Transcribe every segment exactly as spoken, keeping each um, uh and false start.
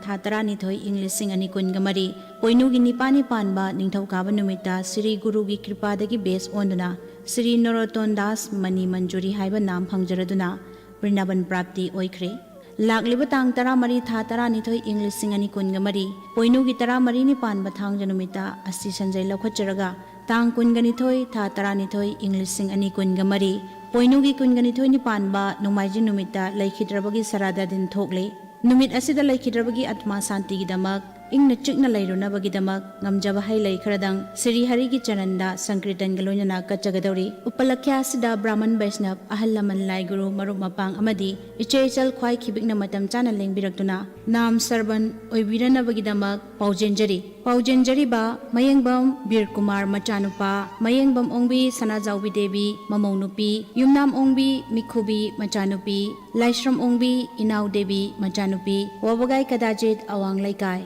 ꯊꯥ ꯇꯔꯥꯅꯤꯊꯣꯏ, ꯏꯪ ꯂꯤꯁꯤꯡ ꯑꯅꯤ ꯀꯨꯟꯒ ꯃꯔꯤ, ꯄꯣꯏꯅꯨꯒꯤ ꯅꯤꯄꯥꯜꯅꯤ ꯄꯥꯟꯕ ꯅꯤꯡꯊꯧꯀꯥꯕ ꯅꯨꯃꯤꯠꯇ ꯁ꯭ꯔꯤ ꯒꯨꯔꯨꯒꯤ ꯀ꯭ꯔꯤꯄꯥꯗꯒꯤ ꯕꯦꯁ ꯑꯣꯟꯗꯨꯅ ꯁ꯭ꯔꯤ ꯅꯣꯔꯣꯇꯣꯟ ꯗꯥꯁ ꯃꯅꯤ ꯃꯟꯖꯨꯔꯤ ꯍꯥꯏꯕ ꯅꯥꯝ ꯐꯪꯖꯔꯗꯨꯅ ꯕ꯭ꯔꯤꯟꯗꯥꯕꯟ ꯄ꯭ꯔꯥꯞꯇꯤ ꯑꯣꯏꯈ꯭ꯔꯦ꯫ ꯂꯥꯛꯂꯤꯕ ꯇꯥꯡ ꯇꯔꯥꯃꯔꯤ, ꯊꯥ ꯇꯔꯥꯅꯤꯊꯣꯏ, ꯏꯪ ꯂꯤꯁꯤꯡ ꯑꯅꯤ ꯀꯨꯟꯒ ꯃꯔꯤ, ꯄꯣꯏꯅꯨꯒꯤ ꯇꯔꯥꯃꯔꯤꯅꯤ ꯄꯥꯟꯕ ꯊꯥꯡꯖ ꯅꯨꯃꯤꯠꯇ ꯑꯁꯇꯤ ꯁꯟꯖꯩ ꯂꯧꯈꯠꯆꯔꯒ, ꯇꯥꯡ ꯀꯨꯟꯒ ꯅꯤꯊꯣꯏ, ꯊꯥ ꯇꯔꯥꯅꯤꯊꯣꯏ, ꯏꯪ ꯂꯤꯁꯤꯡ ꯑꯅꯤ ꯀꯨꯟꯒ ꯃꯔꯤ, ꯄꯣꯏꯅꯨꯒꯤ ꯀꯨꯟꯒ ꯅꯤꯊꯣꯏꯅꯤ ꯄꯥꯟꯕ ꯅꯣꯡꯃꯥꯏꯖꯤꯡ ꯅꯨꯃꯤꯠꯇ ꯂꯩꯈꯤꯗ꯭ꯔꯕꯒꯤ ꯁꯔꯥꯗ ꯗꯤꯟ ꯊꯣꯛꯂꯦ꯫ ꯅꯨꯃꯤꯠ ꯑꯁꯤꯗ ꯂꯩꯈꯤꯗ꯭ꯔꯕꯒꯤ ꯑꯥꯇꯃꯥ ꯁꯥꯟꯇꯤꯒꯤꯗꯃꯛ, ꯏꯪꯅ ꯆꯤꯛꯅ ꯂꯩꯔꯨꯅꯕꯒꯤꯗꯃꯛ ꯉꯝꯖꯕ ꯍꯩ ꯂꯩ ꯈꯔꯗꯪ ꯁ꯭ꯔꯤ ꯍꯔꯤꯒꯤ ꯆꯔꯟꯗ ꯁꯪꯀ꯭ꯔꯤꯇꯟꯒ ꯂꯣꯏꯅꯅ ꯀꯠꯆꯒꯗꯧꯔꯤ꯫ ꯎꯄꯂꯛꯈ꯭ꯌꯥ ꯑꯁꯤꯗ ꯕ꯭ꯔꯥꯍꯃꯟ ꯕꯩꯁꯅꯕ, ꯑꯍꯜ ꯂꯃꯟ ꯂꯥꯏꯒꯨꯔꯨ, ꯃꯔꯨꯞ ꯃꯄꯥꯡ ꯑꯃꯗꯤ ꯏꯆꯦ ꯏꯆꯜ ꯈ꯭ꯋꯥꯏ ꯈꯤꯕꯤꯛꯅ ꯃꯇꯝ ꯆꯥꯅ ꯂꯦꯡꯕꯤꯔꯛꯇꯨꯅ ꯅꯥꯝ ꯁꯔꯕꯟ ꯑꯣꯏꯕꯤꯔꯅꯕꯒꯤꯗꯃꯛ ꯄꯥꯎꯖꯦꯟꯖꯔꯤ꯫ ꯄꯥꯎꯖꯦꯟꯖꯔꯤꯕ ꯃꯌꯦꯡꯕꯝ ꯕꯤꯔ ꯀꯨꯃꯥꯔ ꯃꯆꯥꯅꯨꯄꯥ, ꯃꯌꯦꯡꯕꯝ ꯑꯣꯡꯕꯤ ꯁꯅꯥꯖꯥꯎꯕꯤ ꯗꯦꯕꯤ ꯃꯃꯧ ꯅꯨꯄꯤ, ꯌꯨꯝꯅꯥꯝ ꯑꯣꯡꯕꯤ ꯃꯤꯈꯨꯕꯤ ꯃꯆꯥꯅꯨꯄꯤ, ꯂꯥꯏꯁ꯭ꯔꯝ ꯑꯣꯡꯕꯤ ꯏꯅꯥꯎ ꯗꯦꯕꯤ ꯃꯆꯥꯅꯨꯄꯤ, ꯋꯥꯕꯒꯥꯏ ꯀꯗꯥꯖꯤꯠ ꯑꯋꯥꯡ ꯂꯩꯀꯥꯏ꯫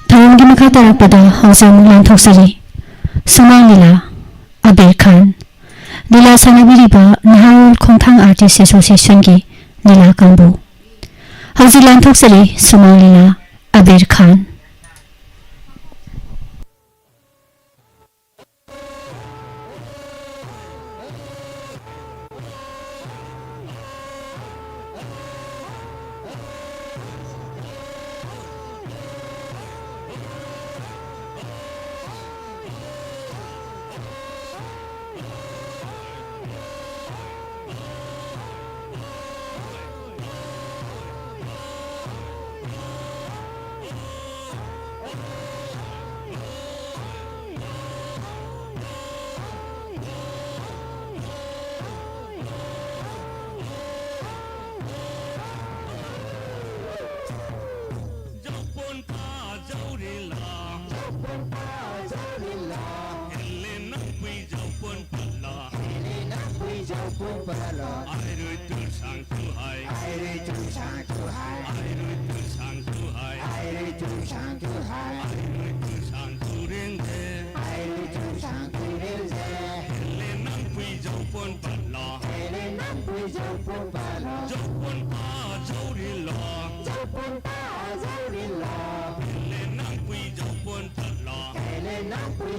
ꯊꯧꯔꯝꯒꯤ ꯃꯈꯥ ꯇꯥꯔꯛꯄꯗ ꯍꯧꯖꯤꯛ ꯑꯃꯨꯛ ꯂꯥꯟꯊꯣꯛꯆꯔꯤ꯫ ꯁꯨꯃꯥꯡ ꯂꯤꯂꯥ, ꯑꯕꯤꯔ ꯈꯥꯟ꯫ ꯂꯤꯂꯥ ꯁꯥꯟꯅꯕꯤꯔꯤꯕ ꯅꯍꯥꯔꯣꯜ ꯈꯣꯡꯊꯥꯡ ꯑꯥꯔꯇꯤꯁ ꯑꯦꯁꯣꯁꯤꯌꯦꯁꯟꯒꯤ ꯂꯤꯂꯥ ꯀꯥꯡꯕꯨ꯫ ꯍꯧꯖꯤꯛ ꯂꯥꯟꯊꯣꯛꯆꯔꯤ ꯁꯨꯃꯥꯡ ꯂꯤꯂꯥ, ꯑꯕꯤꯔ ꯈꯥꯟ꯫ ꯖꯧꯄꯣꯟ ꯄꯥ ꯖꯧꯔꯤꯂꯥ꯫ ꯖꯧꯄꯣꯟ ꯄꯥ ꯖꯧꯔꯤꯂꯥ꯫ ꯍꯦꯂꯦ ꯅꯪꯄꯨꯏ ꯖꯧꯄꯣꯟ ꯄꯥꯂꯥ꯫ ꯍꯦꯂꯦ ꯅꯪꯄꯨꯏ ꯖꯧꯄꯣꯟ ꯄꯥꯂꯥ꯫ ꯑꯥꯏꯔꯨꯏ ꯇꯨꯔꯁꯥꯡ ꯇꯨꯍꯥꯏ꯫ ꯑꯥꯏꯔꯨꯏ ꯇꯨꯔꯁꯥꯡ ꯇꯨꯍꯥꯏ꯫ ꯑꯥꯏꯔꯨꯏ tour Ai rui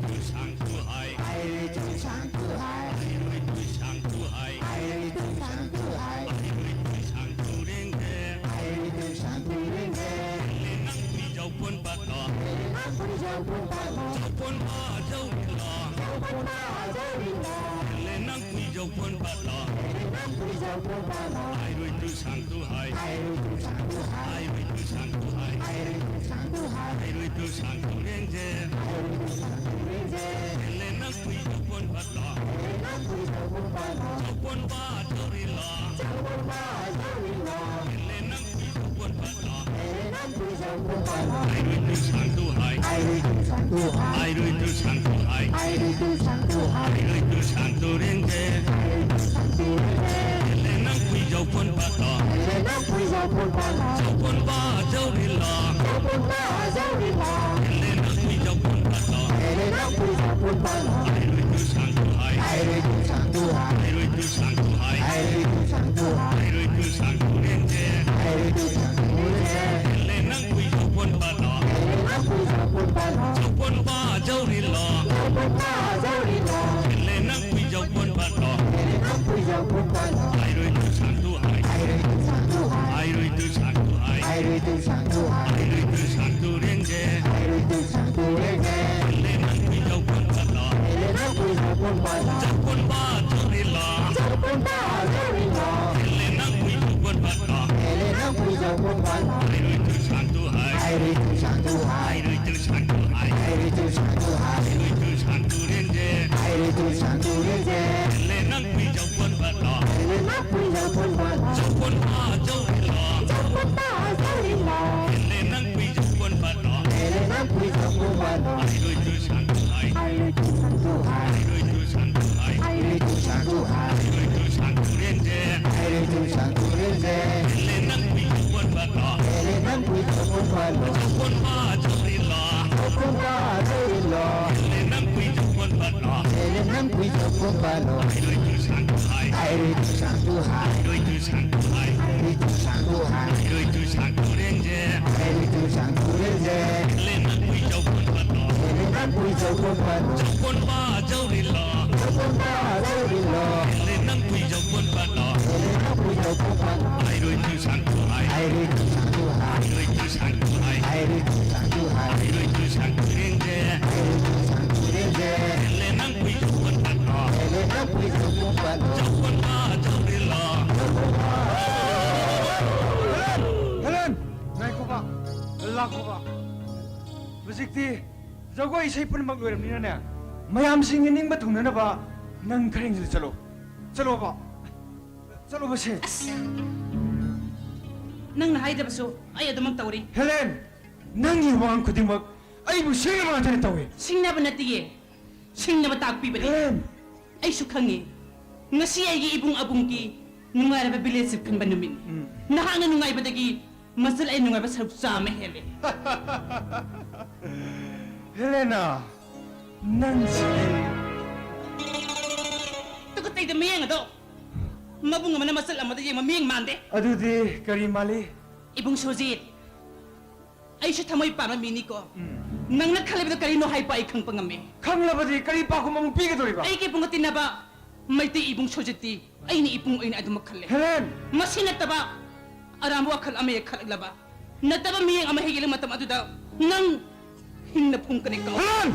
tui sang tu hai. Ai rui tui sang tu hai. Ai rui tui sang tu hai. Ai rui tui sang tu hai. Ai rui tui sang tu ring de. Ai rui tui sang tu ring de. Le nang pui zau pun pat lo. Le nang pui zau pun pat lo. Zau pun ba zau ring lo. Zau pun ba zau ring lo. Le nang pui zau pun pat lo. Le nang pui zau pun pat lo. Ai rui tui sang tu hai. Ai rui tui sang tu hai. Ai rui tui sang tu hai. Ai rui tui sang tu hai. Ai rui tui sang tu ring de. Ai rui tui sang tu ring de. Le nang pui zau pun pat lo. Le nang pui zau pun pat lo. Zau pun ba zau ring lo. Zau pun ba zau ring lo. Le nang pui zau pun pat lo. Le nang pui zau pun pat lo. Ai rui tui sang tu hai. Ai rui tui sang tu hai. Ai rui tui sang tu hai. Ai rui tui sang tu hai. Ai rui tui sang tu ring de. Ai rui tui sang tu ring de. Le nang pui zau pun pat lo. Le nang pui zau pun pat lo. Zau pun ba zau ring lo. Zau pun ba zau ring lo. Le nang pui zau pun pat lo. Le nang pui zau pun pat lo. Ai rui tui sang tu hai. Ai rui tui sang tu hai. Ai rui tui sang tu hai. Ai rui tui sang tu hai. Ai rui tui sang tu ring de. Ai rui tui sang tu ring de. Le nang pui zau pun pat lo. Le nang pui zau pun pat lo. Zau pun ba zau ring lo. Zau pun ba zau ring lo. Le nang pui zau pun pat lo. Le nang pui zau pun pat lo. Ai rui tui sang tu hai. Ai rui tui sang tu hai. Ai rui tui sang tu hai. Ai rui tui sang tu hai. Ai rui tui sang tu ring de. Ai rui tui sang tu ring de. Le nang pui zau pun pat lo. Le nang pui zau pun pat lo. Zau pun ba zau ring lo. Zau pun ba zau ring lo. Le nang pui zau pun pat lo. Le nang pui zau pun pat lo. Ai rui tui sang tu hai. Ai rui tui sang tu hai. Ai rui tui sang tu hai. Ai rui tui sang tu hai. Ai rui tui sang tu ring de. Ai rui tui sang tu ring de. Le nang pui zau pun pat lo. Le nang pui zau pun pat lo. Zau pun ba zau ring lo. Zau pun ba zau ring lo. Le nang pui zau pun pat lo. Le nang pui zau pun pat lo. Ai rui tui sang tu hai. Ai rui tui sang tu hai. Ai rui tui sang tu hai. Ai rui tui sang tu hai. Ai rui tui sang tu ring de. Ai rui tui sang tu ring de. Le nang pui zau pun pat lo. Le nang pui zau pun pat lo. Zau pun ba zau ring lo. Zau pun ba zau ring lo. Le nang pui zau pun pat lo. Le nang pui zau pun pat lo. Ai rui tui sang tu hai. Ai rui tui sang tu hai. Ai rui tui sang tu hai. Ai rui tui sang tu hai. Ai rui tui sang tu ring de. Ai rui tui sang tu ring de. Le nang pui zau ꯆꯧꯀꯣꯟꯕ ꯖꯧꯔꯤꯂꯣ, ꯆꯧꯀꯣꯟꯕ ꯖꯧꯔꯤꯂꯣ, ꯍꯦꯂꯦ ꯅꯪ ꯀꯨꯏ ꯆꯧꯀꯣꯟꯕꯂꯣ, ꯍꯦꯂꯦ ꯅꯪ ꯀꯨꯏ ꯆꯧꯀꯣꯟꯕꯂꯣ, ꯍꯥꯏꯔꯣꯏ two ꯁꯥꯡꯇꯨ ꯍꯥꯏ, ꯍꯥꯏꯔꯣꯏ two ꯁꯥꯡꯇꯨ ꯍꯥꯏ, ꯍꯥꯏꯔꯣꯏ two ꯁꯥꯡꯇꯨ ꯍꯥꯏ, ꯍꯥꯏꯔꯣꯏ ꯇꯨ ꯁꯥꯡꯇꯨ ꯍꯥꯏ, ꯍꯥꯏꯔꯣꯏ ꯇꯨ ꯁꯥꯡꯇꯨ ꯔꯦꯟꯖꯦ, ꯍꯥꯏꯔꯣꯏ ꯇꯨ ꯁꯥꯡꯇꯨ ꯔꯦꯟꯖꯦ, ꯍꯦꯂꯦ ꯅꯪ ꯀꯨꯏ ꯆꯧꯀꯣꯟꯕꯂꯣ, ꯍꯦꯂꯦ ꯅꯪ ꯀꯨꯏ ꯆꯧꯀꯣꯟꯕꯂꯣ, ꯆꯧꯀꯣꯟꯕ ꯖꯧꯔꯤꯂꯣ꯫ ꯍꯦꯂꯦꯟ! ꯉꯥꯏꯈꯣꯕ, ꯂꯥꯛꯈꯣꯕ꯫ ꯍꯧꯖꯤꯛꯇꯤ ꯖꯒꯣꯏ ꯏꯁꯩ ꯄꯨꯝꯅꯃꯛ ꯂꯣꯏꯔꯕꯅꯤꯅꯅꯦ, ꯃꯌꯥꯝꯁꯤꯡꯒꯤ ꯅꯤꯡꯕ ꯊꯨꯡꯅꯅꯕ ꯅꯪ ꯈꯔ ꯍꯦꯟꯖꯤꯜꯂ ꯆꯠꯂꯣ꯫ ꯆꯠꯂꯣꯕ꯫ ꯆꯠꯂꯣꯕꯁꯦ꯫ ꯑꯁ! ꯅꯪꯅ ꯍꯥꯏꯗꯕꯁꯨ ꯑꯩ ꯑꯗꯨꯃꯛ ꯇꯧꯔꯤ꯫ ꯍꯦꯂꯦꯟ! ꯅꯪꯒꯤ ꯋꯥꯍꯪ ꯈꯨꯗꯤꯡꯃꯛ ꯑꯩꯕꯨ ꯁꯤꯡꯅꯕ ꯉꯥꯛꯇꯅ ꯇꯧꯏ꯫ ꯁꯤꯡꯅꯕ ꯅꯠꯇꯤꯌꯦ꯫ ꯁꯤꯡꯅꯕ ꯇꯥꯛꯄꯤꯕꯅꯤ꯫ ꯍꯦꯂꯦꯟ! ꯑꯩꯁꯨ ꯈꯪꯉꯤ꯫ ꯉꯁꯤ ꯑꯩꯒꯤ ꯏꯕꯨꯡ ꯑꯕꯨꯡꯒꯤ ꯅꯨꯡꯉꯥꯏꯔꯕ village trip ꯈꯟꯕ ꯅꯨꯃꯤꯠꯅꯤ꯫ ꯎꯝ꯫ ꯅꯍꯥꯛꯅ ꯅꯨꯡꯉꯥꯏꯕꯗꯒꯤ ꯃꯆꯜ ꯑꯩ ꯅꯨꯡꯉꯥꯏꯕ ꯁꯔꯨꯛ ꯆꯥꯝꯃ ꯍꯦꯜꯂꯦ꯫ ꯍꯦꯂꯦꯅꯥ, ꯅꯪꯁꯤꯗꯤ꯫ ꯇꯨꯀꯠꯆꯩꯗ ꯃꯤꯌꯦꯡ ꯑꯗꯣ꯫ ꯃꯕꯨꯡ ꯑꯃꯅ ꯃꯆꯜ ꯑꯃꯗ ꯌꯦꯡꯕ ꯃꯤꯌꯦꯡ ꯃꯥꯟꯗꯦ꯫ ꯑꯗꯨꯗꯤ ꯀꯔꯤ ꯃꯥꯜꯂꯤ? ꯏꯕꯨꯡ ꯁꯨꯔꯖꯤꯠ, ꯑꯩꯁꯨ ꯊꯃꯣꯏ ꯄꯥꯟꯕ ꯃꯤꯅꯤꯀꯣ꯫ ꯎꯝ꯫ ꯅꯪꯅ ꯈꯜꯂꯤꯕꯗꯨ ꯀꯔꯤꯅꯣ ꯍꯥꯏꯕ ꯑꯩ ꯈꯪꯕ ꯉꯝꯃꯦ꯫ ꯈꯪꯂꯕꯗꯤ ꯀꯔꯤ ꯄꯥꯎꯈꯨꯝ ꯑꯃꯨꯛ ꯄꯤꯒꯗꯧꯔꯤꯕ? ꯑꯩꯒꯤ ꯏꯕꯨꯡꯒ ꯇꯤꯟꯅꯕ ꯃꯩꯇꯩ ꯏꯕꯨꯡ ꯁꯨꯔꯖꯤꯠꯇꯤ ꯑꯩꯅ ꯏꯕꯨꯡ ꯑꯣꯏꯅ ꯑꯗꯨꯃꯛ ꯈꯜꯂꯦ꯫ ꯍꯦꯂꯦꯟ! ꯃꯁꯤ ꯅꯠꯇꯕ ꯑꯔꯥꯟꯕ ꯋꯥꯈꯜ ꯑꯃ ꯍꯦꯛ ꯈꯜꯂꯛꯂꯕ, ꯅꯠꯇꯕ ꯃꯤꯠꯌꯦꯡ ꯑꯃ ꯍꯦꯛ ꯌꯦꯡꯂꯛꯄ ꯃꯇꯝ ꯑꯗꯨꯗ ꯅꯪ ꯍꯤꯡꯅ ꯐꯨꯝꯀꯅꯤ ꯀꯣ꯫ ꯍꯦꯂꯦꯟ!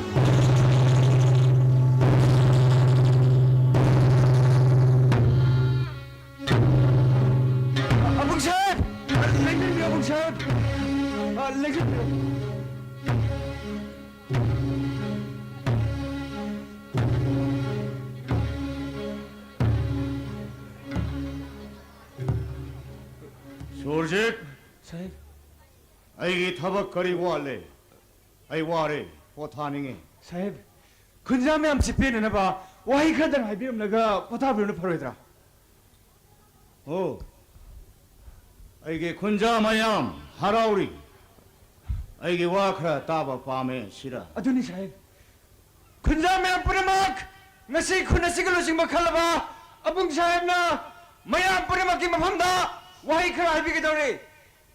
ꯑꯕꯨꯡ ꯁꯥꯍꯦꯕ! ꯂꯦꯡꯕꯤꯌꯨ, ꯑꯕꯨꯡ ꯁꯥꯍꯦꯕ! ꯑ, ꯂꯦꯡꯕꯤꯌꯨ꯫ ꯁꯨꯔꯖꯤꯠ! ꯁꯥꯍꯦꯕ! ꯑꯩꯒꯤ ꯊꯕꯛ ꯀꯔꯤ ꯋꯥꯠꯂꯦ? ꯑꯩ ꯋꯥꯔꯦ, ꯄꯣꯊꯥꯅꯤꯡꯉꯦ꯫ ꯁꯥꯍꯦꯕ, ꯈꯨꯟꯖꯥ ꯃꯌꯥꯝꯁꯤ ꯄꯦꯟꯅꯅꯕ ꯋꯥꯍꯩ ꯈꯔꯗꯪ ꯍꯥꯏꯕꯤꯔꯝꯂꯒ ꯄꯣꯊꯥꯕꯤꯔꯨꯅ ꯐꯔꯣꯏꯗ꯭ꯔꯥ? ꯑꯣ, ꯑꯩꯒꯤ ꯈꯨꯟꯖꯥ ꯃꯌꯥꯝ ꯍꯔꯥꯎꯔꯤ꯫ ꯑꯩꯒꯤ ꯋꯥ ꯈꯔ ꯇꯥꯕ ꯄꯥꯝꯃꯦ ꯁꯤꯔꯥ? ꯑꯗꯨꯅꯤ ꯁꯥꯍꯦꯕ꯫ ꯈꯨꯟꯖꯥ ꯃꯌꯥꯝ ꯄꯨꯝꯅꯃꯛ, ꯉꯁꯤ ꯈꯨꯟ ꯑꯁꯤꯒꯤ ꯂꯨꯆꯤꯡꯕ ꯈꯜꯂꯕ ꯑꯕꯨꯡ ꯁꯥꯍꯦꯕꯅ ꯃꯌꯥꯝ ꯄꯨꯝꯅꯃꯛꯀꯤ ꯃꯐꯝꯗ ꯋꯥꯍꯩ ꯈꯔ ꯍꯥꯏꯕꯤꯒꯗꯧꯔꯤ꯫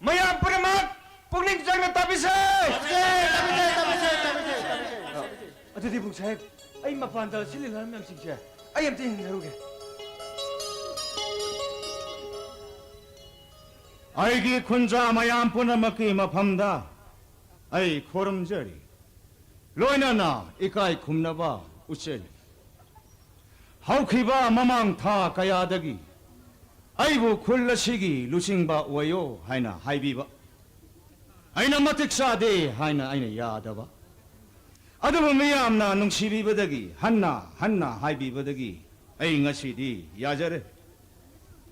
ꯃꯌꯥꯝ ꯄꯨꯝꯅꯃꯛ ꯄꯨꯛꯅꯤꯡ ꯆꯪꯅ ꯇꯥꯕꯤꯁꯦ꯫ ꯇꯥꯕꯤꯁꯦ, ꯇꯥꯕꯤꯁꯦ, ꯇꯥꯕꯤꯁꯦ, ꯇꯥꯕꯤꯁꯦ꯫ ꯑꯗꯨꯗꯤ ꯕꯨꯡ ꯁꯥꯍꯦꯕ, ꯑꯩ ꯃꯄꯥꯟꯗ ꯁꯤꯠꯂꯤ ꯂꯥꯡꯂꯤ ꯃꯌꯥꯝꯁꯤꯡꯁꯦ ꯑꯩ ꯑꯝꯇ ꯌꯦꯡꯖꯔꯨꯒꯦ꯫ ꯑꯩꯒꯤ ꯈꯨꯟꯖꯥ ꯃꯌꯥꯝ ꯄꯨꯝꯅꯃꯛꯀꯤ ꯃꯐꯝꯗ ꯑꯩ ꯈꯨꯔꯨꯝꯖꯔꯤ, ꯂꯣꯏꯅꯅ ꯏꯀꯥꯏ ꯈꯨꯝꯅꯕ ꯎꯠꯆꯔꯤ꯫ ꯍꯧꯈꯤꯕ ꯃꯃꯥꯡ ꯊꯥ ꯀꯌꯥꯗꯒꯤ ꯑꯩꯕꯨ ꯈꯨꯜ ꯑꯁꯤꯒꯤ ꯂꯨꯆꯤꯡꯕ ꯑꯣꯏꯌꯣ ꯍꯥꯏꯅ ꯍꯥꯏꯕꯤꯕ, ꯑꯩꯅ ꯃꯇꯤꯛ ꯆꯥꯗꯦ ꯍꯥꯏꯅ ꯑꯩꯅ ꯌꯥꯗꯕ, ꯑꯗꯨꯕꯨ ꯃꯤꯌꯥꯝꯅ ꯅꯨꯡꯁꯤꯕꯤꯕꯗꯒꯤ, ꯍꯟꯅ ꯍꯟꯅ ꯍꯥꯏꯕꯤꯕꯗꯒꯤ ꯑꯩ ꯉꯁꯤꯗꯤ ꯌꯥꯖꯔꯦ꯫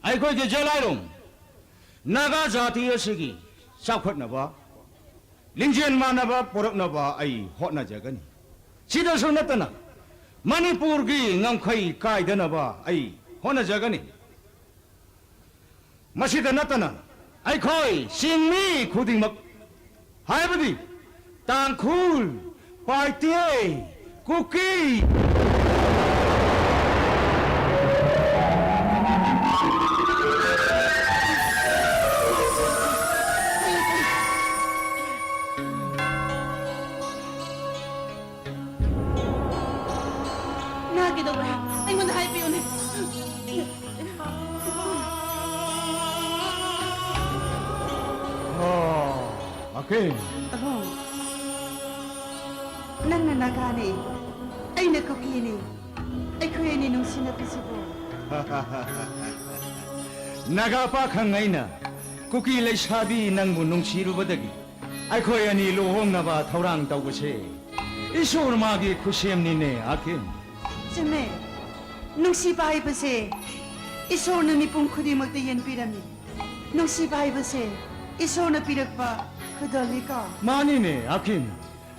ꯑꯩꯈꯣꯏꯒꯤ ꯖꯦꯂꯥꯏꯔꯣꯡ ꯅꯥꯒꯥ ꯖꯥꯇꯤ ꯑꯁꯤꯒꯤ ꯆꯥꯎꯈꯠꯅꯕ, ꯂꯤꯡꯖꯦꯜ ꯃꯥꯟꯅꯕ ꯄꯨꯔꯛꯅꯕ ꯑꯩ ꯍꯣꯠꯅꯖꯒꯅꯤ꯫ ꯁꯤꯗꯁꯨ ꯅꯠꯇꯅ ꯃꯅꯤꯄꯨꯔꯒꯤ ꯉꯝꯈꯩ ꯀꯥꯏꯗꯅꯕ ꯑꯩ ꯍꯣꯠꯅꯖꯒꯅꯤ꯫ ꯃꯁꯤꯗ ꯅꯠꯇꯅ ꯑꯩꯈꯣꯏ ꯆꯤꯡꯃꯤ ꯈꯨꯗꯤꯡꯃꯛ, ꯍꯥꯏꯕꯗꯤ ꯇꯥꯡꯈꯨꯜ, ꯄꯥꯏꯇꯦ, ꯀꯨꯀꯤ, ꯅꯥꯒꯦ ꯇꯧꯔꯦ꯫ ꯑꯩꯉꯣꯟꯗ ꯍꯥꯏꯕꯤꯌꯨꯅꯦ꯫ ꯑꯣ, ꯑꯀꯤꯝ꯫ ꯑꯕꯨꯡ, ꯅꯪꯅ ꯅꯥꯒꯥꯅꯤ, ꯑꯩꯅ ꯀꯨꯀꯤꯅꯤ꯫ ꯑꯩꯈꯣꯏ ꯑꯅꯤ ꯅꯨꯡꯁꯤꯅꯕꯁꯤꯕꯨ꯫ ꯅꯥꯒꯥ ꯄꯥꯈꯪ ꯑꯩꯅ ꯀꯨꯀꯤ ꯂꯩꯁꯥꯕꯤ ꯅꯪꯕꯨ ꯅꯨꯡꯁꯤꯔꯨꯕꯗꯒꯤ ꯑꯩꯈꯣꯏ ꯑꯅꯤ ꯂꯨꯍꯣꯡꯅꯕ ꯊꯧꯔꯥꯡ ꯇꯧꯕꯁꯦ ꯏꯁꯣꯔ ꯃꯥꯒꯤ ꯈꯨꯠꯁꯦꯝꯅꯤꯅꯦ, ꯑꯀꯤꯝ꯫ ꯆꯨꯝꯃꯦ꯫ ꯅꯨꯡꯁꯤꯕ ꯍꯥꯏꯕꯁꯦ ꯏꯁꯣꯔꯅ ꯃꯤꯄꯨꯝ ꯈꯨꯗꯤꯡꯃꯛꯇ ꯌꯦꯟꯕꯤꯔꯝꯃꯤ꯫ ꯅꯨꯡꯁꯤꯕ ꯍꯥꯏꯕꯁꯦ ꯏꯁꯣꯔꯅ ꯄꯤꯔꯛꯄ ꯈꯨꯗꯣꯜꯅꯤꯀꯣ꯫ ꯃꯥꯅꯤꯅꯦ, ꯑꯀꯤꯝ꯫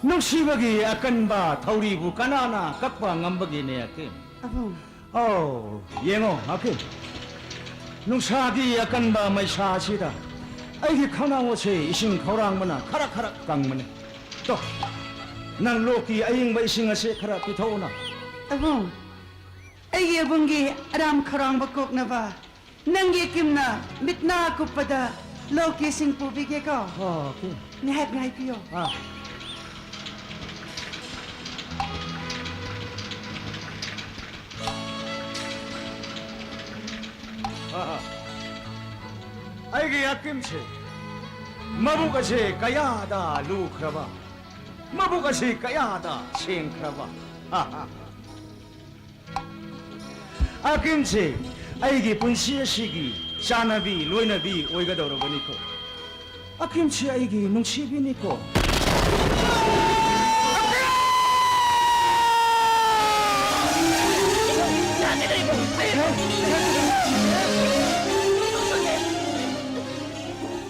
ꯅꯨꯡꯁꯤꯕꯒꯤ ꯑꯀꯟꯕ ꯊꯧꯔꯤꯕꯨ ꯀꯅꯥꯅ ꯀꯛꯄ ꯉꯝꯕꯒꯦꯅꯦ, ꯑꯀꯤꯝ? ꯑꯕꯨꯡ꯫ ꯑꯧ, ꯌꯦꯡꯉꯣ, ꯑꯀꯤꯝ꯫ ꯅꯨꯡꯁꯥꯒꯤ ꯑꯀꯟꯕ ꯃꯩꯁꯥ ꯑꯁꯤꯗ ꯑꯩꯒꯤ ꯈꯅꯥꯎ ꯑꯁꯤ ꯏꯁꯤꯡ ꯈꯧꯔꯥꯡꯕꯅ ꯈꯔ ꯈꯔ ꯀꯪꯕꯅꯦ꯫ ꯇꯣ, ꯅꯪ ꯂꯣꯛꯀꯤ ꯑꯏꯪꯕ ꯏꯁꯤꯡ ꯑꯁꯤ ꯈꯔ ꯄꯤꯊꯛꯎꯅ꯫ ꯑꯕꯨꯡ, ꯑꯩꯒꯤ ꯑꯕꯨꯡꯒꯤ ꯑꯔꯥꯝ ꯈꯧꯔꯥꯡꯕ ꯀꯣꯛꯅꯕ ꯅꯪꯒꯤ ꯀꯤꯝꯅ ꯃꯤꯠꯅꯥ ꯀꯨꯞꯄꯗ ꯂꯣꯛꯀꯤ ꯏꯁꯤꯡ ꯄꯨꯕꯤꯒꯦꯀꯣ꯫ ꯑꯣ, ꯑꯀꯤꯝ꯫ ꯉꯥꯏꯍꯥꯛ ꯉꯥꯏꯕꯤꯌꯣ꯫ ꯑꯥ꯫ ꯑꯩꯒꯤ ꯑꯀꯤꯝꯁꯦ ꯃꯕꯨꯛ ꯑꯁꯤ ꯀꯌꯥꯗ ꯂꯨꯈ꯭ꯔꯕ, ꯃꯕꯨꯛ ꯑꯁꯤ ꯀꯌꯥꯗ ꯁꯦꯡꯈ꯭ꯔꯕ꯫ ꯑꯀꯤꯝꯁꯦ ꯑꯩꯒꯤ ꯄꯨꯟꯁꯤ ꯑꯁꯤꯒꯤ ꯆꯥꯅꯕꯤ ꯂꯣꯏꯅꯕꯤ ꯑꯣꯏꯒꯗꯧꯔꯕꯅꯤꯀꯣ꯫ ꯑꯀꯤꯝꯁꯦ ꯑꯩꯒꯤ ꯅꯨꯡꯁꯤꯕꯤꯅꯤꯀꯣ꯫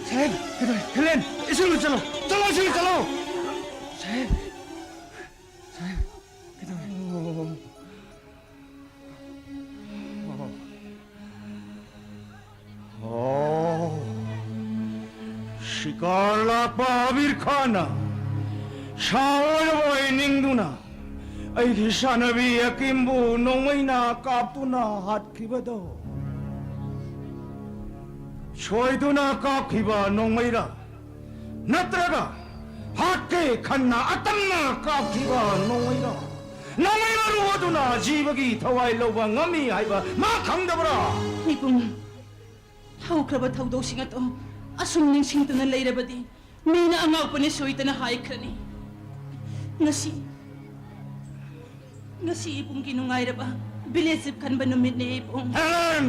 ꯁꯥꯍꯦꯕ, ꯀꯩꯗꯧꯔꯦ? ꯍꯦꯂꯦꯟ, ꯏꯁꯤꯡꯗ ꯆꯠꯂꯣ꯫ ꯆꯠꯂꯣ, ꯏꯁꯤꯡꯗ ꯆꯠꯂꯣ꯫ ꯁꯥꯍꯦꯕ, ꯁꯥꯍꯦꯕ, ꯀꯩꯗꯧꯔꯦ? ꯑꯣ, ꯁꯤꯀꯥꯔ ꯂꯥꯛꯄ ꯑꯃꯤꯔ ꯈꯥꯟꯅ ꯁꯥ ꯑꯣꯏꯔꯕꯣꯏ ꯅꯤꯡꯗꯨꯅ ꯑꯩꯒꯤ ꯁꯥꯟꯅꯕꯤ ꯑꯀꯤꯝꯕꯨ ꯅꯣꯡꯃꯩꯅ ꯀꯥꯞꯇꯨꯅ ꯍꯥꯠꯈꯤꯕꯗꯣ꯫ ꯁꯣꯏꯗꯨꯅ ꯀꯥꯞꯈꯤꯕ ꯅꯣꯡꯃꯩꯔ? ꯅꯠꯇ꯭ꯔꯒ ꯍꯥꯠꯀꯦ ꯈꯟꯅ ꯑꯇꯝꯅ ꯀꯥꯞꯈꯤꯕ ꯅꯣꯡꯃꯩꯔ? ꯅꯣꯡꯃꯩ ꯃꯔꯨ ꯑꯗꯨꯅ ꯖꯤꯕꯒꯤ ꯊꯋꯥꯏ ꯂꯧꯕ ꯉꯝꯃꯤ ꯍꯥꯏꯕ ꯃꯥ ꯈꯪꯗꯕ꯭ꯔꯥ? ꯏꯕꯨꯡ, ꯍꯧꯈ꯭ꯔꯕ ꯊꯧꯗꯣꯛꯁꯤꯡ ꯑꯗꯨ ꯑꯁꯨꯝ ꯅꯤꯡꯁꯤꯡꯗꯨꯅ ꯂꯩꯔꯕꯗꯤ ꯃꯤꯅ ꯑꯉꯥꯛꯄꯅꯤ ꯁꯣꯏꯗꯅ ꯍꯥꯏꯈ꯭ꯔꯅꯤ꯫ ꯉꯁꯤ, ꯉꯁꯤ ꯏꯕꯨꯡꯒꯤ ꯅꯨꯡꯉꯥꯏꯔꯕ village trip ꯈꯟꯕ ꯅꯨꯃꯤꯠꯅꯦ ꯏꯕꯨꯡ꯫ ꯍꯦꯂꯦꯟ!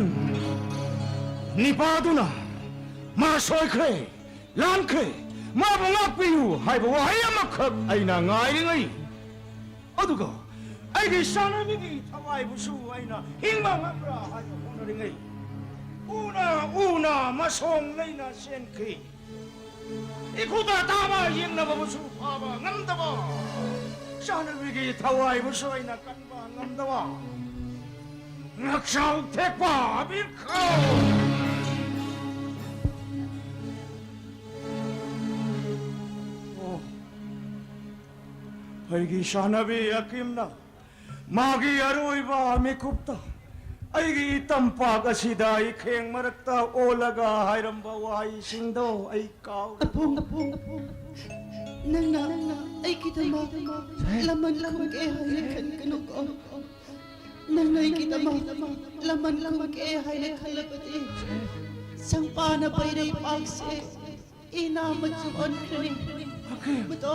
ꯅꯤꯄꯥꯗꯨꯅ ꯃꯥ ꯁꯣꯏꯈ꯭ꯔꯦ, ꯂꯥꯟꯈ꯭ꯔꯦ, ꯃꯥꯕꯨ ꯉꯥꯛꯄꯤꯌꯨ ꯍꯥꯏꯕ ꯋꯥꯍꯩ ꯑꯃꯈꯛ ꯑꯩꯅ ꯉꯥꯏꯔꯤꯉꯩ꯫ ꯑꯗꯨꯒ ꯑꯩꯒꯤ ꯁꯥꯟꯅꯕꯤꯒꯤ ꯊꯋꯥꯏꯕꯨꯁꯨ ꯑꯩꯅ ꯍꯤꯡꯕ ꯉꯝꯕ꯭ꯔꯥ ꯍꯥꯏꯅ ꯍꯣꯠꯅꯔꯤꯉꯩ, ꯎꯅ ꯎꯅ ꯃꯁꯣꯡ ꯂꯩꯅ ꯆꯦꯟꯈꯤ꯫ ꯏꯈꯨꯗ ꯇꯥꯕ ꯌꯦꯡꯅꯕꯕꯨꯁꯨ ꯐꯥꯕ ꯉꯝꯗꯕ, ꯁꯥꯟꯅꯕꯤꯒꯤ ꯊꯋꯥꯏꯕꯨꯁꯨ ꯑꯩꯅ ꯀꯟꯕ ꯉꯝꯗꯕ, ꯉꯛꯁꯥꯎ ꯊꯦꯛꯄ ꯑꯕꯤꯔ ꯈꯥꯟ꯫ ꯑꯣ, ꯑꯩꯒꯤ ꯁꯥꯟꯅꯕꯤ ꯑꯀꯤꯝꯅ ꯃꯥꯒꯤ ꯑꯔꯣꯏꯕ ꯃꯤꯀꯨꯞꯇ ꯑꯩꯒꯤ ꯇꯝꯄꯥꯛ ꯑꯁꯤꯗ ꯏꯈꯦꯡ ꯃꯔꯛꯇ ꯑꯣꯜꯂꯒ ꯍꯥꯏꯔꯝꯕ ꯋꯥꯍꯩꯁꯤꯡꯗꯣ ꯑꯩ ꯀꯥꯎꯔꯦ꯫ ꯑꯕꯨꯡ, ꯑꯕꯨꯡ, ꯅꯪꯅ ꯑꯩꯒꯤꯗꯃꯛ ꯂꯃꯟ ꯈꯨꯝꯒꯦ ꯍꯥꯏꯅ ꯈꯟꯒꯅꯨꯀꯣ꯫ ꯅꯪꯅ ꯑꯩꯒꯤꯗꯃꯛ ꯂꯃꯟ ꯈꯨꯝꯒꯦ ꯍꯥꯏꯅ ꯈꯜꯂꯕꯗꯤ ꯁꯪꯄꯥꯅ ꯄꯩꯔꯩ ꯄꯥꯛꯁꯦ ꯏꯅꯥ ꯃꯆꯨ ꯑꯣꯟꯈ꯭ꯔꯦ꯫ ꯃꯗꯣ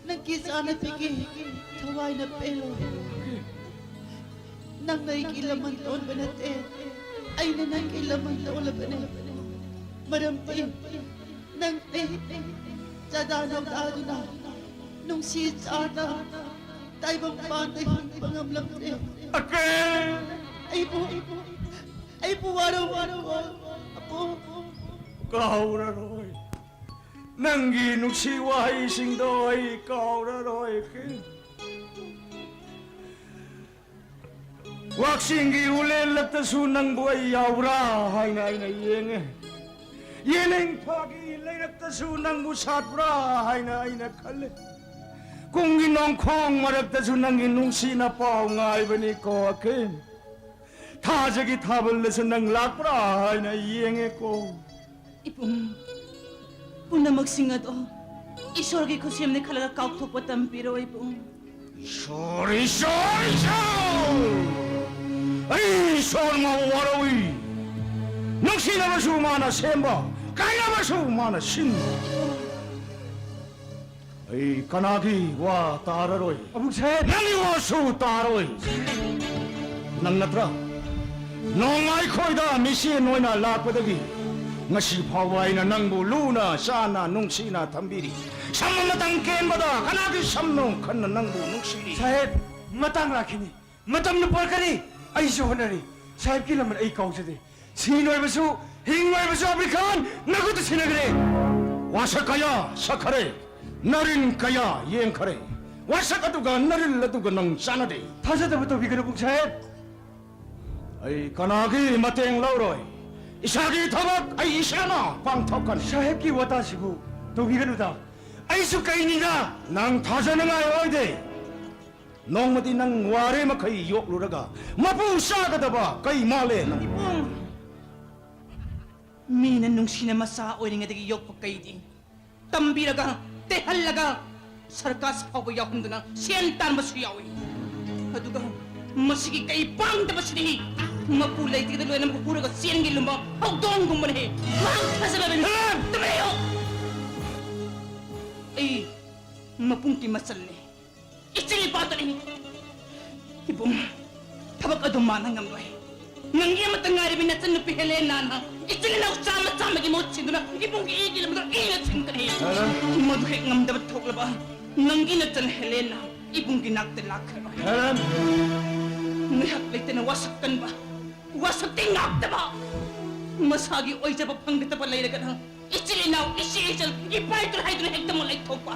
ꯅꯪꯒꯤ ꯆꯥꯅꯕꯤꯒꯤ ꯊꯋꯥꯏꯅ ꯄꯦꯜꯂꯣ꯫ ꯅꯪꯅ ꯑꯩꯒꯤ ꯂꯃꯟ ꯇꯣꯟꯕ ꯅꯠꯇꯦ, ꯑꯩꯅ ꯅꯪꯒꯤ ꯂꯃꯟ ꯇꯣꯜꯂꯕꯅꯦ꯫ ꯃꯔꯝꯗꯤ ꯅꯪꯗꯤ ꯆꯥꯗꯥ ꯅꯧꯗꯥꯗꯨꯅ ꯅꯨꯡꯁꯤ ꯆꯥꯅ ꯇꯥꯏꯕꯪ ꯄꯥꯟꯗ ꯍꯤꯡꯕ ꯉꯝꯂꯝꯗꯦ꯫ ꯑꯀꯦ! ꯑꯩꯕꯨ ꯑꯩꯕꯨ ꯋꯥꯔꯧꯕꯤꯅꯨꯀꯣ ꯑꯄꯨ꯫ ꯀꯥꯎꯔꯔꯣꯏ꯫ ꯅꯪꯒꯤ ꯅꯨꯡꯁꯤ ꯋꯥꯍꯩꯁꯤꯡꯗꯣ ꯑꯩ ꯀꯥꯎꯔꯔꯣꯏ꯫ ꯋꯥꯛꯆꯤꯡꯒꯤ ꯎꯂꯦꯜꯂꯛꯇꯁꯨ ꯅꯪꯕꯨ ꯑꯩ ꯌꯥꯎꯕ꯭ꯔꯥ ꯍꯥꯏꯅ ꯑꯩꯅ ꯌꯦꯡꯉꯦ꯫ ꯌꯦꯅꯤꯡꯊꯥꯒꯤ ꯂꯩꯔꯛꯇꯁꯨ ꯅꯪꯕꯨ ꯁꯥꯠꯄ꯭ꯔꯥ ꯍꯥꯏꯅ ꯑꯩꯅ ꯈꯜꯂꯦ꯫ ꯀꯨꯝꯒꯤ ꯅꯣꯡꯈꯣꯡ ꯃꯔꯛꯇꯁꯨ ꯅꯪꯒꯤ ꯅꯨꯡꯁꯤꯅ ꯄꯥꯎ ꯉꯥꯏꯕꯅꯤꯀꯣ ꯑꯀꯤꯝ꯫ ꯊꯥꯖꯒꯤ ꯊꯥꯕꯜꯗꯁꯨ ꯅꯪ ꯂꯥꯛꯄ꯭ꯔꯥ ꯍꯥꯏꯅ ꯌꯦꯡꯉꯦꯀꯣ꯫ ꯏꯕꯨꯡ, ꯄꯨꯝꯅꯃꯛꯁꯤꯡ ꯑꯗꯣ ꯏꯁꯣꯔꯒꯤ ꯈꯨꯠꯁꯦꯝꯅꯤ ꯈꯜꯂꯒ ꯀꯥꯎꯊꯣꯛꯄ ꯇꯝꯕꯤꯔꯣ ꯏꯕꯨꯡ꯫ ꯏꯁꯣꯔ, ꯏꯁꯣꯔ, ꯏꯁꯣꯔ! ꯑꯩ ꯏꯁꯣꯔ ꯃꯥꯕꯨ ꯋꯥꯔꯧꯏ꯫ ꯅꯨꯡꯁꯤꯅꯕꯁꯨ ꯃꯥꯅ ꯁꯦꯝꯕ, ꯀꯥꯏꯅꯕꯁꯨ ꯃꯥꯅ ꯁꯤꯟꯕ꯫ ꯑꯩ ꯀꯅꯥꯒꯤ ꯋꯥ ꯇꯥꯔꯔꯣꯏ꯫ ꯑꯕꯨꯡ ꯁꯥꯍꯦꯕ! ꯅꯪꯒꯤ ꯋꯥꯁꯨ ꯇꯥꯔꯣꯏ꯫ ꯅꯪ ꯅꯠꯇ꯭ꯔꯥ? ꯅꯣꯡꯃ ꯑꯩꯈꯣꯏꯗ ꯃꯤꯁꯦꯟ ꯑꯣꯏꯅ ꯂꯥꯛꯄꯗꯒꯤ ꯉꯁꯤ ꯐꯥꯎꯕ ꯑꯩꯅ ꯅꯪꯕꯨ ꯂꯨꯅ ꯆꯥꯟꯅ ꯅꯨꯡꯁꯤꯅ ꯊꯝꯕꯤꯔꯤ꯫ ꯁꯝ ꯑꯃꯇꯪ ꯀꯦꯟꯕꯗ ꯀꯅꯥꯒꯤ ꯁꯝꯅꯣ ꯈꯟꯅ ꯅꯪꯕꯨ ꯅꯨꯡꯁꯤꯔꯤ꯫ ꯁꯥꯍꯦꯕ, ꯃꯇꯥꯡ ꯂꯥꯛꯈꯤꯅꯤ꯫ ꯃꯇꯝꯅ ꯄꯨꯔꯛꯀꯅꯤ꯫ ꯑꯩꯁꯨ ꯍꯣꯠꯅꯔꯤ꯫ ꯁꯥꯍꯦꯕꯀꯤ ꯂꯃꯟ ꯑꯩ ꯀꯥꯎꯖꯗꯦ꯫ ꯁꯤ ꯂꯣꯏꯕꯁꯨ, ꯍꯤꯡ ꯂꯣꯏꯕꯁꯨ ꯑꯕꯤꯔ ꯈꯥꯟ ꯅꯈꯨꯠꯇ ꯁꯤꯟꯅꯈ꯭ꯔꯦ꯫ ꯋꯥꯁꯛ ꯀꯌꯥ ꯁꯛꯈꯔꯦ, ꯅꯔꯤꯟ ꯀꯌꯥ ꯌꯦꯡꯈꯔꯦ꯫ ꯋꯥꯁꯛ ꯑꯗꯨꯒ ꯅꯔꯤꯜ ꯑꯗꯨꯒ ꯅꯪ ꯆꯥꯟꯅꯗꯦ꯫ ꯊꯥꯖꯗꯕ ꯇꯧꯕꯤꯒꯅꯨ, ꯄꯨꯡ ꯁꯥꯍꯦꯕ꯫ ꯑꯩ ꯀꯅꯥꯒꯤ ꯃꯇꯦꯡ ꯂꯧꯔꯣꯏ꯫ ꯏꯁꯥꯒꯤ ꯊꯕꯛ ꯑꯩ ꯏꯁꯥꯅ ꯄꯥꯡꯊꯣꯛꯀꯅꯤ꯫ ꯁꯥꯍꯦꯕꯀꯤ ꯋꯥꯇꯥꯁꯤꯕꯨ ꯇꯧꯕꯤꯒꯅꯨꯗ꯫ ꯑꯩꯁꯨ ꯀꯩꯅꯤꯗ꯫ ꯅꯪ ꯊꯥꯖꯅꯤꯡꯉꯥꯏ ꯑꯣꯏꯗꯦ꯫ ꯅꯣꯡꯃꯗꯤ ꯅꯪ ꯋꯥꯔꯦ ꯃꯈꯩ ꯌꯣꯛꯂꯨꯔꯒ ꯃꯄꯨ ꯆꯥꯒꯗꯕ ꯀꯩ ꯃꯥꯜꯂꯦ ꯅꯪ? ꯏꯕꯨꯡ, ꯃꯤꯅ ꯅꯨꯡꯁꯤꯅ ꯃꯆꯥ ꯑꯣꯏꯔꯤꯉꯩꯗꯒꯤ ꯌꯣꯛꯄ ꯀꯩꯗꯤ ꯇꯝꯕꯤꯔꯒ, ꯇꯩꯍꯜꯂꯒ, ꯁꯔꯀꯥꯁ ꯐꯥꯎꯕ ꯌꯥꯎꯍꯟꯗꯨꯅ ꯁꯦꯟ ꯇꯥꯟꯕꯁꯨ ꯌꯥꯎꯏ꯫ ꯑꯗꯨꯒ ꯃꯁꯤꯒꯤ ꯀꯩ ꯄꯥꯡꯗꯕꯁꯤꯗꯤ ꯃꯄꯨ ꯂꯩꯇꯦꯗ ꯂꯣꯏꯅꯃꯛ ꯍꯨꯔꯒ ꯆꯦꯟꯒꯤ ꯂꯨꯝꯕ ꯍꯧꯗꯣꯡꯒꯨꯝꯕꯅꯦ꯫ ꯃꯍꯥꯛ ꯊꯥꯖꯕ ꯃꯤ꯫ ꯍꯦꯂꯦꯟ! ꯇꯨꯃꯤꯟ ꯂꯩꯌꯨ! ꯑꯩ ꯃꯄꯨꯡꯒꯤ ꯃꯆꯜꯅꯤ꯫ ꯏꯆꯤꯜ ꯏꯄꯥꯇꯅꯤ꯫ ꯏꯕꯨꯡ, ꯊꯕꯛ ꯑꯗꯨ ꯃꯥꯅ ꯉꯝꯂꯣꯏ꯫ ꯅꯪꯒꯤ ꯑꯃꯠꯇ ꯉꯥꯏꯔꯕꯤ ꯅꯆꯟꯅꯨꯄꯤ ꯍꯦꯂꯦꯅꯥꯅ ꯏꯆꯤꯜ ꯏꯅꯥꯎ ꯆꯥꯝꯃ ꯆꯥꯝꯃꯒꯤ ꯃꯍꯨꯠ ꯁꯤꯟꯗꯨꯅ ꯏꯕꯨꯡꯒꯤ ꯏꯒꯤ ꯂꯝꯗ ꯏꯅ ꯊꯤꯡꯒꯅꯤ꯫ ꯍꯦꯂꯦꯟ! ꯃꯗꯨ ꯍꯦꯛ ꯉꯝꯗꯕ ꯊꯣꯛꯂꯕ ꯅꯪꯒꯤ ꯅꯆꯟ ꯍꯦꯂꯦꯅꯥ ꯏꯕꯨꯡꯒꯤ ꯅꯥꯛꯇ ꯂꯥꯛꯈ꯭ꯔꯣꯏ꯫ ꯍꯦꯂꯦꯟ! ꯉꯥꯏꯍꯥꯛ ꯂꯩꯇꯅ ꯋꯥꯁꯛ ꯀꯟꯕ, ꯋꯥꯁꯛꯇꯤ ꯉꯥꯛꯇꯕ, ꯃꯁꯥꯒꯤ ꯑꯣꯏꯖꯕ ꯐꯪꯒꯗꯕ ꯂꯩꯔꯒꯅ ꯏꯆꯤꯜ ꯏꯅꯥꯎ, ꯏꯆꯦ ꯏꯆꯜ, ꯏꯄꯥ ꯏꯇꯨ ꯍꯥꯏꯗꯨꯅ ꯍꯦꯛꯇꯃꯛ ꯂꯩꯊꯣꯛꯄ꯫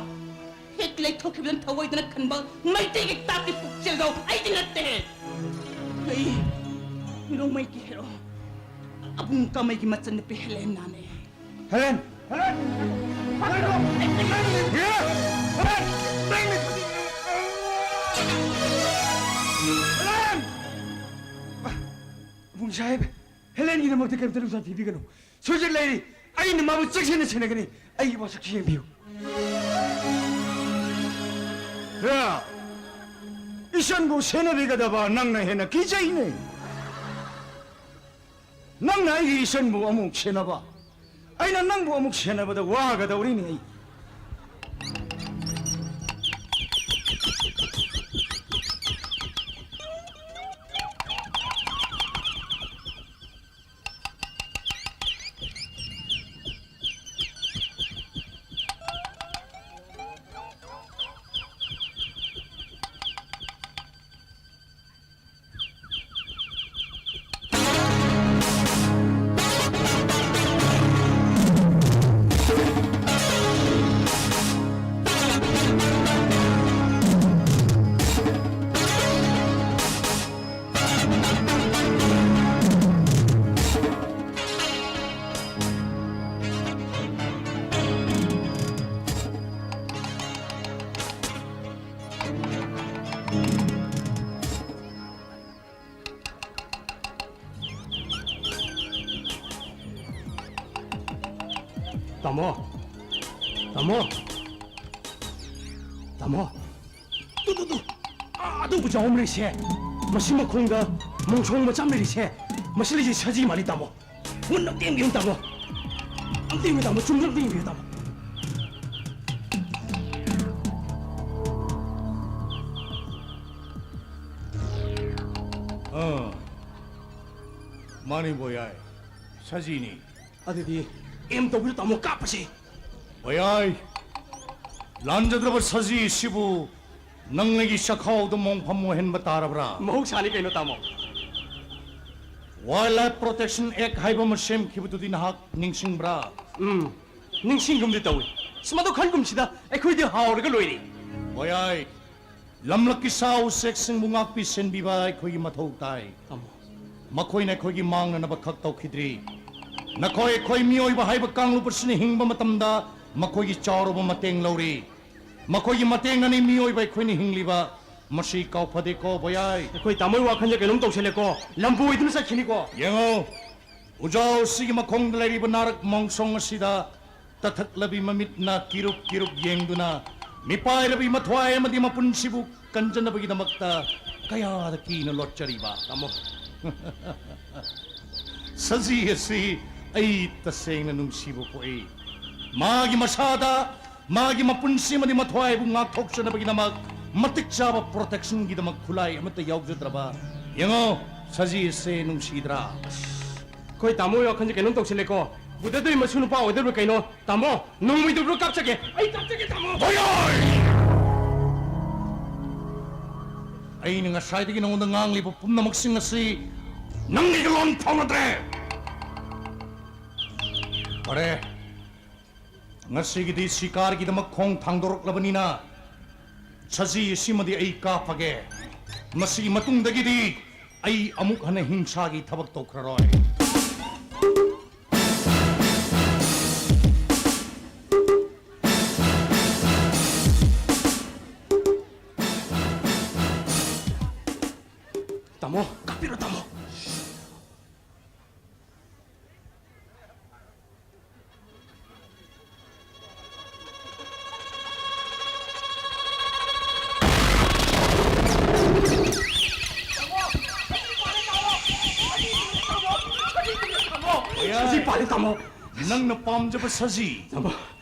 ꯍꯦꯛ ꯂꯩꯊꯣꯛꯈꯤꯕꯗꯨꯅ ꯊꯑꯣꯏꯗꯅ ꯈꯟꯕ ꯃꯩꯇꯩꯒꯤ ꯇꯥꯛꯀꯤ ꯄꯨꯛꯆꯦꯜꯗꯣ ꯑꯩꯗꯤ ꯅꯠꯇꯦ꯫ ꯑꯩ ꯅꯣꯡꯃꯩꯒꯤ ꯍꯦꯔꯣ ꯑꯕꯨꯡ ꯀꯥꯃꯩꯒꯤ ꯃꯆꯟꯅꯨꯄꯤ ꯍꯦꯂꯦꯅꯥꯅꯦ꯫ Helen! Helen! Helen! Helen! Helen! Abung Sahib, ꯍꯦꯂꯦꯟꯒꯤꯗꯃꯛꯇ ꯀꯔꯤꯝꯇ ꯅꯨꯡꯁꯥ ꯊꯤꯕꯤꯒꯅꯨ꯫ ꯁꯨꯖꯤꯠ ꯂꯩꯔꯤ꯫ ꯑꯩꯅ ꯃꯥꯕꯨ ꯆꯦꯛꯁꯤꯟꯅ ꯁꯦꯟꯅꯒꯅꯤ꯫ ꯑꯩꯒꯤ ꯋꯥꯁꯛꯁꯤ ꯌꯦꯡꯕꯤꯌꯨ꯫ ꯍꯦ! ꯏꯆꯟꯕꯨ ꯁꯦꯟꯅꯕꯤꯒꯗꯕ ꯅꯪꯅ ꯍꯦꯟꯅ ꯀꯤꯖꯩꯅꯦ꯫ ꯅꯪꯅ ꯑꯩꯒꯤ ꯏꯆꯟꯕꯨ ꯑꯃꯨꯛ ꯁꯦꯟꯅꯕ, ꯑꯩꯅ ꯅꯪꯕꯨ ꯑꯃꯨꯛ ꯁꯦꯟꯅꯕꯗ ꯋꯥꯒꯗꯧꯔꯤꯅꯦ ꯑꯩ꯫ ꯇꯥꯃꯣ! ꯇꯥꯃꯣ! ꯇꯥꯃꯣ! Two, two, two! ꯑꯥ, ꯑꯗꯨꯕꯨ ꯆꯥꯎꯔꯝꯂꯤꯁꯦ! ꯃꯁꯤ ꯃꯈꯣꯡꯗ ꯃꯣꯡꯁꯣꯡ ꯃꯆꯥ ꯑꯃ ꯂꯩꯔꯤꯁꯦ, ꯃꯁꯤ ꯂꯩꯁꯦ ꯁꯖꯤ ꯃꯥꯜꯂꯤ, ꯇꯥꯃꯣ꯫ ꯃꯨꯟꯅ ꯑꯝꯇ ꯌꯦꯡꯕꯤꯌꯨ, ꯇꯥꯃꯣ꯫ ꯑꯝꯇ ꯌꯦꯡꯕꯤꯌꯨ, ꯇꯥꯃꯣ꯫ ꯆꯨꯝꯕ꯭ꯔꯥ ꯑꯝꯇ ꯌꯦꯡꯕꯤꯌꯨ, ꯇꯥꯃꯣ꯫ ꯑꯥ, ꯃꯥꯅꯤ, ꯕꯣꯌꯥꯏ꯫ ꯁꯖꯤꯅꯤ꯫ ꯑꯗꯨꯗꯤ ꯑꯦꯝ ꯇꯧꯕꯤꯔꯣ, ꯇꯥꯃꯣ, ꯀꯥꯞꯄꯁꯤ꯫ ꯕꯣꯌꯥꯏ, ꯂꯥꯟꯖꯗ꯭ꯔꯕ ꯁꯖꯤ ꯑꯁꯤꯕꯨ ꯅꯪ ꯑꯩꯒꯤ ꯆꯈꯥꯎꯗ ꯃꯣꯡꯐꯝ ꯑꯣꯏꯍꯟꯕ ꯇꯥꯔꯕ꯭ꯔꯥ? ꯃꯍꯧꯁꯥꯅꯤ ꯀꯩꯅꯣ, ꯇꯥꯃꯣ꯫ Wildlife Protection Act ꯍꯥꯏꯕ ꯑꯃ ꯁꯦꯝꯈꯤꯕꯗꯨꯗꯤ ꯅꯍꯥꯛ ꯅꯤꯡꯁꯤꯡꯕ꯭ꯔꯥ? ꯎꯝ, ꯅꯤꯡꯁꯤꯡꯒꯨꯝꯗꯤ ꯇꯧꯏ꯫ ꯑꯁ, ꯃꯗꯨ ꯈꯟꯒꯨꯝꯁꯤꯗ, ꯑꯩꯈꯣꯏꯗꯤ ꯍꯥꯎꯔꯒ ꯂꯣꯏꯔꯦ꯫ ꯕꯣꯌꯥꯏ, ꯂꯝꯂꯛꯀꯤ ꯁꯥ ꯎꯆꯦꯛꯁꯤꯡꯕꯨ ꯉꯥꯛꯄꯤ ꯁꯦꯟꯕꯤꯕ ꯑꯩꯈꯣꯏꯒꯤ ꯃꯊꯧ ꯇꯥꯏ꯫ ꯇꯥꯃꯣ꯫ ꯃꯈꯣꯏꯅ ꯑꯩꯈꯣꯏꯒꯤ ꯃꯥꯡꯅꯅꯕ ꯈꯛ ꯇꯧꯈꯤꯗ꯭ꯔꯤ꯫ ꯅꯈꯣꯏ ꯑꯩꯈꯣꯏ ꯃꯤꯑꯣꯏꯕ ꯍꯥꯏꯕ ꯀꯥꯡꯂꯨꯞ ꯑꯁꯤꯅ ꯍꯤꯡꯕ ꯃꯇꯝꯗ ꯃꯈꯣꯏꯒꯤ ꯆꯥꯎꯔꯕ ꯃꯇꯦꯡ ꯂꯧꯔꯤ꯫ ꯃꯈꯣꯏꯒꯤ ꯃꯇꯦꯡꯅꯅꯤ ꯃꯤꯑꯣꯏꯕ ꯑꯩꯈꯣꯏꯅ ꯍꯤꯡꯂꯤꯕ꯫ ꯃꯁꯤ ꯀꯥꯎꯐꯗꯦꯀꯣ, ꯕꯣꯌꯥꯏ꯫ ꯑꯩꯈꯣꯏ ꯇꯥꯃꯣꯒꯤ ꯋꯥꯈꯜꯁꯦ ꯀꯩꯅꯣꯝ ꯇꯧꯁꯜꯂꯦꯀꯣ, ꯂꯝꯕꯣꯏꯗꯨꯅ ꯆꯠꯈꯤꯅꯤꯀꯣ꯫ ꯌꯦꯡꯉꯣ, ꯎꯖꯥꯎꯁꯤꯒꯤ ꯃꯈꯣꯡꯗ ꯂꯩꯔꯤꯕ ꯅꯥꯔꯛ ꯃꯣꯡꯁꯣꯡ ꯑꯁꯤꯗ ꯇꯊꯛꯂꯕꯤ ꯃꯃꯤꯠꯅ ꯀꯤꯔꯨꯞ ꯀꯤꯔꯨꯞ ꯌꯦꯡꯗꯨꯅ, ꯃꯤꯄꯥꯏꯔꯕꯤ ꯃꯊ꯭ꯋꯥꯏ ꯑꯃꯗꯤ ꯃꯄꯨꯟꯁꯤꯕꯨ ꯀꯟꯖꯅꯕꯒꯤꯗꯃꯛꯇ ꯀꯌꯥꯗ ꯀꯤꯅ ꯂꯣꯠꯆꯔꯤꯕ꯫ ꯇꯥꯃꯣ꯫ ꯁꯖꯤ ꯑꯁꯤ ꯑꯩ ꯇꯁꯦꯡꯅ ꯅꯨꯡꯁꯤꯕ ꯄꯣꯛꯏ꯫ ꯃꯥꯒꯤ ꯃꯁꯥꯗ, ꯃꯥꯒꯤ ꯃꯄꯨꯟꯁꯤ ꯑꯃꯗꯤ ꯃꯊ꯭ꯋꯥꯏꯕꯨ ꯉꯥꯛꯊꯣꯛꯆꯅꯕꯒꯤꯗꯃꯛ ꯃꯇꯤꯛ ꯆꯥꯕ protectionꯒꯤꯗꯃꯛ ꯈꯨꯠꯂꯥꯏ ꯑꯃꯠꯇ ꯌꯥꯎꯖꯗ꯭ꯔꯕ꯫ ꯌꯦꯡꯉꯣ, ꯁꯖꯤ ꯑꯁꯦ ꯅꯨꯡꯁꯤꯗ꯭ꯔꯥ? ꯑꯩꯈꯣꯏ ꯇꯥꯃꯣꯒꯤ ꯋꯥꯈꯜꯁꯦ ꯀꯩꯅꯣꯝ ꯇꯧꯁꯤꯜꯂꯦꯀꯣ꯫ ꯕꯨꯙꯗꯨꯒꯤ ꯃꯁꯨ ꯅꯨꯄꯥ ꯑꯣꯏꯗꯧꯔꯤꯕ꯭ꯔꯥ ꯀꯩꯅꯣ? ꯇꯥꯃꯣ, ꯅꯣꯡꯃꯩꯗꯨꯕꯨ ꯀꯥꯞꯆꯒꯦ꯫ ꯑꯩ ꯀꯥꯞꯆꯒꯦ, ꯇꯥꯃꯣ꯫ ꯕꯣꯌꯥꯏ! ꯑꯩꯅ ꯉꯁꯥꯏꯗꯒꯤ ꯅꯉꯣꯟꯗ ꯉꯥꯡꯂꯤꯕ ꯄꯨꯝꯅꯃꯛꯁꯤꯡ ꯑꯁꯤ ꯅꯪꯒꯤ ꯂꯣꯟ ꯐꯥꯎꯅꯗ꯭ꯔꯦ꯫ ꯐꯔꯦ, ꯉꯁꯤꯒꯤꯗꯤ ꯁꯤꯀꯥꯔꯒꯤꯗꯃꯛ ꯈꯣꯡ ꯊꯥꯡꯗꯣꯔꯛꯂꯕꯅꯤꯅ, ꯁꯖꯤ ꯑꯁꯤꯃꯗꯤ ꯑꯩ ꯀꯥꯞꯄꯒꯦ꯫ ꯃꯁꯤꯒꯤ ꯃꯇꯨꯡꯗꯒꯤꯗꯤ ꯑꯩ ꯑꯃꯨꯛ ꯍꯟꯅ ꯍꯤꯡꯁꯥꯒꯤ ꯊꯕꯛ ꯇꯧꯈ꯭ꯔꯔꯣꯏ꯫ ꯇꯥꯃꯣ, ꯀꯥꯞꯄꯤꯔꯣ, ꯇꯥꯃꯣ꯫ ꯅꯪꯅ ꯄꯥꯝꯖꯕ ꯁꯖꯤ,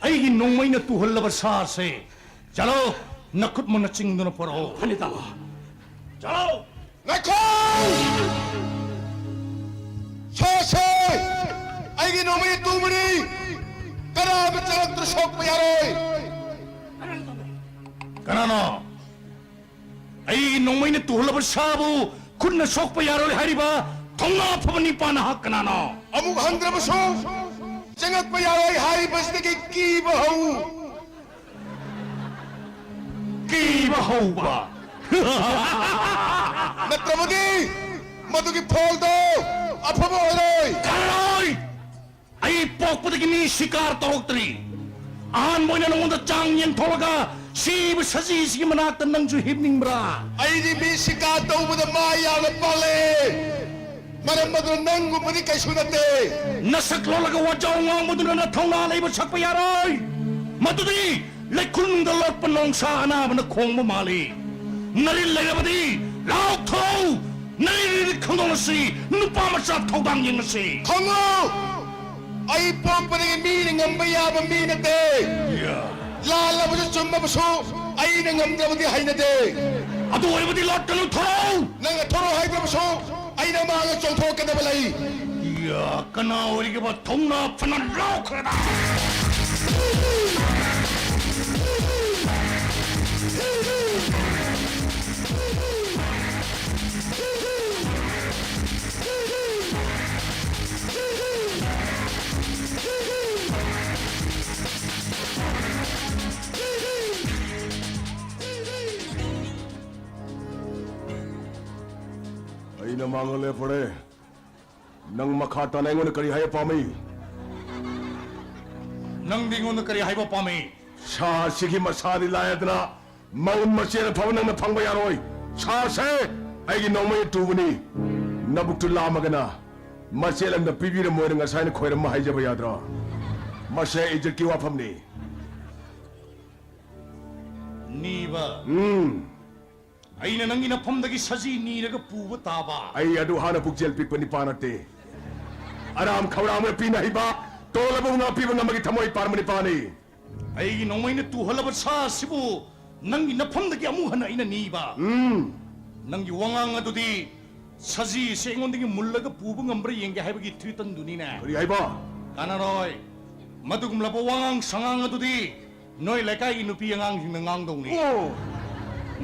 ꯑꯩꯒꯤ ꯅꯣꯡꯃꯩꯅ ꯇꯨꯍꯜꯂꯕ ꯁꯥꯁꯦ, ꯆꯠꯂꯣ, ꯅꯈꯨꯠꯃꯛꯅ ꯆꯤꯡꯗꯨꯅ ꯄꯨꯔꯛꯑꯣ꯫ ꯐꯅꯤ, ꯇꯥꯃꯣ꯫ ꯆꯠꯂꯣ! ꯉꯥꯏꯈꯣ! ꯁꯥꯁꯦ ꯑꯩꯒꯤ ꯅꯣꯡꯃꯩꯅ ꯇꯨꯕꯅꯤ꯫ ꯀꯅꯥ ꯑꯃ ꯆꯪꯂꯛꯇ꯭ꯔ ꯁꯣꯛꯄ ꯌꯥꯔꯣꯏ꯫ ꯀꯅꯥꯅꯣ? ꯑꯩꯒꯤ ꯅꯣꯡꯃꯩꯅ ꯇꯨꯍꯜꯂꯕ ꯁꯥꯕꯨ ꯈꯨꯠꯅ ꯁꯣꯛꯄ ꯌꯥꯔꯣꯏ ꯍꯥꯏꯔꯤꯕ ꯊꯧꯅꯥ ꯐꯕ ꯅꯤꯄꯥ ꯅꯍꯥꯛ ꯀꯅꯥꯅꯣ? ꯑꯃꯨꯛ ꯍꯪꯗ꯭ꯔꯕꯁꯨ ꯆꯪꯉꯛꯄ ꯌꯥꯔꯣꯏ ꯍꯥꯏꯔꯤꯕꯁꯤꯗꯒꯤ ꯀꯤꯕ ꯍꯧ꯫ ꯀꯤꯕ ꯍꯧꯕ꯫ ꯅꯠꯇ꯭ꯔꯕꯗꯤ ꯃꯗꯨꯒꯤ ꯐꯣꯜꯗꯣ ꯑꯐꯕ ꯑꯣꯏꯔꯣꯏ꯫ ꯌꯥꯔꯣꯏ! ꯑꯩ ꯄꯣꯛꯄꯗꯒꯤ ꯃꯤ ꯁꯤꯀꯥꯔ ꯇꯧꯔꯛꯇ꯭ꯔꯤ꯫ ꯑꯍꯥꯟꯕ ꯑꯣꯏꯅ ꯅꯉꯣꯟꯗ ꯆꯥꯡ ꯌꯦꯡꯊꯣꯛꯂꯒ ꯁꯤꯕ ꯁꯖꯤꯁꯤꯒꯤ ꯃꯅꯥꯛꯇ ꯅꯪꯁꯨ ꯍꯤꯞꯅꯤꯡꯕ꯭ꯔꯥ? ꯑꯩꯗꯤ ꯃꯤ ꯁꯤꯀꯥꯔ ꯇꯧꯕꯗ ꯃꯥ ꯌꯥꯝꯅ ꯄꯥꯜꯂꯦ꯫ ꯃꯔꯝ ꯑꯗꯨꯅ ꯅꯪꯒꯨꯝꯕꯗꯤ ꯀꯩꯁꯨ ꯅꯠꯇꯦ꯫ ꯅꯁꯛ ꯂꯣꯜꯂꯒ ꯋꯥꯖꯥꯎ ꯉꯥꯡꯕꯗꯨꯅ ꯅꯊꯧꯅꯥ ꯂꯩꯕ ꯁꯛꯄ ꯌꯥꯔꯣꯏ꯫ ꯃꯗꯨꯗꯤ ꯂꯩꯈꯨꯜꯅꯨꯡꯗ ꯂꯣꯠꯄ ꯅꯣꯡꯁꯥ ꯑꯅꯥꯕꯅ ꯈꯣꯡꯕ ꯃꯥꯜꯂꯤ꯫ ꯅꯔꯤꯜ ꯂꯩꯔꯕꯗꯤ ꯂꯥꯎꯊꯣꯛꯎ꯫ ꯅꯔꯤꯜ ꯈꯪꯗꯣꯛꯂꯁꯤ꯫ ꯅꯨꯄꯥ ꯃꯆꯥ ꯊꯧꯗꯥꯡ ꯌꯦꯡꯂꯁꯤ꯫ ꯈꯪꯉꯨ! ꯑꯩ ꯄꯣꯛꯄꯗꯒꯤ ꯃꯤꯅ ꯉꯝꯕ ꯌꯥꯕ ꯃꯤ ꯅꯠꯇꯦ꯫ ꯌꯥ꯫ ꯂꯥꯜꯂꯕꯁꯨ ꯆꯨꯝꯃꯕꯁꯨ ꯑꯩꯅ ꯉꯝꯗꯕꯗꯤ ꯍꯩꯅꯗꯦ꯫ ꯑꯗꯨ ꯑꯣꯏꯔꯕꯗꯤ ꯂꯥꯛꯀꯅꯨ, ꯊꯣꯔꯛꯎ! ꯅꯪꯅ ꯊꯣꯔꯛꯎ ꯍꯥꯏꯗ꯭ꯔꯕꯁꯨ ꯑꯩꯅ ꯃꯥꯒ ꯆꯣꯡꯊꯣꯛꯀꯗꯕ ꯂꯩ꯫ ꯌꯥ, ꯀꯅꯥ ꯑꯣꯏꯔꯤꯒꯦꯕ ꯊꯧꯅꯥ ꯐꯅ ꯂꯥꯎꯈ꯭ꯔꯦꯗ? ꯑꯩꯅ ꯃꯥꯡꯍꯜꯂꯦ, ꯐꯔꯦ꯫ ꯅꯪ ꯃꯈꯥ ꯇꯥꯅ ꯑꯩꯉꯣꯟꯗ ꯀꯔꯤ ꯍꯥꯏꯕ ꯄꯥꯝꯃꯤ? ꯅꯪꯗꯤ ꯑꯩꯉꯣꯟꯗ ꯀꯔꯤ ꯍꯥꯏꯕ ꯄꯥꯝꯃꯤ? ꯁꯥ ꯑꯁꯤꯒꯤ ꯃꯁꯥꯗꯤ ꯂꯥꯏꯔꯗꯅ ꯃꯎꯟ ꯃꯆꯦꯠ ꯑꯐꯕ ꯅꯪꯅ ꯐꯪꯕ ꯌꯥꯔꯣꯏ꯫ ꯁꯥꯁꯦ ꯑꯩꯒꯤ ꯅꯣꯡꯃꯩ ꯇꯨꯕꯅꯤ꯫ ꯅꯕꯨꯛꯇꯨ ꯂꯥꯝꯃꯒꯅ ꯃꯆꯦꯠ ꯑꯃꯗ ꯄꯤꯕꯤꯔꯝꯃꯣꯏꯅ ꯉꯁꯥꯏꯅ ꯈꯣꯏꯔꯝꯃ ꯍꯥꯏꯖꯕ ꯌꯥꯗ꯭ꯔꯣ? ꯃꯁꯦ ꯏꯖꯠꯀꯤ ꯋꯥꯐꯝꯅꯤ꯫ ꯅꯤꯕ꯫ ꯎꯝ꯫ ꯑꯩꯅ ꯅꯪꯒꯤ ꯅꯐꯝꯗꯒꯤ ꯁꯖꯤ ꯅꯤꯔꯒ ꯄꯨꯕ ꯇꯥꯕ꯫ ꯑꯩ ꯑꯗꯨ ꯍꯥꯟꯅ ꯄꯨꯛꯆꯦꯜ ꯄꯤꯛꯄ ꯅꯤꯄꯥ ꯅꯠꯇꯦ꯫ ꯑꯔꯥꯝ ꯈꯧꯔꯥꯡꯕ ꯄꯤꯅ ꯍꯩꯕ, ꯇꯣꯜꯂꯕ ꯉꯥꯛꯄꯤꯕ ꯉꯝꯕꯒꯤ ꯊꯃꯣꯏ ꯄꯥꯟꯕ ꯅꯤꯄꯥꯅꯤ꯫ ꯑꯩꯒꯤ ꯅꯣꯡꯃꯩꯅ ꯇꯨꯍꯜꯂꯕ ꯁꯥ ꯑꯁꯤꯕꯨ ꯅꯪꯒꯤ ꯅꯐꯝꯗꯒꯤ ꯑꯃꯨꯛ ꯍꯟꯅ ꯑꯩꯅ ꯅꯤꯕ꯫ ꯎꯝ꯫ ꯅꯪꯒꯤ ꯋꯥꯉꯥꯡ ꯑꯗꯨꯗꯤ ꯁꯖꯤ ꯑꯁꯤ ꯑꯩꯉꯣꯟꯗꯒꯤ ꯃꯨꯜꯂꯒ ꯄꯨꯕ ꯉꯝꯕ꯭ꯔꯥ ꯌꯦꯡꯒꯦ ꯍꯥꯏꯕꯒꯤ ꯊ꯭ꯔꯤꯇꯟꯗꯨꯅꯤꯅꯦ꯫ ꯀꯔꯤ ꯍꯥꯏꯕ? ꯀꯥꯟꯅꯔꯣꯏ꯫ ꯃꯗꯨꯒꯨꯝꯂꯕ ꯋꯥꯉꯥꯡ ꯁꯉꯥꯡ ꯑꯗꯨꯗꯤ ꯅꯣꯏ ꯂꯩꯀꯥꯏꯒꯤ ꯅꯨꯄꯤ ꯑꯉꯥꯡꯁꯤꯡꯅ ꯉꯥꯡꯗꯧꯅꯤ꯫ ꯑꯣ꯫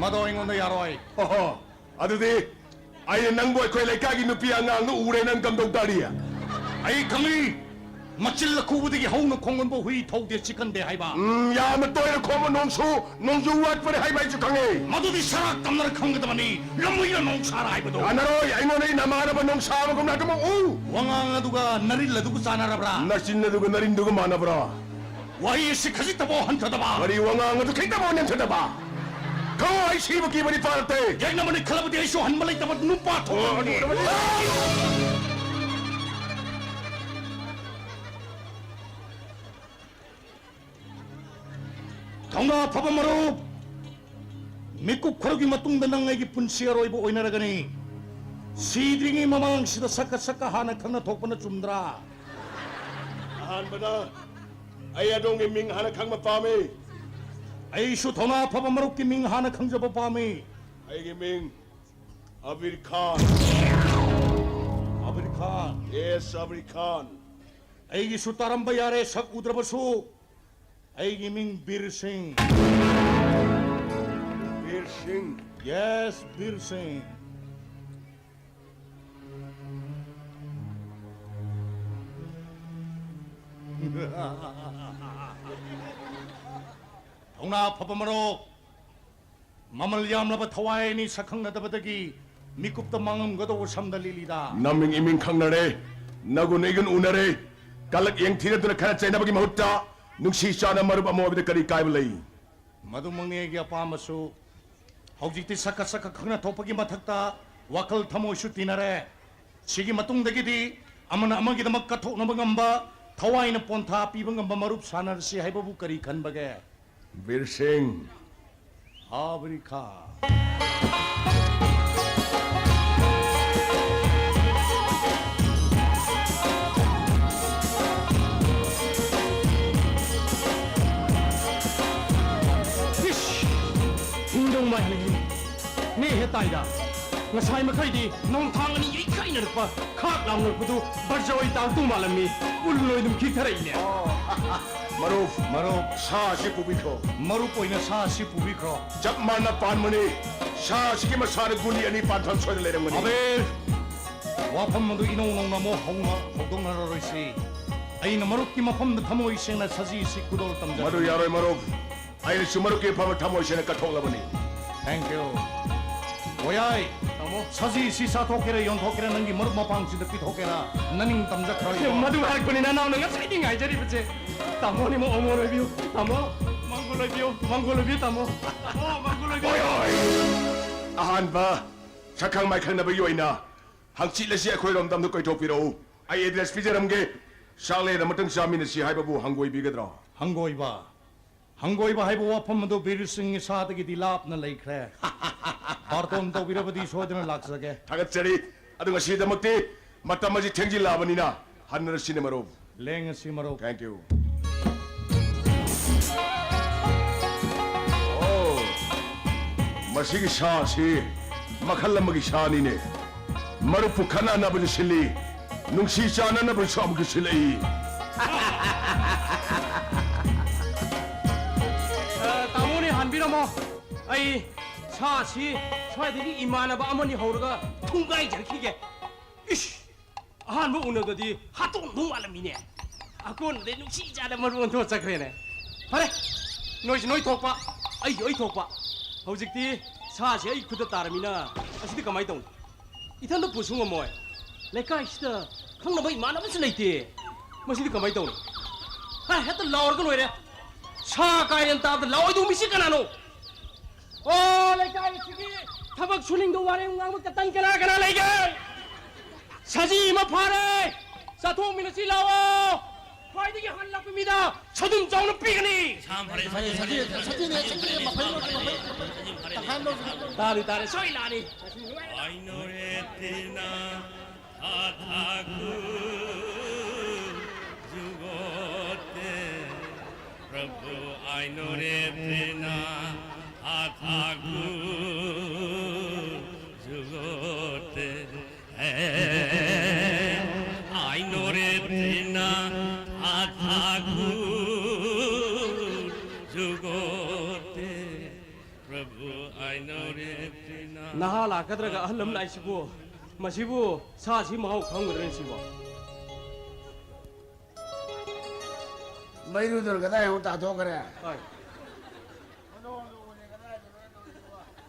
ꯃꯗꯣ ꯑꯩꯉꯣꯟꯗ ꯌꯥꯔꯣꯏ꯫ ꯍꯣ ꯍꯣ꯫ ꯑꯗꯨꯗꯤ ꯑꯩꯅ ꯅꯪꯕꯨ ꯑꯩꯈꯣꯏ ꯂꯩꯀꯥꯏꯒꯤ ꯅꯨꯄꯤ ꯑꯉꯥꯡꯗ ꯎꯔꯦ, ꯅꯪ ꯀꯝꯗꯧ ꯇꯥꯔꯤ? ꯑꯩ ꯈꯪꯏ, ꯃꯆꯤꯜ ꯑꯈꯨꯕꯗꯒꯤ ꯍꯧꯅ ꯈꯣꯡꯒꯟꯕ ꯍꯨꯏ ꯊꯧꯗꯦ ꯆꯤꯛꯀꯟꯗꯦ ꯍꯥꯏꯕ꯫ ꯎꯝ, ꯌꯥꯝꯅ ꯇꯣꯏꯅ ꯈꯣꯡꯕ ꯅꯣꯡꯁꯨ ꯅꯣꯡꯖꯨ ꯋꯥꯠꯄꯅꯤ ꯍꯥꯏꯕ ꯑꯩꯁꯨ ꯈꯪꯉꯤ꯫ ꯃꯗꯨꯗꯤ ꯁꯔꯥꯛ ꯇꯝꯅꯔ ꯈꯪꯒꯗꯕꯅꯤ, ꯂꯝꯍꯨꯏꯅ ꯅꯣꯡ ꯁꯥꯔ ꯍꯥꯏꯕꯗꯣ꯫ ꯌꯥꯅꯔꯣꯏ, ꯑꯩꯉꯣꯟꯗ ꯅꯃꯥꯟꯅꯕ ꯅꯣꯡ ꯁꯥꯕꯒꯨꯝꯅ ꯑꯗꯨꯃꯛ ꯎ꯫ ꯋꯥꯉꯥꯡ ꯑꯗꯨꯒ ꯅꯔꯤꯜ ꯑꯗꯨꯒ ꯆꯥꯟꯅꯔꯕ꯭ꯔꯥ? ꯅꯆꯤꯟ ꯑꯗꯨꯒ ꯅꯔꯤꯟꯗꯨꯒ ꯃꯥꯟꯅꯕ꯭ꯔꯥ? ꯋꯥꯍꯩ ꯑꯁꯤ ꯈꯖꯤꯛꯇꯐꯥꯎ ꯍꯟꯊꯗꯕ꯫ ꯋꯥꯔꯤ ꯋꯥꯉꯥꯡ ꯑꯗꯨ ꯈꯤꯇꯪꯐꯥꯎ ꯅꯦꯝꯊꯗꯕ꯫ ꯈꯪꯉꯨ, ꯑꯩ ꯁꯤꯕ ꯀꯤꯕ ꯅꯤꯄꯥ ꯅꯠꯇꯦ꯫ ꯌꯦꯛꯅꯕꯅꯤ ꯈꯜꯂꯕꯗꯤ ꯑꯩꯁꯨ ꯍꯟꯕ ꯂꯩꯇꯕ ꯅꯨꯄꯥ ꯊꯣꯛꯄꯅꯤ꯫ ꯑꯣ, ꯑꯗꯨ ꯊꯧꯅꯥ ꯐꯕ ꯃꯔꯨꯞ, ꯃꯤꯀꯨꯞ ꯈꯔꯒꯤ ꯃꯇꯨꯡꯗ ꯅꯪ ꯑꯩꯒꯤ ꯄꯨꯟꯁꯤ ꯑꯔꯣꯏꯕ ꯑꯣꯏꯅꯔꯒꯅꯤ꯫ ꯁꯤꯗ꯭ꯔꯤꯉꯩ ꯃꯃꯥꯡꯁꯤꯗ ꯁꯛꯀ ꯁꯛꯀ ꯍꯥꯟꯅ ꯈꯪꯅ ꯊꯣꯛꯄꯅ ꯆꯨꯝꯗ꯭ꯔꯥ? ꯑꯍꯥꯟꯕꯗ ꯑꯩ ꯑꯗꯣꯝꯒꯤ ꯃꯤꯡ ꯍꯥꯟꯅ ꯈꯪꯕ ꯄꯥꯝꯃꯤ꯫ ꯑꯩꯁꯨ ꯊꯧꯅꯥ ꯐꯕ ꯃꯔꯨꯞꯀꯤ ꯃꯤꯡ ꯍꯥꯟꯅ ꯈꯪꯖꯕ ꯄꯥꯝꯃꯤ꯫ ꯑꯩꯒꯤ ꯃꯤꯡ ꯑꯕꯤꯔ ꯈꯥꯟ꯫ ꯑꯕꯤꯔ ꯈꯥꯟ꯫ Yes, ꯑꯕꯤꯔ ꯈꯥꯟ꯫ ꯑꯩꯒꯤꯁꯨ ꯇꯥꯔꯝꯕ ꯌꯥꯔꯦ, ꯁꯛ ꯎꯗ꯭ꯔꯕꯁꯨ꯫ ꯑꯩꯒꯤ ꯃꯤꯡ ꯕꯤꯔ ꯁꯤꯡ꯫ ꯕꯤꯔ ꯁꯤꯡ꯫ Yes, ꯕꯤꯔ ꯁꯤꯡ꯫ ꯊꯧꯅꯥ ꯐꯕ ꯃꯔꯨꯞ, ꯃꯃꯜ ꯌꯥꯝꯂꯕ ꯊꯋꯥꯏ ꯑꯅꯤ ꯁꯛꯈꯪꯅꯗꯕꯗꯒꯤ ꯃꯤꯀꯨꯞꯇ ꯃꯥꯡꯂꯝꯒꯗꯧꯕ ꯁꯝꯗ ꯂꯤꯂꯤꯗ꯫ ꯅꯃꯤꯡ ꯏꯃꯤꯡ ꯈꯪꯅꯔꯦ, ꯅꯒꯨꯟ ꯏꯒꯨꯟ ꯎꯅꯔꯦ, ꯀꯂꯛ ꯌꯦꯡꯊꯤꯅꯗꯨꯅ ꯈꯔ ꯆꯩꯅꯕꯒꯤ ꯃꯍꯨꯠꯇ ꯅꯨꯡꯁꯤ ꯆꯥꯟꯅ ꯃꯔꯨꯞ ꯑꯃ ꯑꯣꯏꯕꯗ ꯀꯔꯤ ꯀꯥꯏꯕ ꯂꯩ? ꯃꯗꯨꯃꯛꯅꯤ ꯑꯩꯒꯤ ꯑꯄꯥꯝꯕꯁꯨ꯫ ꯍꯧꯖꯤꯛꯇꯤ ꯁꯛꯀ ꯁꯛꯀ ꯈꯪꯅ ꯊꯣꯛꯄꯒꯤ ꯃꯊꯛꯇ ꯋꯥꯈꯜ ꯊꯃꯣꯏꯁꯨ ꯇꯤꯟꯅꯔꯦ꯫ ꯁꯤꯒꯤ ꯃꯇꯨꯡꯗꯒꯤꯗꯤ ꯑꯃꯅ ꯑꯃꯒꯤꯗꯃꯛ ꯀꯠꯊꯣꯛꯅꯕ ꯉꯝꯕ, ꯊꯋꯥꯏꯅ ꯄꯣꯟꯊꯥ ꯄꯤꯕ ꯉꯝꯕ ꯃꯔꯨꯞ ꯁꯥꯟꯅꯔꯁꯤ ꯍꯥꯏꯕꯕꯨ ꯀꯔꯤ ꯈꯟꯕꯒꯦ? ꯕꯤꯔ ꯁꯤꯡ꯫ ꯑꯕꯤꯔ ꯈꯥꯟ꯫ ꯇꯥꯏꯗ꯫ ꯉꯁꯥꯏ ꯃꯈꯩꯗꯤ ꯅꯣꯡꯊꯥꯡ ꯑꯅꯤ ꯌꯩꯈꯥꯏꯅꯔꯛꯄ, ꯈꯥꯛ ꯂꯥꯎꯅꯔꯛꯄꯗꯨ ꯕꯔꯖ ꯑꯣꯏ ꯇꯥꯔꯛꯇꯧ ꯃꯥꯜꯂꯝꯃꯤ꯫ ꯎꯜ ꯑꯣꯏ ꯑꯗꯨꯝ ꯈꯤꯛꯊꯔꯛꯏꯅꯦ꯫ ꯃꯔꯨꯞ, ꯃꯔꯨꯞ, ꯁꯥ ꯑꯁꯤ ꯄꯨꯕꯤꯈ꯭ꯔꯣ꯫ ꯃꯔꯨꯞ ꯑꯣꯏꯅ ꯁꯥ ꯑꯁꯤ ꯄꯨꯕꯤꯈ꯭ꯔꯣ꯫ ꯆꯞ ꯃꯥꯟꯅ ꯄꯥꯟꯕꯅꯤ꯫ ꯁꯥ ꯑꯁꯤꯒꯤ ꯃꯁꯥꯗ ꯒꯨꯂꯤ ꯑꯅꯤ ꯄꯥꯟꯐꯝ ꯁꯣꯏꯗꯅ ꯂꯩꯔꯝꯒꯅꯤ꯫ ꯑꯕꯦꯜ, ꯋꯥꯐꯝ ꯑꯗꯨ ꯏꯅꯧ ꯅꯧꯅ ꯑꯃꯨꯛ ꯍꯧꯅ ꯍꯧꯗꯣꯛꯅꯔꯔꯣꯏꯁꯤ꯫ ꯑꯩꯅ ꯃꯔꯨꯞꯀꯤ ꯃꯐꯝꯗ ꯊꯃꯣꯏ ꯁꯦꯡꯅ ꯁꯖꯤ ꯑꯁꯤ ꯈꯨꯗꯣꯜ ꯇꯝꯖꯔꯕꯅꯤ꯫ ꯃꯗꯨ ꯌꯥꯔꯣꯏ, ꯃꯔꯨꯞ꯫ ꯑꯩꯅꯁꯨ ꯃꯔꯨꯞꯀꯤ ꯑꯐꯕ ꯊꯃꯣꯏ ꯁꯦꯡꯅ ꯀꯠꯊꯣꯛꯂꯕꯅꯤ꯫ Thank you꯫ ꯍꯣꯌꯥꯏ꯫ ꯇꯥꯃꯣ꯫ ꯁꯖꯤꯁꯤ ꯆꯥꯊꯣꯛꯀꯦꯔꯥ, ꯌꯣꯟꯊꯣꯛꯀꯦꯔꯥ, ꯅꯪꯒꯤ ꯃꯔꯨꯞ ꯃꯄꯥꯡꯁꯤꯡꯗ ꯄꯤꯊꯣꯛꯀꯦꯔꯥ, ꯅꯅꯤꯡ ꯇꯝꯖꯈ꯭ꯔꯣ꯫ ꯃꯗꯨ ꯍꯥꯏꯔꯛꯄꯅꯤ ꯅꯅꯥꯎꯅ ꯉꯁꯥꯏꯗꯤ ꯉꯥꯏꯖꯔꯤꯕꯁꯦ꯫ ꯇꯥꯃꯣꯅꯤꯃꯣ ꯑꯃꯣꯟ ꯑꯣꯏꯕꯤꯌꯨ꯫ ꯇꯥꯃꯣ, ꯃꯪꯒꯣꯜ ꯑꯣꯏꯕꯤꯌꯨ꯫ ꯃꯪꯒꯣꯜ ꯑꯣꯏꯕꯤꯌꯨ, ꯇꯥꯃꯣ꯫ ꯇꯥꯃꯣ, ꯃꯪꯒꯣꯜ ꯑꯣꯏꯕꯤꯌꯨ꯫ ꯍꯣꯏ, ꯍꯣꯏ꯫ ꯑꯍꯥꯟꯕ ꯁꯛꯈꯪ ꯃꯥꯏꯈꯪꯅꯕꯒꯤ ꯑꯣꯏꯅ ꯍꯪꯆꯤꯠ ꯑꯁꯤ ꯑꯩꯈꯣꯏꯔꯣꯝꯗ ꯑꯝꯇ ꯀꯣꯏꯊꯣꯛꯄꯤꯔꯛꯎ꯫ ꯑꯩ ꯑꯦꯗ꯭ꯔꯦꯁ ꯄꯤꯖꯔꯝꯒꯦ꯫ ꯆꯥꯛꯂꯦꯟ ꯑꯃꯇꯪ ꯆꯥꯃꯤꯟꯅꯁꯤ ꯍꯥꯏꯕꯕꯨ ꯍꯪꯒꯣꯏꯕꯤꯒꯗ꯭ꯔꯣ? ꯍꯪꯒꯣꯏꯕ? ꯍꯪꯒꯣꯏꯕ ꯍꯥꯏꯕ ꯋꯥꯐꯝ ꯑꯗꯨ ꯕꯤꯔ ꯁꯤꯡ ꯏꯁꯥꯗꯒꯤꯗꯤ ꯂꯥꯞꯅ ꯂꯩꯈ꯭ꯔꯦ꯫ ꯕꯥꯔꯇꯣꯟ ꯇꯧꯕꯤꯔꯕꯗꯤ ꯁꯣꯏꯗꯅ ꯂꯥꯛꯆꯒꯦ꯫ ꯊꯥꯒꯠꯆꯔꯤ꯫ ꯑꯗꯨ ꯉꯁꯤꯗꯃꯛꯇꯤ ꯃꯇꯝ ꯑꯁꯤ ꯊꯦꯡꯖꯤꯜꯂꯛꯑꯕꯅꯤꯅ ꯍꯟꯅꯔꯁꯤꯅꯦ ꯃꯔꯨꯞ꯫ ꯂꯦꯡꯉꯁꯤ ꯃꯔꯨꯞ꯫ Thank you꯫ ꯑꯣ, ꯃꯁꯤꯒꯤ ꯁꯥ ꯑꯁꯤ ꯃꯈꯜ ꯑꯃꯒꯤ ꯁꯥꯅꯤꯅꯦ꯫ ꯃꯔꯨꯞꯄꯨ ꯈꯠꯅꯅꯕꯁꯨ ꯁꯤꯜꯂꯤ, ꯅꯨꯡꯁꯤ ꯆꯥꯟꯅꯅꯕꯁꯨ ꯑꯃꯨꯛꯁꯨ ꯁꯤꯜꯂꯛꯏ꯫ ꯑ, ꯇꯥꯃꯣꯅꯦ, ꯍꯟꯕꯤꯔꯝꯃꯣ꯫ ꯑꯩ ꯁꯥꯁꯤ ꯁ꯭ꯋꯥꯏꯗꯒꯤ ꯏꯃꯥꯟꯅꯕ ꯑꯃꯅꯤ ꯍꯧꯔꯒ ꯊꯨꯡꯒꯥꯏꯖꯔꯛꯈꯤꯒꯦ꯫ ꯏꯁ! ꯑꯍꯥꯟꯕ ꯎꯅꯕꯗꯗꯤ ꯍꯥꯠꯇꯣꯛꯑꯝꯗꯧ ꯃꯥꯜꯂꯝꯃꯤꯅꯦ꯫ ꯑꯀꯣꯟꯕꯗꯩ ꯅꯨꯡꯁꯤ ꯆꯥꯅ ꯃꯔꯨ ꯑꯣꯟꯊꯣꯛꯑ ꯆꯠꯈ꯭ꯔꯦꯅꯦ꯫ ꯐꯔꯦ, ꯅꯣꯏꯁꯨ ꯅꯣꯏ ꯊꯣꯛꯄ, ꯑꯩꯁꯨ ꯑꯩ ꯊꯣꯛꯄ꯫ ꯍꯧꯖꯤꯛꯇꯤ ꯁꯥꯁꯦ ꯑꯩ ꯈꯨꯠꯇ ꯇꯥꯔꯃꯤꯅ ꯑꯁꯤꯗꯤ ꯀꯃꯥꯏꯅ ꯇꯧꯅꯤ? ꯏꯊꯟꯗ ꯄꯨꯁꯨ ꯉꯝꯃꯣꯏ꯫ ꯂꯩꯀꯥꯏꯁꯤꯗ ꯈꯪꯅꯕ ꯏꯃꯥꯟꯅꯕꯁꯨ ꯂꯩꯇꯦ꯫ ꯃꯁꯤꯗꯤ ꯀꯃꯥꯏꯅ ꯇꯧꯅꯤ? ꯍꯥ, ꯍꯦꯛꯇ ꯂꯥꯎꯔꯒ ꯂꯣꯏꯔꯦ꯫ ꯁꯥ ꯀꯥꯏꯔꯦꯅ ꯇꯥꯕꯗ ꯂꯥꯎꯔꯣꯏꯗꯧ ꯃꯤꯁꯤ ꯀꯅꯥꯅꯣ? ꯑꯣ, ꯂꯩꯀꯥꯏ ꯑꯁꯤꯒꯤ ꯊꯕꯛ ꯁꯨꯅꯤꯡꯗ ꯋꯥꯔꯦꯡ ꯉꯥꯡꯕ ꯀꯇꯟ ꯀꯅꯥ ꯀꯅꯥ ꯂꯩꯒꯦ? ꯁꯖꯤ ꯑꯃ ꯐꯥꯔꯦ! ꯆꯥꯊꯣꯛꯃꯤꯟꯅꯁꯤ ꯂꯥꯛꯑꯣ! ꯈ꯭ꯋꯥꯏꯗꯒꯤ ꯍꯜꯂꯛꯄ ꯃꯤꯗ ꯁꯗꯨꯝ ꯆꯥꯎꯅ ꯄꯤꯒꯅꯤ! ꯁꯥꯝ ꯐꯔꯦ, ꯁꯖꯤ, ꯁꯖꯤ, ꯁꯖꯤꯅꯦ, ꯁꯖꯤꯅꯦ, ꯃꯐꯩ ꯂꯧꯁꯤ, ꯃꯐꯩ꯫ ꯇꯪꯈꯥꯏ ꯑꯃ ꯂꯧꯁꯤ꯫ ꯇꯥꯔꯤ, ꯇꯥꯔꯤ, ꯁꯣꯏ ꯂꯥꯛꯑꯅꯤ꯫ ꯑꯩꯅꯣꯔꯦ ꯇꯤꯅ ꯑꯊꯥꯒꯨ ꯖꯨꯒꯣꯇꯦ ꯄ꯭ꯔꯚꯨ ꯑꯩꯅꯣꯔꯦ ꯇꯤꯅ ꯑꯊꯥꯒꯨ আইনরে তৃণা আ ঠাকুর জগতে ꯄ꯭ꯔꯚꯨ ꯑꯥꯏꯅꯧꯔꯦ ꯇ꯭ꯔꯤꯅꯥ꯫ ꯅꯍꯥ ꯂꯥꯛꯀꯗ꯭ꯔꯒ ꯑꯍꯜ ꯑꯃ ꯂꯥꯛꯏꯁꯤꯕꯨ? ꯃꯁꯤꯕꯨ ꯁꯥꯁꯤ ꯃꯍꯥꯎ ꯈꯪꯒꯗ꯭ꯔꯅꯦ ꯁꯤꯕꯣ? ꯃꯩꯔꯨꯗꯨꯅ ꯀꯗꯥꯏ ꯑꯃꯨꯛ ꯇꯥꯊꯣꯛꯈ꯭ꯔꯦ? ꯍꯣꯏ꯫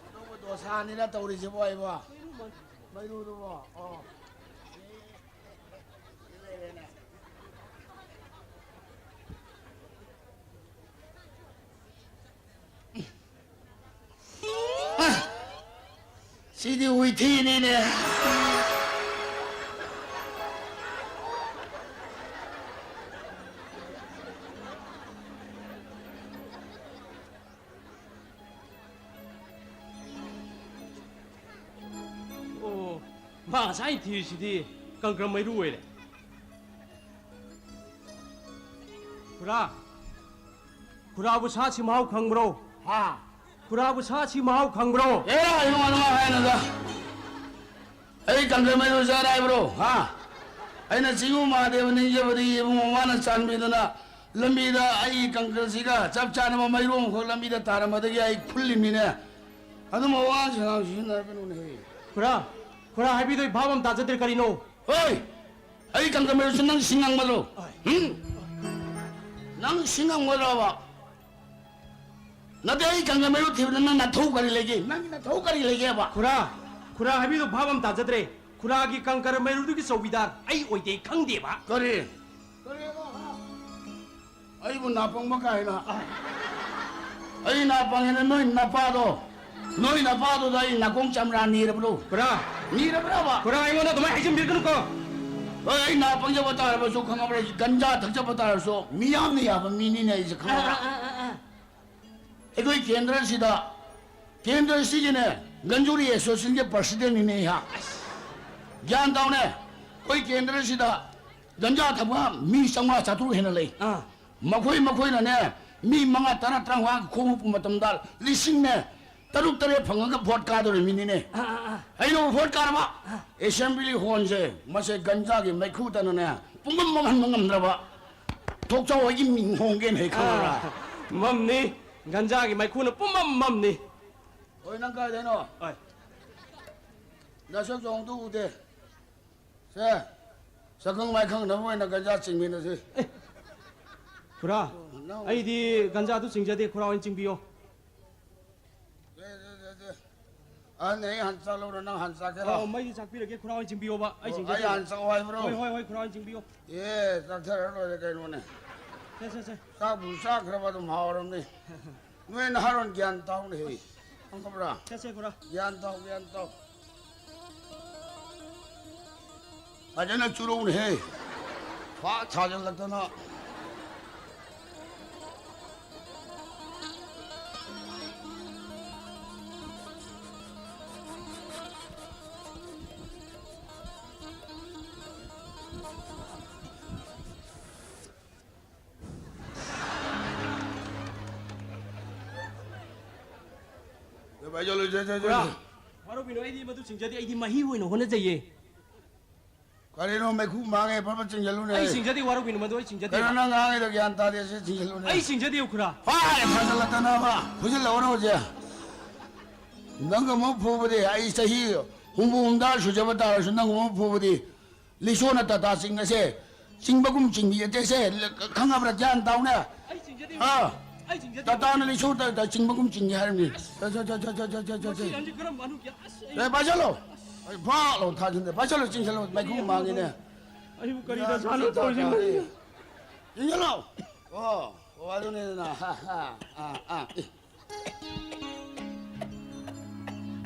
ꯑꯗꯨꯕꯨ ꯗꯣꯁꯥꯅꯤꯅ ꯇꯧꯔꯤꯁꯤꯕꯣ ꯑꯩꯕꯣ? ꯃꯩꯔꯨꯗꯨꯕꯣ? ꯑꯣ꯫ ꯁꯤꯗꯤ ꯍꯨꯏꯊꯤꯅꯤꯅꯦ꯫ ꯑꯣ, ꯃꯥ ꯉꯁꯥꯏ ꯊꯤꯔꯤꯁꯤꯗꯤ ꯀꯪꯀ꯭ꯔ ꯃꯩꯔꯨ ꯑꯣꯏꯔꯦ꯫ ꯈꯨꯔꯥ, ꯈꯨꯔꯥꯕꯨ ꯁꯥꯁꯤ ꯃꯍꯥꯎ ꯈꯪꯕ꯭ꯔꯣ? ꯍꯥ? ꯈꯨꯔꯥꯕꯨ ꯁꯥꯁꯤ ꯃꯍꯥꯎ ꯈꯪꯕ꯭ꯔꯣ? ꯑꯦꯔꯥ, ꯏꯕꯨꯡꯉꯣ, ꯑꯗꯨꯃꯥꯏ ꯍꯥꯏꯅꯨꯗ꯫ ꯑꯩ ꯀꯪꯀ꯭ꯔ ꯃꯩꯔꯨ ꯆꯥꯔꯦ ꯍꯥꯏꯕ꯭ꯔꯣ? ꯍꯥ? ꯑꯩꯅ ꯆꯤꯡꯉꯨ ꯃꯍꯥꯗꯦꯕ ꯅꯤꯡꯖꯕꯗꯒꯤ ꯏꯕꯨꯡꯉꯣ ꯃꯥꯅ ꯆꯥꯟꯕꯤꯗꯨꯅ ꯂꯝꯕꯤꯗ ꯑꯩꯒꯤ ꯀꯪꯀ꯭ꯔꯁꯤꯒ ꯆꯞ ꯆꯥꯅꯕ ꯃꯩꯔꯨ ꯑꯃꯈꯛ ꯂꯝꯕꯤꯗ ꯇꯥꯔꯝꯕꯗꯒꯤ ꯑꯩ ꯈꯨꯜꯂꯤꯃꯤꯅꯦ꯫ ꯑꯗꯨꯝꯕ ꯋꯥꯉꯥꯡ ꯁꯉꯥꯡ ꯁꯤꯖꯤꯟꯅꯔꯛꯀꯅꯨꯅꯦꯍꯦ꯫ ꯈꯨꯔꯥ, ꯈꯨꯔꯥ ꯍꯥꯏꯕꯤꯗꯣ ꯑꯩ ꯚꯥꯕ ꯑꯃ ꯇꯥꯖꯗ꯭ꯔꯦ, ꯀꯔꯤꯅꯣ? ꯍꯣꯏ! ꯑꯩ ꯀꯪꯀ꯭ꯔ ꯃꯩꯔꯨꯁꯤ ꯅꯪ ꯁꯤꯡꯉꯝꯒꯗ꯭ꯔꯣ? ꯍꯣꯏ꯫ ꯍꯨꯝ? ꯅꯪ ꯁꯤꯡꯉꯝꯒꯗ꯭ꯔꯣꯕ? ꯅꯠꯇꯦ, ꯑꯩ ꯀꯪꯀ꯭ꯔ ꯃꯩꯔꯨ ꯊꯤꯕꯗ ꯅꯪ ꯅꯊꯧ ꯀꯔꯤ ꯂꯩꯒꯦ? ꯅꯪꯒꯤ ꯅꯊꯧ ꯀꯔꯤ ꯂꯩꯒꯦꯕ? ꯈꯨꯔꯥ, ꯈꯨꯔꯥ ꯍꯥꯏꯕꯤꯗꯣ ꯚꯥꯕ ꯑꯃ ꯇꯥꯖꯗ꯭ꯔꯦ꯫ ꯈꯨꯔꯥꯒꯤ ꯀꯪꯀ꯭ꯔ ꯃꯩꯔꯨꯗꯨꯒꯤ ꯆꯧꯀꯤꯗꯥꯔ ꯑꯩ ꯑꯣꯏꯗꯦ ꯈꯪꯗꯦꯕ꯫ ꯀꯔꯤ? ꯀꯔꯤꯕ? ꯑꯩꯕꯨ ꯅꯥꯄꯪꯕ ꯀꯥꯏꯅ꯫ ꯑꯩ ꯅꯥꯄꯪꯉꯦꯅ ꯅꯣꯏ ꯅꯄꯥꯗꯣ, ꯅꯣꯏ ꯅꯄꯥꯗꯨꯗ ꯑꯩ ꯅꯥꯀꯣꯡ ꯆꯝꯔꯥ ꯅꯤꯔꯕ꯭ꯔꯣ? ꯈꯨꯔꯥ! ꯅꯤꯔꯕ꯭ꯔꯕ? ꯈꯨꯔꯥ, ꯑꯩꯉꯣꯟꯗ ꯑꯗꯨꯃꯥꯏꯅ ꯍꯥꯏꯖꯤꯟꯕꯤꯔꯛꯀꯅꯨꯀꯣ꯫ ꯍꯣꯏ, ꯑꯩ ꯅꯥ ꯄꯪꯖꯕ ꯇꯥꯔꯕꯁꯨ ꯈꯪꯉꯕ꯭ꯔꯥ? ꯑꯩꯁꯦ ꯒꯟꯖꯥ ꯊꯛꯆꯕ ꯇꯥꯔꯁꯨ ꯃꯤꯌꯥꯝꯅ ꯌꯥꯕ ꯃꯤꯅꯤꯅꯦ ꯑꯩꯁꯦ, ꯈꯪꯉꯕ꯭ꯔꯥ? ꯑꯥ, ꯑꯥ, ꯑꯥ, ꯑꯥ꯫ ꯑꯩꯈꯣꯏ ꯀꯦꯟꯗ꯭ꯔꯁꯤꯗ, ꯀꯦꯟꯗ꯭ꯔꯁꯤꯒꯤꯅꯦ, ꯒꯟꯖꯨꯔꯤ ꯑꯦꯁꯣꯁꯤꯌꯦꯁꯟꯒꯤ ꯄ꯭ꯔꯁꯤꯗꯦꯟꯅꯤꯅꯦ ꯑꯩꯍꯥꯛ꯫ ꯒ꯭ꯌꯥꯟ ꯇꯥꯎꯅꯦ, ꯑꯩꯈꯣꯏ ꯀꯦꯟꯗ꯭ꯔꯁꯤꯗ ꯒꯟꯖꯥ ꯊꯛꯄ ꯃꯤ ꯆꯥꯝꯃꯉꯥ ꯆꯥꯇ꯭ꯔꯨꯛ ꯍꯦꯟꯅ ꯂꯩ꯫ ꯑꯥ꯫ ꯃꯈꯣꯏ ꯃꯈꯣꯏꯅꯅꯦ, ꯃꯤ ꯃꯉꯥ, ꯇꯔꯥ, ꯇꯔꯥꯃꯉꯥ ꯈꯣꯝꯃꯛꯄ ꯃꯇꯝꯗ ꯂꯤꯁꯤꯡꯅꯦ, ꯇꯔꯨꯛ ꯇꯔꯦꯠ ꯐꯪꯉꯒ ꯚꯣꯠ ꯀꯥꯗꯧꯔꯤꯃꯤꯅꯤꯅꯦ꯫ ꯑꯥ, ꯑꯥ, ꯑꯥ꯫ ꯑꯩꯅ ꯚꯣꯠ ꯀꯥꯔꯕ, ꯑꯥ꯫ ꯑꯦꯁꯦꯝꯕ꯭ꯂꯤ ꯍꯣꯜꯁꯦ ꯃꯁꯦ ꯒꯟꯖꯥꯒꯤ ꯃꯩꯈꯨꯗꯅꯅꯦ ꯄꯨꯡꯃꯝ ꯃꯝꯍꯟꯕ ꯉꯝꯗ꯭ꯔꯕ꯫ ꯊꯣꯛꯆꯥꯎ ꯍꯣꯏꯒꯤ ꯃꯤꯡ ꯍꯣꯡꯒꯦꯅ ꯍꯦꯛ ꯈꯪꯉꯕ꯭ꯔꯥ? ꯑꯥ, ꯃꯝꯅꯤ꯫ ꯒꯟꯖꯥꯒꯤ ꯃꯩꯈꯨꯅ ꯄꯨꯝꯃꯝ ꯃꯝꯅꯤ꯫ ꯍꯣꯏ, ꯅꯪ ꯀꯥꯏꯗꯩꯅꯣ? ꯍꯣꯏ꯫ ꯅꯁꯛꯁꯨ ꯑꯃꯨꯛꯇ ꯎꯗꯦ꯫ ꯁꯦ, ꯁꯛꯈꯪ ꯃꯥꯏꯈꯪꯅꯕ ꯑꯣꯏꯅ ꯒꯟꯖꯥ ꯆꯤꯡꯃꯤꯟꯅꯁꯤ꯫ ꯑꯦ, ꯈꯨꯔꯥ, ꯅꯪ ꯑꯩꯗꯤ ꯒꯟꯖꯥꯗꯨ ꯆꯤꯡꯖꯗꯦ, ꯈꯨꯔꯥ ꯑꯣꯏꯅ ꯆꯤꯡꯕꯤꯌꯣ꯫ ꯁꯦ, ꯁꯦ, ꯁꯦ, ꯁꯦ꯫ ꯑꯍꯟ, ꯑꯩ ꯍꯥꯟꯅ ꯆꯥꯛ ꯂꯧꯔꯣ, ꯅꯪ ꯍꯥꯟꯅ ꯆꯥꯛ ꯀꯦꯔꯣ? ꯑꯣ, ꯃꯩꯗꯤ ꯆꯥꯛꯄꯤꯔꯒꯦ, ꯈꯨꯔꯥ ꯑꯣꯏꯅ ꯆꯤꯡꯕꯤꯌꯣꯕ, ꯑꯩ ꯑꯣ, ꯆꯤꯡꯖꯗꯦ꯫ ꯑꯩ ꯍꯥꯟꯅ ꯆꯥꯛꯑꯣ ꯍꯥꯏꯕ꯭ꯔꯣ? ꯍꯣꯏ, ꯍꯣꯏ, ꯍꯣꯏ, ꯈꯨꯔꯥ ꯑꯣꯏꯅ ꯆꯤꯡꯕꯤꯌꯣ꯫ ꯑꯦ, ꯆꯥꯛꯊꯔ ꯂꯣꯏꯔꯦ ꯀꯩꯅꯣꯅꯦ꯫ ꯁꯦ, ꯁꯦ, ꯁꯦ꯫ ꯆꯥꯛꯄꯨ ꯆꯥꯈ꯭ꯔꯕ ꯑꯗꯨꯝ ꯍꯥꯎꯔꯝꯅꯤ꯫ ꯅꯣꯏ ꯅꯍꯥꯔꯣꯟ ꯒ꯭ꯌꯥꯟ ꯇꯥꯎꯅꯦꯍꯦ꯫ ꯈꯪꯉꯕ꯭ꯔꯥ? ꯆꯠꯁꯦ, ꯈꯨꯔꯥ꯫ ꯒ꯭ꯌꯥꯟ ꯇꯥꯎ, ꯒ꯭ꯌꯥꯟ ꯇꯥꯎ꯫ ꯐꯖꯅ ꯆꯨꯔꯧꯅꯦꯍꯦ꯫ ꯐꯥ ꯊꯥꯖꯤꯜꯂꯛꯇꯅ꯫ ꯄꯨꯔꯥ ꯋꯥꯔꯧꯕꯤꯅꯨ, ꯑꯩꯗꯤ ꯃꯗꯨ ꯆꯤꯡꯖꯗꯦ, ꯑꯩꯗꯤ ꯃꯍꯤ ꯑꯣꯏꯅ ꯍꯣꯠꯅꯖꯩꯌꯦ꯫ ꯀꯔꯤꯅꯣ ꯃꯩꯈꯨ ꯃꯥꯡꯉꯦ, ꯐꯠ ꯐꯠ ꯆꯤꯡꯁꯤꯜꯂꯨꯅꯦ꯫ ꯑꯩ ꯆꯤꯡꯖꯗꯦ, ꯋꯥꯔꯧꯕꯤꯅꯨ, ꯃꯗꯨ ꯑꯩ ꯆꯤꯡꯖꯗꯦ꯫ ꯀꯩꯅꯣ ꯅꯪ ꯉꯥꯡꯉꯤꯗꯣ ꯒ꯭ꯌꯥꯟ ꯇꯥꯗꯦ, ꯁꯤ ꯆꯤꯡꯁꯤꯜꯂꯨꯅꯦ꯫ ꯑꯩ ꯆꯤꯡꯖꯗꯦ, ꯈꯨꯔꯥ꯫ ꯐꯥꯔꯦ, ꯐꯥꯖꯤꯜꯂꯛꯇꯅꯕ꯫ ꯐꯨꯖꯤꯜꯂꯛꯑꯣꯔꯣ ꯍꯧꯖꯤꯛ? ꯅꯪꯒ ꯑꯃꯨꯛ ꯐꯨꯕꯗꯤ ꯑꯩ ꯆꯍꯤ ꯍꯨꯝꯐꯨ ꯍꯨꯝꯗ꯭ꯔꯥ ꯁꯨꯖꯕ ꯇꯥꯔꯁꯨ ꯅꯪꯒ ꯑꯃꯨꯛ ꯐꯨꯕꯗꯤ ꯂꯤꯛꯁꯣꯅ ꯇꯥꯇꯥ ꯆꯤꯡ ꯑꯁꯦ ꯆꯤꯡꯕꯒꯨꯝ ꯆꯤꯡꯕꯤ ꯑꯇꯦꯛꯁꯦ ꯈꯪꯉꯕ꯭ꯔꯥ? ꯒ꯭ꯌꯥꯟ ꯇꯥꯎꯅꯦ꯫ ꯑꯩ ꯆꯤꯡꯖꯗꯦ꯫ ꯑꯥ꯫ ꯑꯩ ꯆꯤꯡꯖꯗꯦ꯫ ꯇꯥꯇꯥꯅ ꯂꯤꯛꯁꯣ ꯇꯥꯇꯥ ꯆꯤꯡꯕꯒꯨꯝ ꯆꯤꯡꯒꯦ ꯍꯥꯏꯔꯝꯅꯤ꯫ ꯆꯠ, ꯆꯠ, ꯆꯠ꯫ ꯃꯁꯤ ꯂꯝꯁꯤ ꯀꯔꯝꯕ ꯍꯅꯨꯒꯤ ꯑꯁ ꯑꯩ ꯑꯦ, ꯄꯥꯏꯁꯜꯂꯣ꯫ ꯑꯩ ꯐꯥꯛ ꯂꯥꯎ ꯊꯥꯖꯤꯟꯗꯦ꯫ ꯄꯥꯏꯁꯜꯂꯣ, ꯆꯤꯡꯁꯜꯂꯣ꯫ ꯃꯩꯈꯨ ꯃꯥꯡꯉꯤꯅꯦ꯫ ꯑꯩꯕꯨ ꯀꯔꯤ ꯗꯁꯥꯅꯣ ꯇꯧꯔꯤꯁꯤꯕꯣ? ꯆꯤꯡꯁꯜꯂꯣ꯫ ꯑꯣ, ꯑꯣ, ꯑꯗꯨꯅꯤꯗꯅ꯫ ꯍꯥ, ꯍꯥ, ꯑꯥ, ꯑꯥ꯫ ꯑꯦ꯫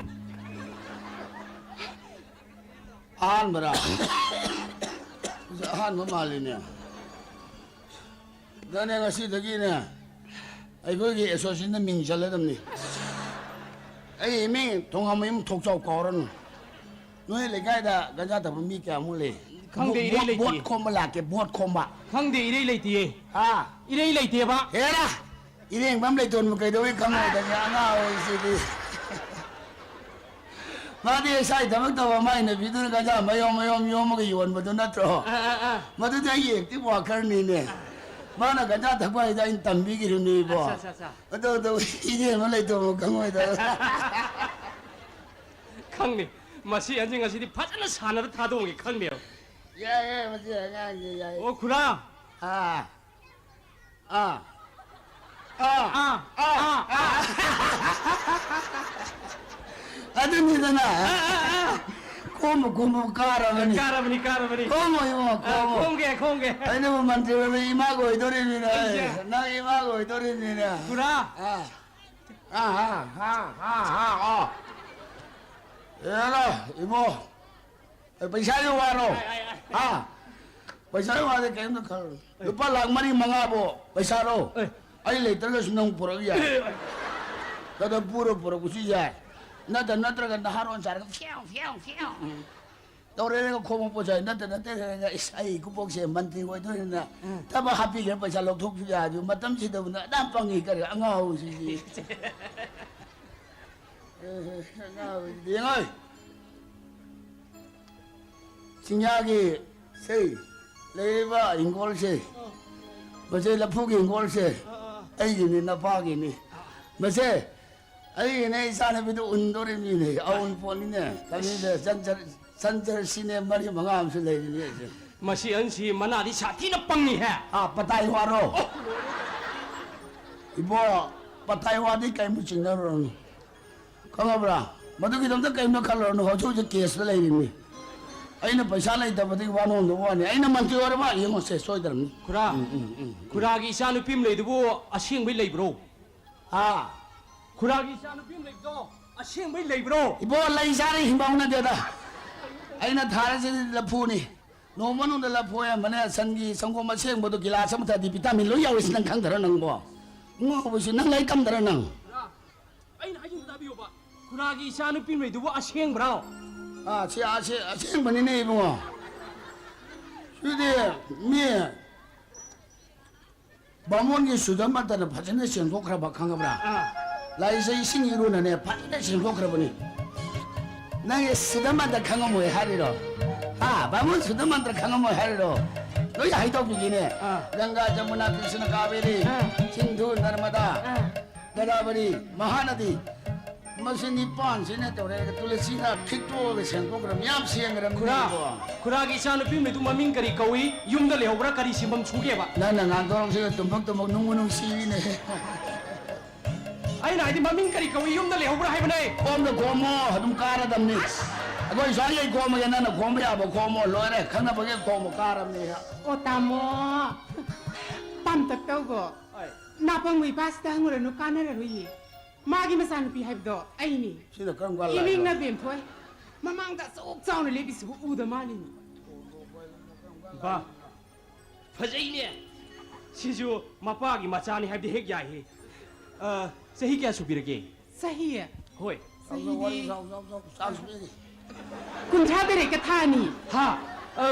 ꯑꯍꯥꯟꯕꯔꯥ? ꯑꯍꯥꯟꯕ ꯃꯥꯜꯂꯤꯅꯦ꯫ ꯑꯗꯨꯅꯦ ꯉꯁꯤꯗꯒꯤꯅꯦ ꯑꯩꯈꯣꯏꯒꯤ ꯑꯦꯁꯣꯁꯤꯌꯦꯁꯟꯗ ꯃꯤꯡ ꯆꯜꯂꯗꯕꯅꯤ꯫ ꯑꯩ ꯏꯃꯤꯡ ꯊꯣꯡꯉꯝꯃꯌꯨꯝ ꯊꯣꯛꯆꯥꯎ ꯀꯧꯔꯅꯨ꯫ ꯅꯣꯏ ꯂꯩꯀꯥꯏꯗ ꯒꯟꯖꯥ ꯊꯛꯄ ꯃꯤ ꯀꯌꯥꯃꯨꯛ ꯂꯩ? ꯈꯪꯗꯦ, ꯏꯔꯩ ꯚꯣꯠ, ꯂꯩꯇꯦ꯫ ꯚꯣꯠ ꯈꯣꯝꯕ ꯂꯥꯛꯀꯦ, ꯚꯣꯠ ꯈꯣꯝꯕ꯫ ꯈꯪꯗꯦ, ꯏꯔꯩ ꯂꯩꯇꯤꯌꯦ꯫ ꯍꯥ? ꯏꯔꯩ ꯂꯩꯇꯦꯕ꯫ ꯍꯦꯔꯥ! ꯏꯔꯦꯡꯕꯝ ꯂꯩꯇꯣꯟꯕꯨ ꯀꯩꯗꯧꯕꯩ ꯈꯪꯉꯣꯏꯗꯒꯦ? ꯑꯉꯥꯡ ꯑꯣꯏꯔꯤꯁꯤꯗꯤ꯫ ꯃꯥꯗꯤ ꯏꯁꯥꯒꯤ ꯊꯕꯛ ꯇꯧꯕ, ꯃꯥꯏ ꯅꯨꯄꯤꯗꯨꯅ ꯒꯟꯖꯥ ꯃꯌꯣꯝ ꯃꯌꯣꯝ ꯌꯣꯝꯃꯒ ꯌꯣꯟꯕꯗꯨ ꯅꯠꯇ꯭ꯔꯣ? ꯑꯥ, ꯑꯥ, ꯑꯥ꯫ ꯃꯗꯨꯗꯤ ꯑꯩꯒꯤ active workerꯅꯤꯅꯦ꯫ ꯃꯥꯅ ꯒꯟꯖꯥ ꯊꯛꯄ ꯍꯥꯏꯗ ꯑꯩꯅ ꯇꯝꯕꯤꯈꯤꯕꯅꯦꯕꯣ꯫ ꯑꯠꯆꯥ, ꯑꯠꯆꯥ, ꯑꯠꯆꯥ꯫ ꯑꯗꯨ, ꯑꯗꯨ ꯏꯔꯦꯡꯕꯝ ꯂꯩꯇꯣꯟꯕꯨ ꯈꯪꯉꯣꯏꯗꯕ꯫ ꯈꯪꯅꯤ꯫ ꯃꯁꯤ ꯑꯅꯤ ꯉꯁꯤꯗꯤ ꯐꯖꯅ ꯁꯥꯟꯅꯔ ꯊꯥꯗꯣꯛꯑꯒꯦ ꯈꯪꯅꯦꯕ꯫ ꯌꯥꯏꯌꯦ, ꯃꯁꯤ ꯑꯉꯥꯡꯁꯦ ꯌꯥꯏ꯫ ꯑꯣ, ꯈꯨꯔꯥ꯫ ꯑꯥ꯫ ꯑꯥ꯫ ꯑꯥ꯫ ꯑꯥ꯫ ꯑꯥ꯫ ꯑꯥ꯫ ꯑꯥ꯫ ꯑꯗꯨꯅꯤꯗꯅ꯫ ꯑꯥ, ꯑꯥ, ꯑꯥ꯫ ꯈꯣꯝꯃꯨ, ꯈꯣꯝꯃꯨ, ꯀꯥꯔꯕꯅꯤ꯫ ꯀꯥꯔꯕꯅꯤ, ꯀꯥꯔꯕꯅꯤ꯫ ꯈꯣꯝꯃꯣ, ꯏꯕꯨꯡꯉꯣ, ꯑꯥ, ꯈꯣꯝꯃꯣ꯫ ꯈꯣꯝꯒꯦ, ꯈꯣꯝꯒꯦ꯫ ꯑꯩꯅꯕꯨ ꯃꯟꯇ꯭ꯔꯤ ꯑꯣꯏꯕ ꯏꯃꯥꯒ ꯑꯣꯏꯗꯣꯔꯤꯕꯅꯤꯅ, ꯑꯩꯁꯦ꯫ ꯅꯪ ꯏꯃꯥꯒ ꯑꯣꯏꯗꯣꯔꯤꯕꯅꯤꯅ꯫ ꯈꯨꯔꯥ꯫ ꯑꯥ꯫ ꯑꯥ, ꯑꯥ, ꯑꯥ, ꯑꯥ, ꯑꯣ꯫ ꯑꯦꯔꯥ, ꯏꯕꯣ꯫ ꯑꯦ, ꯄꯩꯁꯥꯒꯤ ꯋꯥꯔꯣ? ꯑꯥꯏ, ꯑꯥꯏ, ꯑꯥꯏ꯫ ꯍꯥ? ꯄꯩꯁꯥꯒꯤ ꯋꯥꯗꯤ ꯀꯔꯤꯝꯇ ꯈꯜꯂꯨ꯫ ꯑꯦ꯫ ꯂꯨꯄꯥ ꯂꯥꯈ ꯃꯔꯤ ꯃꯉꯥꯕꯨ ꯄꯩꯁꯥꯔꯣ? ꯑꯦ꯫ ꯑꯩ ꯂꯩꯇ꯭ꯔꯒꯁꯨ ꯅꯪ ꯄꯨꯔꯛ ꯌꯥꯏ꯫ ꯑꯦ꯫ ꯅꯠꯇ꯭ꯔ ꯄꯨꯔ ꯄꯨꯔꯛꯄꯁꯨ ꯌꯥꯏ꯫ ꯅꯠꯇ ꯅꯠꯇ꯭ꯔꯒ ꯅꯍꯥꯔꯣꯟ ꯁꯥꯔꯒ ꯐ꯭ꯌꯥꯎ, ꯐ꯭ꯌꯥꯎ, ꯐ꯭ꯌꯥꯎ꯫ ꯇꯧꯔꯦꯒ ꯈꯣꯝꯃꯛꯄꯁꯨ ꯌꯥꯏ꯫ ꯅꯠꯇ ꯅꯠꯇ꯭ꯔꯒ ꯏꯁ ꯑꯩ ꯈꯨꯕꯣꯛꯁꯦ ꯃꯟꯇ꯭ꯔꯤ ꯑꯣꯏꯗꯣꯏꯅꯤꯅ ꯎꯝ꯫ ꯊꯕꯛ ꯍꯥꯞꯄꯤꯒꯦ ꯄꯩꯁꯥ ꯂꯧꯊꯣꯛꯄꯁꯨ ꯌꯥꯏ꯫ ꯑꯗꯨ ꯃꯇꯝꯁꯤꯗꯕꯨ ꯅꯪ ꯑꯗꯥꯝ ꯄꯪꯉꯤ ꯀꯔꯤ ꯑꯉꯥꯎꯕꯁꯤꯗꯤ꯫ ꯑꯦ, ꯑꯉꯥꯎꯕꯁꯤꯗꯤ ꯌꯦꯡꯉꯣ꯫ ꯆꯤꯡꯌꯥꯒꯤ ꯁꯤ ꯂꯩꯔꯤꯕ ꯍꯤꯡꯒꯣꯜꯁꯦ, ꯃꯁꯤ ꯂꯐꯨꯒꯤ ꯍꯤꯡꯒꯣꯜꯁꯦ ꯑꯩꯒꯤꯅꯤ, ꯅꯄꯥꯒꯤꯅꯤ꯫ ꯃꯁꯦ ꯑꯩꯒꯤꯅꯦ, ꯏꯆꯥꯅꯨꯄꯤꯗꯨ ꯎꯟꯗꯣꯔꯤꯕꯅꯤꯅꯦ, ꯑꯎꯟꯄꯣꯠꯅꯤꯅꯦ꯫ ꯀꯔꯤꯗ ꯆꯟꯆꯔ, ꯆꯟꯆꯔ ꯁꯤꯅꯦ ꯃꯔꯤ ꯃꯉꯥ ꯑꯃꯁꯨ ꯂꯩꯔꯤꯅꯦ ꯑꯩꯁꯦ꯫ ꯃꯁꯤ ꯑꯍꯟꯁꯤ ꯃꯅꯥꯗꯤ ꯁꯥꯊꯤꯅ ꯄꯪꯉꯤꯍꯦ꯫ ꯑꯥ, ꯄꯇꯥꯏ ꯋꯥꯔꯣ? ꯑꯣ! ꯏꯕꯣ, ꯄꯇꯥꯏ ꯋꯥꯗꯤ ꯀꯔꯤꯝꯇ ꯆꯤꯡꯅꯔꯨꯔꯅꯨ꯫ ꯈꯪꯉꯕ꯭ꯔꯥ? ꯃꯗꯨꯒꯤꯗꯃꯛꯇ ꯀꯔꯤꯝꯇ ꯈꯜꯂꯨꯔꯅꯨ꯫ ꯍꯧꯖꯤꯛ ꯍꯧꯖꯤꯛ ꯀꯦꯁꯇ ꯂꯩꯔꯤꯕꯅꯤ꯫ ꯑꯩꯅ ꯄꯩꯁꯥ ꯂꯩꯇꯕꯗꯒꯤ ꯋꯥ ꯅꯣꯝꯗꯕ ꯋꯥꯅꯤ꯫ ꯑꯩꯅ ꯃꯟꯇ꯭ꯔꯤ ꯑꯣꯏꯔꯕ ꯌꯦꯡꯉꯣꯁꯦ, ꯁꯣꯏꯗ꯭ꯔꯕꯅꯤ꯫ ꯈꯨꯔꯥ, ꯎꯝ, ꯎꯝ, ꯎꯝ, ꯎꯝ꯫ ꯈꯨꯔꯥꯒꯤ ꯏꯆꯥ ꯅꯨꯄꯤ ꯑꯃ ꯂꯩꯗꯨꯕꯨ ꯑꯁꯦꯡꯕꯩ ꯂꯩꯕ꯭ꯔꯣ? ꯍꯥ? ꯈꯨꯔꯥꯒꯤ ꯏꯆꯥ ꯅꯨꯄꯤ ꯑꯃ ꯂꯩꯕꯗꯣ ꯑꯁꯦꯡꯕꯩ ꯂꯩꯕ꯭ꯔꯣ? ꯏꯕꯣ, ꯂꯩ ꯆꯥꯔ ꯍꯤꯡꯕ ꯍꯧꯅꯗꯦꯗ꯫ ꯑꯩꯅ ꯊꯥꯔꯤꯁꯤꯗꯤ ꯂꯐꯨꯅꯤ꯫ ꯅꯣꯡꯃ ꯃꯅꯨꯡꯗ ꯂꯐꯣꯏ ꯑꯃꯅꯦ, ꯁꯟꯒꯤ ꯁꯪꯒꯣꯝ ꯑꯁꯦꯡꯕꯗꯣ ꯒꯤꯂꯥꯁ ꯑꯃ ꯊꯛꯑꯗꯤ ꯚꯤꯇꯥꯃꯤꯟ ꯂꯣꯏ ꯌꯥꯎꯔꯤꯁꯤ ꯅꯪ ꯈꯪꯗꯔ ꯅꯪꯕꯣ? ꯉꯥꯎꯕꯁꯤ ꯅꯪ ꯂꯥꯏꯔꯤꯛ ꯇꯝꯗꯔ ꯅꯪ? ꯈꯨꯔꯥ, ꯑꯩꯅ ꯍꯥꯏꯁꯤꯡꯗꯨ ꯇꯥꯕꯤꯌꯣꯕ꯫ ꯈꯨꯔꯥꯒꯤ ꯏꯆꯥ ꯅꯨꯄꯤ ꯑꯃ ꯂꯩꯗꯨꯕꯨ ꯑꯁꯦꯡꯕ꯭ꯔꯣ? ꯑꯥ, ꯁꯤ ꯑꯁꯦ-, ꯑꯁꯦꯡꯕꯅꯤꯅꯦ ꯏꯕꯨꯡꯉꯣ꯫ ꯁꯤꯗꯤ ꯃꯤ ꯕꯥꯃꯣꯟꯒꯤ ꯁꯨꯗ ꯃꯟꯇ꯭ꯔꯅ ꯐꯖꯅ ꯁꯦꯡꯗꯣꯛꯈ꯭ꯔꯕ ꯈꯪꯉꯕ꯭ꯔꯥ? ꯑꯥ꯫ ꯂꯥꯏꯖ ꯏꯁꯤꯡ ꯏꯔꯨꯅꯅꯦ ꯐꯖꯅ ꯁꯦꯡꯗꯣꯛꯈ꯭ꯔꯕꯅꯤ꯫ ꯅꯪꯒꯤ ꯁꯨꯗ ꯃꯟꯇ꯭ꯔ ꯈꯪꯉꯝꯃꯣꯏ ꯍꯥꯏꯔꯤꯔꯣ? ꯍꯥ? ꯕꯥꯃꯣꯟ ꯁꯨꯗ ꯃꯟꯇ꯭ꯔ ꯈꯪꯉꯝꯃꯣꯏ ꯍꯥꯏꯔꯤꯔꯣ? ꯂꯣꯏ ꯍꯥꯏꯗꯣꯛꯄꯤꯒꯦꯅꯦ꯫ ꯑꯥ꯫ ꯒꯪꯒꯥ, ꯖꯃꯨꯅꯥ, ꯀ꯭ꯔꯤꯁꯅ, ꯀꯥꯕꯦꯔꯤ, ꯑꯥ꯫ ꯁꯤꯟꯙꯨ, ꯅꯔꯃꯗꯥ, ꯑꯥ꯫ ꯒꯣꯗꯥꯕꯔꯤ, ꯃꯍꯥꯅꯗꯤ, ꯃꯁꯤ ꯅꯤꯄꯥꯟꯁꯤꯅ ꯇꯧꯔꯦ, ꯇꯨꯂꯁꯤꯅ ꯈꯤꯛꯇꯣꯛꯑꯒ ꯁꯦꯡꯗꯣꯛꯈ꯭ꯔꯕ, ꯃꯌꯥꯝ ꯁꯦꯡꯈ꯭ꯔꯕꯅꯤ꯫ ꯈꯨꯔꯥ, ꯈꯨꯔꯥꯒꯤ ꯏꯆꯥꯅꯨꯄꯤ ꯑꯃꯗꯨ ꯃꯃꯤꯡ ꯀꯔꯤ ꯀꯧꯏ? ꯌꯨꯝꯗ ꯂꯩꯍꯧꯕ꯭ꯔꯥ? ꯀꯔꯤ ꯁꯤꯟꯐꯝ ꯁꯨꯒꯦꯕ? ꯅꯪꯅ ꯉꯥꯡꯊꯣꯔꯛꯁꯤꯒ ꯇꯨꯝꯐꯝ ꯇꯨꯝꯐꯝ ꯅꯨꯡꯕꯨ ꯅꯨꯡꯁꯤꯅꯦ꯫ ꯑꯩꯅ ꯍꯥꯏꯗꯤ ꯃꯃꯤꯡ ꯀꯔꯤ ꯀꯧꯏ? ꯌꯨꯝꯗ ꯂꯩꯍꯧꯕ꯭ꯔꯥ ꯍꯥꯏꯕꯅꯦ꯫ ꯈꯣꯝꯗ ꯈꯣꯝꯃꯣ, ꯑꯗꯨꯝ ꯀꯥꯔꯗꯝꯅꯤ꯫ ꯑꯩꯈꯣꯏ ꯁ꯭ꯋꯥꯏꯒꯩ ꯈꯣꯝꯃꯒꯦ, ꯅꯪꯅ ꯈꯣꯝꯕ ꯌꯥꯕ ꯈꯣꯝꯃꯣ, ꯂꯣꯏꯔꯦ꯫ ꯈꯪꯅꯕꯒꯩ ꯈꯣꯝꯃꯣ, ꯀꯥꯔꯕꯅꯤ꯫ ꯑꯣ, ꯇꯥꯃꯣ, ꯄꯥꯝꯇꯛ ꯇꯧꯕꯣ꯫ ꯍꯣꯏ꯫ ꯅꯥꯄꯪꯕ ꯏꯄꯥꯁꯤꯗ ꯍꯪꯉꯨꯔꯅꯨ, ꯀꯥꯟꯅꯔꯔꯣꯏꯌꯦ꯫ ꯃꯥꯒꯤ ꯃꯆꯥꯅꯨꯄꯤ ꯍꯥꯏꯕꯗꯣ ꯑꯩꯅꯤ꯫ ꯁꯤꯅ ꯀꯔꯝ ꯀꯥꯟ ꯂꯥꯛꯏꯅꯣ? ꯏꯃꯤꯡꯅ ꯕꯦꯝꯊꯣꯏ꯫ ꯃꯃꯥꯡꯗ ꯑꯁꯨꯛ ꯆꯥꯎꯅ ꯂꯦꯞꯄꯤꯁꯤꯕꯨ ꯎꯗ ꯃꯥꯜꯂꯤꯅꯤ꯫ ꯕꯥ, ꯐꯖꯩꯅꯦ꯫ ꯁꯤꯁꯨ ꯃꯄꯥꯒꯤ ꯃꯆꯥꯅꯤ ꯍꯥꯏꯕꯗꯤ ꯍꯦꯛ ꯌꯥꯏꯍꯦ꯫ ꯑ, ꯆꯍꯤ ꯀꯌꯥ ꯁꯨꯕꯤꯔꯒꯦ? ꯆꯍꯤ? ꯍꯣꯏ꯫ ꯆꯥꯎ, ꯆꯥꯎ, ꯆꯍꯤꯗꯤ ꯋꯥꯔꯤ ꯁꯥꯎ, ꯆꯥꯎ, ꯆꯥꯎ, ꯆꯥꯟꯁ ꯄꯤꯔꯤ꯫ ꯀꯨꯟꯊ꯭ꯔꯥ ꯇꯔꯦꯠꯀ ꯊꯥ ꯑꯅꯤ꯫ ꯍꯥ? ꯑ,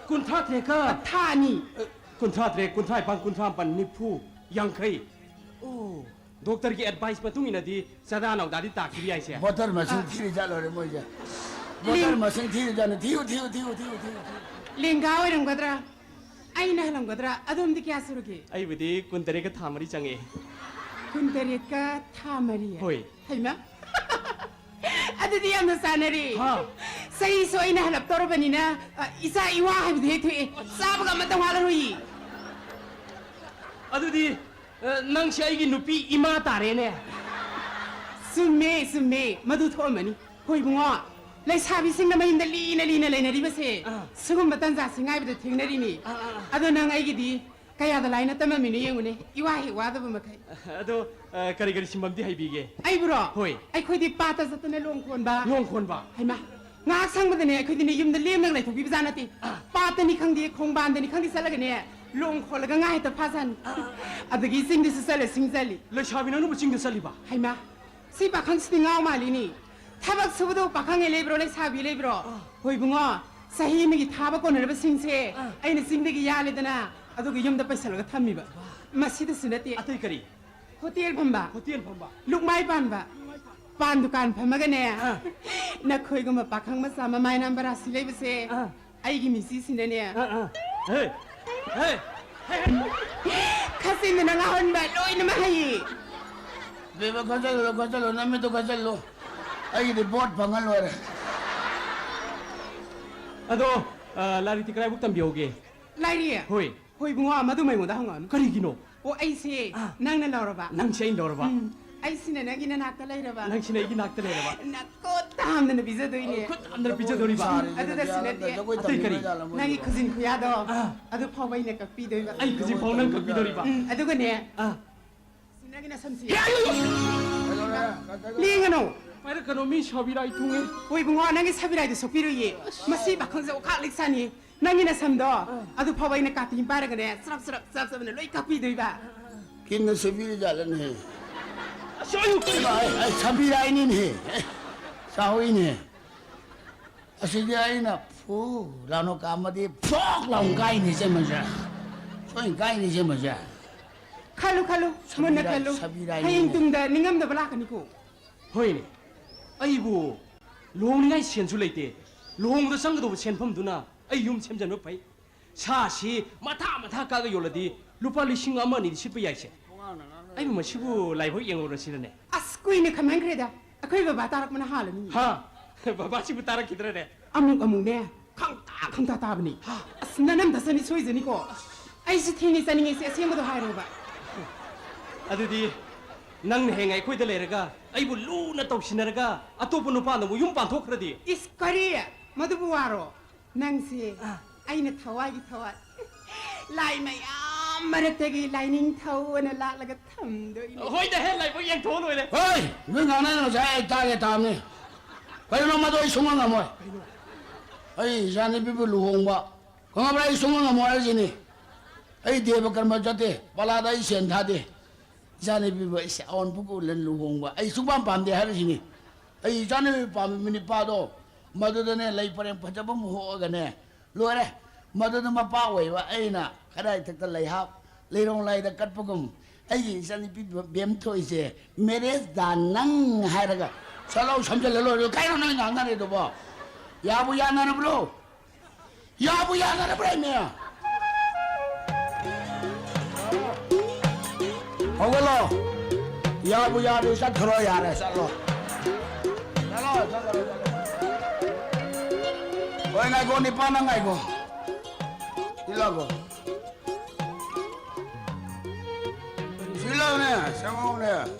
ꯀꯨꯟꯊ꯭ꯔꯥ ꯇꯔꯦꯠꯀ? ꯊꯥ ꯑꯅꯤ꯫ ꯑ, ꯀꯨꯟꯊ꯭ꯔꯥ ꯇꯔꯦꯠ, ꯀꯨꯟꯊ꯭ꯔꯥ ꯅꯤꯄꯥꯟ, ꯀꯨꯟꯊ꯭ꯔꯥ ꯃꯥꯄꯟ, ꯅꯤꯐꯨ, ꯌꯥꯡꯈꯩ꯫ ꯑꯣ, ꯗꯣꯛꯇꯔꯒꯤ ꯑꯦꯗꯚꯥꯏꯁ ꯃꯇꯨꯡ ꯏꯟꯅꯗꯤ ꯆꯥꯗꯥ ꯅꯥꯎꯗꯥꯗꯤ ꯇꯥꯈꯤꯕ ꯌꯥꯏꯁꯦ꯫ ꯚꯣꯇꯔ ꯃꯁꯤꯡ ꯑꯥ꯫ ꯊꯤꯔꯤꯖꯥꯠ ꯂꯣꯏꯔꯦ ꯃꯣꯏꯁꯦ꯫ ꯂꯤꯡ- ꯚꯣꯇꯔ ꯃꯁꯤꯡ ꯊꯤꯔꯤꯖꯥꯠꯅꯤ꯫ ꯊꯤꯌꯨ, ꯊꯤꯌꯨ, ꯊꯤꯌꯨ꯫ ꯂꯦꯡꯒꯥ ꯑꯣꯏꯔꯝꯒꯗ꯭ꯔꯥ? ꯑꯩꯅ ꯍꯜꯂꯝꯒꯗ꯭ꯔꯥ? ꯑꯗꯣꯝꯗꯤ ꯀꯌꯥ ꯁꯨꯔꯒꯦ? ꯑꯩꯕꯨꯗꯤ ꯀꯨꯟꯇꯔꯦꯠꯀ ꯊꯥ ꯃꯔꯤ ꯆꯪꯉꯛꯑꯦ꯫ ꯀꯨꯟꯇꯔꯦꯠꯀ ꯊꯥ ꯃꯔꯤ? ꯍꯣꯏ꯫ ꯍꯩꯃꯥ! ꯑꯗꯨꯗꯤ ꯌꯥꯝꯅ ꯆꯥꯟꯅꯔꯦ꯫ ꯍꯥ? ꯆꯍꯤꯁꯨ ꯑꯩꯅ ꯍꯜꯂꯞꯇꯧꯔꯕꯅꯤꯅ, ꯑ, ꯏꯆꯥ ꯏꯋꯥ ꯍꯥꯏꯕꯗꯨ ꯍꯦꯛ ꯊꯣꯛꯑꯦ꯫ ꯆꯥꯕꯒ ꯑꯃꯠꯇ ꯋꯥꯠꯂꯔꯣꯏꯌꯦ꯫ ꯑꯗꯨꯗꯤ, ꯑ, ꯅꯪꯁꯦ ꯑꯩꯒꯤ ꯅꯨꯄꯤ ꯏꯃꯥ ꯇꯥꯔꯦꯅꯦ꯫ ꯆꯨꯝꯃꯦ, ꯆꯨꯝꯃꯦ꯫ ꯃꯗꯨ ꯊꯣꯛꯑꯝꯃꯅꯤ꯫ ꯍꯣꯏ ꯏꯕꯨꯡꯉꯣ, ꯂꯩꯁꯥꯕꯤꯁꯤꯡꯅ ꯃꯌꯨꯝꯗ ꯂꯤꯅ ꯂꯤꯅ ꯂꯩꯅꯔꯤꯕꯁꯦ ꯑꯥ꯫ ꯁꯤꯒꯨꯝꯕ ꯇꯟꯖꯥꯁꯤ ꯉꯥꯏꯕꯗ ꯊꯦꯡꯅꯔꯤꯅꯤ꯫ ꯑꯥ, ꯑꯥ, ꯑꯥ꯫ ꯑꯗꯣ ꯅꯪ ꯑꯩꯒꯤꯗꯤ ꯀꯌꯥꯗ ꯂꯥꯏꯅ ꯇꯝꯃꯝꯃꯤꯅꯣ ꯌꯦꯡꯉꯨꯅꯦ, ꯏꯋꯥ ꯍꯦꯛ ꯋꯥꯗꯕ ꯃꯈꯩ꯫ ꯑꯗꯣ, ꯑ, ꯀꯔꯤ ꯀꯔꯤ ꯁꯤꯟꯐꯝꯗꯤ ꯍꯩꯕꯤꯒꯦ? ꯑꯩꯕꯨꯔꯣ? ꯍꯣꯏ꯫ ꯑꯩꯈꯣꯏꯗꯤ ꯄꯥꯠꯇ ꯆꯠꯇꯅ ꯂꯣꯡ ꯈꯣꯟꯕ꯫ ꯂꯣꯡ ꯈꯣꯟꯕ? ꯍꯩꯃꯥ, ꯉꯥꯏꯍꯥꯛ ꯁꯪꯕꯗꯅꯦ ꯑꯩꯈꯣꯏꯗꯤꯅꯦ ꯌꯨꯝꯗ ꯂꯦꯝꯅꯒ ꯂꯩꯊꯣꯛꯄꯤꯕꯖꯥꯠ ꯅꯠꯇꯦ꯫ ꯑꯥ꯫ ꯄꯥꯠꯇꯅꯤ ꯈꯪꯗꯦ, ꯈꯣꯡꯕꯥꯟꯗꯅꯤ ꯈꯪꯗꯦ ꯆꯠꯂꯒꯅꯦ ꯂꯣꯡ ꯈꯣꯜꯂꯒ ꯉꯥ ꯍꯦꯛꯇ ꯐꯥꯖꯥꯠꯅꯤ꯫ ꯑꯥ, ꯑꯥ, ꯑꯥ꯫ ꯑꯗꯒꯤ ꯆꯤꯡꯗꯁꯨ ꯆꯠꯂꯦ, ꯁꯤꯡ ꯆꯠꯂꯤ꯫ ꯂꯩꯁꯥꯕꯤ ꯅꯪꯅꯕꯨ ꯆꯤꯡꯗ ꯆꯠꯂꯤꯕ? ꯍꯩꯃꯥ, ꯁꯤ ꯄꯥꯈꯪꯁꯤꯗꯤ ꯉꯥꯎ ꯃꯥꯜꯂꯤꯅꯤ꯫ ꯊꯕꯛ ꯁꯨꯕꯗꯕꯨ ꯄꯥꯈꯪ ꯍꯦꯛ ꯂꯩꯕ꯭ꯔꯣ, ꯂꯩꯁꯥꯕꯤ ꯂꯩꯕ꯭ꯔꯣ? ꯑꯥ꯫ ꯍꯣꯏ ꯏꯕꯨꯡꯉꯣ, ꯆꯍꯤ ꯑꯃꯒꯤ ꯊꯥꯕ ꯀꯣꯟꯅꯔꯕ ꯁꯤꯡꯁꯦ ꯑꯥ꯫ ꯑꯩꯅ ꯆꯤꯡꯗꯒꯤ ꯌꯥꯜꯂꯦꯗꯅ, ꯑꯗꯨꯒ ꯌꯨꯝꯗ ꯄꯩꯁꯜꯂꯒ ꯊꯝꯃꯤꯕ꯫ ꯋꯥ꯫ ꯃꯁꯤꯗꯁꯨ ꯅꯠꯇꯦ꯫ ꯑꯇꯩ ꯀꯔꯤ? ꯍꯣꯇꯦꯜ ꯐꯝꯕ꯫ ꯍꯣꯇꯦꯜ ꯐꯝꯕ꯫ ꯂꯨꯛꯃꯥꯏ ꯄꯥꯟꯕ꯫ ꯄꯥꯟ ꯗꯨꯀꯥꯟ ꯐꯝꯃꯒꯅꯦ꯫ ꯑꯥ꯫ ꯅꯈꯣꯏꯒꯨꯝꯕ ꯄꯥꯈꯪ ꯃꯆꯥ ꯃꯃꯥꯏ ꯅꯥꯟꯕ ꯔꯥꯁꯤ ꯂꯩꯕꯁꯦ꯫ ꯑꯥ꯫ ꯑꯩꯒꯤ ꯃꯤꯁꯤꯁꯤꯅꯅꯦ꯫ ꯑꯥ, ꯑꯥ꯫ ꯍꯦ! ꯍꯦ! ꯍꯦ! ꯈꯥꯆꯤꯟꯗꯨꯅ ꯉꯥꯍꯟꯕ ꯂꯣꯏꯅꯃꯛ ꯍꯩꯌꯦ꯫ ꯕꯦꯕ, ꯈꯠꯆꯜꯂꯨ, ꯈꯠꯆꯜꯂꯨ, ꯅꯃꯤꯠꯇꯨ ꯈꯠꯆꯜꯂꯨ꯫ ꯑꯩꯒꯤꯗꯤ ꯕꯣꯠ ꯐꯪꯉ ꯂꯣꯏꯔꯦ꯫ ꯑꯗꯣ, ꯑ, ꯂꯥꯏꯔꯤꯛꯇꯤ ꯀꯗꯥꯏꯕꯨꯛ ꯇꯝꯕꯤꯍꯧꯒꯦ? ꯂꯥꯏꯔꯤꯛ? ꯍꯣꯏ꯫ ꯍꯣꯏ ꯏꯕꯨꯡꯉꯣ, ꯃꯗꯨ ꯑꯩꯉꯣꯟꯗ ꯍꯪꯉꯛꯑꯅꯨ꯫ ꯀꯔꯤꯒꯤꯅꯣ? ꯑꯣ, ꯑꯩꯁꯦ ꯑꯥ꯫ ꯅꯪꯅ ꯂꯧꯔꯕ꯫ ꯅꯪꯁꯦ ꯑꯩꯅ ꯂꯧꯔꯕ? ꯎꯝ, ꯑꯩꯁꯤꯅ ꯅꯪꯒꯤ ꯅꯅꯥꯛꯇ ꯂꯩꯔꯕ꯫ ꯅꯈꯨꯠ ꯍꯥꯝꯗꯅ ꯄꯤꯖꯗꯣꯏꯅꯦ꯫ ꯈꯨꯠ ꯍꯥꯝꯗꯅ ꯄꯤꯖꯗꯣꯔꯤꯕ? ꯑꯗꯨꯗꯁꯨ ꯅꯠꯇꯦ꯫ ꯑꯇꯩ ꯀꯔꯤ? ꯅꯪꯒꯤ ꯈꯨꯖꯤꯟ ꯈꯨꯌꯥꯗꯣ꯫ ꯑꯥ꯫ ꯑꯗꯨ ꯐꯥꯎꯕ ꯑꯩꯅ ꯀꯛꯄꯤꯗꯣꯏꯕ꯫ ꯑꯩ ꯈꯨꯖꯤꯟ ꯐꯥꯎ ꯅꯪ ꯀꯛꯄꯤꯗꯣꯔꯤꯕ? ꯎꯝ, ꯑꯗꯨꯒꯅꯦ꯫ ꯑꯥ꯫ ꯁꯤ ꯅꯪꯒꯤ ꯅꯁꯝꯁꯤ꯫ ꯀꯩꯗꯧꯔꯦ? ꯂꯦꯡꯒꯅꯨ꯫ ꯄꯥꯏꯔꯛꯀꯅꯣ, ꯃꯤ ꯁꯥꯕꯤꯔꯥꯏ ꯊꯨꯡꯉꯦ꯫ ꯍꯣꯏ ꯏꯕꯨꯡꯉꯣ, ꯅꯪꯒꯤ ꯁꯥꯕꯤꯔꯥꯏꯗꯣ ꯁꯣꯛꯄꯤꯔꯣꯏꯌꯦ꯫ ꯃꯁꯤ ꯄꯥꯈꯪꯁꯦ ꯑꯣꯈꯥꯛ ꯂꯤꯛ ꯁꯥꯅꯤ꯫ ꯅꯪꯒꯤ ꯅꯁꯝꯗꯣ ꯑꯗꯨ ꯐꯥꯎꯕ ꯑꯩꯅ ꯀꯥꯇꯤ ꯑꯃ ꯄꯥꯏꯔꯒꯅꯦ, ꯆꯔꯞ ꯆꯔꯞ ꯆꯔꯞ ꯆꯔꯞꯅ ꯂꯣꯏ ꯀꯛꯄꯤꯗꯣꯏꯕ꯫ ꯀꯤꯟꯅ ꯁꯣꯏꯕꯤꯔꯤꯖꯥꯠꯂꯅꯦ? ꯑꯁ, ꯑꯌꯨꯛ! ꯑꯩ, ꯑꯩ ꯁꯥꯕꯤꯔꯥꯏꯅꯤꯅꯦ꯫ ꯑꯦ, ꯆꯥꯍꯧꯏꯅꯦ꯫ ꯑꯁꯤꯗꯤ ꯑꯩꯅ ꯐꯨ ꯂꯥꯎꯅ ꯀꯥꯝꯃꯗꯤ ꯐꯣꯛ ꯂꯥꯎꯅ ꯀꯥꯏꯅꯤ ꯁꯦ ꯃꯁꯦ꯫ ꯁꯣꯏꯅ ꯀꯥꯏꯅꯤ ꯁꯦ ꯃꯁꯦ꯫ ꯈꯜꯂꯨ, ꯈꯜꯂꯨ, ꯃꯨꯟꯅ ꯁꯥꯕꯤꯔꯥꯏ, ꯈꯜꯂꯨ꯫ ꯁꯥꯕꯤꯔꯥꯏ ꯍꯌꯦꯡ ꯅꯤꯅꯦ꯫ ꯇꯨꯡꯗ ꯅꯤꯡꯉꯝꯗꯕ ꯂꯥꯛꯀꯅꯤꯀꯣ꯫ ꯍꯣꯏꯅꯦ, ꯑꯩꯕꯨ ꯂꯨꯍꯣꯡꯅꯤꯡꯉꯥꯏ ꯁꯦꯟꯁꯨ ꯂꯩꯇꯦ꯫ ꯂꯨꯍꯣꯡꯕꯗ ꯆꯪꯒꯗꯧꯕ ꯁꯦꯟꯐꯝꯗꯨꯅ ꯑꯩ ꯌꯨꯝ ꯁꯦꯝꯖꯟꯕ ꯐꯩ꯫ ꯁꯥꯁꯤ ꯃꯊꯥ ꯃꯊꯥ ꯀꯥꯒ ꯌꯣꯜꯂꯗꯤ ꯂꯨꯄꯥ ꯂꯤꯁꯤꯡ ꯑꯃ ꯑꯅꯤꯗꯤ ꯁꯤꯠꯄ ꯌꯥꯏꯁꯦ꯫ ꯑꯩꯕꯨ ꯃꯁꯤꯕꯨ ꯂꯥꯏꯕꯛ ꯌꯦꯡꯍꯧꯔꯁꯤꯔꯅꯦ? ꯑꯁ, ꯀꯨꯏꯅ ꯈꯟꯃꯟꯈ꯭ꯔꯦꯗ꯫ ꯑꯩꯈꯣꯏ ꯕꯕꯥ ꯇꯥꯔꯛꯄꯅ ꯍꯥꯜꯂꯅꯤ꯫ ꯍꯥ? ꯕꯕꯥꯁꯤꯕꯨ ꯇꯥꯔꯛꯈꯤꯗ꯭ꯔꯅꯦ? ꯑꯃꯨꯛ ꯑꯃꯨꯛꯅꯦ, ꯈꯪꯇꯥ ꯈꯪꯇꯥ ꯇꯥꯕꯅꯤ꯫ ꯑꯁ, ꯅꯅꯝꯗ ꯆꯅꯤ ꯁꯣꯏꯖꯅꯤꯀꯣ꯫ ꯑꯩꯁꯨ ꯊꯦꯡꯉꯦ ꯆꯥꯅꯤꯡꯉꯩꯁꯦ ꯑꯁꯦꯡꯕꯗꯣ ꯍꯥꯏꯔꯣꯕ꯫ ꯑꯗꯨꯗꯤ ꯅꯪꯅ ꯍꯌꯦꯡ ꯑꯩꯈꯣꯏꯗ ꯂꯩꯔꯒ ꯑꯩꯕꯨ ꯂꯨꯅ ꯇꯧꯁꯤꯟꯅꯔꯒ ꯑꯇꯣꯞꯄ ꯅꯨꯄꯥꯅ ꯑꯃꯨꯛ ꯌꯨꯝ ꯄꯥꯟꯊꯣꯛꯈ꯭ꯔꯗꯤ? ꯏꯁ, ꯀꯔꯤ? ꯃꯗꯨꯕꯨ ꯋꯥꯔꯣ? ꯅꯪꯁꯦ ꯑꯩꯅ ꯊꯋꯥꯏꯒꯤ ꯊꯋꯥꯏ, ꯂꯥꯏ ꯃꯌꯥꯝ ꯃꯔꯛꯇꯒꯤ ꯂꯥꯏꯅꯤꯡꯊꯧ ꯑꯣꯏꯅ ꯂꯥꯛꯂꯒ ꯊꯝꯗꯣꯏꯅꯦ꯫ ꯍꯣꯏꯗ ꯍꯦ, ꯂꯥꯏꯕꯛ ꯌꯦꯡꯊꯣꯛꯑ ꯂꯣꯏꯔꯦ꯫ ꯍꯣꯏ! ꯅꯣꯏ ꯉꯥꯡꯅ ꯉꯁꯥꯏ ꯑꯩ ꯇꯥꯒꯦ ꯇꯥꯕꯅꯤ꯫ ꯀꯩꯅꯣ ꯃꯗꯨ ꯑꯩ ꯁꯨꯡꯉꯝ ꯉꯝꯃꯣꯏ꯫ ꯑꯩ ꯏꯆꯥꯅꯨꯄꯤꯕꯨ ꯂꯨꯍꯣꯡꯕ, ꯈꯪꯉꯕ꯭ꯔꯥ? ꯑꯩ ꯁꯨꯡꯉꯝ ꯉꯝꯃꯣꯏ ꯍꯥꯏꯔꯤꯁꯤꯅꯤ꯫ ꯑꯩ ꯗꯦꯕ ꯀꯔꯃ ꯆꯠꯇꯦ, ꯄꯂꯥꯗ ꯑꯩ ꯁꯦꯟ ꯊꯥꯗꯦ꯫ ꯏꯆꯥꯅꯨꯄꯤꯕꯨ ꯑꯩꯁꯦ ꯑꯋꯥꯡ ꯄꯨꯛ ꯎꯜꯂ ꯂꯨꯍꯣꯡꯕ ꯑꯩ ꯁꯨꯡꯄꯥꯝ ꯄꯥꯝꯗꯦ ꯍꯥꯏꯔꯤꯁꯤꯅꯤ꯫ ꯑꯩ ꯏꯆꯥꯅꯨꯄꯤ ꯄꯥꯝꯃꯤ ꯅꯨꯄꯥꯗꯣ, ꯃꯗꯨꯗꯅꯦ ꯂꯩ ꯄꯔꯦꯡ ꯐꯖꯕ ꯑꯃ ꯍꯣꯛꯑꯒꯅꯦ, ꯂꯣꯏꯔꯦ꯫ ꯃꯗꯨꯗ ꯃꯄꯥ ꯑꯣꯏꯕ ꯑꯩꯅ ꯀꯗꯥꯏ ꯊꯛꯇ ꯂꯩꯍꯥꯞ, ꯂꯩꯔꯣꯡ ꯂꯥꯏꯗ ꯀꯠꯄꯒꯨꯝ ꯑꯩꯒꯤ ꯏꯆꯥꯅꯨꯄꯤ ꯕꯦꯝꯊꯣꯏꯁꯦ ꯃꯦꯔꯦꯖ ꯗꯥ ꯅꯪ ꯍꯥꯏꯔꯒ ꯁꯠ ꯂꯥꯎ ꯁꯝꯖꯜꯂ ꯂꯣꯏꯔꯦ꯫ ꯀꯩꯅꯣ ꯅꯣꯏ ꯉꯥꯡꯅꯔꯤꯗꯨꯕꯣ? ꯌꯥꯕꯨ ꯌꯥꯅꯔꯕ꯭ꯔꯣ? ꯌꯥꯕꯨ ꯌꯥꯅꯔꯕ꯭ꯔꯥ ꯏꯃꯦ? ꯍꯧꯒꯠꯂꯣ꯫ ꯌꯥꯕꯨ ꯌꯥꯔꯦ, ꯆꯠꯈ꯭ꯔꯣ ꯌꯥꯔꯦ, ꯆꯠꯂꯣ꯫ ꯆꯠꯂꯣ, ꯆꯠꯂꯣ, ꯆꯠꯂꯣ꯫ ꯍꯣꯏ, ꯉꯥꯏꯈꯣ, ꯅꯤꯄꯥ ꯅꯪ ꯉꯥꯏꯈꯣ꯫ ꯁꯤ ꯂꯥꯛꯈꯣ꯫ ꯁꯤ ꯂꯥꯛꯎꯅꯦ, ꯆꯪꯉꯛꯎꯅꯦ꯫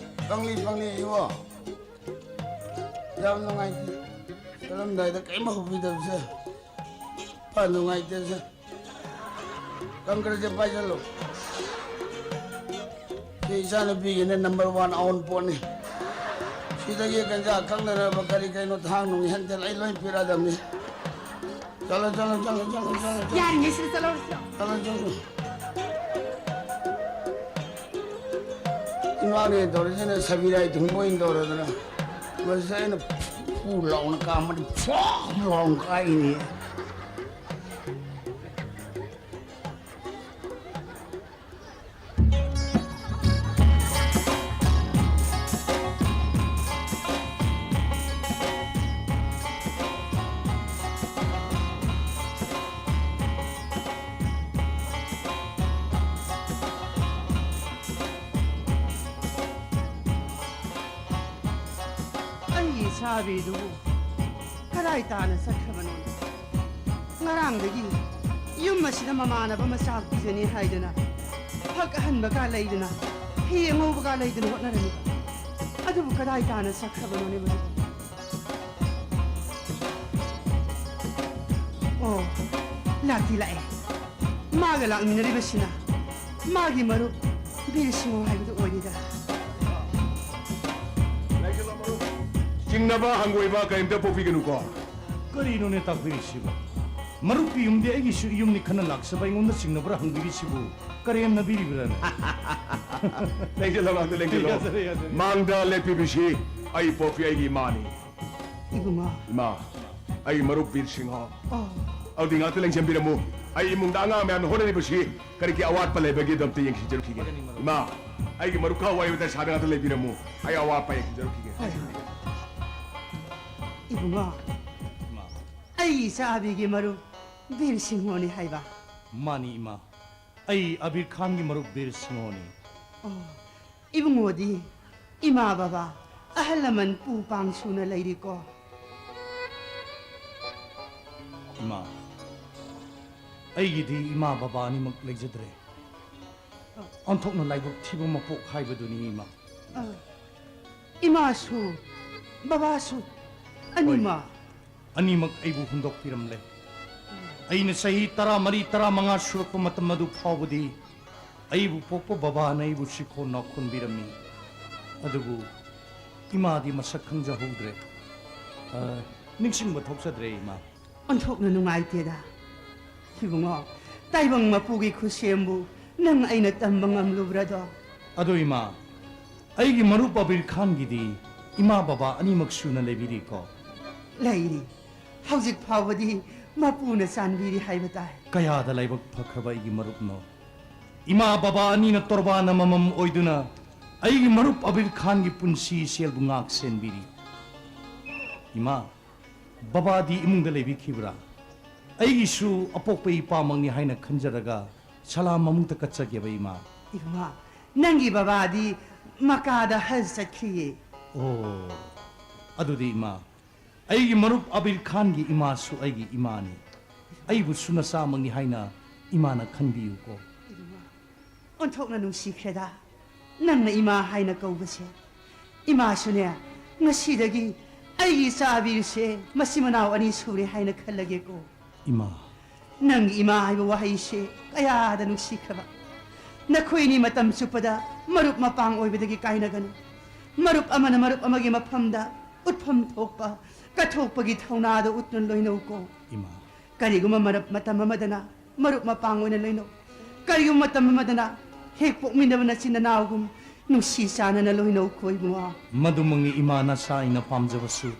ꯄꯪꯂꯤ ꯄꯪꯂꯤ ꯏꯕꯣ꯫ ꯌꯥꯝ ꯅꯨꯡꯉꯥꯏꯇꯦ꯫ ꯆꯠꯂꯝꯗꯥꯏꯗ ꯀꯔꯤꯝ ꯍꯧꯕꯤꯗꯕꯁꯦ꯫ ꯐ ꯅꯨꯡꯉꯥꯏꯇꯦꯁꯦ꯫ ꯀꯪꯀ꯭ꯔꯁꯦ ꯄꯥꯏꯁꯜꯂꯨ꯫ ꯁꯤ ꯏꯆꯥꯅꯨꯄꯤꯒꯤꯅꯦ, ꯅꯝꯕꯔ ꯋꯥꯟ ꯑꯋꯨꯟꯄꯣꯠꯅꯤ꯫ ꯁꯤꯗꯒꯤ ꯒꯟꯖꯥ ꯀꯛꯅꯅꯕ ꯀꯔꯤ ꯀꯩꯅꯣ ꯊꯥꯡ ꯅꯨꯡ ꯍꯦꯟ ꯇꯦꯟ ꯑꯩ ꯂꯣꯏ ꯄꯤꯔꯛꯑꯗꯕꯅꯤ꯫ ꯆꯠꯂꯣ, ꯆꯠꯂꯣ, ꯆꯠꯂꯣ, ꯆꯠꯂꯣ, ꯆꯠꯂꯣ, ꯆꯠꯂꯣ꯫ ꯌꯥꯔꯤꯉꯩꯁꯤꯗ ꯆꯠꯂꯧꯔꯁꯤ ꯂꯥꯎ꯫ ꯆꯠꯂꯣ, ꯆꯠꯂꯣ꯫ ꯏꯃꯥꯅꯦ ꯇꯧꯔꯤꯁꯤꯅ ꯁꯕꯤꯔꯥꯏ ꯊꯨꯡꯕ ꯑꯣꯏꯅ ꯇꯧꯔꯗꯅ꯫ ꯃꯁꯤ ꯑꯩꯅ ꯐꯨ ꯂꯥꯎꯅ ꯀꯥꯝꯃꯗꯤ ꯐꯣꯛ ꯂꯥꯎꯅ ꯀꯥꯏꯅꯤ꯫ ꯑꯩꯒꯤ ꯏꯁꯥꯕꯤꯗꯨꯕꯨ ꯀꯗꯥꯏ ꯇꯥꯅ ꯆꯠꯈ꯭ꯔꯕꯅꯣ? ꯉꯔꯥꯡꯗꯒꯤ ꯌꯨꯝ ꯑꯁꯤꯗ ꯃꯃꯥꯟꯅꯕ ꯃꯆꯥ ꯄꯤꯖꯅꯤ ꯍꯥꯏꯗꯅ ꯐꯛ ꯑꯍꯟꯕꯒ ꯂꯩꯗꯅ ꯐꯤ ꯑꯉꯧꯕꯒ ꯂꯩꯗꯅ ꯍꯣꯠꯅꯔꯝꯃꯤ꯫ ꯑꯗꯨꯕꯨ ꯀꯗꯥꯏ ꯇꯥꯅ ꯆꯠꯈ꯭ꯔꯕꯅꯣꯅꯦ ꯃꯗꯨꯕꯨ? ꯑꯣ, ꯂꯥꯛꯇꯤ ꯂꯥꯛꯑꯦ꯫ ꯃꯥꯒ ꯂꯥꯛꯃꯤꯟꯅꯔꯤꯕꯁꯤꯅ ꯃꯥꯒꯤ ꯃꯔꯨꯞ ꯕꯤꯔ ꯁꯤꯡꯍ ꯍꯥꯏꯕꯗꯨ ꯑꯣꯏꯔꯤꯗ꯫ ꯆꯤꯡꯅꯕ ꯍꯪꯒꯣꯏꯕ ꯀꯔꯤꯝꯇ ꯄꯣꯛꯄꯤꯒꯅꯨꯀꯣ꯫ ꯀꯔꯤꯅꯣꯅꯦ ꯇꯥꯛꯄꯤꯔꯤꯁꯤꯕꯣ? ꯃꯔꯨꯞꯀꯤ ꯌꯨꯝꯗꯤ ꯑꯩꯒꯤꯁꯨ ꯌꯨꯝꯅꯤ ꯈꯟꯅ ꯂꯥꯛꯆꯕ ꯑꯩꯉꯣꯟꯗ ꯆꯤꯡꯅꯕ꯭ꯔꯥ ꯍꯪꯕꯤꯔꯤꯁꯤꯕꯨ? ꯀꯔꯦꯝꯅꯕꯤꯔꯤꯕ꯭ꯔꯥꯅꯦ? ꯂꯦꯡꯁꯤꯜꯂꯣ, ꯃꯥꯡꯗ ꯂꯦꯡꯁꯤꯜꯂꯣ꯫ ꯌꯥꯖꯔꯦ, ꯌꯥꯖꯔꯦ꯫ ꯃꯥꯡꯗ ꯂꯦꯞꯄꯤꯕꯁꯤ ꯑꯩ ꯄꯣꯛꯄꯤ ꯑꯩꯒꯤ ꯏꯃꯥꯅꯤ꯫ ꯏꯕꯨꯡꯉꯣ꯫ ꯏꯃꯥ, ꯑꯩ ꯃꯔꯨꯞ ꯕꯤꯔ ꯁꯤꯡꯍ꯫ ꯑꯣ꯫ ꯑꯗꯨꯗꯤ ꯉꯥꯛꯇ ꯂꯦꯡꯁꯤꯟꯕꯤꯔꯝꯃꯨ꯫ ꯑꯩ ꯏꯃꯨꯡꯗ ꯑꯉꯥꯡ ꯃꯌꯥꯝꯅ ꯍꯣꯠꯅꯔꯤꯕꯁꯤ ꯀꯔꯤ ꯀꯔꯤ ꯑꯋꯥꯠꯄ ꯂꯩꯕꯒꯦꯗꯣ ꯑꯝꯇ ꯌꯦꯡꯁꯤꯟꯖꯔꯛꯈꯤꯒꯦ꯫ ꯏꯃꯥ, ꯑꯩꯒꯤ ꯃꯔꯨꯞ ꯈꯥꯎ ꯋꯥꯔꯤ ꯋꯥꯇꯥꯏ ꯁꯥꯗ ꯉꯥꯛꯇ ꯂꯩꯕꯤꯔꯝꯃꯨ꯫ ꯑꯩ ꯑꯋꯥꯠꯄ ꯌꯦꯡꯁꯤꯟꯖꯔꯛꯈꯤꯒꯦ꯫ ꯏꯕꯨꯡꯉꯣ, ꯏꯃꯥ꯫ ꯑꯩ ꯏꯆꯥ ꯑꯕꯤꯒꯤ ꯃꯔꯨꯞ ꯕꯤꯔ ꯁꯤꯡꯍꯣꯅꯤ ꯍꯥꯏꯕ꯫ ꯃꯥꯅꯤ ꯏꯃꯥ, ꯑꯩ ꯑꯕꯤꯔ ꯈꯥꯟꯒꯤ ꯃꯔꯨꯞ ꯕꯤꯔ ꯁꯤꯡꯍꯣꯅꯤ꯫ ꯑꯣ, ꯏꯕꯨꯡꯉꯣꯗꯤ ꯏꯃꯥ ꯕꯕꯥ, ꯑꯍꯜ ꯂꯃꯟ ꯄꯨ ꯄꯥꯡ ꯁꯨꯅ ꯂꯩꯔꯤꯀꯣ? ꯏꯃꯥ, ꯑꯩꯒꯤꯗꯤ ꯏꯃꯥ ꯕꯕꯥ ꯑꯅꯤꯃꯛ ꯂꯩꯖꯗ꯭ꯔꯦ꯫ ꯑꯣꯟꯊꯣꯛꯅ ꯂꯥꯏꯕꯛ ꯊꯤꯕ ꯃꯄꯣꯛ ꯍꯥꯏꯕꯗꯨꯅꯤ ꯏꯃꯥ꯫ ꯑ, ꯏꯃꯥꯁꯨ ꯕꯕꯥꯁꯨ ꯑꯅꯤꯃꯛ? ꯑꯅꯤꯃꯛ ꯑꯩꯕꯨ ꯍꯨꯟꯗꯣꯛꯄꯤꯔꯝꯂꯦ꯫ ꯑꯩꯅ ꯆꯍꯤ ꯇꯔꯥꯃꯔꯤ, ꯇꯔꯥꯃꯉꯥ ꯁꯨꯔꯛꯄ ꯃꯇꯝ ꯑꯗꯨ ꯐꯥꯎꯕꯗꯤ ꯑꯩꯕꯨ ꯄꯣꯛꯄ ꯕꯕꯥꯅ ꯑꯩꯕꯨ ꯁꯤꯈꯣꯟ ꯅꯥꯈꯣꯟꯕꯤꯔꯝꯃꯤ꯫ ꯑꯗꯨꯕꯨ ꯏꯃꯥꯗꯤ ꯃꯁꯛ ꯈꯪꯖꯍꯧꯗ꯭ꯔꯦ꯫ ꯑ, ꯅꯤꯡꯁꯤꯡꯕ ꯊꯣꯛꯆꯗ꯭ꯔꯦ ꯏꯃꯥ꯫ ꯑꯣꯟꯊꯣꯛꯅ ꯅꯨꯡꯉꯥꯏꯇꯦꯗ꯫ ꯏꯕꯨꯡꯉꯣ, ꯇꯥꯏꯕꯪ ꯃꯄꯨꯒꯤ ꯈꯨꯠꯁꯦꯝꯕꯨ ꯅꯪ ꯑꯩꯅ ꯇꯝꯕ ꯉꯝꯂꯨꯕ꯭ꯔꯗꯣ? ꯑꯗꯣ ꯏꯃꯥ, ꯑꯩꯒꯤ ꯃꯔꯨꯞ ꯑꯕꯤꯔ ꯈꯥꯟꯒꯤꯗꯤ ꯏꯃꯥ ꯕꯕꯥ ꯑꯅꯤꯃꯛ ꯁꯨꯅ ꯂꯩꯕꯤꯔꯤꯀꯣ? ꯂꯩꯔꯤ꯫ ꯍꯧꯖꯤꯛ ꯐꯥꯎꯕꯗꯤ ꯃꯄꯨꯅ ꯆꯥꯟꯕꯤꯔꯤ ꯍꯥꯏꯕ ꯇꯥꯏ꯫ ꯀꯌꯥꯗ ꯂꯥꯏꯕꯛ ꯐꯈ꯭ꯔꯕ ꯑꯩꯒꯤ ꯃꯔꯨꯞꯅꯣ! ꯏꯃꯥ ꯕꯕꯥ ꯑꯅꯤꯅ ꯇꯣꯔꯕꯥꯟ ꯑꯃꯃꯝ ꯑꯣꯏꯗꯨꯅ ꯑꯩꯒꯤ ꯃꯔꯨꯞ ꯑꯕꯤꯔ ꯈꯥꯟꯒꯤ ꯄꯨꯟꯁꯤ ꯏꯆꯦꯜꯕꯨ ꯉꯥꯛ ꯁꯦꯟꯕꯤꯔꯤ꯫ ꯏꯃꯥ, ꯕꯕꯥꯗꯤ ꯏꯃꯨꯡꯗ ꯂꯩꯕꯤꯈꯤꯕ꯭ꯔꯥ? ꯑꯩꯒꯤꯁꯨ ꯑꯄꯣꯛꯄ ꯏꯄꯥꯃꯛꯅꯤ ꯍꯥꯏꯅ ꯈꯟꯖꯔꯒ ꯁꯂꯥꯝ ꯑꯃꯨꯛꯇ ꯀꯠꯆꯒꯦꯕ, ꯏꯃꯥ꯫ ꯏꯃꯥ, ꯅꯪꯒꯤ ꯕꯕꯥꯗꯤ ꯃꯀꯥꯗ ꯍꯖ ꯆꯠꯈꯤꯌꯦ꯫ ꯑꯣ, ꯑꯗꯨꯗꯤ ꯏꯃꯥ, ꯑꯩꯒꯤ ꯃꯔꯨꯞ ꯑꯕꯤꯔ ꯈꯥꯟꯒꯤ ꯏꯃꯥꯁꯨ ꯑꯩꯒꯤ ꯏꯃꯥꯅꯤ꯫ ꯑꯩꯕꯨꯁꯨ ꯅꯆꯥꯃꯛꯅꯤ ꯍꯥꯏꯅ ꯏꯃꯥꯅ ꯈꯟꯕꯤꯌꯨꯀꯣ꯫ ꯏꯃꯥ, ꯑꯣꯟꯊꯣꯛꯅ ꯅꯨꯡꯁꯤꯈ꯭ꯔꯦꯗ, ꯅꯪꯅ ꯏꯃꯥ ꯍꯥꯏꯅ ꯀꯧꯕꯁꯦ꯫ ꯏꯃꯥꯁꯨꯅꯦ, ꯉꯁꯤꯗꯒꯤ ꯑꯩꯒꯤ ꯏꯆꯥ ꯑꯕꯤꯔꯁꯦ ꯃꯆꯤꯟ ꯃꯅꯥꯎ ꯑꯅꯤ ꯁꯨꯔꯦ ꯍꯥꯏꯅ ꯈꯜꯂꯒꯦꯀꯣ꯫ ꯏꯃꯥ꯫ ꯅꯪꯒꯤ ꯏꯃꯥ ꯍꯥꯏꯕ ꯋꯥꯍꯩꯁꯦ ꯀꯌꯥꯗ ꯅꯨꯡꯁꯤꯈ꯭ꯔꯕ꯫ ꯅꯈꯣꯏꯅꯤ ꯃꯇꯝ ꯆꯨꯞꯄꯗ ꯃꯔꯨꯞ ꯃꯄꯥꯡ ꯑꯣꯏꯕꯗꯒꯤ ꯀꯥꯏꯅꯒꯅꯨ꯫ ꯃꯔꯨꯞ ꯑꯃꯅ ꯃꯔꯨꯞ ꯑꯃꯒꯤ ꯃꯐꯝꯗ ꯎꯠꯐꯝ ꯊꯣꯛꯄ ꯀꯠꯊꯣꯛꯄꯒꯤ ꯊꯧꯅꯥꯗ ꯎꯠꯇꯨꯅ ꯂꯣꯏꯅꯧꯀꯣ꯫ ꯏꯃꯥ꯫ ꯀꯔꯤꯒꯨꯝꯕ ꯃꯔꯨꯞ ꯃꯇꯝ ꯑꯃꯗꯅ ꯃꯔꯨꯞ ꯃꯄꯥꯡ ꯑꯣꯏꯅ ꯂꯣꯏꯅꯧ꯫ ꯀꯔꯤꯒꯨꯝꯕ ꯃꯇꯝ ꯑꯃꯗꯅ ꯍꯦꯛ ꯄꯣꯛꯃꯤꯟꯅꯕ ꯅꯆꯤꯟ ꯅꯅꯥꯎꯒꯨꯝ ꯅꯨꯡꯁꯤ ꯆꯥꯟꯅꯅ ꯂꯣꯏꯅꯧꯀꯣ ꯏꯕꯨꯡꯉꯣ꯫ ꯃꯗꯨꯃꯛꯅꯤ ꯏꯃꯥ, ꯅꯆꯥ ꯑꯩꯅ ꯄꯥꯝꯖꯕꯁꯨ꯫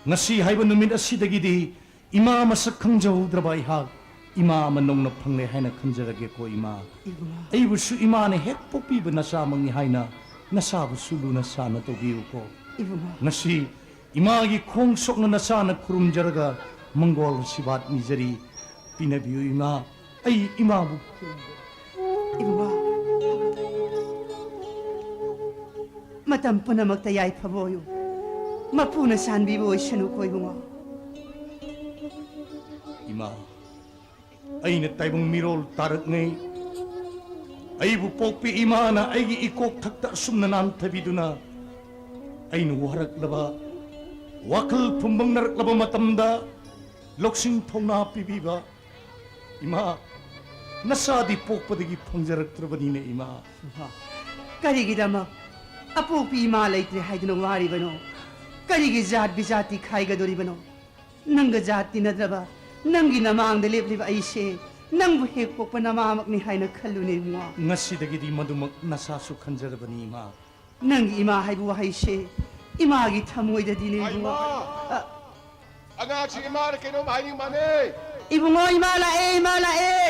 ꯉꯁꯤ ꯍꯥꯏꯕ ꯅꯨꯃꯤꯠ ꯑꯁꯤꯗꯒꯤꯗꯤ ꯏꯃꯥ ꯃꯁꯛ ꯈꯪꯖꯍꯧꯗ꯭ꯔꯕ ꯑꯩꯍꯥꯛ ꯏꯃꯥ ꯑꯃ ꯅꯧꯅ ꯐꯪꯂꯦ ꯍꯥꯏꯅ ꯈꯟꯖꯔꯒꯦꯀꯣ, ꯏꯃꯥ꯫ ꯏꯕꯨꯡꯉꯣ꯫ ꯑꯩꯕꯨꯁꯨ ꯏꯃꯥꯅ ꯍꯦꯛ ꯄꯣꯛꯄꯤꯕ ꯅꯆꯥꯃꯛꯅꯤ ꯍꯥꯏꯅ ꯅꯆꯥꯕꯨꯁꯨ ꯂꯨꯅ ꯆꯥꯟꯅ ꯇꯧꯕꯤꯌꯨꯀꯣ꯫ ꯏꯕꯨꯡꯉꯣ꯫ ꯉꯁꯤ ꯏꯃꯥꯒꯤ ꯈꯣꯡ ꯁꯣꯛꯅ ꯅꯆꯥꯅ ꯈꯨꯔꯨꯝꯖꯔꯒ ꯃꯪꯒꯣꯜ ꯑꯁꯤꯕꯥꯠ ꯅꯤꯖꯔꯤ꯫ ꯄꯤꯅꯕꯤꯌꯨ ꯏꯃꯥ, ꯑꯩ ꯏꯃꯥꯕꯨ꯫ ꯏꯕꯨꯡꯉꯣ꯫ ꯃꯇꯝ ꯄꯨꯝꯅꯃꯛꯇ ꯌꯥꯏꯐꯕ ꯑꯣꯏꯌꯨ꯫ ꯃꯄꯨꯅ ꯆꯥꯟꯕꯤꯕ ꯑꯣꯏꯁꯅꯨꯀꯣ ꯏꯕꯨꯡꯉꯣ꯫ ꯏꯃꯥ, ꯑꯩꯅ ꯇꯥꯏꯕꯪ ꯃꯤꯔꯣꯜ ꯇꯥꯔꯛꯉꯩ ꯑꯩꯕꯨ ꯄꯣꯛꯄꯤ ꯏꯃꯥꯅ ꯑꯩꯒꯤ ꯏꯀꯣꯛ ꯊꯛꯇ ꯑꯁꯨꯝꯅ ꯅꯥꯟꯊꯕꯤꯗꯨꯅ ꯑꯩꯅ ꯋꯥꯔꯛꯂꯕ, ꯋꯥꯈꯜ ꯐꯨꯝꯕꯪꯅꯔꯛꯂꯕ ꯃꯇꯝꯗ ꯂꯧꯁꯤꯡ ꯊꯧꯅꯥ ꯄꯤꯕꯤꯕ ꯏꯃꯥ, ꯅꯆꯥꯗꯤ ꯄꯣꯛꯄꯗꯒꯤ ꯐꯪꯖꯔꯛꯇ꯭ꯔꯕꯅꯤꯅꯦ ꯏꯃꯥ꯫ ꯏꯃꯥ, ꯀꯔꯤꯒꯤꯗꯃꯛ ꯑꯄꯣꯛꯄꯤ ꯏꯃꯥ ꯂꯩꯇ꯭ꯔꯦ ꯍꯥꯏꯗꯨꯅ ꯋꯥꯔꯤꯕꯅꯣ? ꯀꯔꯤꯒꯤ ꯖꯥꯠ ꯕꯤꯖꯥꯠꯇꯤ ꯈꯥꯏꯒꯗꯣꯔꯤꯕꯅꯣ? ꯅꯪꯒ ꯖꯥꯠ ꯇꯤꯟꯅꯗ꯭ꯔꯕ, ꯅꯪꯒꯤ ꯅꯃꯥꯡꯗ ꯂꯦꯞꯂꯤꯕ ꯑꯩꯁꯦ ꯅꯪꯕꯨ ꯍꯦꯛ ꯄꯣꯛꯄ ꯅꯃꯥꯃꯛꯅꯤ ꯍꯥꯏꯅ ꯈꯜꯂꯨꯅꯦ ꯏꯕꯨꯡꯉꯣ꯫ ꯉꯁꯤꯗꯒꯤꯗꯤ ꯃꯗꯨꯃꯛ ꯅꯁꯥꯁꯨ ꯈꯟꯖꯔꯕꯅꯤ ꯏꯃꯥ꯫ ꯅꯪꯒꯤ ꯏꯃꯥ ꯍꯥꯏꯕ ꯋꯥꯍꯩꯁꯦ ꯏꯃꯥꯒꯤ ꯊꯃꯣꯏꯗꯗꯤꯅꯦ ꯏꯕꯨꯡꯉꯣ꯫ ꯍꯩꯃꯥ! ꯑ, ꯑꯉꯥꯡꯁꯤ ꯏꯃꯥꯅ ꯀꯩꯅꯣꯝ ꯍꯥꯏꯅꯤꯡꯕꯅꯦ꯫ ꯏꯕꯨꯡꯉꯣ, ꯏꯃꯥ ꯂꯥꯛꯑꯦ, ꯏꯃꯥ ꯂꯥꯛꯑꯦ꯫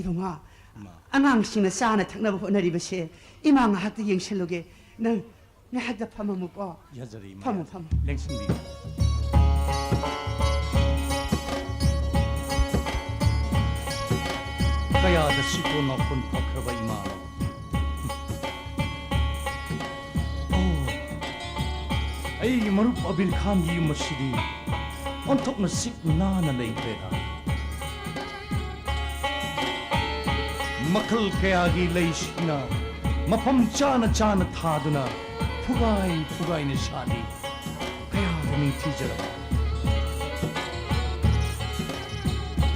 ꯏꯕꯨꯡꯉꯣ, ꯏꯃꯥ꯫ ꯑꯉꯥꯡꯁꯤꯡꯅ ꯆꯥꯅ ꯊꯛꯅꯕ ꯍꯣꯠꯅꯔꯤꯕꯁꯦ ꯏꯃꯥ ꯉꯥꯏꯍꯥꯛꯇ ꯌꯦꯡꯁꯤꯜꯂꯨꯒꯦ꯫ ꯅꯪ ꯉꯥꯏꯍꯥꯛꯇ ꯐꯝꯃꯝꯃꯨꯀꯣ꯫ ꯌꯥꯖꯔꯦ, ꯏꯃꯥ, ꯐꯝꯃꯨ, ꯌꯥꯖꯔꯦ꯫ ꯐꯝꯃꯨ꯫ ꯂꯦꯡꯁꯤꯟꯕꯤꯌꯨ꯫ ꯀꯌꯥꯗ ꯁꯤꯀꯣ ꯅꯥꯀꯣꯟ ꯐꯈ꯭ꯔꯕ ꯏꯃꯥꯅꯣ꯫ ꯑꯣ, ꯑꯩꯒꯤ ꯃꯔꯨꯞ ꯑꯕꯤꯔ ꯈꯥꯟꯒꯤ ꯌꯨꯝ ꯑꯁꯤꯗꯤ ꯑꯣꯟꯊꯣꯛꯅ ꯁꯤꯠ ꯅꯥꯟꯅ ꯂꯩꯈ꯭ꯔꯦꯗ꯫ ꯃꯈꯜ ꯀꯌꯥꯒꯤ ꯂꯩꯁꯤꯡꯅ ꯃꯐꯝ ꯆꯥꯅ ꯆꯥꯅ ꯊꯥꯗꯨꯅ ꯐꯨꯒꯥꯏ ꯐꯨꯒꯥꯏꯅ ꯁꯥꯠꯂꯤ꯫ ꯀꯌꯥꯗ ꯅꯤꯡꯊꯤꯖꯔꯕ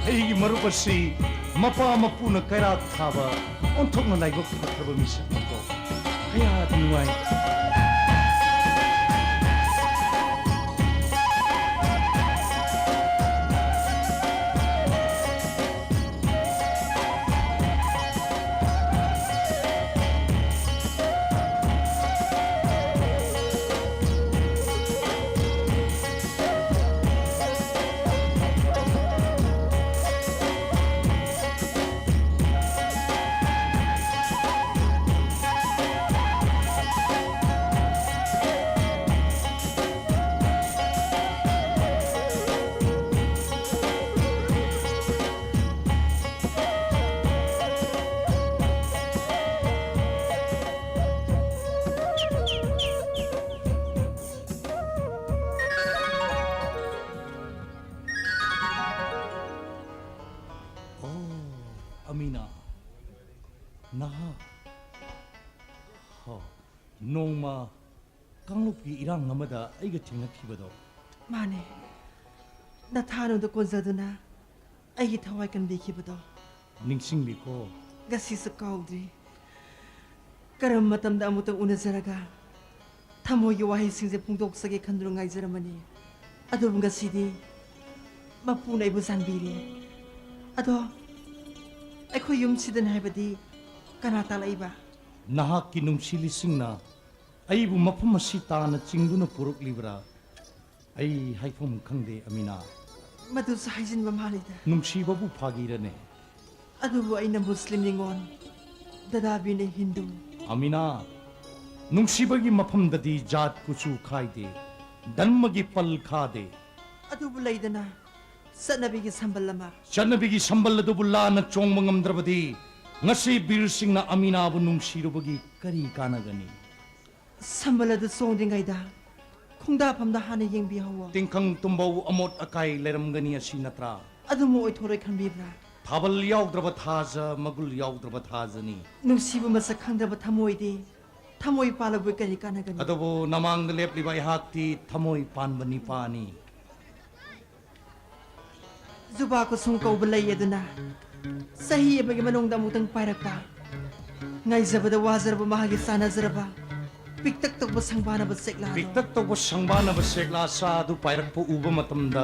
ꯑꯩꯒꯤ ꯃꯔꯨꯞ ꯑꯁꯤ ꯃꯄꯥ ꯃꯄꯨꯅ ꯀꯩꯔꯥꯛ ꯊꯥꯕ ꯑꯣꯟꯊꯣꯛꯅ ꯂꯥꯏꯕꯛ ꯐꯈ꯭ꯔꯕ ꯃꯤꯁꯛꯅꯤꯀꯣ꯫ ꯀꯌꯥꯗ ꯅꯨꯡꯉꯥꯏ꯫ ꯍꯣ, ꯅꯣꯡꯃ ꯀꯥꯡꯂꯨꯞꯀꯤ ꯏꯔꯥꯡ ꯑꯃꯗ ꯑꯩꯒ ꯊꯦꯡꯅꯈꯤꯕꯗꯣ꯫ ꯃꯥꯅꯦ, ꯅꯊꯥꯅꯨꯗ ꯀꯣꯟꯖꯗꯨꯅ ꯑꯩꯒꯤ ꯊꯋꯥꯏ ꯀꯟꯕꯤꯈꯤꯕꯗꯣ꯫ ꯅꯤꯡꯁꯤꯡꯂꯤꯀꯣ? ꯉꯁꯤꯁꯨ ꯀꯥꯎꯗ꯭ꯔꯤ꯫ ꯀꯔꯝꯕ ꯃꯇꯝꯗ ꯑꯃꯨꯛꯇꯪ ꯎꯅꯖꯔꯒ ꯊꯃꯣꯏꯒꯤ ꯋꯥꯍꯩꯁꯤꯡꯁꯦ ꯐꯣꯡꯗꯣꯛꯆꯒꯦ ꯈꯟꯗꯨꯅ ꯉꯥꯏꯖꯔꯝꯕꯅꯤ꯫ ꯑꯗꯨꯕꯨ ꯉꯁꯤꯗꯤ ꯃꯄꯨꯅ ꯑꯩꯕꯨ ꯆꯥꯟꯕꯤꯔꯦ꯫ ꯑꯗꯣ ꯑꯩꯈꯣꯏ ꯌꯨꯝꯁꯤꯗꯅꯤ ꯍꯥꯏꯕꯗꯤ ꯀꯅꯥ ꯇꯥꯛꯂꯛꯏꯕ? ꯅꯍꯥꯛꯀꯤ ꯅꯨꯡꯁꯤ ꯂꯤꯁꯤꯡꯅ ꯑꯩꯕꯨ ꯃꯐꯝ ꯑꯁꯤ ꯇꯥꯅ ꯆꯤꯡꯗꯨꯅ ꯄꯨꯔꯛꯂꯤꯕ꯭ꯔꯥ? ꯑꯩ ꯍꯥꯏꯐꯝ ꯈꯪꯗꯦ, ꯑꯃꯤꯅꯥ꯫ ꯃꯗꯨꯁꯨ ꯍꯥꯏꯖꯤꯟꯕ ꯃꯥꯜꯂꯤꯗ꯫ ꯅꯨꯡꯁꯤꯕꯕꯨ ꯐꯥꯒꯤꯔꯅꯦ? ꯑꯗꯨꯕꯨ ꯑꯩꯅ ꯃꯨꯁꯂꯤꯝ ꯅꯤꯉꯣꯜ, ꯗꯗꯥꯕꯤꯅ ꯍꯤꯟꯗꯨ꯫ ꯑꯃꯤꯅꯥ, ꯅꯨꯡꯁꯤꯕꯒꯤ ꯃꯐꯝꯗꯗꯤ ꯖꯥꯠ ꯀꯨꯆꯨ ꯈꯥꯏꯗꯦ, ꯙꯔꯃꯒꯤ ꯄꯜ ꯈꯥꯗꯦ꯫ ꯑꯗꯨꯕꯨ ꯂꯩꯗꯅ, ꯆꯠꯅꯕꯤꯒꯤ ꯁꯝꯕꯜ ꯑꯃ꯫ ꯆꯠꯅꯕꯤꯒꯤ ꯁꯝꯕꯜ ꯑꯗꯨꯕꯨ ꯂꯥꯟꯅ ꯆꯣꯡꯕ ꯉꯝꯗ꯭ꯔꯕꯗꯤ ꯉꯁꯤ ꯕꯤꯔ ꯁꯤꯡꯅ ꯑꯃꯤꯅꯥꯕꯨ ꯅꯨꯡꯁꯤꯔꯨꯕꯒꯤ ꯀꯔꯤ ꯀꯥꯟꯅꯒꯅꯤ? ꯁꯝꯕꯜ ꯑꯗꯨ ꯆꯣꯡꯗ꯭ꯔꯤꯉꯩꯗ ꯈꯣꯡꯗꯥꯐꯝꯗ ꯍꯥꯟꯅ ꯌꯦꯡꯕꯤꯍꯧꯋꯣ꯫ ꯇꯤꯡꯈꯪ ꯇꯨꯝꯕꯧ ꯑꯃꯣꯠ ꯑꯀꯥꯏ ꯂꯩꯔꯝꯒꯅꯤ, ꯑꯁꯤ ꯅꯠꯇ꯭ꯔꯥ? ꯑꯗꯨꯃꯛ ꯑꯣꯏꯊꯣꯔꯣꯏ ꯈꯟꯕꯤꯕ꯭ꯔꯥ? ꯊꯥꯕꯜ ꯌꯥꯎꯗ꯭ꯔꯕ ꯊꯥꯖ, ꯃꯒꯨꯜ ꯌꯥꯎꯗ꯭ꯔꯕ ꯊꯥꯖꯅꯤ꯫ ꯅꯨꯡꯁꯤꯕ ꯃꯁꯛ ꯈꯪꯗ꯭ꯔꯕ ꯊꯃꯣꯏꯗꯤ ꯊꯃꯣꯏ ꯄꯥꯜꯂꯕꯣꯏ ꯀꯔꯤ ꯀꯥꯟꯅꯒꯅꯤ? ꯑꯗꯨꯕꯨ ꯅꯃꯥꯡꯗ ꯂꯦꯞꯂꯤꯕ ꯑꯩꯍꯥꯛꯇꯤ ꯊꯃꯣꯏ ꯄꯥꯟꯕ ꯅꯤꯄꯥꯅꯤ꯫ ꯖꯨꯕꯥ ꯀꯨꯁꯨꯝ ꯀꯧꯕ ꯂꯩ ꯑꯗꯨꯅ ꯆꯍꯤ ꯑꯃꯒꯤ ꯃꯅꯨꯡꯗ ꯑꯃꯨꯛꯇꯪ ꯄꯥꯏꯔꯛꯄ, ꯉꯥꯏꯖꯕꯗ ꯋꯥꯖꯔꯕ ꯃꯍꯥꯛꯀꯤ ꯆꯥꯟꯅꯖꯔꯕ ꯄꯤꯛꯇꯛ ꯇꯧꯕ ꯁꯪꯕꯥꯅꯕ ꯆꯦꯛꯂꯥꯗꯣ꯫ ꯄꯤꯛꯇꯛ ꯇꯧꯕ ꯁꯪꯕꯥꯅꯕ ꯆꯦꯛꯂꯥ ꯆꯥ ꯑꯗꯨ ꯄꯥꯏꯔꯛꯄ ꯎꯕ ꯃꯇꯝꯗ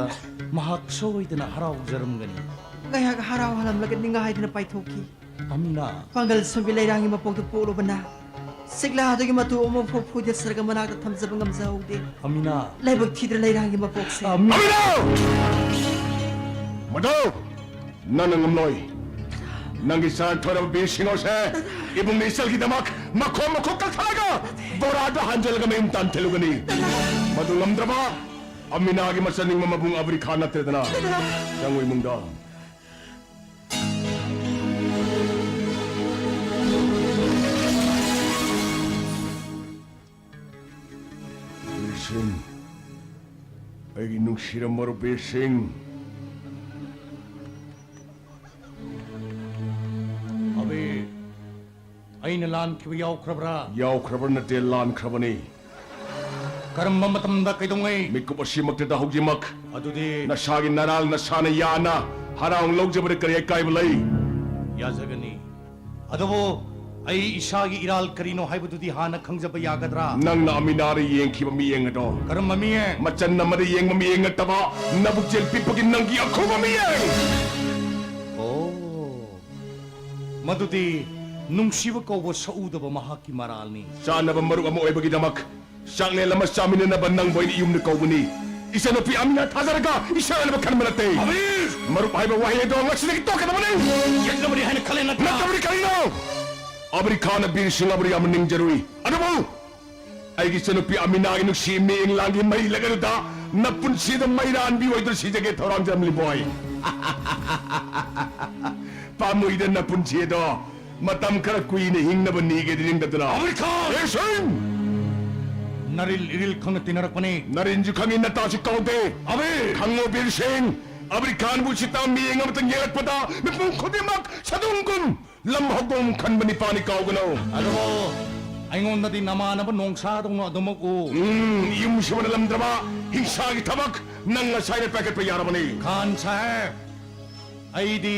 ꯃꯍꯥꯛ ꯁꯣꯏꯗꯅ ꯍꯔꯥꯎꯖꯔꯝꯒꯅꯤ꯫ ꯉꯥꯏꯍꯥꯛ ꯍꯔꯥꯎ ꯍꯜꯂꯝꯂꯒ ꯅꯤꯡꯉꯥꯏꯗꯅ ꯄꯥꯏꯊꯣꯛꯈꯤ꯫ ꯑꯃꯤꯅꯥ꯫ ꯄꯥꯡꯒꯜ ꯁꯣꯟꯕꯤ ꯂꯩꯔꯥꯡꯒꯤ ꯃꯄꯣꯛꯇ ꯄꯣꯛꯂꯨꯕꯅ ꯆꯦꯛꯂꯥ ꯑꯗꯨꯒꯤ ꯃꯇꯨ ꯑꯃꯐꯥꯎ ꯐꯣꯏꯗꯠꯆꯔꯒ ꯃꯅꯥꯛꯇ ꯊꯝꯖꯕ ꯉꯝꯖꯍꯧꯗꯦ꯫ ꯑꯃꯤꯅꯥ꯫ ꯂꯥꯏꯕꯛ ꯊꯤꯗ꯭ꯔ ꯂꯩꯔꯥꯡꯒꯤ ꯃꯄꯣꯛꯁꯦ꯫ ꯑꯃꯤꯅꯥ꯫ ꯃꯗꯨ ꯅꯪꯅ ꯉꯝꯂꯣꯏ꯫ ꯅꯪꯒꯤ ꯆꯥꯟ ꯊꯣꯏꯔꯕ ꯕꯤꯔ ꯁꯤꯡꯍꯣꯁꯦ ꯏꯕꯨꯡꯅ ꯏꯆꯜꯒꯤꯗꯃꯛ ꯃꯈꯣꯡ ꯃꯈꯨꯠ ꯀꯛꯊꯠꯂꯒ ꯕꯣꯔꯥꯗ ꯍꯥꯟꯖꯤꯜꯂꯒ ꯃꯌꯨꯝ ꯇꯥꯟꯊꯤꯜꯂꯨꯒꯅꯤ꯫ ꯃꯗꯨ ꯉꯝꯗ꯭ꯔꯕ ꯑꯃꯤꯅꯥꯒꯤ ꯃꯆꯟꯅꯤꯡꯕ ꯃꯕꯨꯡ ꯑꯕꯨꯔꯤ ꯈꯥꯟ ꯅꯠꯇ꯭ꯔꯦꯗꯅ꯫ ꯆꯪꯉꯨ ꯏꯃꯨꯡꯗ꯫ ꯕꯤꯔ ꯁꯤꯡ, ꯑꯩꯒꯤ ꯅꯨꯡꯁꯤꯔꯕ ꯃꯔꯨꯞ ꯕꯤꯔ ꯁꯤꯡ꯫ ꯑꯕꯤꯔ, ꯑꯩ ꯂꯥꯟꯈꯤꯕ ꯌꯥꯎꯈ꯭ꯔꯕ꯭ꯔꯥ? ꯌꯥꯎꯈ꯭ꯔꯕ꯭ꯔꯥ ꯅꯠꯇꯦ, ꯂꯥꯟꯈ꯭ꯔꯕꯅꯤ꯫ ꯀꯔꯝꯕ ꯃꯇꯝꯗ, ꯀꯩꯗꯧꯉꯩ? ꯃꯤꯀꯨꯞ ꯑꯁꯤꯃꯛꯇꯗ, ꯍꯧꯖꯤꯛꯃꯛ꯫ ꯑꯗꯨꯗꯤ ꯅꯁꯥꯒꯤ ꯅꯔꯥꯜ ꯅꯁꯥꯅ ꯌꯥꯅ ꯍꯔꯥꯎ ꯂꯧꯖꯕꯗ ꯀꯔꯤ ꯑꯀꯥꯏꯕ ꯂꯩ? ꯌꯥꯖꯒꯅꯤ꯫ ꯑꯗꯨꯕꯨ ꯑꯩ ꯏꯁꯥꯒꯤ ꯏꯔꯥꯜ ꯀꯔꯤꯅꯣ ꯍꯥꯏꯕꯗꯨꯗꯤ ꯍꯥꯟꯅ ꯈꯪꯖꯕ ꯌꯥꯒꯗ꯭ꯔꯥ? ꯅꯪꯅ ꯑꯃꯤꯅꯥꯗ ꯌꯦꯡꯈꯤꯕ ꯃꯤꯠꯌꯦꯡ ꯑꯗꯣ꯫ ꯀꯔꯝꯕ ꯃꯤꯠꯌꯦꯡ? ꯃꯆꯟ ꯑꯃꯗ ꯌꯦꯡꯕ ꯃꯤꯠꯌꯦꯡ ꯅꯠꯇꯕ, ꯅꯕꯨꯛꯆꯦꯜ ꯄꯤꯛꯄꯒꯤ ꯅꯪꯒꯤ ꯑꯈꯨꯕ ꯃꯤꯠꯌꯦꯡ! ꯑꯣ, ꯃꯗꯨꯗꯤ ꯅꯨꯡꯁꯤꯕ ꯀꯧꯕ ꯁꯛꯎꯗꯕ ꯃꯍꯥꯛꯀꯤ ꯃꯔꯥꯜꯅꯤ꯫ ꯆꯥꯅꯕ ꯃꯔꯨꯞ ꯑꯃ ꯑꯣꯏꯕꯒꯤꯗꯃꯛ ꯆꯥꯛꯂꯦꯟ ꯑꯃ ꯆꯥꯃꯤꯟꯅꯅꯕ ꯅꯪꯕꯨ ꯑꯩꯅ ꯌꯨꯝꯗ ꯀꯧꯕꯅꯤ꯫ ꯏꯆꯟꯅꯨꯄꯤ ꯑꯃꯤꯅꯥ ꯊꯥꯖꯔꯒ ꯏꯁꯥꯅꯕ ꯈꯟꯕ ꯅꯠꯇꯦ꯫ ꯑꯕꯤꯔ! ꯃꯔꯨꯞ ꯍꯥꯏꯕ ꯋꯥꯍꯩ ꯑꯗꯣ ꯉꯁꯤꯗꯒꯤ ꯇꯣꯛꯀꯗꯕꯅꯤ꯫ ꯌꯦꯠꯅꯕꯅꯤ ꯍꯥꯏꯅ ꯈꯜꯂꯦ ꯅꯠꯇ꯭ꯔꯥ? ꯅꯠꯇꯕꯅꯤ, ꯀꯔꯤꯅꯣ? ꯑꯕꯤꯔ ꯈꯥꯟꯅ ꯕꯤꯔ ꯁꯤꯡ ꯑꯕꯨ ꯌꯥꯝꯅ ꯅꯤꯡꯖꯔꯨꯏ꯫ ꯑꯗꯨꯕꯨ ꯑꯩꯒꯤ ꯏꯆꯟꯅꯨꯄꯤ ꯑꯃꯤꯅꯥꯒꯤ ꯅꯨꯡꯁꯤ ꯃꯤꯠꯌꯦꯡ ꯂꯥꯡꯒꯤ ꯃꯩ ꯂꯒꯗꯨꯗ ꯅꯄꯨꯟꯁꯤꯗ ꯃꯩꯔꯥꯟꯕꯤ ꯑꯣꯏꯗꯨꯅ ꯁꯤꯖꯒꯦ, ꯊꯧꯔꯥꯡꯖꯝ ꯂꯤꯕꯣꯏ꯫ ꯄꯥꯝꯃꯨꯏꯗ ꯅꯄꯨꯟꯁꯤ ꯑꯗꯣ꯫ ꯃꯇꯝ ꯈꯔ ꯀꯨꯏꯅ ꯍꯤꯡꯅꯕ ꯅꯤꯒꯦꯗꯤ ꯅꯤꯡꯗꯗꯅ꯫ ꯑꯕꯤꯔ ꯈꯥꯟ! ꯕꯤꯔ ꯁꯤꯡ! ꯅꯔꯤꯜ ꯏꯔꯤꯜ ꯈꯪꯅ ꯇꯤꯟꯅꯔꯛꯄꯅꯤ꯫ ꯅꯔꯤꯟꯁꯨ ꯈꯪꯉꯤ, ꯅꯇꯥꯁꯨ ꯀꯥꯎꯗꯦ꯫ ꯑꯕꯤꯔ! ꯈꯪꯉꯣ ꯕꯤꯔ ꯁꯤꯡ, ꯑꯕꯤꯔ ꯈꯥꯟꯕꯨ ꯁꯤꯇꯥ ꯃꯤꯠꯌꯦꯡ ꯑꯃꯇꯪ ꯌꯦꯡꯂꯛꯄꯗ ꯃꯤꯄꯨꯝ ꯈꯨꯗꯤꯡꯃꯛ ꯁꯥꯗꯣꯡꯒꯨꯝ ꯂꯝ ꯍꯧꯗꯣꯡ ꯈꯟꯕꯅꯤ, ꯄꯥꯅꯤ ꯀꯥꯎꯒꯅꯨ꯫ ꯑꯗꯨꯕꯨ ꯑꯩꯉꯣꯟꯗꯗꯤ ꯅꯃꯥꯟꯅꯕ ꯅꯣꯡꯁꯥꯗꯧꯅ ꯑꯗꯨꯃꯛ ꯎ꯫ ꯎꯝ, ꯌꯨꯝ ꯁꯤꯕꯅ ꯂꯝꯗ꯭ꯔꯕ ꯍꯤꯡꯁꯥꯒꯤ ꯊꯕꯛ ꯅꯪ ꯉꯁꯥꯏꯅ ꯄꯥꯏꯈꯠꯄ ꯌꯥꯔꯕꯅꯤ꯫ ꯈꯥꯟ ꯁꯥꯍꯦꯕ, ꯑꯩꯗꯤ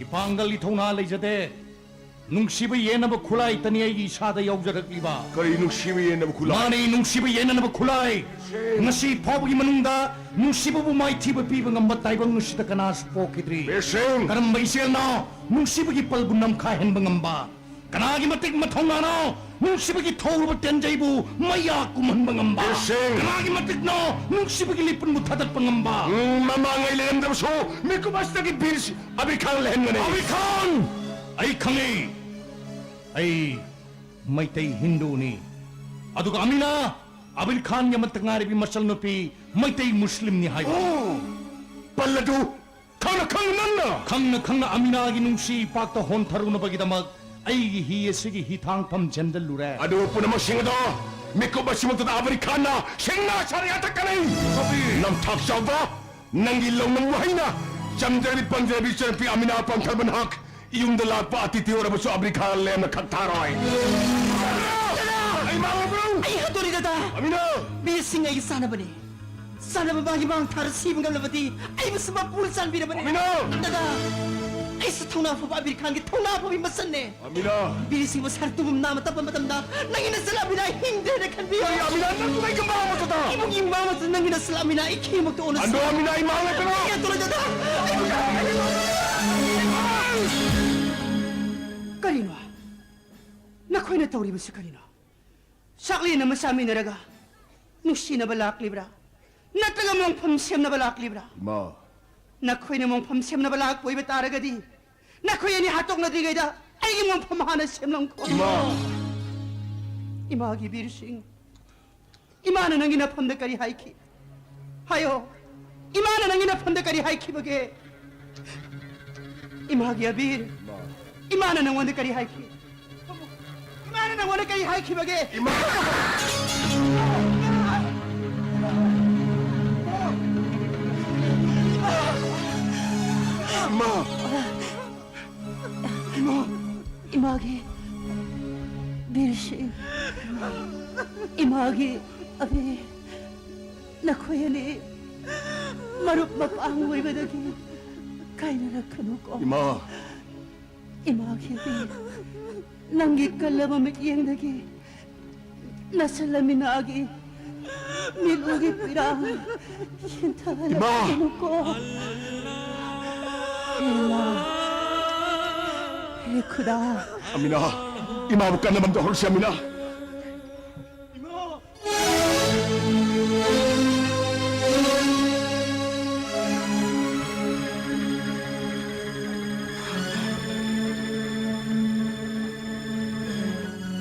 ꯏꯄꯥꯡꯒꯜꯒꯤ ꯊꯧꯅꯥ ꯂꯩꯖꯗꯦ꯫ ꯅꯨꯡꯁꯤꯕ ꯌꯦꯟꯅꯕ ꯈꯨꯠꯂꯥꯏꯇꯅꯤ ꯑꯩꯒꯤ ꯏꯁꯥꯗ ꯌꯥꯎꯖꯔꯛꯂꯤꯕ꯫ ꯀꯔꯤ ꯅꯨꯡꯁꯤꯕ ꯌꯦꯟꯅꯕ ꯈꯨꯠꯂꯥꯏ? ꯃꯥꯅꯤ, ꯅꯨꯡꯁꯤꯕ ꯌꯦꯟꯅꯅꯕ ꯈꯨꯠꯂꯥꯏ꯫ ꯁꯦ꯫ ꯉꯁꯤ ꯐꯥꯎꯕꯒꯤ ꯃꯅꯨꯡꯗ ꯅꯨꯡꯁꯤꯕꯕꯨ ꯃꯥꯏꯊꯤꯕ ꯄꯤꯕ ꯉꯝꯕ ꯇꯥꯏꯕꯪ ꯑꯁꯤꯗ ꯀꯅꯥꯁꯨ ꯄꯣꯛꯈꯤꯗ꯭ꯔꯤ꯫ ꯕꯤꯔ ꯁꯤꯡ꯫ ꯀꯔꯝꯕ ꯏꯆꯦꯜꯅꯣ ꯅꯨꯡꯁꯤꯕꯒꯤ ꯄꯜꯕꯨ ꯅꯝꯈꯥꯏꯍꯟꯕ ꯉꯝꯕ? ꯀꯅꯥꯒꯤ ꯃꯇꯤꯛ ꯃꯊꯧꯅꯥꯅꯣ ꯅꯨꯡꯁꯤꯕꯒꯤ ꯊꯧꯔꯕ ꯇꯦꯟꯖꯩꯕꯨ ꯃꯩꯌꯥ ꯀꯨꯝꯍꯟꯕ ꯉꯝꯕ? ꯕꯤꯔ ꯁꯤꯡ꯫ ꯀꯅꯥꯒꯤ ꯃꯇꯤꯛꯅꯣ ꯅꯨꯡꯁꯤꯕꯒꯤ ꯂꯤꯄꯨꯟꯕꯨ ꯊꯥꯗꯠꯄ ꯉꯝꯕ? ꯎꯝ, ꯃꯃꯥꯡꯉꯩ ꯂꯩꯔꯝꯗ꯭ꯔꯕꯁꯨ ꯃꯤꯀꯨꯞ ꯑꯁꯤꯗꯒꯤ ꯕꯤꯔ ꯁꯤ-, ꯑꯕꯤꯔ ꯈꯥꯟ ꯂꯩꯍꯟꯒꯅꯤ꯫ ꯑꯕꯤꯔ ꯈꯥꯟ! ꯑꯩ ꯈꯪꯉꯤ꯫ ꯑꯩ ꯃꯩꯇꯩ ꯍꯤꯟꯗꯨꯅꯤ꯫ ꯑꯗꯨꯒ ꯑꯃꯤꯅꯥ, ꯑꯕꯤꯔ ꯈꯥꯟꯒꯤ ꯑꯃꯠꯇ ꯉꯥꯏꯔꯕꯤ ꯃꯆꯜꯅꯨꯄꯤ, ꯃꯩꯇꯩ ꯃꯨꯁꯂꯤꯝꯅꯤ ꯍꯥꯏꯕ꯫ ꯑꯣ! ꯄꯜꯂꯗꯨ ꯈꯪꯅ ꯈꯪꯅ ꯅꯪꯅ! ꯈꯪꯅ ꯈꯪꯅ ꯑꯃꯤꯅꯥꯒꯤ ꯅꯨꯡꯁꯤ ꯏꯄꯥꯛꯇ ꯍꯣꯟꯊꯔꯨꯅꯕꯒꯤꯗꯃꯛ ꯑꯩꯒꯤ ꯍꯤ ꯑꯁꯤꯒꯤ ꯍꯤꯊꯥꯡꯐꯝ ꯆꯦꯟꯖꯜꯂꯨꯔꯦ꯫ ꯑꯗꯨ ꯄꯨꯝꯅꯃꯛꯁꯤꯡ ꯑꯗꯣ ꯃꯤꯀꯨꯞ ꯑꯁꯤꯃꯛꯇꯗ ꯑꯕꯤꯔ ꯈꯥꯟꯅ ꯁꯤꯡꯅ ꯁꯥꯔ ꯌꯥꯊꯛꯀꯅꯤ! ꯀꯕꯤꯔ! ꯅꯝꯊꯥꯛ ꯆꯥꯎꯕ! ꯅꯪꯒꯤ ꯂꯧꯅꯝ ꯋꯥꯍꯩꯅ ꯆꯝꯖꯔꯕꯤ ꯄꯟꯖꯔꯕꯤ ꯏꯆꯟꯅꯨꯄꯤ ꯑꯃꯤꯅꯥ ꯄꯟꯊꯕ ꯅꯍꯥꯛ ꯌꯨꯝꯗ ꯂꯥꯛꯄ ꯑꯇꯤꯊꯤ ꯑꯣꯏꯔꯕꯁꯨ ꯑꯕꯤꯔ ꯈꯥꯟ ꯂꯦꯝꯅ ꯈꯛ ꯊꯥꯔꯣꯏ꯫ ꯑꯩ ꯃꯥꯡꯂꯕ꯭ꯔꯣ? ꯑꯩ ꯍꯥꯠꯇꯣꯔꯤ, ꯗꯗꯥ꯫ ꯑꯃꯤꯅꯥ! ꯕꯤꯔ ꯁꯤꯡ ꯑꯩꯒꯤ ꯆꯥꯅꯕꯅꯤ꯫ ꯆꯥꯅꯕ ꯃꯥꯒꯤ ꯃꯥꯡ ꯊꯥꯔ ꯁꯤꯕ ꯉꯝꯂꯕꯗꯤ ꯑꯩꯕꯨꯁꯨ ꯃꯄꯨꯅ ꯆꯥꯟꯕꯤꯔꯕꯅꯤ꯫ ꯑꯃꯤꯅꯥ! ꯗꯗꯥ, ꯑꯩꯁꯨ ꯊꯧꯅꯥ ꯐꯕ ꯑꯕꯤꯔ ꯈꯥꯟꯒꯤ ꯊꯧꯅꯥ ꯐꯕꯤ ꯃꯆꯟꯅꯦ꯫ ꯑꯃꯤꯅꯥ! ꯕꯤꯔ ꯁꯤꯡꯕꯨ ꯁꯥꯔ ꯇꯨꯝꯕ ꯅꯥꯝꯃ ꯇꯞꯄ ꯃꯇꯝꯗ ꯅꯪꯒꯤ ꯅꯆꯜ ꯑꯃꯤꯅꯥ ꯍꯤꯡꯗ꯭ꯔꯦꯅ ꯈꯟꯕꯤꯌꯨ꯫ ꯀꯔꯤ ꯑꯃꯤꯅꯥ? ꯅꯪ ꯑꯩꯒ ꯃꯥꯡꯕ ꯆꯠꯇ? ꯏꯕꯨꯡꯒꯤ ꯃꯥꯡꯕ ꯆꯠꯇ ꯅꯪꯒꯤ ꯅꯆꯜ ꯑꯃꯤꯅꯥ ꯏꯈꯦꯃꯛꯇ ꯑꯣꯟꯅꯁꯤ꯫ ꯑꯟꯗꯣ ꯑꯃꯤꯅꯥ, ꯑꯩ ꯃꯥꯡꯂꯦ ꯀꯩꯅꯣ? ꯑꯩ ꯇꯣꯂꯣ ꯗꯗꯥ꯫ ꯑꯩꯕꯨ ꯀꯔꯤꯅꯣ? ꯅꯈꯣꯏꯅ ꯇꯧꯔꯤꯕꯁꯤ ꯀꯔꯤꯅꯣ? ꯆꯥꯛꯂꯦꯟ ꯑꯃ ꯆꯥꯃꯤꯟꯅꯔꯒ ꯅꯨꯡꯁꯤꯅꯕ ꯂꯥꯛꯂꯤꯕ꯭ꯔꯥ? ꯅꯠꯇ꯭ꯔꯒ ꯃꯣꯡꯐꯝ ꯁꯦꯝꯅꯕ ꯂꯥꯛꯂꯤꯕ꯭ꯔꯥ? ꯏꯃꯥ! ꯅꯈꯣꯏꯅ ꯃꯣꯡꯐꯝ ꯁꯦꯝꯅꯕ ꯂꯥꯛꯄ ꯑꯣꯏꯕ ꯇꯥꯔꯒꯗꯤ, ꯅꯈꯣꯏ ꯑꯅꯤ ꯍꯥꯠꯇꯣꯛꯅꯗ꯭ꯔꯤꯉꯩꯗ ꯑꯩꯒꯤ ꯃꯣꯡꯐꯝ ꯍꯥꯟꯅ ꯁꯦꯝꯂꯝꯈꯣ꯫ ꯏꯃꯥ! ꯏꯃꯥꯒꯤ ꯕꯤꯔ ꯁꯤꯡ, ꯏꯃꯥꯅ ꯅꯪꯒꯤ ꯅꯐꯝꯗ ꯀꯔꯤ ꯍꯥꯏꯈꯤ? ꯍꯥꯏꯌꯣ, ꯏꯃꯥꯅ ꯅꯪꯒꯤ ꯅꯐꯝꯗ ꯀꯔꯤ ꯍꯥꯏꯈꯤꯕꯒꯦ? ꯏꯃꯥꯒꯤ ꯑꯕꯤꯔ, ꯏꯃꯥ! ꯏꯃꯥꯅ ꯅꯪꯉꯣꯟꯗ ꯀꯔꯤ ꯍꯥꯏꯈꯤ? ꯏꯃꯥꯅ ꯅꯪꯉꯣꯟꯗ ꯀꯔꯤ ꯍꯥꯏꯈꯤꯕꯒꯦ? ꯏꯃꯥ! ꯏꯃꯥ! ꯏꯃꯥ! ꯏꯃꯥꯒꯤ ꯕꯤꯔ ꯁꯤꯡ, ꯏꯃꯥꯒꯤ ꯑꯕꯤꯔ, ꯅꯈꯣꯏ ꯑꯅꯤ ꯃꯔꯨꯞ ꯃꯄꯥꯡ ꯑꯣꯏꯕꯗꯒꯤ ꯀꯥꯏꯅꯔꯛꯀꯅꯨꯀꯣ꯫ ꯏꯃꯥ! ꯏꯃꯥꯒꯤ ꯑꯕꯤꯔ, ꯅꯪꯒꯤ ꯀꯜꯂꯕ ꯃꯤꯠꯌꯦꯡꯗꯒꯤ ꯅꯆꯜ ꯑꯃꯤꯅꯥꯒꯤ ꯃꯤꯠꯂꯨꯒꯤ ꯄꯤꯔꯥꯡ ꯏꯃꯥ! ꯌꯦꯟꯊꯍꯜꯂꯛꯀꯅꯨꯀꯣ꯫ ꯏꯃꯥ! ꯍꯦ ꯈꯨꯗꯥ! ꯑꯃꯤꯅꯥ, ꯏꯃꯥꯕꯨ ꯀꯟꯅꯕ ꯑꯝꯇ ꯍꯧꯔꯁꯤ, ꯑꯃꯤꯅꯥ꯫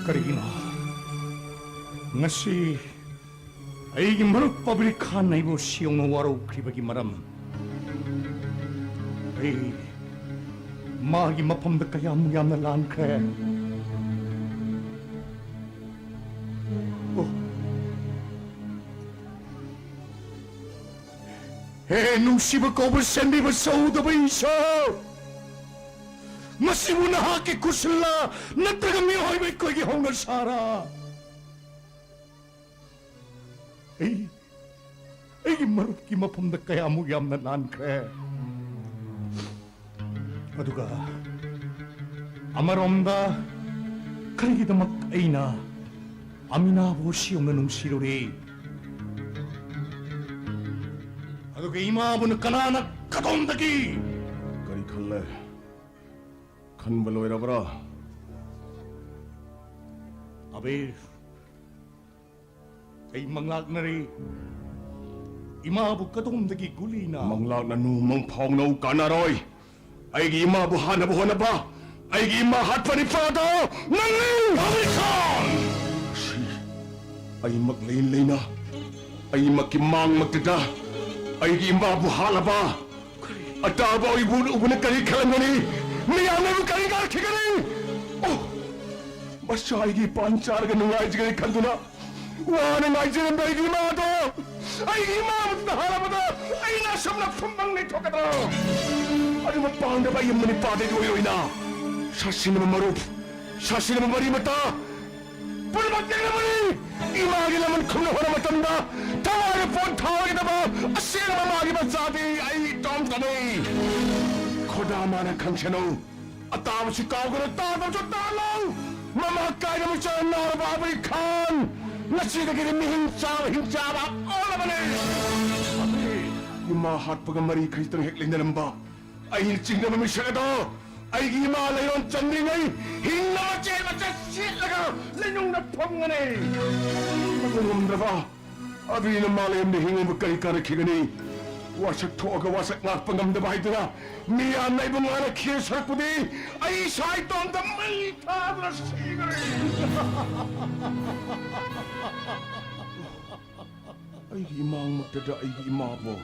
ꯀꯔꯤꯒꯤꯅꯣ? ꯉꯁꯤ ꯑꯩꯒꯤ ꯃꯔꯨꯞ ꯑꯕꯤꯔ ꯈꯥꯟꯅ ꯑꯩꯕꯨ ꯁꯤꯌꯧꯅ ꯋꯥꯔꯧꯈ꯭ꯔꯤꯕꯒꯤ ꯃꯔꯝ, ꯑꯩ ꯃꯥꯒꯤ ꯃꯐꯝꯗ ꯀꯌꯥꯃꯨꯛ ꯌꯥꯝꯅ ꯂꯥꯟꯈ꯭ꯔꯦ꯫ ꯑꯣ꯫ ꯍꯦ ꯅꯨꯡꯁꯤꯕ ꯀꯧꯕ ꯁꯦꯝꯕꯤꯕ ꯁꯧꯗꯕ ꯏꯁꯣꯔ! ꯑꯩꯕꯨ ꯅꯍꯥꯛꯀꯤ ꯈꯨꯠꯁꯤꯜꯂ ꯅꯠꯇ꯭ꯔꯒ ꯃꯤꯑꯣꯏꯕ ꯑꯩꯈꯣꯏꯒꯤ ꯍꯧꯅꯁꯥꯔꯥ? ꯑꯩ ꯑꯩꯒꯤ ꯃꯔꯨꯞꯀꯤ ꯃꯐꯝꯗ ꯀꯌꯥꯃꯨꯛ ꯌꯥꯝꯅ ꯂꯥꯟꯈ꯭ꯔꯦ꯫ ꯑꯗꯨꯒ ꯑꯃꯔꯣꯝꯗ ꯀꯔꯤꯒꯤꯗꯃꯛ ꯑꯩꯅ ꯑꯃꯤꯅꯥꯕꯨ ꯁꯤ ꯌꯧꯅ ꯅꯨꯡꯁꯤꯔꯨꯔꯦ? ꯑꯗꯨꯒ ꯏꯃꯥꯕꯨꯅ ꯀꯅꯥꯅ ꯀꯗꯣꯝꯗꯒꯤ? ꯀꯔꯤ ꯈꯜꯂꯦ? ꯈꯟꯕ ꯂꯣꯏꯔꯕ꯭ꯔꯥ? ꯑꯕꯤꯔ, ꯑꯩ ꯃꯪꯂꯥꯛꯅꯔꯤ꯫ ꯏꯃꯥꯕꯨ ꯀꯗꯣꯝꯗꯒꯤ ꯒꯨꯂꯤꯅ? ꯃꯪꯂꯥꯛꯅꯅꯨ, ꯃꯪꯐꯥꯎꯅꯧ, ꯀꯥꯟꯅꯔꯣꯏ꯫ ꯑꯩꯒꯤ ꯏꯃꯥꯕꯨ ꯍꯥꯠꯅꯕ ꯍꯣꯠꯅꯕ, ꯑꯩꯒꯤ ꯏꯃꯥ ꯍꯥꯠꯄ ꯅꯤꯄꯥꯗꯣ ꯅꯪꯅꯤ! ꯑꯕꯤꯔ ꯈꯥꯟ! ꯁꯤ, ꯑꯩꯃꯛ ꯂꯩ ꯂꯩꯅ, ꯑꯩꯃꯛꯀꯤ ꯃꯥꯡꯃꯛꯇꯗ ꯑꯩꯒꯤ ꯏꯃꯥꯕꯨ ꯍꯥꯠꯂꯕ ꯑꯇꯥꯕ ꯑꯩꯕꯨ ꯎꯕꯅ ꯀꯔꯤ ꯈꯜꯂꯝꯒꯅꯤ? ꯃꯤꯌꯥꯝꯅ ꯑꯩꯕꯨ ꯀꯔꯤ ꯉꯥꯡꯈꯤꯒꯅꯤ? ꯑꯣ, ꯃꯆꯥ ꯑꯩꯒꯤ ꯄꯥꯟ ꯆꯥꯔꯒ ꯅꯨꯡꯉꯥꯏꯖꯒꯅꯤ ꯈꯟꯗꯨꯅ ꯋꯥꯅ ꯉꯥꯏꯖꯔꯝꯕ ꯑꯩꯒꯤ ꯏꯃꯥꯗꯣ, ꯑꯩꯒꯤ ꯏꯃꯥ ꯑꯃꯠꯇ ꯍꯥꯠꯂꯕꯗ ꯑꯩꯅ ꯑꯁꯨꯝꯅ ꯐꯨꯝꯕꯪ ꯂꯩꯊꯣꯛꯀꯗ꯭ꯔꯣ? ꯑꯗꯨ ꯃꯄꯥꯡꯗꯕ ꯑꯩ ꯑꯃꯅꯤ ꯄꯥꯗꯩ ꯑꯣꯏꯔꯣꯏꯅ ꯁꯥꯁꯤꯟꯅꯕ ꯃꯔꯨꯞ, ꯁꯥꯁꯤꯟꯅꯕ ꯃꯔꯤ ꯃꯇꯥ ꯄꯨꯝꯅꯃꯛ ꯌꯦꯡꯂꯕꯅꯤ꯫ ꯏꯃꯥꯒꯤ ꯂꯃꯟ ꯈꯨꯝꯅ ꯍꯣꯠꯅ ꯃꯇꯝꯗ ꯊꯋꯥꯏꯗ ꯄꯣꯠ ꯊꯥꯔꯣꯏꯗꯕ ꯑꯁꯦꯡꯕ ꯃꯥꯒꯤ ꯃꯆꯥꯗꯤ ꯑꯩ ꯏꯇꯣꯝꯇꯅꯤ꯫ ꯈꯣꯗꯥ ꯃꯥꯅ ꯈꯪꯁꯅꯨ꯫ ꯑꯇꯥꯕꯁꯨ ꯀꯥꯎꯒꯅꯨ, ꯇꯥꯗꯕꯁꯨ ꯇꯥꯂꯣ꯫ ꯃꯃꯥ ꯀꯥꯏꯅ ꯃꯆꯥ ꯅꯥꯔꯕ ꯑꯕꯨꯏ ꯈꯥꯟ ꯉꯁꯤꯗꯒꯤꯗꯤ ꯃꯤꯍꯤꯡ ꯆꯥꯕ ꯍꯤꯡꯆꯥꯕ ꯑꯣꯜꯂꯕꯅꯤ꯫ ꯏꯃꯥ ꯍꯥꯠꯄꯒ ꯃꯔꯤ ꯈꯖꯤꯛꯇꯪ ꯍꯦꯛ ꯂꯩꯅꯔꯝꯕ ꯑꯩꯅ ꯆꯤꯡꯅꯕ ꯃꯤꯁꯛ ꯑꯗꯣ ꯑꯩꯒꯤ ꯏꯃꯥ ꯂꯩꯔꯣꯟ ꯆꯟꯗ꯭ꯔꯤꯉꯩ ꯍꯤꯡꯅ ꯃꯆꯦꯠ ꯃꯆꯦꯠ ꯁꯦꯠꯂꯒ ꯂꯩꯅꯨꯡꯗ ꯐꯝꯒꯅꯤ꯫ ꯃꯗꯨ ꯉꯝꯗ꯭ꯔꯕ ꯑꯕꯤꯅ ꯃꯥꯂꯦꯝꯗ ꯍꯤꯡꯉꯨꯕ ꯀꯔꯤ ꯀꯥꯟꯅꯈꯤꯒꯅꯤ? ꯋꯥꯁꯛ ꯊꯣꯛꯑꯒ ꯋꯥꯁꯛ ꯉꯥꯛꯄ ꯉꯝꯗꯕ ꯍꯥꯏꯗꯨꯅ ꯃꯤꯌꯥꯝꯅ ꯑꯩꯕꯨ ꯉꯥꯡꯅꯈꯤꯕ ꯁꯔꯨꯛꯄꯨꯗꯤ ꯑꯩ ꯏꯁꯥ ꯏꯇꯣꯝꯇ ꯃꯩ ꯊꯥꯗꯨꯅ ꯁꯤꯈ꯭ꯔꯦ꯫ ꯑꯩꯒꯤ ꯏꯃꯥꯡꯃꯛꯇꯗ ꯑꯩꯒꯤ ꯏꯃꯥꯕꯨ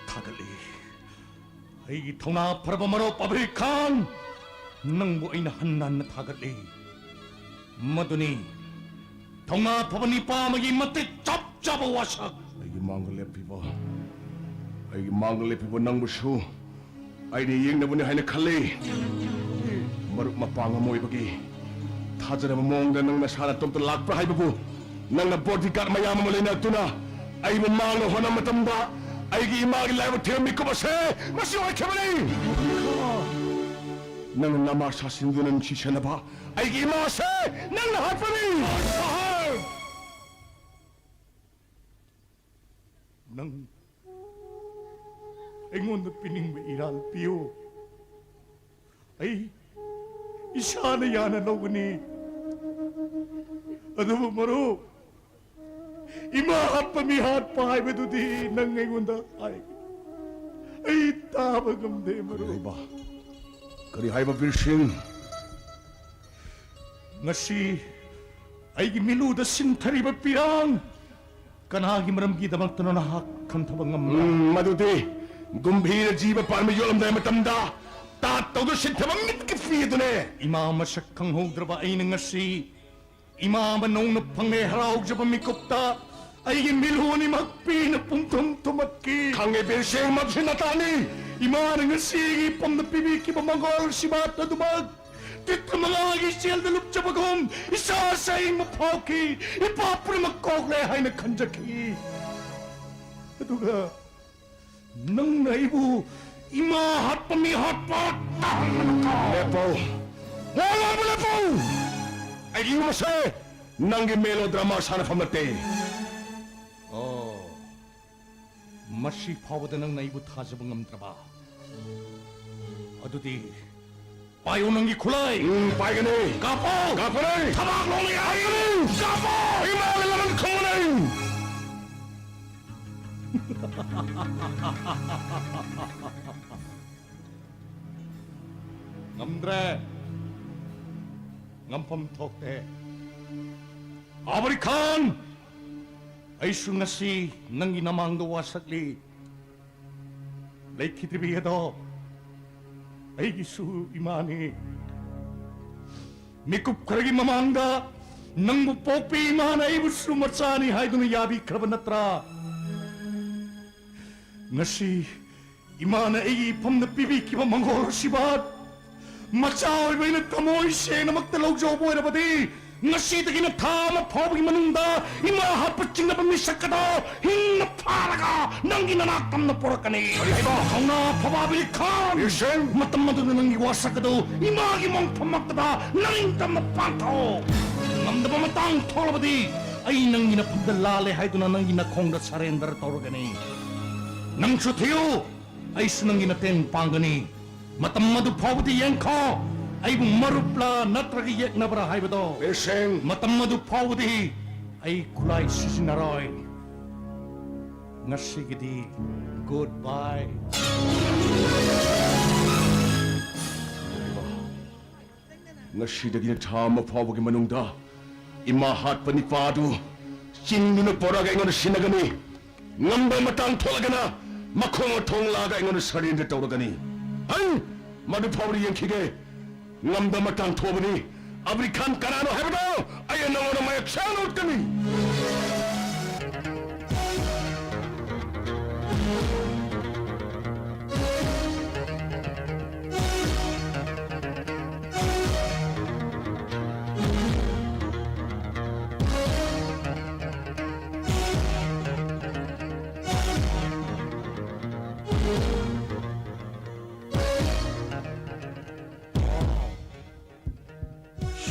ꯊꯥꯒꯠꯂꯤ꯫ ꯑꯩꯒꯤ ꯊꯧꯅꯥ ꯐꯔꯕ ꯃꯔꯨꯞ ꯑꯕꯤꯔ ꯈꯥꯟ, ꯅꯪꯕꯨ ꯑꯩꯅ ꯍꯟꯅ ꯍꯟꯅ ꯊꯥꯒꯠꯂꯤ꯫ ꯃꯗꯨꯅꯤ ꯊꯧꯅꯥ ꯐꯕ ꯅꯤꯄꯥ ꯑꯃꯒꯤ ꯃꯇꯤꯛ ꯆꯞ ꯆꯥꯕ ꯋꯥꯁꯛ꯫ ꯑꯩꯒꯤ ꯃꯥꯡꯗ ꯂꯦꯞꯄꯤꯕ ꯑꯩꯒꯤ ꯃꯥꯡꯗ ꯂꯦꯞꯄꯤꯕ ꯅꯪꯕꯨꯁꯨ ꯑꯩꯅ ꯌꯦꯡꯅꯕꯅꯤ ꯍꯥꯏꯅ ꯈꯜꯂꯤ꯫ ꯃꯔꯨꯞ ꯃꯄꯥꯡ ꯑꯃ ꯑꯣꯏꯕꯒꯤ ꯊꯥꯖꯔꯕ ꯃꯑꯣꯡꯗ ꯅꯪ ꯅꯁꯥ ꯅꯇꯣꯝꯇ ꯂꯥꯛꯄ꯭ꯔꯥ ꯍꯥꯏꯕꯕꯨ, ꯅꯪꯅ bodyguard ꯃꯌꯥꯝ ꯑꯃ ꯂꯩꯅꯔꯛꯇꯨꯅ ꯑꯩꯕꯨ ꯃꯥꯡꯅ ꯍꯣꯠꯅꯕ ꯃꯇꯝꯗ ꯑꯩꯒꯤ ꯏꯃꯥꯒꯤ ꯂꯥꯏꯕꯛ ꯊꯤꯕ ꯃꯤꯀꯨꯞ ꯑꯁꯦ ꯃꯁꯤ ꯑꯣꯏꯈꯤꯕꯅꯤ꯫ ꯅꯪꯅ ꯅꯃꯥ ꯁꯥꯁꯤꯡꯗꯨꯅ ꯅꯨꯡꯁꯤꯁꯅꯕ ꯑꯩꯒꯤ ꯏꯃꯥ ꯑꯁꯦ ꯅꯪꯅ ꯍꯥꯠꯄꯅꯤ꯫ ꯅꯪ ꯑꯩꯉꯣꯟꯗ ꯄꯤꯅꯤꯡꯕ ꯏꯔꯥꯜ ꯄꯤꯌꯨ꯫ ꯑꯩ ꯏꯁꯥꯅ ꯌꯥꯅ ꯂꯧꯒꯅꯤ꯫ ꯑꯗꯨꯕꯨ ꯃꯔꯨꯞ, ꯏꯃꯥ ꯍꯥꯠꯄ ꯃꯤ ꯍꯥꯠꯄ ꯍꯥꯏꯕꯗꯨꯗꯤ ꯅꯪ ꯑꯩꯉꯣꯟꯗ ꯍꯥꯏ꯫ ꯑꯩ ꯇꯥꯕ ꯉꯝꯗꯦ, ꯃꯔꯨꯞ꯫ ꯀꯔꯤ ꯍꯥꯏꯕ? ꯀꯔꯤ ꯍꯥꯏꯕ, ꯕꯤꯔ ꯁꯤꯡ? ꯉꯁꯤ ꯑꯩꯒꯤ ꯃꯤꯠꯂꯨꯗ ꯁꯤꯟꯊꯔꯤꯕ ꯄꯤꯔꯥꯡ ꯀꯅꯥꯒꯤ ꯃꯔꯝꯒꯤꯗꯃꯛꯇꯅꯣ ꯅꯍꯥꯛ ꯈꯟꯊꯕ ꯉꯝꯕ꯭ꯔꯥ? ꯎꯝ, ꯃꯗꯨꯗꯤ ꯒꯨꯝꯚꯤꯔ ꯖꯤꯕ ꯄꯥꯟꯕ ꯌꯣꯜꯂꯝꯗꯥꯏ ꯃꯇꯝꯗ ꯇꯥꯠ ꯇꯧꯗꯨꯅ ꯁꯤꯟꯊꯕ ꯃꯤꯠꯀꯤ ꯐꯤ ꯑꯗꯨꯅꯦ꯫ ꯏꯃꯥ ꯃꯁꯛ ꯈꯪꯍꯧꯗ꯭ꯔꯕ ꯑꯩꯅ ꯉꯁꯤ ꯏꯃꯥ ꯑꯃ ꯅꯧꯅ ꯐꯪꯂꯦ ꯍꯔꯥꯎꯖꯕ ꯃꯤꯀꯨꯞꯇ ꯑꯩꯒꯤ ꯃꯤꯠꯂꯨ ꯑꯅꯤꯃꯛ ꯄꯤꯅ ꯄꯨꯡꯊꯨꯝ ꯊꯨꯝꯃꯠꯈꯤ꯫ ꯈꯪꯉꯦ ꯕꯤꯔ ꯁꯤꯡ, ꯃꯁꯤ ꯅꯇꯥꯅꯤ꯫ ꯏꯃꯥꯅ ꯉꯁꯤ ꯑꯩꯒꯤ ꯏꯄꯝꯗ ꯄꯤꯕꯤꯈꯤꯕ ꯃꯪꯒꯣꯜ ꯁꯤꯕꯥꯠ ꯑꯗꯨꯃꯛ ꯇꯤꯠꯇ ꯃꯉꯥꯒꯤ ꯏꯆꯦꯜꯗ ꯂꯨꯞꯆꯕꯒꯨꯝ ꯏꯁꯥ ꯑꯁꯦ ꯑꯏꯪꯕ ꯐꯥꯎꯈꯤ꯫ ꯏꯄꯥ ꯄꯨꯝꯅꯃꯛ ꯀꯣꯛꯂꯦ ꯍꯥꯏꯅ ꯈꯟꯖꯈꯤ꯫ ꯑꯗꯨꯒ ꯅꯪꯅ ꯑꯩꯕꯨ ꯏꯃꯥ ꯍꯥꯠꯄ ꯃꯤ ꯍꯥꯠꯄ ꯇꯥꯍꯟꯕ ꯅꯠꯇ꯭ꯔꯣ? ꯂꯦꯞꯄꯣ! ꯋꯥ ꯉꯥꯡꯕ ꯂꯦꯞꯄꯣ! ꯑꯩꯒꯤ ꯌꯨꯝ ꯑꯁꯦ ꯅꯪꯒꯤ melodrama ꯁꯥꯟꯅꯐꯝ ꯅꯠꯇꯦ꯫ ꯑꯣ, ꯃꯁꯤ ꯐꯥꯎꯕꯗ ꯅꯪꯅ ꯑꯩꯕꯨ ꯊꯥꯖꯕ ꯉꯝꯗ꯭ꯔꯕ? ꯑꯗꯨꯗꯤ ꯄꯥꯏꯌꯨ ꯅꯪꯒꯤ ꯈꯨꯠꯂꯥꯏ꯫ ꯎꯝ, ꯄꯥꯏꯒꯅꯤ꯫ ꯀꯥꯞꯄꯣ꯫ ꯀꯥꯞꯀꯅꯤ꯫ ꯊꯕꯥꯛ ꯂꯣꯡꯅ ꯌꯥꯍꯟꯒꯅꯤ꯫ ꯀꯥꯞꯄꯣ꯫ ꯏꯃꯥꯒꯤ ꯂꯃꯟ ꯈꯨꯝꯒꯅꯤ꯫ ꯉꯝꯗ꯭ꯔꯦ꯫ ꯉꯝꯐꯝ ꯊꯣꯛꯇꯦ꯫ ꯑꯕꯔꯤ ꯈꯥꯟ, ꯑꯩꯁꯨ ꯉꯁꯤ ꯅꯪꯒꯤ ꯅꯃꯥꯡꯗ ꯋꯥꯁꯛꯂꯤ꯫ ꯂꯩꯈꯤꯗ꯭ꯔꯤꯕꯤ ꯑꯗꯣ ꯑꯩꯒꯤꯁꯨ ꯏꯃꯥꯅꯤ꯫ ꯃꯤꯀꯨꯞ ꯈꯔꯒꯤ ꯃꯃꯥꯡꯗ ꯅꯪꯕꯨ ꯄꯣꯛꯄꯤ ꯏꯃꯥꯅ ꯑꯩꯕꯨꯁꯨ ꯃꯆꯥꯅꯤ ꯍꯥꯏꯗꯨꯅ ꯌꯥꯕꯤꯈ꯭ꯔꯕ ꯅꯠꯇ꯭ꯔꯥ? ꯉꯁꯤ ꯏꯃꯥꯅ ꯑꯩꯒꯤ ꯏꯐꯝꯗ ꯄꯤꯕꯤꯈꯤꯕ ꯃꯪꯒꯣꯜ ꯑꯁꯤꯕꯥꯠ ꯃꯆꯥ ꯑꯣꯏꯕ ꯑꯩꯅ ꯊꯃꯣꯏ ꯁꯦꯡꯅꯃꯛꯇ ꯂꯧꯖꯍꯧꯕ ꯑꯣꯏꯔꯕꯗꯤ, ꯉꯁꯤꯗꯒꯤꯅ ꯊꯥ ꯑꯃ ꯐꯥꯎꯕꯒꯤ ꯃꯅꯨꯡꯗ ꯏꯃꯥ ꯍꯥꯠꯄ ꯆꯤꯡꯅꯕ ꯃꯤꯁꯛ ꯑꯗꯣ ꯍꯤꯡꯅ ꯐꯥꯔꯒ ꯅꯪꯒꯤ ꯅꯅꯥꯛꯇꯝꯅ ꯄꯣꯔꯛꯀꯅꯤ꯫ ꯀꯔꯤ ꯍꯥꯏꯕ? ꯊꯧꯅꯥ ꯐꯕ ꯑꯕꯤꯔ ꯈꯥꯟ! ꯕꯤꯔ ꯁꯤꯡ! ꯃꯇꯝ ꯑꯗꯨꯗ ꯅꯪꯒꯤ ꯋꯥꯁꯛ ꯑꯗꯨ ꯏꯃꯥꯒꯤ ꯃꯣꯡꯐꯝꯃꯛꯇꯗ ꯅꯔꯤꯡ ꯇꯝꯅ ꯄꯥꯟꯊꯧ꯫ ꯉꯝꯗꯕ ꯃꯇꯥꯡ ꯊꯣꯛꯂꯕꯗꯤ ꯑꯩ ꯅꯪꯒꯤ ꯅꯐꯝꯗ ꯂꯥꯜꯂꯦ ꯍꯥꯏꯗꯨꯅ ꯅꯪꯒꯤ ꯅꯈꯣꯡꯗ surrender ꯇꯧꯔꯒꯅꯤ꯫ ꯅꯪꯁꯨ ꯊꯤꯌꯨ, ꯑꯩꯁꯨ ꯅꯪꯒꯤ ꯃꯇꯦꯡ ꯄꯥꯡꯒꯅꯤ꯫ ꯃꯇꯝ ꯑꯗꯨ ꯐꯥꯎꯕꯗꯤ ꯌꯦꯡꯈꯣ, ꯑꯩꯕꯨ ꯃꯔꯨꯞꯂꯥ ꯅꯠꯇ꯭ꯔꯒ ꯌꯦꯛꯅꯕ꯭ꯔꯥ ꯍꯥꯏꯕꯗꯣ꯫ ꯕꯤꯔ ꯁꯤꯡ! ꯃꯇꯝ ꯑꯗꯨ ꯐꯥꯎꯕꯗꯤ ꯑꯩ ꯈꯨꯠꯂꯥꯏ ꯁꯤꯖꯤꯟꯅꯔꯣꯏ꯫ ꯉꯁꯤꯒꯤꯗꯤ good bye꯫ ꯉꯁꯤꯗꯒꯤꯅ ꯊꯥ ꯑꯃ ꯐꯥꯎꯕꯒꯤ ꯃꯅꯨꯡꯗ ꯏꯃꯥ ꯍꯥꯠꯄ ꯅꯤꯄꯥ ꯑꯗꯨ ꯆꯤꯡꯗꯨꯅ ꯄꯣꯔꯛꯑꯒ ꯑꯩꯉꯣꯟꯗ ꯁꯤꯟꯅꯒꯅꯤ꯫ ꯉꯝꯕ ꯃꯇꯥꯡ ꯊꯣꯛꯂꯒꯅ ꯃꯈꯣꯡ ꯃꯊꯣꯡ ꯂꯥꯛꯑꯒ ꯑꯩꯉꯣꯟꯗ surrender ꯇꯧꯔꯒꯅꯤ꯫ ꯍꯩ! ꯃꯗꯨ ꯐꯥꯎꯕꯗꯤ ꯌꯦꯡꯈꯤꯒꯦ꯫ ꯉꯝꯕ ꯃꯇꯥꯡ ꯊꯣꯛꯑꯕꯗꯤ ꯑꯕꯤꯔ ꯈꯥꯟ ꯀꯅꯥꯅꯣ ꯍꯥꯏꯕꯗꯣ ꯑꯩ ꯅꯉꯣꯟꯗ ꯃꯌꯦꯛ ꯁꯦꯡꯅ ꯎꯠꯀꯅꯤ꯫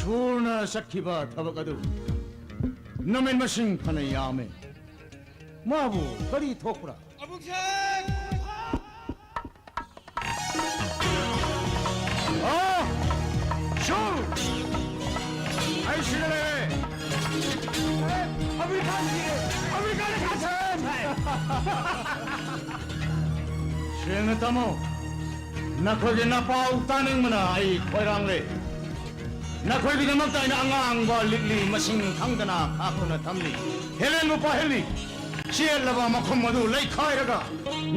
ꯁꯨꯔꯅ ꯆꯠꯈꯤꯕ ꯊꯕꯛ ꯑꯗꯨ ꯅꯨꯃꯤꯠ ꯃꯁꯤꯡ ꯐꯅ ꯌꯥꯝꯃꯦ꯫ ꯃꯥꯕꯨ ꯀꯔꯤ ꯊꯣꯛꯄ꯭ꯔꯥ? ꯑꯕꯨꯡꯁꯦ! ꯑꯥ! ꯁꯨ! ꯑꯩ ꯁꯤꯗ ꯂꯩꯔꯦ! ꯑꯦ, ꯑꯕꯤꯔ ꯈꯥꯟ ꯁꯤꯔꯦ! ꯑꯕꯤꯔ ꯈꯥꯟ ꯁꯤꯔꯦ! ꯁꯦꯡꯅ ꯇꯥꯃꯣ, ꯅꯈꯣꯏꯒꯤ ꯅꯄꯥꯎ ꯇꯥꯅꯤꯡꯕꯅ ꯑꯩ ꯈꯣꯏꯔꯥꯡꯂꯦ꯫ ꯅꯈꯣꯏꯒꯤꯗꯃꯛꯇ ꯑꯩꯅ ꯑꯉꯥꯡꯕ ꯂꯤꯛꯂꯤ ꯃꯁꯤꯡ ꯈꯪꯗꯅ ꯈꯥꯛꯇꯨꯅ ꯊꯝꯂꯤ꯫ ꯍꯦꯂꯦꯟꯕꯨ ꯄꯥꯏꯍꯜꯂꯤ꯫ ꯆꯦꯠꯂꯕ ꯃꯈꯨꯝ ꯑꯗꯨ ꯂꯩꯈꯥꯏꯔꯒ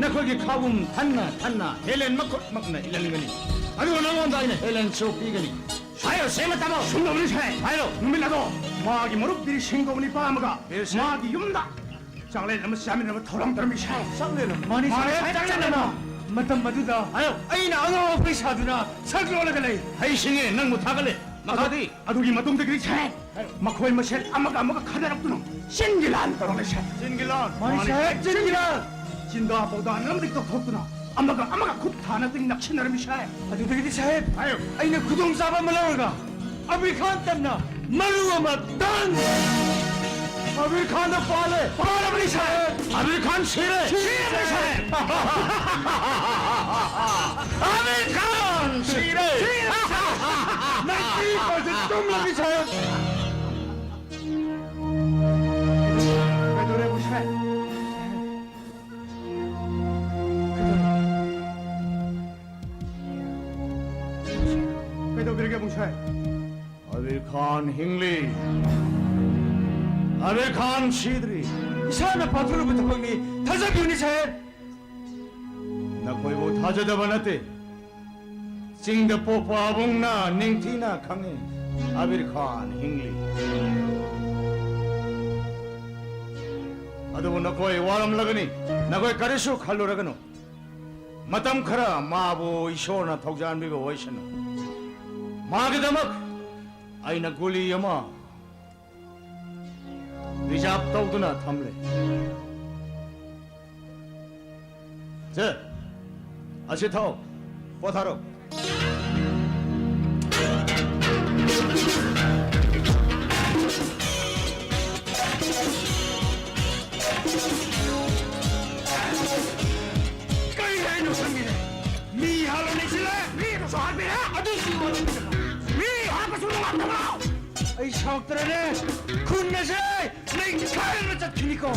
ꯅꯈꯣꯏꯒꯤ ꯈꯥꯎꯕꯨꯝ ꯊꯟꯅ ꯊꯟꯅ ꯍꯦꯂꯦꯟ ꯃꯈꯨꯠꯃꯛꯅ ꯏꯜꯍꯟꯒꯅꯤ꯫ ꯑꯗꯨꯒ ꯅꯉꯣꯟꯗ ꯑꯩꯅ ꯍꯦꯂꯦꯟꯁꯨ ꯄꯤꯒꯅꯤ꯫ ꯍꯥꯏꯔꯣ, ꯁꯦꯡꯅ ꯇꯥꯃꯣ꯫ ꯁꯨꯝꯗꯧꯕꯅꯤ ꯁꯦ꯫ ꯍꯥꯏꯔꯣ꯫ ꯅꯨꯃꯤꯠ ꯑꯗꯣ ꯃꯥꯒꯤ ꯃꯔꯨꯞ ꯕꯤꯔ ꯁꯤꯡ ꯀꯧꯕ ꯅꯤꯄꯥ ꯑꯃꯒ ꯕꯤꯔ ꯁꯤꯡ꯫ ꯃꯥꯒꯤ ꯌꯨꯝꯗ ꯆꯥꯛꯂꯦꯟ ꯑꯃ ꯆꯥꯃꯤꯟꯅꯕ ꯊꯧꯔꯥꯡ ꯇꯧꯔꯝꯃꯤ ꯁꯥꯍꯦꯕ꯫ ꯆꯥꯛꯂꯦꯟ ꯑꯃ? ꯃꯥꯅꯤ ꯃꯥꯅꯤ ꯁꯥꯍꯦꯕ, ꯁꯥꯍꯦꯕ, ꯆꯥꯛꯂꯦꯟ ꯆꯥꯛꯂꯦꯟ ꯑꯃ꯫ ꯑꯃ꯫ ꯃꯇꯝ ꯑꯗꯨꯗ ꯍꯥꯏꯌꯣ꯫ ꯑꯩꯅ ꯑꯉꯥꯎ ꯑꯐꯩ ꯁꯥꯗꯨꯅ ꯁꯛ ꯂꯣꯜꯂꯒ ꯂꯩ꯫ ꯍꯩꯁꯤꯡꯉꯦ, ꯅꯪꯕꯨ ꯊꯥꯒꯠꯂꯦ꯫ ꯃꯈꯥꯗꯤ? ꯑꯗꯨꯒꯤ ꯃꯇꯨꯡꯗꯒꯤꯗꯤ ꯁꯥꯍꯦꯕ, ꯃꯈꯣꯏ ꯃꯁꯦꯜ ꯑꯃꯒ ꯑꯃꯒ ꯈꯠꯅꯔꯛꯇꯨꯅ ꯆꯤꯟꯒꯤ ꯂꯥꯟ ꯇꯧꯔꯛꯂꯦ ꯁꯥꯍꯦꯕ꯫ ꯆꯤꯟꯒꯤ ꯂꯥꯟ? ꯃꯥꯅꯤ ꯃꯥꯅꯤ ꯁꯥꯍꯦꯕ, ꯁꯥꯍꯦꯕ, ꯆꯤꯟꯒꯤ ꯂꯥꯟ꯫ ꯆꯤꯟꯗꯥ ꯄꯥꯎꯗꯥ ꯅꯝꯗꯤ ꯇꯧꯊꯣꯛꯇꯨꯅ ꯑꯃꯒ ꯑꯃꯒ ꯈꯨꯠ ꯊꯥꯅꯗꯨꯅ ꯅꯛꯁꯤꯟꯅꯔꯝꯃꯤ ꯁꯥꯍꯦꯕ꯫ ꯑꯗꯨꯗꯒꯤꯗꯤ ꯁꯥꯍꯦꯕ, ꯍꯥꯏꯌꯨ꯫ ꯑꯩꯅ ꯈꯨꯗꯣꯡꯆꯥꯕ ꯑꯃ ꯂꯧꯔꯒ ꯑꯃꯤꯔ ꯈꯥꯟ ꯇꯝꯅ ꯃꯔꯨ ꯑꯃ ꯇꯟ! ꯑꯃꯤꯔ ꯈꯥꯟꯗ ꯄꯥꯜꯂꯦ! ꯄꯥꯜꯂꯕꯅꯤ ꯁꯥꯍꯦꯕ! ꯑꯃꯤꯔ ꯈꯥꯟ ꯁꯤꯔꯦ! ꯁꯤꯔꯕꯅꯤ ꯁꯥꯍꯦꯕ! ꯑꯃꯤꯔ ꯈꯥꯟ ꯁꯤꯔꯦ! ꯁꯤꯔꯕꯅꯤ ꯁꯥꯍꯦꯕ! ꯅꯪ ꯀꯔꯤ ꯄꯥꯎꯁꯦ ꯇꯨꯝꯂꯕꯅꯤ ꯁꯥꯍꯦꯕ! ꯀꯩꯗꯧꯔꯦ, ꯃꯨꯁꯥꯏ? ꯀꯩꯗꯧꯕꯤꯔꯒꯦ, ꯃꯨꯁꯥꯏ? ꯑꯃꯤꯔ ꯈꯥꯟ ꯍꯤꯡꯂꯤ꯫ ꯑꯃꯤꯔ ꯈꯥꯟ ꯁꯤꯗ꯭ꯔꯤ꯫ ꯏꯁꯥꯅ ꯄꯥꯡꯊꯣꯛꯂꯨꯕ ꯊꯕꯛꯅꯤ꯫ ꯊꯥꯖꯕꯤꯌꯨꯅꯦ, ꯁꯥꯍꯦꯕ꯫ ꯅꯈꯣꯏꯕꯨ ꯊꯥꯖꯗꯕ ꯅꯠꯇꯦ꯫ ꯆꯤꯡꯗ ꯄꯣꯛꯄ ꯑꯕꯨꯡꯅ ꯅꯤꯡꯊꯤꯅ ꯈꯪꯉꯤ꯫ ꯑꯃꯤꯔ ꯈꯥꯟ ꯍꯤꯡꯂꯤ꯫ ꯑꯗꯨꯕꯨ ꯅꯈꯣꯏ ꯋꯥꯔꯝꯂꯒꯅꯤ꯫ ꯅꯈꯣꯏ ꯀꯔꯤꯁꯨ ꯈꯜꯂꯨꯔꯒꯅꯨ꯫ ꯃꯇꯝ ꯈꯔ ꯃꯥꯕꯨ ꯏꯁꯣꯔꯅ ꯊꯧꯖꯥꯟꯕꯤꯕ ꯑꯣꯏꯁꯅꯨ꯫ ꯃꯥꯒꯤꯗꯃꯛ ꯑꯩꯅ ꯒꯨꯂꯤ ꯑꯃ ꯔꯤꯖꯥꯔꯚ ꯇꯧꯗꯨꯅ ꯊꯝꯂꯦ꯫ ꯁꯦ, ꯑꯁꯤ ꯊꯛꯑꯣ, ꯄꯣꯊꯥꯔꯣ꯫ ꯀꯔꯤ ꯍꯥꯏꯅꯣ ꯈꯪꯗꯦꯅꯦ? ꯃꯤ ꯍꯥꯠꯂꯣ ꯅꯤꯡꯁꯤꯜꯂꯦ, ꯃꯤ ꯑꯗꯨꯁꯨ ꯍꯥꯠꯄꯤꯔꯦ, ꯑꯗꯨꯁꯨ ꯌꯣꯜꯂꯦ꯫ ꯃꯤ ꯍꯥꯠꯄꯁꯨ ꯅꯨꯡꯉꯥꯏꯇꯕ꯭ꯔꯣ? ꯑꯩ ꯁꯥꯎꯔꯛꯇ꯭ꯔꯦꯅꯦ, ꯈꯨꯟ ꯑꯁꯦ ꯅꯩꯈꯥꯏꯔꯒ ꯆꯠꯈꯤꯅꯤꯀꯣ꯫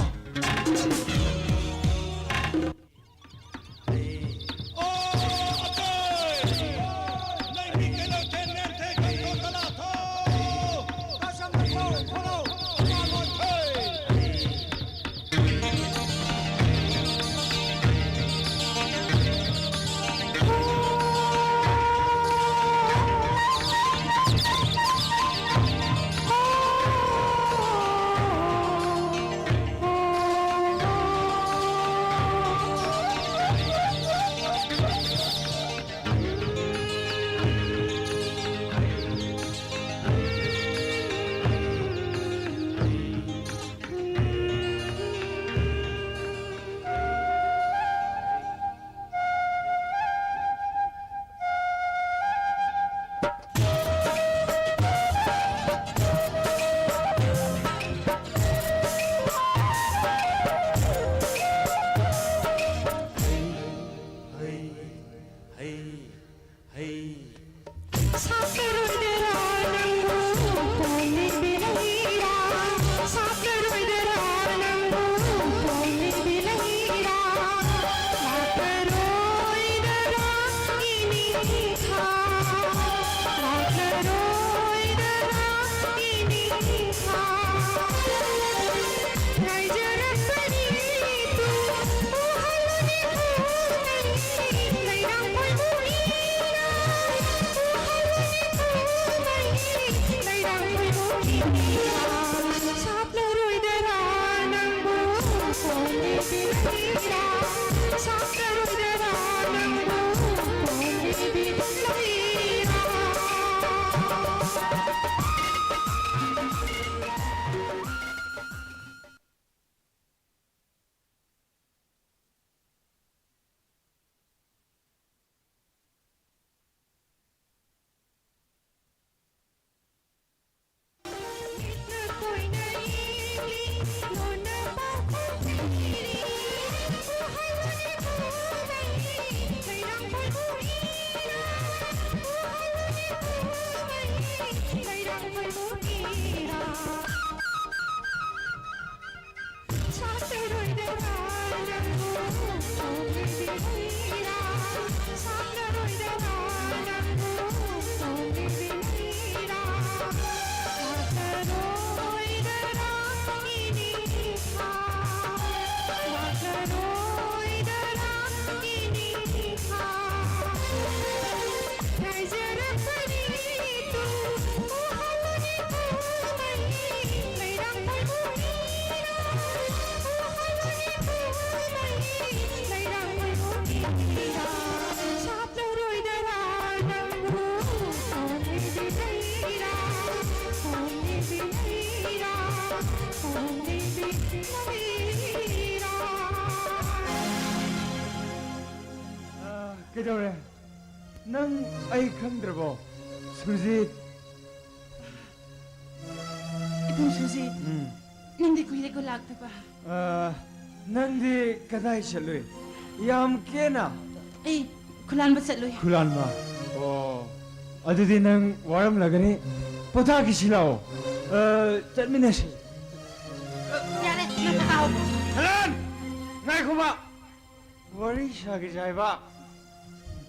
ꯑ, ꯀꯩꯗꯧꯔꯦ? ꯅꯪ ꯑꯩ ꯈꯪꯗ꯭ꯔꯕꯣ? ꯁꯨꯔꯖꯤꯠ꯫ ꯏꯕꯨꯡ ꯁꯨꯔꯖꯤꯠ, ꯎꯝ꯫ ꯅꯪꯗꯤ ꯀꯨꯏꯔꯦꯀꯣ ꯂꯥꯛꯇꯕ꯫ ꯑ, ꯅꯪꯗꯤ ꯀꯗꯥꯏ ꯆꯠꯂꯨꯏ? ꯌꯥꯝ ꯀꯦꯅ꯫ ꯑꯩ ꯈꯨꯂꯥꯟꯕ ꯆꯠꯂꯨꯏ꯫ ꯈꯨꯂꯥꯟꯕ? ꯑꯣ꯫ ꯑꯗꯨꯗꯤ ꯅꯪ ꯋꯥꯔꯝꯂꯒꯅꯤ꯫ ꯄꯣꯊꯥꯈꯤꯁꯤ ꯂꯥꯛꯑꯣ꯫ ꯑ, ꯆꯠꯃꯤꯟꯅꯁꯤ꯫ ꯌꯥꯔꯦ, ꯅꯪ ꯄꯣꯊꯥꯍꯧ꯫ ꯍꯦꯂꯦꯟ! ꯉꯥꯏꯈꯣꯕ! ꯋꯥꯔꯤ ꯁꯥꯒꯦꯁꯦ ꯍꯥꯏꯕ꯫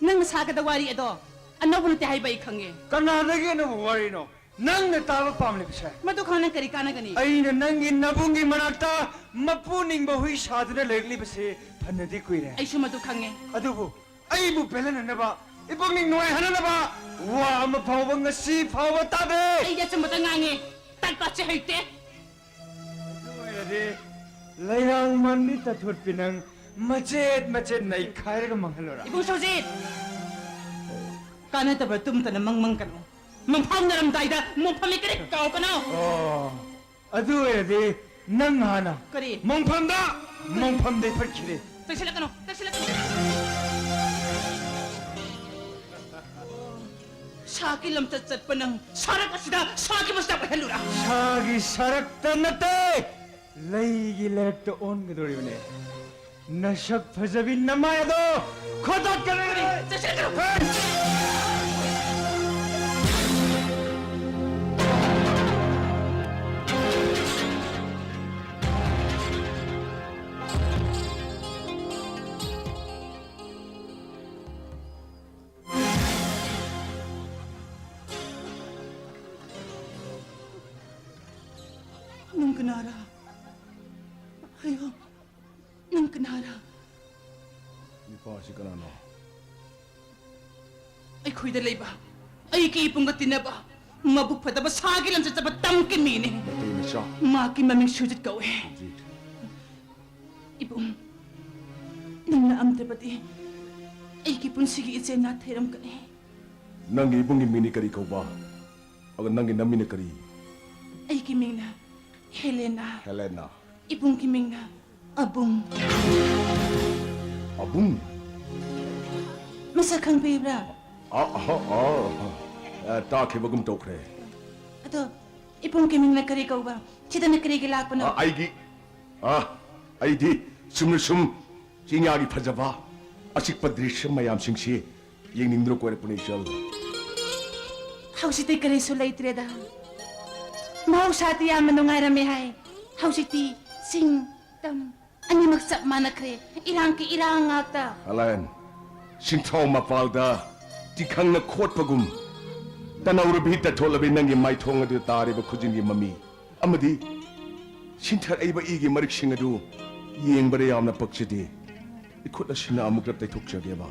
ꯅꯪꯅ ꯁꯥꯒꯗꯕ ꯋꯥꯔꯤ ꯑꯗꯣ ꯑꯅꯧꯕ ꯅꯠꯇꯦ ꯍꯥꯏꯕ ꯑꯩ ꯈꯪꯉꯦ꯫ ꯀꯅꯥꯗꯒꯤ ꯑꯅꯧꯕ ꯋꯥꯔꯤꯅꯣ? ꯅꯪꯅ ꯇꯥꯕ ꯄꯥꯝꯂꯤꯕꯁꯦ? ꯃꯗꯨ ꯈꯪ ꯅꯪ ꯀꯔꯤ ꯀꯥꯟꯅꯒꯅꯤ? ꯑꯩꯅ ꯅꯪꯒꯤ ꯅꯕꯨꯡꯒꯤ ꯃꯅꯥꯛꯇ ꯃꯄꯨ ꯅꯤꯡꯕ ꯍꯨꯏ ꯁꯥꯗꯨꯅ ꯂꯩꯔꯛꯂꯤꯕꯁꯦ ꯐꯅꯗꯤ ꯀꯨꯏꯔꯦ꯫ ꯑꯩꯁꯨ ꯃꯗꯨ ꯈꯪꯉꯦ꯫ ꯑꯗꯨꯕꯨ ꯑꯩꯕꯨ ꯄꯦꯜꯍꯟꯅꯅꯕ, ꯏꯄꯨꯛꯅꯤꯡ ꯅꯨꯡꯉꯥꯏꯍꯟꯅꯅꯕ ꯋꯥ ꯑꯃ ꯐꯥꯎꯕ ꯉꯁꯤ ꯐꯥꯎꯕ ꯇꯥꯗꯦ꯫ ꯑꯩꯗꯤ ꯑꯆꯨꯝꯕꯇ ꯉꯥꯡꯉꯦ꯫ ꯇꯥꯠ ꯄꯥꯠꯁꯦ ꯍꯩꯇꯦ꯫ ꯑꯗꯨ ꯑꯣꯏꯔꯗꯤ ꯂꯩꯔꯥꯡ ꯃꯥꯟꯕꯤ ꯇꯥꯊꯣꯠꯄꯤ ꯅꯪ ꯃꯆꯦꯠ ꯃꯆꯦꯠ ꯅꯩꯈꯥꯏꯔꯒ ꯃꯥꯡꯍꯜꯂꯣꯔꯥ? ꯏꯕꯨꯡ ꯁꯣꯖꯤꯠ! ꯀꯥꯟꯅꯗꯕ ꯇꯨꯝꯗꯅ ꯃꯪ ꯃꯪꯒꯅꯨ꯫ ꯃꯪꯐꯥꯎꯅꯔꯝꯗꯥꯏꯗ ꯃꯣꯡꯐꯝ ꯃꯦꯀꯔꯤ ꯀꯥꯎꯒꯅꯨ꯫ ꯑꯣ, ꯑꯗꯨ ꯑꯣꯏꯔꯗꯤ ꯅꯪ ꯍꯥꯟꯅ ꯀꯔꯤ? ꯃꯣꯡꯐꯝꯗ, ꯃꯣꯡꯐꯝꯗ ꯐꯠꯈꯤꯔꯦ꯫ ꯆꯪꯁꯤꯜꯂꯛꯀꯅꯨ, ꯆꯪꯁꯤꯜꯂꯛꯀꯅꯨ꯫ ꯁꯥꯒꯤ ꯂꯝꯆꯠ ꯆꯠꯄ ꯅꯪ ꯁꯔꯛ ꯑꯁꯤꯗ ꯁꯥꯒꯤ ꯃꯆꯥꯛ ꯑꯣꯏꯍꯜꯂꯨꯔꯥ? ꯁꯥꯒꯤ ꯁꯔꯛꯇ ꯅꯠꯇꯦ, ꯂꯩꯒꯤ ꯂꯩꯔꯛꯇ ꯑꯣꯟꯒꯗꯧꯔꯤꯕꯅꯦ꯫ ꯅꯁꯛ ꯐꯖꯕꯤ ꯅꯃꯥꯏ ꯑꯗꯣ ꯈꯣꯗꯥꯛꯀꯅꯤ! ꯆꯠꯁꯤꯟꯅꯒꯅꯨ! ꯍꯦ! ꯅꯪ ꯀꯅꯥꯔꯥ? ꯍꯥꯏꯌꯣ, ꯅꯪ ꯀꯅꯥꯔꯥ? ꯅꯨꯄꯥꯁꯤ ꯀꯅꯥꯅꯣ? ꯑꯩꯈꯣꯏꯗ ꯂꯩꯕ, ꯑꯩꯒꯤ ꯏꯕꯨꯡꯒ ꯇꯤꯟꯅꯕ, ꯃꯕꯨꯛ ꯐꯠꯇꯕ ꯁꯥꯒꯤ ꯂꯝꯆꯠ ꯆꯠꯄ ꯇꯝꯀꯤ ꯃꯤꯅꯦ꯫ ꯃꯇꯩ ꯃꯆꯥ꯫ ꯃꯍꯥꯛꯀꯤ ꯃꯃꯤꯡ ꯁꯨꯖꯤꯠ ꯀꯧꯋꯦ꯫ ꯁꯨꯖꯤꯠ꯫ ꯏꯕꯨꯡ, ꯅꯪ ꯂꯥꯛꯑꯝꯗ꯭ꯔꯕꯗꯤ ꯑꯩꯒꯤ ꯄꯨꯟꯁꯤꯒꯤ ꯏꯆꯦ ꯅꯥꯊꯩꯔꯝꯒꯅꯤ꯫ ꯅꯪꯒꯤ ꯏꯕꯨꯡꯒꯤ ꯃꯤꯡꯗꯤ ꯀꯔꯤ ꯀꯧꯕ? ꯑꯗꯨꯒ ꯅꯪꯒꯤ ꯅꯃꯤꯡꯅ ꯀꯔꯤ? ꯑꯩꯒꯤ ꯃꯤꯡꯅ ꯍꯦꯂꯦꯅꯥ꯫ ꯍꯦꯂꯦꯅꯥ꯫ ꯏꯕꯨꯡꯒꯤ ꯃꯤꯡꯅ ꯑꯕꯨꯡ꯫ ꯑꯕꯨꯡ? ꯃꯁꯛ ꯈꯪꯕꯤꯕ꯭ꯔꯥ? ꯑ, ꯑ, ꯑ, ꯑ, ꯇꯥꯈꯤꯕꯒꯨꯝ ꯇꯧꯈ꯭ꯔꯦ꯫ ꯑꯗꯣ ꯏꯕꯨꯡꯒꯤ ꯃꯤꯡꯅ ꯀꯔꯤ ꯀꯧꯕ? ꯁꯤꯗꯅ ꯀꯔꯤꯒꯤ ꯂꯥꯛꯄꯅꯣ? ꯑ, ꯑꯩꯒꯤ, ꯑ, ꯑꯩꯗꯤ ꯆꯨꯝꯅ ꯁꯨꯝ ꯆꯤꯡꯌꯥꯒꯤ ꯐꯖꯕ ꯑꯆꯤꯛꯄ ꯗ꯭ꯔꯤꯁ꯭ꯌ ꯃꯌꯥꯝꯁꯤꯡꯁꯤ ꯌꯦꯡꯅꯤꯡꯗꯨꯅ ꯀꯣꯏꯔꯛꯄꯅꯦ, ꯏꯆꯜ꯫ ꯍꯧꯖꯤꯛꯇꯤ ꯀꯔꯤꯁꯨ ꯂꯩꯇ꯭ꯔꯦꯗ꯫ ꯃꯍꯧꯁꯥꯗꯤ ꯌꯥꯝꯅ ꯅꯨꯡꯉꯥꯏꯔꯝꯃꯦ ꯍꯥꯏ꯫ ꯍꯧꯖꯤꯛꯇꯤ ꯆꯤꯡ, ꯇꯝ ꯑꯅꯤꯃꯛ ꯆꯞ ꯃꯥꯟꯅꯈ꯭ꯔꯦ꯫ ꯏꯔꯥꯡꯒꯤ ꯏꯔꯥꯡ ꯉꯥꯛꯇ꯫ ꯑꯂꯥꯏꯟ, ꯁꯤꯡꯊꯥꯎ ꯃꯄꯥꯜꯗ ꯇꯤꯈꯪꯅ ꯈꯣꯠꯄꯒꯨꯝ ꯇꯅꯧꯔꯕꯤ ꯇꯠꯊꯣꯛꯂꯕꯤ ꯅꯪꯒꯤ ꯃꯥꯏꯊꯣꯡ ꯑꯗꯨ ꯇꯥꯔꯤꯕ ꯈꯨꯖꯤꯟꯒꯤ ꯃꯃꯤ ꯑꯃꯗꯤ ꯁꯤꯟꯊꯔꯛꯏꯕ ꯏꯒꯤ ꯃꯔꯤꯛꯁꯤꯡ ꯑꯗꯨ ꯌꯦꯡꯕꯗ ꯌꯥꯝꯅ ꯄꯛꯆꯗꯦ꯫ ꯏꯈꯨꯠ ꯑꯁꯤꯅ ꯑꯃꯨꯛꯇ ꯇꯩꯊꯣꯛꯆꯒꯦꯕ꯫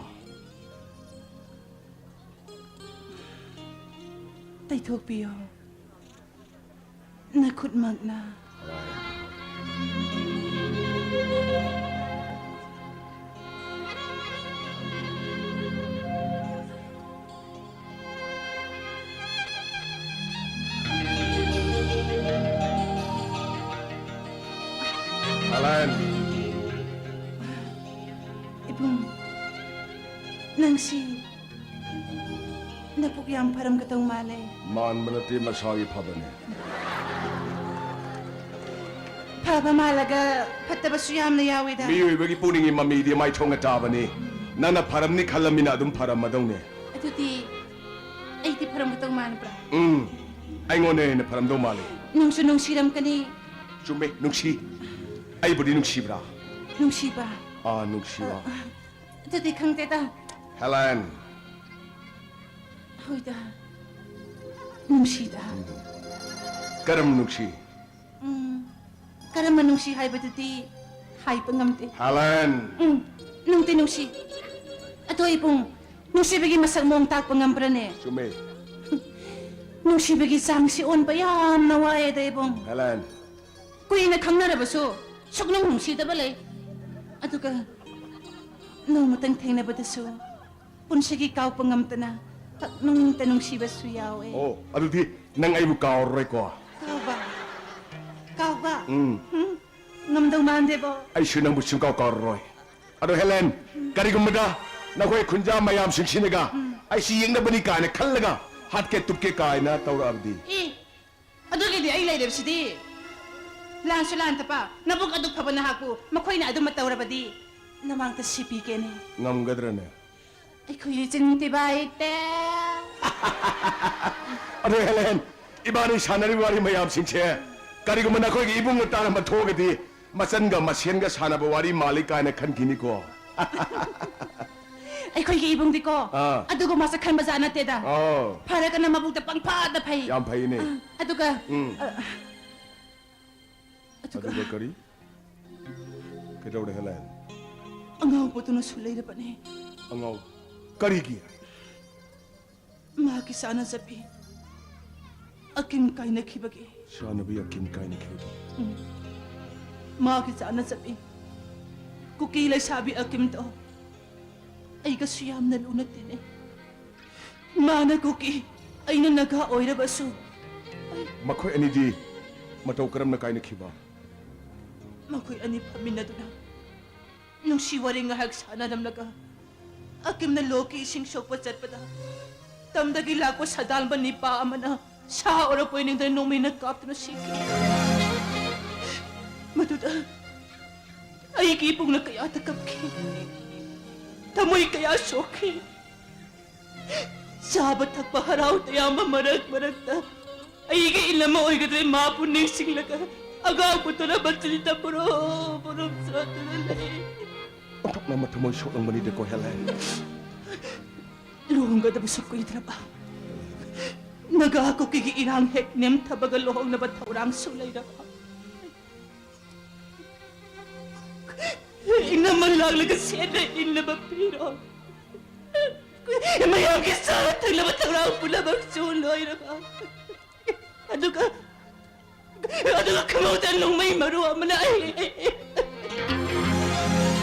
ꯇꯩꯊꯣꯛꯄꯤꯌꯣ꯫ ꯅꯈꯨꯠꯃꯛꯅ꯫ ꯑꯂꯥꯏꯟ꯫ ꯏꯕꯨꯡ, ꯅꯪꯁꯤ ꯅꯕꯨꯛ ꯌꯥꯝ ꯐꯔꯝꯒꯗꯧ ꯃꯥꯜꯂꯦ꯫ ꯃꯥꯟꯕ ꯅꯠꯇꯦ, ꯃꯁꯥꯒꯤ ꯐꯕꯅꯦ꯫ ꯐꯕ ꯃꯥꯜꯂꯒ ꯐꯠꯇꯕꯁꯨ ꯌꯥꯝꯅ ꯌꯥꯎꯋꯤꯗ꯫ ꯃꯤꯑꯣꯏꯕꯒꯤ ꯄꯨꯛꯅꯤꯡꯒꯤ ꯃꯃꯤꯗꯤ ꯃꯥꯏꯊꯣꯡꯅ ꯇꯥꯕꯅꯤ꯫ ꯅꯪꯅ ꯐꯔꯝꯅꯤ ꯈꯜꯂꯝꯃꯤꯅ ꯑꯗꯨꯝ ꯐꯔꯝꯃꯗꯧꯅꯦ꯫ ꯑꯗꯨꯗꯤ ꯑꯩꯗꯤ ꯐꯔꯝꯒꯗꯧ ꯃꯥꯟꯕ꯭ꯔꯥ? ꯎꯝ, ꯑꯩꯉꯣꯟꯗ ꯍꯦꯟꯅ ꯐꯔꯝꯗꯧ ꯃꯥꯜꯂꯤ꯫ ꯅꯨꯡꯁꯨ ꯅꯨꯡꯁꯤꯔꯝꯒꯅꯤ꯫ ꯆꯨꯝꯃꯦ, ꯅꯨꯡꯁꯤ꯫ ꯑꯩꯕꯨꯗꯤ ꯅꯨꯡꯁꯤꯕ꯭ꯔꯥ? ꯅꯨꯡꯁꯤꯕ? ꯑꯥ, ꯅꯨꯡꯁꯤꯕ꯫ ꯑ, ꯑꯗꯨꯗꯤ ꯈꯪꯗꯦꯗ꯫ ꯍꯦꯂꯦꯟ꯫ ꯍꯣꯏꯗ꯫ ꯅꯨꯡꯁꯤꯗ꯫ ꯀꯔꯝ ꯅꯨꯡꯁꯤ? ꯎꯝ, ꯀꯔꯝꯕ ꯅꯨꯡꯁꯤ ꯍꯥꯏꯕꯗꯨꯗꯤ ꯍꯥꯏꯕ ꯉꯝꯗꯦ꯫ ꯍꯦꯂꯦꯟ! ꯎꯝ, ꯅꯨꯡꯗꯤ ꯅꯨꯡꯁꯤ꯫ ꯑꯗꯣ ꯏꯕꯨꯡ, ꯅꯨꯡꯁꯤꯕꯒꯤ ꯃꯁꯛ ꯃꯑꯣꯡ ꯇꯥꯛꯄ ꯉꯝꯕ꯭ꯔꯅꯦ? ꯆꯨꯝꯃꯦ꯫ ꯅꯨꯡꯁꯤꯕꯒꯤ ꯆꯥꯡꯁꯤ ꯑꯣꯟꯕ ꯌꯥꯝꯅ ꯋꯥꯏꯌꯦꯗ ꯏꯕꯨꯡ꯫ ꯍꯦꯂꯦꯟ! ꯀꯨꯏꯅ ꯈꯪꯅꯔꯕꯁꯨ ꯁꯨꯛꯅꯨꯡ ꯅꯨꯡꯁꯤꯗꯕ ꯂꯩ꯫ ꯑꯗꯨꯒ ꯅꯣꯡꯃꯇꯪ ꯊꯦꯡꯅꯕꯗꯁꯨ ꯄꯨꯟꯁꯤꯒꯤ ꯀꯥꯎꯄ ꯉꯝꯗꯅ ꯄꯛꯅꯨꯡꯇ ꯅꯨꯡꯁꯤꯕꯁꯨ ꯌꯥꯎꯋꯦ꯫ ꯑꯣ, ꯑꯗꯨꯗꯤ ꯅꯪ ꯑꯩꯕꯨ ꯀꯥꯎꯔꯔꯣꯏꯀꯣ? ꯀꯥꯎꯕ? ꯀꯥꯎꯕ? ꯎꯝ꯫ ꯎꯝ, ꯉꯝꯗꯧ ꯃꯥꯟꯗꯦꯕꯣ꯫ ꯑꯩꯁꯨ ꯅꯪꯕꯨ ꯁꯨꯡꯀꯥꯎ ꯀꯥꯎꯔꯔꯣꯏ꯫ ꯑꯗꯣ ꯍꯦꯂꯦꯟ, ꯀꯔꯤꯒꯨꯝꯕꯗ ꯅꯈꯣꯏ ꯈꯨꯟꯖꯥ ꯃꯌꯥꯝꯁꯤꯡꯁꯤꯅꯒ ꯎꯝ꯫ ꯑꯩꯁꯤ ꯌꯦꯡꯅꯕꯅꯤ ꯀꯥꯏꯅ ꯈꯜꯂꯒ ꯍꯥꯠꯀꯦ ꯇꯨꯞꯀꯦ ꯀꯥꯏꯅ ꯇꯧꯔꯛꯑꯕꯗꯤ? ꯏ, ꯑꯗꯨꯒꯤꯗꯤ ꯑꯩ ꯂꯩꯔꯤꯕꯁꯤꯗꯤ꯫ ꯂꯥꯟꯁꯨ ꯂꯥꯟꯊꯄ, ꯅꯕꯨꯛ ꯑꯗꯨ ꯐꯕ ꯅꯍꯥꯛꯄꯨ ꯃꯈꯣꯏꯅ ꯑꯗꯨꯃ ꯇꯧꯔꯕꯗꯤ ꯅꯃꯥꯡꯗ ꯁꯤꯕꯤꯒꯦꯅꯦ꯫ ꯉꯝꯒꯗ꯭ꯔꯅꯦ? ꯑꯩꯈꯣꯏꯒꯤ ꯆꯤꯟ ꯊꯤꯕ ꯍꯩꯇꯦ꯫ ꯑꯗꯨ ꯍꯦꯂꯦꯟ, ꯏꯕꯥꯅꯤ ꯁꯥꯟꯅꯔꯤꯕ ꯋꯥꯔꯤ ꯃꯌꯥꯝꯁꯤꯡꯁꯦ ꯀꯔꯤꯒꯨꯝꯕ ꯅꯈꯣꯏꯒꯤ ꯏꯕꯨꯡꯅ ꯇꯥꯔꯝꯕ ꯊꯣꯛꯑꯒꯗꯤ, ꯃꯆꯟꯒ ꯃꯁꯦꯟꯒ ꯁꯥꯟꯅꯕ ꯋꯥꯔꯤ ꯃꯥꯜꯂꯤ ꯀꯥꯏꯅ ꯈꯟꯈꯤꯅꯤꯀꯣ꯫ ꯑꯩꯈꯣꯏꯒꯤ ꯏꯕꯨꯡꯗꯤꯀꯣ, ꯑꯥ꯫ ꯑꯗꯨꯒꯨꯝꯕꯁꯦ ꯈꯟꯕ ꯖꯥꯠ ꯅꯠꯇꯦꯗ꯫ ꯑꯥꯎ꯫ ꯐꯔꯒꯅ ꯃꯕꯨꯛꯇ ꯄꯪꯐꯥꯗ ꯐꯩ꯫ ꯌꯥꯝ ꯐꯩꯅꯦ꯫ ꯑꯥ, ꯑꯗꯨꯒ, ꯎꯝ꯫ ꯑ, ꯑꯗꯨꯒ ꯑꯗꯨꯒ ꯀꯔꯤ? ꯀꯩꯗꯧꯔꯦ, ꯍꯦꯂꯦꯟ? ꯑꯉꯥꯎꯕꯗꯨꯅꯁꯨ ꯂꯩꯔꯕꯅꯦ꯫ ꯑꯉꯥꯎ-, ꯀꯔꯤꯒꯤ? ꯃꯥꯒꯤ ꯆꯥꯅꯖꯕꯤ ꯑꯀꯤꯝ ꯀꯥꯏꯅꯈꯤꯕꯒꯤ꯫ ꯆꯥꯅꯕꯤ ꯑꯀꯤꯝ ꯀꯥꯏꯅꯈꯤꯕꯒꯤ꯫ ꯎꯝ꯫ ꯃꯥꯒꯤ ꯆꯥꯅꯖꯕꯤ ꯀꯨꯀꯤ ꯂꯩꯁꯥꯕꯤ ꯑꯀꯤꯝꯗꯣ ꯑꯩꯒꯁꯨ ꯌꯥꯝꯅ ꯂꯨꯅ ꯇꯤꯟꯅꯩ꯫ ꯃꯥꯅ ꯀꯨꯀꯤ, ꯑꯩꯅ ꯅꯥꯒꯥ ꯑꯣꯏꯔꯕꯁꯨ꯫ ꯃꯈꯣꯏ ꯑꯅꯤꯗꯤ ꯃꯇꯧ ꯀꯔꯝꯅ ꯀꯥꯏꯅꯈꯤꯕ? ꯃꯈꯣꯏ ꯑꯅꯤ ꯐꯝꯃꯤꯟꯅꯗꯨꯅ ꯅꯨꯡꯁꯤ ꯋꯥꯔꯤ ꯉꯥꯏꯍꯥꯛ ꯁꯥꯟꯅꯔꯝꯂꯒ, ꯑꯀꯤꯝꯅ ꯂꯣꯛꯀꯤ ꯏꯁꯤꯡ ꯁꯣꯛꯄ ꯆꯠꯄꯗ, ꯇꯝꯗꯒꯤ ꯂꯥꯛꯄ ꯁꯗꯥꯟꯕ ꯅꯤꯄꯥ ꯑꯃꯅ ꯁꯥ ꯑꯣꯔꯛꯄ ꯅꯤꯡꯗꯅ ꯅꯣꯡꯃꯩꯅ ꯀꯥꯞꯇꯨꯅ ꯁꯤꯈꯤ꯫ ꯃꯗꯨꯗ ꯑꯩꯒꯤ ꯏꯕꯨꯡꯅ ꯀꯌꯥꯗ ꯀꯞꯈꯤ, ꯊꯃꯣꯏ ꯀꯌꯥ ꯁꯣꯛꯈꯤ꯫ ꯆꯥꯕ ꯊꯛꯄ ꯍꯔꯥꯎ ꯇꯌꯥꯝꯕ ꯃꯔꯛ ꯃꯔꯛꯇ ꯑꯩꯒꯤ ꯏꯅꯝꯃ ꯑꯣꯏꯒꯗ꯭ꯔꯦ ꯃꯥꯕꯨ ꯅꯤꯡꯁꯤꯡꯂꯒ ꯑꯉꯥꯡꯕꯨ ꯇꯔꯥ ꯃꯆꯤꯟꯗ ꯄꯨꯔꯣ ꯄꯨꯔꯣ ꯆꯠꯇꯨꯅ ꯂꯩ꯫ ꯑꯣꯟꯊꯣꯛꯅ ꯃꯊꯃꯣꯏ ꯁꯣꯛꯂꯝꯒꯅꯤꯗꯀꯣ, ꯍꯦꯂꯦꯟ꯫ ꯂꯨꯍꯣꯡꯒꯗꯕꯁꯨ ꯀꯨꯏꯗ꯭ꯔꯕ, ꯅꯥꯒꯥ ꯀꯨꯀꯤꯒꯤ ꯏꯔꯥꯡ ꯍꯦꯛ ꯅꯦꯝꯊꯕꯒ ꯂꯨꯍꯣꯡꯅꯕ ꯊꯧꯔꯥꯡꯁꯨ ꯂꯩꯔꯕ꯫ ꯏꯅꯝꯃ ꯂꯥꯛꯂꯒ ꯁꯦꯠꯅ ꯏꯟꯅꯕ ꯐꯤꯔꯣꯜ, ꯃꯌꯥꯝꯒꯤ ꯆꯥꯅ ꯊꯛꯅꯕ ꯊꯧꯔꯥꯡ ꯄꯨꯝꯅꯃꯛꯁꯨ ꯂꯣꯏꯔꯕ꯫ ꯑꯗꯨꯒ, ꯑꯗꯨꯒ ꯈꯪꯍꯧꯗ ꯅꯣꯡꯃꯩ ꯃꯔꯨ ꯑꯃꯅ ꯑꯩ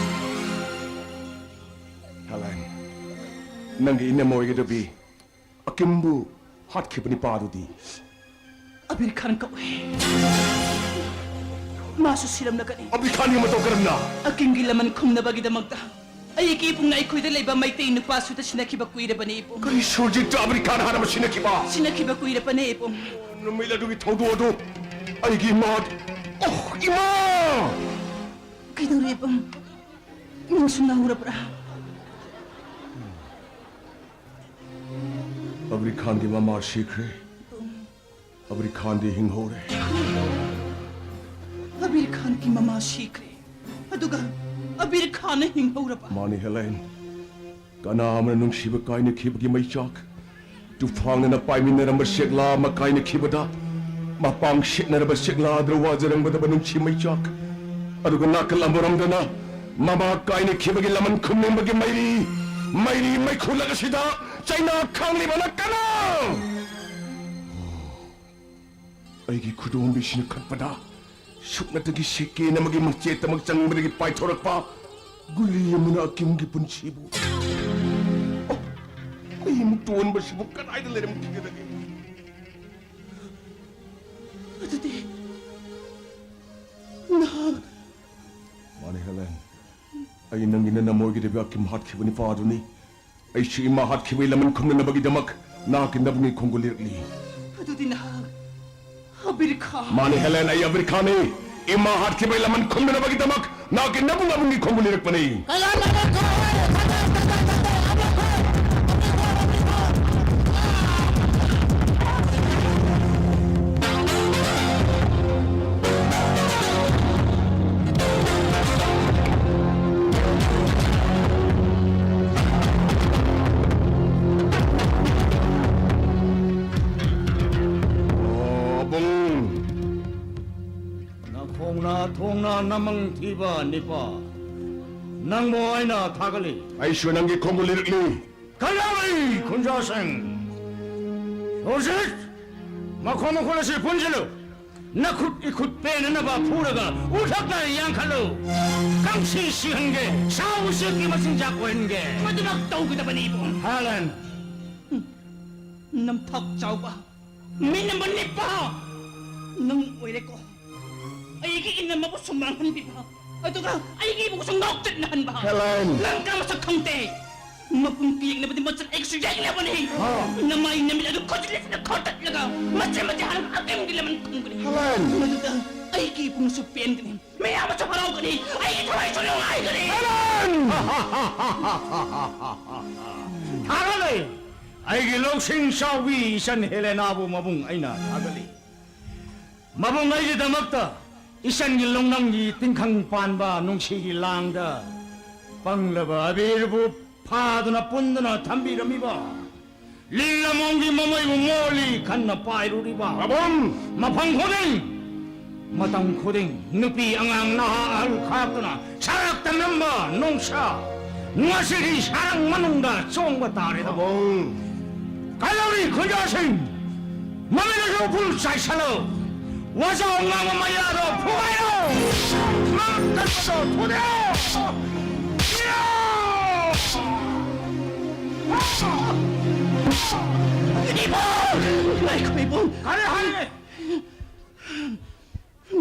ꯍꯦꯂꯦꯟ, ꯅꯪꯒꯤ ꯏꯅꯝꯃ ꯑꯣꯏꯒꯗꯕꯤ ꯑꯀꯤꯝꯕꯨ ꯍꯥꯠꯈꯤꯕ ꯅꯤꯄꯥꯗꯨꯗꯤ? ꯑꯕꯤꯔ ꯈꯥꯟ ꯀꯧꯏ꯫ ꯃꯥꯁꯨ ꯁꯤꯔꯝꯂꯒꯅꯤ꯫ ꯑꯕꯤꯔ ꯈꯥꯟꯒꯤ ꯃꯇꯧ ꯀꯔꯝꯅ? ꯑꯀꯤꯝꯒꯤ ꯂꯃꯟ ꯈꯨꯝꯅꯕꯒꯤꯗꯃꯛꯇ ꯑꯩꯒꯤ ꯏꯕꯨꯡꯅ ꯑꯩꯈꯣꯏꯗ ꯂꯩꯕ ꯃꯩꯇꯩ ꯅꯨꯄꯥꯁꯨꯗ ꯁꯤꯟꯅꯈꯤꯕ ꯀꯨꯏꯔꯕꯅꯤ, ꯏꯕꯨꯡ꯫ ꯀꯔꯤ ꯁꯨꯔꯖꯤꯠꯇ ꯑꯕꯤꯔ ꯈꯥꯟ ꯍꯥꯟꯅ ꯁꯤꯟꯅꯈꯤꯕ? ꯁꯤꯟꯅꯈꯤꯕ ꯀꯨꯏꯔꯕꯅꯦ, ꯏꯕꯨꯡ꯫ ꯅꯨꯃꯤꯠ ꯑꯗꯨꯒꯤ ꯊꯧꯗꯣꯛ ꯑꯗꯨ ꯑꯩꯒꯤ ꯏꯃꯥ, ꯑꯣꯍ, ꯏꯃꯥ! ꯀꯩꯗꯧꯔꯦ, ꯏꯕꯨꯡ? ꯅꯪꯁꯨ ꯉꯥꯎꯔꯕ꯭ꯔꯥ? ꯑꯕꯤꯔ ꯈꯥꯟꯒꯤ ꯃꯃꯥ ꯁꯤꯈ꯭ꯔꯦ꯫ ꯑꯕꯤꯔ ꯈꯥꯟꯗꯤ ꯍꯤꯡꯍꯧꯔꯦ꯫ ꯑꯕꯤꯔ ꯈꯥꯟꯒꯤ ꯃꯃꯥ ꯁꯤꯈ꯭ꯔꯦ, ꯑꯗꯨꯒ ꯑꯕꯤꯔ ꯈꯥꯟꯅ ꯍꯤꯡꯍꯧꯔꯕ? ꯃꯥꯅꯤ, ꯍꯦꯂꯦꯟ꯫ ꯀꯅꯥ ꯑꯃꯅ ꯅꯨꯡꯁꯤꯕ ꯀꯥꯏꯅꯈꯤꯕꯒꯤ ꯃꯩꯆꯥꯛ, ꯇꯨꯐꯥꯟꯅ ꯄꯥꯏꯃꯤꯟꯅꯔꯝꯕ ꯆꯦꯛꯂꯥ ꯑꯃ ꯀꯥꯏꯅꯈꯤꯕꯗ, ꯃꯄꯥꯡ ꯁꯤꯠꯅꯔꯕ ꯆꯦꯛꯂꯥ ꯑꯗꯨ ꯋꯥꯖꯔꯝꯒꯗꯕ ꯅꯨꯡꯁꯤ ꯃꯩꯆꯥꯛ, ꯑꯗꯨꯒ ꯅꯥꯀꯜ ꯑꯃꯔꯣꯝꯗꯅ ꯃꯃꯥ ꯀꯥꯏꯅꯈꯤꯕꯒꯤ ꯂꯃꯟ ꯈꯨꯝꯅꯤꯡꯕꯒꯤ ꯃꯩꯔꯤ, ꯃꯩꯔꯤ ꯃꯩꯈꯨ ꯂꯪ ꯑꯁꯤꯗ ꯆꯩꯅꯥ ꯈꯥꯡꯂꯤꯕꯅ ꯀꯅꯥ? ꯑꯩꯒꯤ ꯈꯨꯗꯣꯝꯕꯤꯁꯤꯅ ꯈꯠꯄꯗ ꯁꯨꯞꯅꯇꯒꯤ ꯁꯦꯀꯦꯟ ꯑꯃꯒꯤ ꯃꯆꯦꯠꯇꯃꯛ ꯆꯪꯕꯗꯒꯤ ꯄꯥꯏꯊꯣꯔꯛꯄ ꯒꯨꯂꯤ ꯑꯃꯅ ꯑꯀꯤꯝꯒꯤ ꯄꯨꯟꯁꯤꯕꯨ꯫ ꯑꯣ, ꯑꯩ ꯑꯃꯨꯛ ꯇꯣꯟꯕꯁꯤꯕꯨ ꯀꯗꯥꯏꯗ ꯂꯩꯔꯝꯈꯤꯒꯗꯒꯦ? ꯑꯗꯨꯗꯤ ꯅꯍꯥꯛ? ꯃꯥꯅꯤ, ꯍꯦꯂꯦꯟ꯫ ꯑꯩ ꯅꯪꯒꯤ ꯅꯅꯝꯃ ꯑꯣꯏꯒꯗꯕ ꯑꯀꯤꯝ ꯍꯥꯠꯈꯤꯕ ꯅꯨꯄꯥꯗꯨꯅꯤ꯫ ꯑꯩꯁꯨ ꯏꯃꯥ ꯍꯥꯠꯈꯤꯕꯒꯤ ꯂꯃꯟ ꯈꯨꯝꯅꯅꯕꯒꯤꯗꯃꯛ ꯅꯍꯥꯛꯀꯤ ꯅꯕꯨꯡꯒꯤ ꯈꯣꯡꯒꯨꯜ ꯂꯤꯔꯛꯂꯤ꯫ ꯑꯗꯨꯗꯤ ꯅꯍꯥꯛ ꯑꯕꯤꯔ ꯈꯥꯟ? ꯃꯥꯅꯤ, ꯍꯦꯂꯦꯟ, ꯑꯩ ꯑꯕꯤꯔ ꯈꯥꯟꯅꯤ꯫ ꯏꯃꯥ ꯍꯥꯠꯈꯤꯕꯒꯤ ꯂꯃꯟ ꯈꯨꯝꯅꯅꯕꯒꯤꯗꯃꯛ ꯅꯍꯥꯛꯀꯤ ꯅꯕꯨꯡ ꯑꯕꯨꯡꯒꯤ ꯈꯣꯡꯒꯨꯜ ꯂꯤꯔꯛꯄꯅꯤ꯫ ꯑꯣ, ꯑꯕꯨꯡ꯫ ꯅꯈꯣꯡꯅ ꯊꯣꯡꯅ ꯅꯃꯪ ꯊꯤꯕ ꯅꯤꯄꯥ, ꯅꯪꯕꯨ ꯑꯩꯅ ꯊꯥꯒꯠꯂꯤ꯫ ꯑꯩꯁꯨ ꯅꯪꯒꯤ ꯈꯣꯡꯒꯨꯜ ꯂꯤꯔꯛꯂꯤ꯫ ꯀꯩꯗꯧꯔꯤ, ꯈꯨꯟꯖꯥꯁꯤꯡ? ꯍꯧꯖꯤꯛ ꯃꯈꯣꯡ ꯃꯈꯨꯠ ꯑꯁꯤ ꯄꯨꯟꯁꯤꯜꯂꯨ꯫ ꯅꯈꯨꯠ ꯏꯈꯨꯠ ꯄꯦꯟꯅꯅꯕ ꯐꯨꯔꯒ ꯎꯊꯛꯇ ꯌꯥꯟꯈꯠꯂꯨ꯫ ꯀꯥꯡꯁꯤ ꯁꯤꯍꯟꯒꯦ, ꯁꯥ ꯎꯆꯦꯛꯀꯤ ꯃꯆꯤꯟꯖꯥꯛ ꯑꯣꯏꯍꯟꯒꯦ꯫ ꯃꯗꯨꯃꯛ ꯇꯧꯒꯗꯕꯅꯤ, ꯏꯕꯨꯡ꯫ ꯍꯦꯂꯦꯟ꯫ ꯅꯝꯊꯥꯛ ꯆꯥꯎꯕ, ꯃꯤꯅꯝꯕ ꯅꯤꯄꯥ ꯅꯪ ꯑꯣꯏꯔꯦꯀꯣ꯫ ꯑꯩꯒꯤ ꯏꯅꯝꯃꯕꯨꯁꯨ ꯃꯥꯡꯍꯟꯕꯤꯕ, ꯑꯗꯨꯒ ꯑꯩꯒꯤ ꯏꯕꯨꯡꯁꯨ ꯉꯥꯎꯆꯠꯅꯍꯟꯕ꯫ ꯍꯦꯂꯦꯟ! ꯂꯪꯀꯥ ꯃꯁꯛ ꯈꯪꯗꯦ꯫ ꯃꯄꯨꯡ ꯌꯦꯛꯅꯕꯗꯤ ꯃꯆꯜ ꯑꯩꯒꯤꯁꯨ ꯌꯦꯛꯅꯕꯅꯤ꯫ ꯍꯥ? ꯅꯃꯥꯏ ꯅꯃꯤꯠ ꯑꯗꯨ ꯈꯨꯖꯤꯜꯂꯤꯁꯤꯅ ꯈꯣꯠꯇꯠꯂꯒ ꯃꯆꯦꯠ ꯃꯆꯦꯠ ꯍꯥꯜꯂꯒ ꯑꯀꯤꯝꯒꯤ ꯂꯃꯟ ꯈꯨꯝꯒꯅꯤ꯫ ꯍꯦꯂꯦꯟ! ꯃꯗꯨꯗ ꯑꯩꯒꯤ ꯏꯕꯨꯡꯁꯨ ꯄꯦꯟꯒꯅꯤ, ꯃꯌꯥꯝ ꯑꯃꯁꯨ ꯍꯔꯥꯎꯒꯅꯤ, ꯑꯩꯒꯤ ꯊꯋꯥꯏꯁꯨ ꯅꯨꯡꯉꯥꯏꯒꯅꯤ꯫ ꯍꯦꯂꯦꯟ! ꯊꯥꯒꯠꯂꯦ꯫ ꯑꯩꯒꯤ ꯂꯧꯁꯤꯡ ꯆꯥꯎꯕꯤ ꯏꯆꯟ ꯍꯦꯂꯦꯅꯥꯕꯨ ꯃꯕꯨꯡ ꯑꯩꯅ ꯊꯥꯒꯠꯂꯤ꯫ ꯃꯕꯨꯡ ꯑꯩꯒꯤꯗꯃꯛꯇ ꯏꯆꯟꯒꯤ ꯂꯧꯅꯝꯒꯤ ꯇꯤꯡꯈꯪ ꯄꯥꯟꯕ ꯅꯨꯡꯁꯤꯒꯤ ꯂꯥꯡꯗ ꯄꯪꯂꯕ ꯑꯕꯤꯔꯕꯨ ꯐꯥꯗꯨꯅ ꯄꯨꯟꯗꯨꯅ ꯊꯝꯕꯤꯔꯝꯃꯤꯕ, ꯂꯤꯂꯃꯣꯡꯒꯤ ꯃꯃꯩꯕꯨ ꯃꯣꯜꯂꯤ ꯈꯟꯅ ꯄꯥꯏꯔꯨꯔꯤꯕ, ꯃꯐꯝ! ꯃꯐꯝ ꯈꯨꯗꯤꯡ, ꯃꯇꯝ ꯈꯨꯗꯤꯡ ꯅꯨꯄꯤ ꯑꯉꯥꯡ ꯅꯍꯥ ꯑꯍꯜ ꯈꯥꯛꯇꯨꯅ ꯁꯔꯛꯇ ꯅꯝꯕ ꯅꯨꯡꯁꯥ ꯉꯁꯤꯗꯤ ꯁꯔꯪ ꯃꯅꯨꯡꯗ ꯆꯣꯡꯕ ꯇꯥꯔꯦꯗꯣ꯫ ꯃꯕꯨꯡ! ꯀꯩꯗꯧꯔꯤ ꯈꯨꯟꯖꯥꯁꯤꯡ? ꯃꯃꯤꯠ ꯑꯗꯨ ꯎꯐꯨꯜ ꯆꯥꯏꯁꯜꯂꯣ꯫ ꯋꯥꯖꯥꯎ ꯉꯥꯡꯕ ꯃꯌꯥꯗꯣ ꯐꯨꯒꯥꯏꯔꯣ꯫ ꯉꯥꯡ ꯀꯟꯕꯗꯣ ꯊꯨꯗꯦꯛꯑꯣ꯫ ꯏꯕꯨꯡ! ꯉꯥꯏꯈꯣ, ꯏꯕꯨꯡ! ꯀꯔꯤ ꯍꯥꯏꯔꯦ?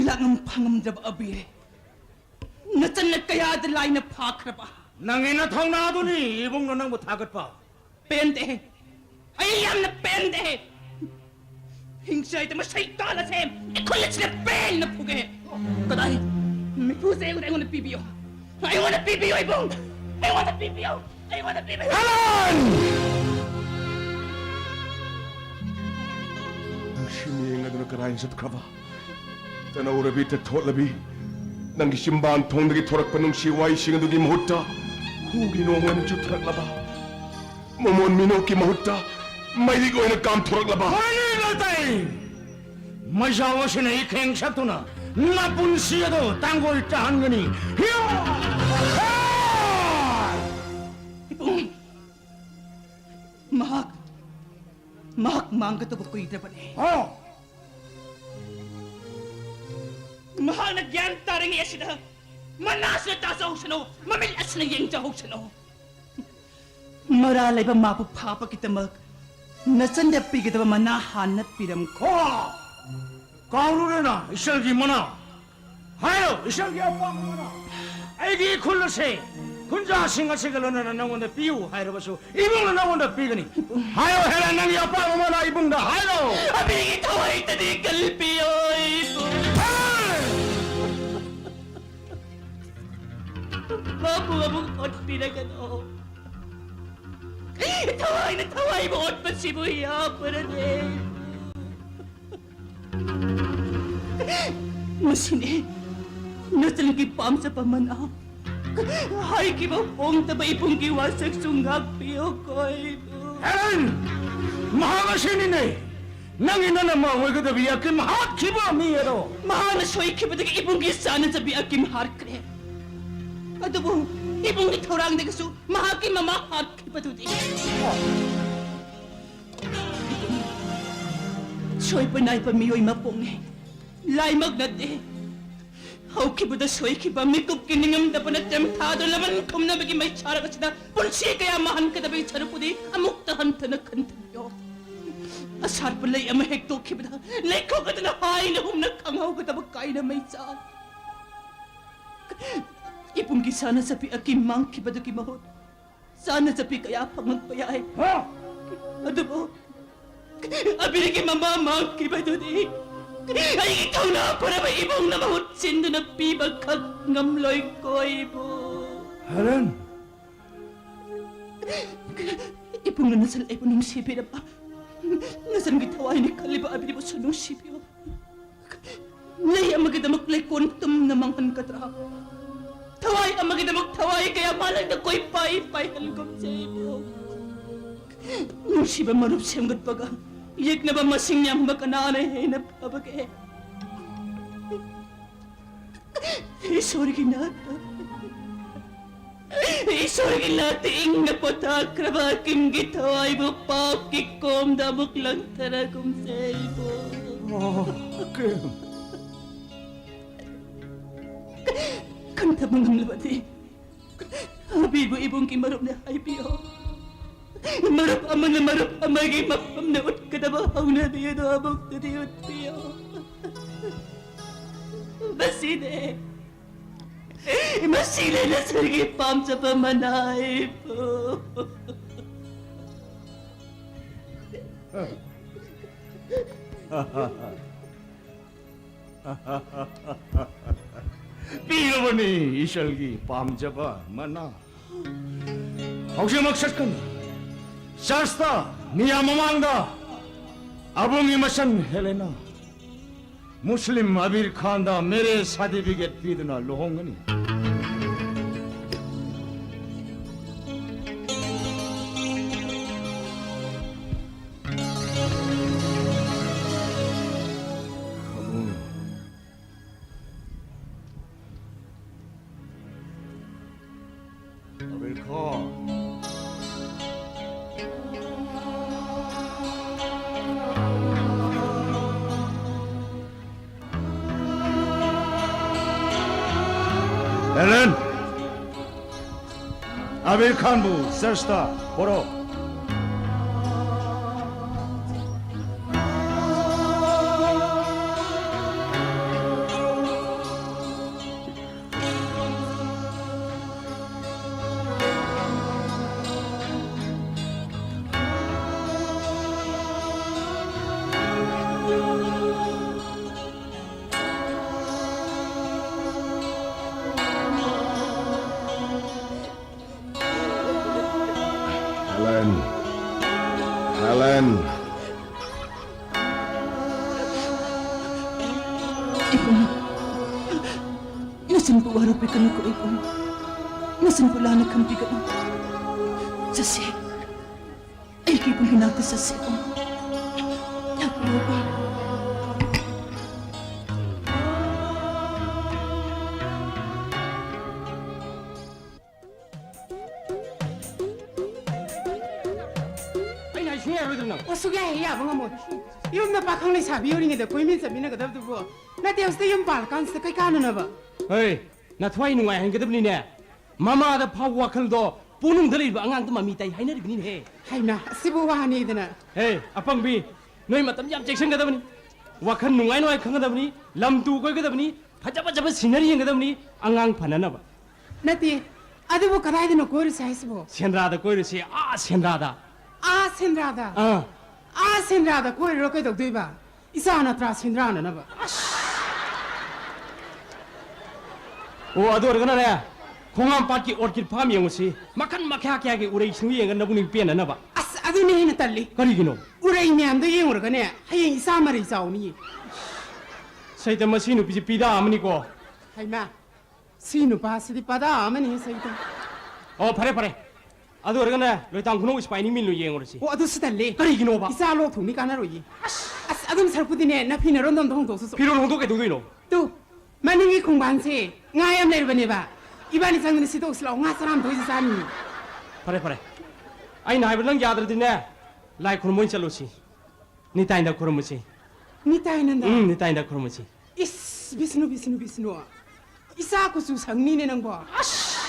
ꯂꯥꯛꯉꯝ ꯐꯪꯉꯝꯗ꯭ꯔꯕ ꯑꯕꯤꯔꯦ꯫ ꯅꯆꯟꯅ ꯀꯌꯥꯗ ꯂꯥꯏꯅ ꯐꯥꯈ꯭ꯔꯕ? ꯅꯪꯒꯤ ꯅꯊꯧꯅꯥꯗꯨꯅꯤ ꯏꯕꯨꯡꯅ ꯅꯪꯕꯨ ꯊꯥꯒꯠꯄ꯫ ꯄꯦꯟꯗꯦ꯫ ꯑꯩ ꯌꯥꯝꯅ ꯄꯦꯟꯗꯦ꯫ ꯍꯤꯡꯆꯥꯏꯗ ꯃꯁꯩ ꯇꯥꯜꯂꯁꯦ꯫ ꯑꯩꯈꯣꯏ ꯑꯁꯤꯗ ꯄꯦꯟꯅ ꯐꯨꯒꯦ꯫ ꯀꯗꯥꯏ? ꯃꯤꯈꯨꯁꯦ ꯑꯩꯉꯣꯟꯗ, ꯑꯩꯉꯣꯟꯗ ꯄꯤꯕꯤꯌꯣ꯫ ꯑꯩꯉꯣꯟꯗ ꯄꯤꯕꯤꯌꯣ, ꯏꯕꯨꯡ꯫ ꯑꯩꯉꯣꯟꯗ ꯄꯤꯕꯤꯌꯣ꯫ ꯑꯩꯉꯣꯟꯗ ꯄꯤꯕꯤꯌꯨ꯫ ꯍꯦꯂꯦꯟ! ꯅꯨꯡꯁꯤ ꯃꯤꯠꯌꯦꯡ ꯑꯗꯨꯅ ꯀꯗꯥꯏ ꯆꯠꯈ꯭ꯔꯕ? ꯇꯅꯧꯔꯕꯤ, ꯇꯊꯣꯠꯂꯕꯤ, ꯅꯪꯒꯤ ꯆꯤꯝꯕꯥꯟ ꯊꯣꯡꯗꯒꯤ ꯊꯣꯔꯛꯄ ꯅꯨꯡꯁꯤ ꯋꯥꯍꯩꯁꯤꯡ ꯑꯗꯨꯒꯤ ꯃꯍꯨꯠꯇ ꯍꯨꯒꯤ ꯅꯣꯡ ꯑꯣꯏꯅ ꯆꯨꯊꯔꯛꯂꯕ? ꯃꯃꯣꯟ ꯃꯤꯅꯣꯛꯀꯤ ꯃꯍꯨꯠꯇ ꯃꯩꯔꯤꯛ ꯑꯣꯏꯅ ꯀꯥꯝꯊꯣꯔꯛꯂꯕ? ꯍꯣꯏꯅꯦ, ꯅꯥꯇꯩ! ꯃꯩꯖꯥꯎ ꯑꯁꯤꯅ ꯏꯈꯦꯡ ꯁꯛꯇꯨꯅ ꯅꯄꯨꯟꯁꯤ ꯑꯗꯨ ꯇꯥꯡꯒꯣꯏ ꯇꯥꯍꯟꯒꯅꯤ꯫ ꯍꯤꯌꯣ! ꯍꯥ! ꯏꯕꯨꯡ, ꯃꯍꯥꯛ, ꯃꯍꯥꯛ ꯃꯥꯡꯒꯗꯕ ꯀꯨꯏꯗ꯭ꯔꯕꯅꯤ꯫ ꯑꯣ! ꯃꯍꯥꯛꯅ ꯒ꯭ꯌꯥꯟ ꯇꯥꯔꯤꯉꯩ ꯑꯁꯤꯗ ꯃꯅꯥꯁꯤꯅ ꯇꯥꯖꯍꯧꯁꯅꯨ, ꯃꯃꯤꯠ ꯑꯁꯤꯅ ꯌꯦꯡꯖꯍꯧꯁꯅꯨ꯫ ꯃꯔꯥ ꯂꯩꯕ ꯃꯥꯕꯨ ꯐꯥꯕꯒꯤꯗꯃꯛ ꯅꯆꯟꯗ ꯄꯤꯒꯗꯕ ꯃꯅꯥ ꯍꯥꯟꯅ ꯄꯤꯔꯝꯈꯣ꯫ ꯀꯥꯎꯔꯨꯔꯦꯅ ꯏꯆꯜꯒꯤ ꯃꯅꯥ꯫ ꯍꯥꯏꯔꯣ, ꯏꯆꯜꯒꯤ ꯑꯄꯥꯝꯕ ꯃꯅꯥ꯫ ꯑꯩꯒꯤ ꯏꯈꯨꯜ ꯑꯁꯦ ꯈꯨꯟꯖꯥꯁꯤꯡ ꯑꯁꯤꯒ ꯂꯣꯏꯅꯅ ꯅꯪꯉꯣꯟꯗ ꯄꯤꯌꯨ ꯍꯥꯏꯔꯕꯁꯨ ꯏꯕꯨꯡꯅ ꯅꯪꯉꯣꯟꯗ ꯄꯤꯒꯅꯤ꯫ ꯍꯥꯏꯔꯣ ꯍꯦꯂꯦꯟ, ꯅꯪꯒꯤ ꯑꯄꯥꯝꯕ ꯃꯅꯥ ꯏꯕꯨꯡꯗ ꯍꯥꯏꯔꯣ꯫ ꯑꯕꯤꯒꯤ ꯊꯋꯥꯏꯗꯗꯤ ꯀꯜꯄꯤꯌꯣ ꯏꯕꯨꯡ꯫ ꯍꯦꯂꯦꯟ! ꯃꯥꯕꯨ ꯑꯃꯨꯛ ꯑꯣꯠꯄꯤꯔꯒꯅꯨ꯫ ꯊꯋꯥꯏꯅ ꯊꯋꯥꯏꯕꯨ ꯑꯣꯠꯄꯁꯤꯕꯨ ꯌꯥꯕ꯭ꯔꯅꯦ? ꯃꯁꯤꯅꯤ ꯅꯆꯟꯒꯤ ꯄꯥꯝꯖꯕ ꯃꯅꯥ꯫ ꯍꯥꯏꯈꯤꯕ ꯍꯣꯡꯗꯕ ꯏꯕꯨꯡꯒꯤ ꯋꯥꯁꯛꯁꯨ ꯉꯥꯛꯄꯤꯌꯨ ꯀꯣ ꯏꯕꯨꯡ꯫ ꯍꯦꯂꯦꯟ! ꯃꯍꯥꯛ ꯑꯁꯤꯅꯤꯅꯦ! ꯅꯪꯒꯤ ꯅꯅꯝ ꯑꯣꯏꯒꯗꯕꯤ ꯑꯀꯤꯝ ꯍꯥꯠꯈꯤꯕ ꯃꯤ ꯑꯗꯣ! ꯃꯍꯥꯛꯅ ꯁꯣꯏꯈꯤꯕꯗꯒꯤ ꯏꯕꯨꯡꯒꯤ ꯆꯥꯅꯖꯕꯤ ꯑꯀꯤꯝ ꯍꯥꯠꯈ꯭ꯔꯦ꯫ ꯑꯗꯨꯕꯨ ꯏꯕꯨꯡꯒꯤ ꯊꯧꯔꯥꯡꯗꯒꯤꯁꯨ ꯃꯍꯥꯛꯀꯤ ꯃꯃꯥ ꯍꯥꯠꯈꯤꯕꯗꯨꯗꯤ꯫ ꯁꯣꯏꯕ ꯅꯥꯏꯕ ꯃꯤꯑꯣꯏ ꯃꯄꯣꯛꯅꯤ, ꯂꯥꯏꯃꯛ ꯅꯠꯇꯦ꯫ ꯍꯧꯈꯤꯕꯗ ꯁꯣꯏꯈꯤꯕ ꯃꯤꯀꯨꯞꯀꯤ ꯅꯤꯡꯉꯝꯗꯕꯅ ꯇꯦꯝꯊꯥꯗꯨꯅ ꯂꯃꯟ ꯈꯨꯝꯅꯕꯒꯤ ꯃꯩꯁꯥꯔꯛ ꯑꯁꯤꯗ ꯄꯨꯟꯁꯤ ꯀꯌꯥ ꯃꯥꯡꯍꯟꯒꯗꯕꯒꯤ ꯁꯔꯨꯛꯄꯨꯗꯤ ꯑꯃꯨꯛꯇ ꯍꯟꯊꯅ ꯈꯟꯊꯕꯤꯌꯣ꯫ ꯑꯁꯥꯠꯄ ꯂꯩ ꯑꯃ ꯍꯦꯛꯇꯣꯛꯈꯤꯕꯗ ꯂꯩꯈꯣꯛ ꯑꯗꯨꯅ ꯍꯥꯏꯅ ꯍꯨꯝꯅ ꯈꯪꯍꯧꯒꯗꯕ ꯀꯥꯏꯅ ꯃꯩꯆꯥ꯫ ꯏꯕꯨꯡꯒꯤ ꯁꯥꯟꯅꯖꯕꯤ ꯑꯀꯤꯝ ꯃꯥꯡꯈꯤꯕꯗꯨꯒꯤ ꯃꯍꯨꯠ ꯆꯥꯅꯖꯕꯤ ꯀꯌꯥ ꯐꯪꯂꯛꯄ ꯌꯥꯏ꯫ ꯍꯥ? ꯑꯗꯨꯕꯨ ꯑꯕꯤꯔꯒꯤ ꯃꯃꯥ ꯃꯥꯡꯈꯤꯕꯗꯨꯗꯤ ꯑꯩꯒꯤ ꯊꯧꯅꯥ ꯐꯔꯕ ꯏꯕꯨꯡꯅ ꯃꯍꯨꯠ ꯁꯤꯟꯗꯨꯅ ꯄꯤꯕꯈꯛ ꯉꯝꯂꯣꯏ ꯀꯣ ꯏꯕꯨꯡ꯫ ꯍꯦꯂꯦꯟ! ꯏꯕꯨꯡꯅ ꯅꯆꯟ ꯑꯩꯕꯨ ꯅꯨꯡꯁꯤꯕꯤꯔꯕ, ꯅꯆꯟꯒꯤ ꯊꯋꯥꯏꯅꯤ ꯈꯜꯂꯤꯕ ꯑꯕꯤꯔꯕꯨꯁꯨ ꯅꯨꯡꯁꯤꯕꯤꯌꯨ꯫ ꯂꯩ ꯑꯃꯒꯤꯗꯃꯛ ꯂꯩꯀꯣꯟ ꯇꯨꯝꯅ ꯃꯥꯡꯍꯟꯒꯗ꯭ꯔꯥ? ꯊꯋꯥꯏ ꯑꯃꯒꯤꯗꯃꯛ ꯊꯋꯥꯏ ꯀꯌꯥ ꯃꯥꯂꯪꯗ ꯀꯣꯏꯄꯥꯏ ꯄꯥꯏꯍꯟꯒꯨꯝꯁꯦ ꯏꯕꯨꯡ꯫ ꯅꯨꯡꯁꯤꯕ ꯃꯔꯨꯞ ꯁꯦꯝꯒꯠꯄꯒ ꯌꯦꯛꯅꯕ ꯃꯁꯤꯡ ꯌꯥꯝꯕ ꯀꯅꯥꯅ ꯍꯦꯟꯅ ꯐꯕꯒꯦ? ꯏꯁꯣꯔꯒꯤ ꯅꯥꯛꯇ, ꯏꯁꯣꯔꯒꯤ ꯅꯥꯛꯇ ꯏꯪꯅ ꯄꯣꯊꯥꯈ꯭ꯔꯕ ꯑꯀꯤꯝꯒꯤ ꯊꯋꯥꯏꯕꯨ ꯄꯥꯞꯀꯤ ꯀꯣꯝꯗ ꯑꯃꯨꯛ ꯂꯪꯊꯔꯒꯨꯝꯁꯦ ꯏꯕꯨꯡ꯫ ꯑꯣ, ꯑꯀꯤꯝ꯫ ꯈꯟꯊꯕ ꯉꯝꯂꯕꯗꯤ ꯑꯕꯤꯕꯨ ꯏꯕꯨꯡꯒꯤ ꯃꯔꯨꯞꯅꯦ ꯍꯥꯏꯕꯤꯌꯣ꯫ ꯃꯔꯨꯞ ꯑꯃꯅ ꯃꯔꯨꯞ ꯑꯃꯒꯤ ꯃꯐꯝꯗ ꯎꯠꯀꯗꯕ ꯍꯧꯅꯕꯤ ꯑꯗꯨ ꯑꯃꯨꯛꯇꯗꯤ ꯎꯠꯄꯤꯌꯣ꯫ ꯃꯁꯤꯅꯦ, ꯃꯁꯤꯅꯦ ꯅꯆꯟꯒꯤ ꯄꯥꯝꯖꯕ ꯃꯅꯥ ꯏꯕꯨꯡ꯫ ꯄꯤꯔꯕꯅꯤ ꯏꯆꯜꯒꯤ ꯄꯥꯝꯖꯕ ꯃꯅꯥ꯫ ꯍꯧꯖꯤꯛꯃꯛ ꯆꯠꯀꯅꯤ꯫ ꯆꯔꯆꯇ ꯃꯤꯌꯥꯝ ꯃꯃꯥꯡꯗ ꯑꯕꯨꯡꯒꯤ ꯃꯆꯟ ꯍꯦꯂꯦꯅꯥ ꯃꯨꯁꯂꯤꯝ ꯑꯕꯤꯔ ꯈꯥꯟꯗ ꯃꯦꯔꯦꯖ ꯁꯥꯔꯇꯤꯐꯤꯀꯦꯠ ꯄꯤꯗꯨꯅ ꯂꯨꯍꯣꯡꯒꯅꯤ꯫ ꯑꯕꯤꯔ ꯈꯥꯟ꯫ ꯍꯦꯂꯦꯟ! ꯑꯕꯤꯔ ꯈꯥꯟꯕꯨ ꯆꯔꯆꯇ ꯄꯨꯔꯛꯎ꯫ ꯍꯦꯂꯦꯟ! ꯍꯦꯂꯦꯟ! ꯏꯕꯨꯡꯉꯣ, ꯅꯆꯟꯕꯨ ꯋꯥꯔꯧꯕꯤꯒꯅꯨꯀꯣ ꯏꯕꯨꯡꯉꯣ꯫ ꯅꯆꯟꯕꯨ ꯂꯥꯟꯅ ꯈꯟꯕꯤꯒꯅꯨ꯫ ꯆꯠꯁꯤ꯫ ꯑꯩꯒꯤ ꯏꯕꯨꯡꯒꯤ ꯅꯥꯛꯇ ꯆꯠꯁꯤ ꯏꯕꯨꯡꯉꯣ꯫ ꯂꯥꯛꯄꯤꯌꯨ ꯏꯕꯨꯡꯉꯣ꯫ ꯑꯩꯅ ꯍꯥꯏ ꯁꯨꯡꯌꯥ ꯌꯥꯔꯣꯏꯗ꯭ꯔꯣ ꯅꯪ? ꯑꯣ, ꯁꯨꯡꯌꯥ ꯍꯦꯛ ꯌꯥꯕ ꯉꯝꯃꯣꯏ꯫ ꯌꯨꯝꯗ ꯄꯥꯈꯪ ꯂꯩꯁꯥꯕꯤ ꯑꯣꯏꯔꯤꯉꯩꯗ ꯀꯣꯏꯃꯤꯟ ꯆꯠꯃꯤꯟꯅꯒꯗꯕꯗꯨꯕꯨ, ꯅꯠꯇꯦ, ꯍꯧꯖꯤꯛꯇ ꯌꯨꯝ ꯄꯥꯜꯂꯀꯥꯟꯁꯤꯗ ꯀꯩ ꯀꯥꯟꯅꯅꯕ? ꯍꯩ, ꯅꯊ꯭ꯋꯥꯏ ꯅꯨꯡꯉꯥꯏꯍꯟꯒꯗꯕꯅꯤꯅꯦ꯫ ꯃꯃꯥꯗ ꯐꯥꯎꯕ ꯋꯥꯈꯜꯗꯣ ꯄꯣꯅꯨꯡꯗ ꯂꯩꯕ ꯑꯉꯥꯡꯗ ꯃꯃꯤ ꯇꯥꯏ ꯍꯥꯏꯅꯔꯤꯕꯅꯤꯅꯦꯍꯦ꯫ ꯍꯩꯃꯥ, ꯑꯁꯤꯕꯨ ꯋꯥꯅꯤꯗꯅ꯫ ꯍꯦ, ꯑꯄꯪꯕꯤ, ꯅꯣꯏ ꯃꯇꯝ ꯌꯥꯝ ꯆꯦꯛꯁꯤꯟꯒꯗꯕꯅꯤ꯫ ꯋꯥꯈꯜ ꯅꯨꯡꯉꯥꯏ ꯅꯨꯡꯉꯥꯏ ꯈꯪꯒꯗꯕꯅꯤ꯫ ꯂꯝ ꯇꯨ ꯀꯣꯏꯒꯗꯕꯅꯤ꯫ ꯐꯖ ꯐꯖꯕ ꯁꯤꯅꯔꯤ ꯌꯦꯡꯒꯗꯕꯅꯤ꯫ ꯑꯉꯥꯡ ꯐꯅꯅꯕ꯫ ꯅꯠꯇꯦ, ꯑꯗꯨꯕꯨ ꯀꯗꯥꯏꯗꯅꯣ ꯀꯣꯏꯔꯨꯁꯦ ꯍꯥꯏꯁꯤꯕꯣ? ꯁꯦꯟꯗ꯭ꯔꯥꯗ ꯀꯣꯏꯔꯨꯁꯦ, ꯑꯥ ꯁꯦꯟꯗ꯭ꯔꯥꯗ꯫ ꯑꯥ ꯁꯦꯟꯗ꯭ꯔꯥꯗ? ꯑꯥ꯫ ꯑꯥ ꯁꯦꯟꯗ꯭ꯔꯥꯗ ꯀꯣꯏꯔꯨꯔ ꯀꯩꯗꯧꯗꯣꯏꯕ? ꯏꯆꯥ ꯅꯠꯇ꯭ꯔꯥ ꯁꯦꯟꯗ꯭ꯔꯥꯟꯅꯅꯕ? ꯑꯁ! ꯑꯣ, ꯑꯗꯨ ꯑꯣꯏꯔꯒꯅꯅꯦ, ꯈꯣꯡꯉꯥꯝꯄꯥꯠꯀꯤ orchid farm ꯌꯦꯡꯉꯨꯁꯤ꯫ ꯃꯈꯟ ꯃꯈꯥ ꯀꯌꯥꯒꯤ ꯎꯔꯩ ꯁꯤꯡꯕꯤ ꯌꯦꯡꯉꯒ ꯅꯕꯨꯛꯅꯤꯡ ꯄꯦꯟꯅꯅꯕ꯫ ꯑꯁ, ꯑꯗꯨꯅ ꯍꯦꯟꯅ ꯇꯜꯂꯤ꯫ ꯀꯔꯤꯒꯤꯅꯣ? ꯎꯔꯩ ꯃꯌꯥꯝꯗꯣ ꯌꯦꯡꯉꯨꯔꯒꯅꯦ, ꯍꯌꯦꯡ ꯏꯆꯥ ꯃꯔꯩ ꯆꯥꯎꯅꯤꯌꯦ꯫ ꯁꯩꯇ, ꯃꯁꯤ ꯅꯨꯄꯤꯁꯦ ꯄꯤꯗꯥ ꯑꯃꯅꯤꯀꯣ꯫ ꯍꯩꯃꯥ, ꯁꯤ ꯅꯨꯄꯥꯁꯤꯗꯤ ꯄꯗꯥ ꯑꯃꯅꯤ, ꯁꯩꯇ꯫ ꯑꯣ, ꯐꯔꯦ, ꯐꯔꯦ꯫ ꯑꯗꯨ ꯑꯣꯏꯔꯒꯅꯦ, ꯂꯣꯏꯇꯥꯡ ꯈꯨꯅꯧ ꯏꯁꯄꯥꯏꯅꯤꯡ ꯃꯤꯜ ꯌꯦꯡꯉꯨꯔꯁꯤ꯫ ꯑꯣ, ꯑꯗꯨꯁꯨ ꯇꯜꯂꯦ꯫ ꯀꯔꯤꯒꯤꯅꯣꯕ? ꯏꯆꯥ ꯂꯣꯛ ꯊꯨꯡꯅꯤ, ꯀꯥꯟꯅꯔꯣꯏꯌꯦ꯫ ꯑꯁ, ꯑꯗꯨꯝ ꯁꯔꯨꯛꯄꯨꯗꯤꯅꯦ, ꯅꯐꯤ ꯅꯔꯣꯟꯗꯣ ꯑꯝꯇ ꯍꯣꯡꯗꯣꯛꯁꯨ ꯆꯣ꯫ ꯐꯤꯔꯣꯜ ꯍꯣꯡꯗꯣꯛ ꯀꯩꯗꯧꯗꯣꯏꯅꯣ? ꯇꯨ, ꯃꯅꯤꯡꯒꯤ ꯈꯣꯡꯕꯥꯟꯁꯦ ꯉꯥ ꯌꯥꯝ ꯂꯩꯔꯕꯅꯦꯕ꯫ ꯏꯕꯥꯅꯤ ꯆꯪꯗꯅ ꯁꯤꯠꯇꯣꯛꯁꯤ ꯂꯥꯛꯑꯣ, ꯉꯥ ꯆꯔꯥ ꯑꯝꯇ ꯑꯣꯏꯁꯨ ꯆꯥꯅꯤꯡꯉꯤ꯫ ꯐꯔꯦ, ꯐꯔꯦ꯫ ꯑꯩꯅ ꯍꯥꯏꯕ ꯅꯪ ꯌꯥꯗ꯭ꯔꯗꯤꯅꯦ, ꯂꯥꯏ ꯈꯨꯔꯨꯝꯕ ꯑꯣꯏꯅ ꯆꯠꯂꯨꯁꯤ꯫ ꯅꯤꯇꯥꯏꯅꯗ ꯈꯨꯔꯨꯝꯃꯨꯁꯤ꯫ ꯅꯤꯇꯥꯏꯅꯟꯗ? ꯎꯝ, ꯅꯤꯇꯥꯏꯅꯗ ꯈꯨꯔꯨꯝꯃꯨꯁꯤ꯫ ꯏꯁ, ꯕꯤꯁꯅꯨ, ꯕꯤꯁꯅꯨ, ꯕꯤꯁꯅꯨ꯫ ꯏꯆꯥ ꯀꯨꯆꯨ ꯁꯪꯅꯤꯅꯦ ꯅꯪꯕꯣ꯫ ꯑꯁ!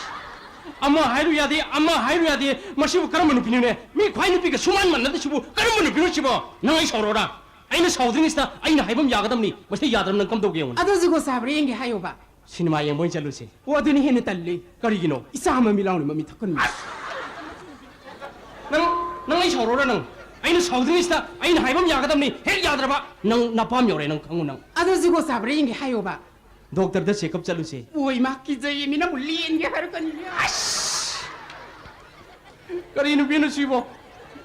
ꯑꯃ ꯍꯥꯏꯔꯨ ꯌꯥꯗꯦ, ꯑꯃ ꯍꯥꯏꯔꯨ ꯌꯥꯗꯦ꯫ ꯃꯁꯤꯕꯨ ꯀꯔꯝꯕ ꯅꯨꯄꯤꯅꯣꯅꯦ? ꯃꯤ ꯈ꯭ꯋꯥꯏ ꯅꯨꯄꯤꯒ ꯁꯨꯃꯥꯟ ꯃꯥꯟꯅꯗ꯭ꯔꯤꯁꯤꯕꯨ ꯀꯔꯝꯕ ꯅꯨꯄꯤꯅꯣ ꯁꯤꯕꯣ? ꯅꯪ ꯑꯩ ꯁꯥꯎꯔꯣꯔꯥ? ꯑꯩꯅ ꯁꯥꯎꯗ꯭ꯔꯤꯉꯩꯁꯤꯗ ꯑꯩꯅ ꯍꯥꯏꯐꯝ ꯌꯥꯒꯗꯕꯅꯤ꯫ ꯃꯁꯤ ꯌꯥꯗ꯭ꯔꯕ ꯅꯪ ꯀꯝꯗꯧꯒꯦ ꯌꯦꯡꯉꯨꯅꯦ꯫ ꯑꯗꯣ ꯖꯨꯒꯣꯠ ꯆꯥꯕ꯭ꯔꯥ ꯌꯦꯡꯒꯦ ꯍꯥꯏꯌꯣꯕ꯫ ꯁꯤꯅꯦꯃꯥ ꯌꯦꯡꯕ ꯑꯣꯏꯅ ꯆꯠꯂꯨꯁꯤ꯫ ꯑꯣ, ꯑꯗꯨꯅ ꯍꯦꯟꯅ ꯇꯜꯂꯤ꯫ ꯀꯔꯤꯒꯤꯅꯣ? ꯏꯆꯥ ꯑꯃ ꯃꯤꯠ ꯂꯥꯎꯅ ꯃꯃꯤꯠ ꯊꯛꯀꯟꯕꯤ꯫ ꯅꯪ, ꯅꯪ ꯑꯩ ꯁꯥꯎꯔꯣꯔꯥ ꯅꯪ? ꯑꯩꯅ ꯁꯥꯎꯗ꯭ꯔꯤꯉꯩꯁꯤꯗ ꯑꯩꯅ ꯍꯥꯏꯐꯝ ꯌꯥꯒꯗꯕꯅꯤ꯫ ꯍꯦꯛ ꯌꯥꯗ꯭ꯔꯕ ꯅꯪ ꯅꯄꯥꯝ ꯌꯧꯔꯦ, ꯅꯪ ꯈꯪꯉꯨ ꯅꯪ꯫ ꯑꯗꯣ ꯖꯨꯒꯣꯠ ꯆꯥꯕ꯭ꯔꯥ ꯌꯦꯡꯒꯦ ꯍꯥꯏꯌꯣꯕ꯫ ꯗꯣꯛꯇꯔꯗ ꯆꯦꯛꯑꯞ ꯆꯠꯂꯨꯁꯦ꯫ ꯑꯣꯏ ꯃꯥ, ꯀꯤꯖꯩꯌꯦ, ꯃꯤ ꯅꯪꯕꯨ ꯂꯦꯟꯒꯦ ꯍꯥꯏꯔꯛꯀꯅꯤ꯫ ꯑꯁ! ꯀꯔꯤ ꯅꯨꯄꯤꯅꯣ ꯁꯤꯕꯣ?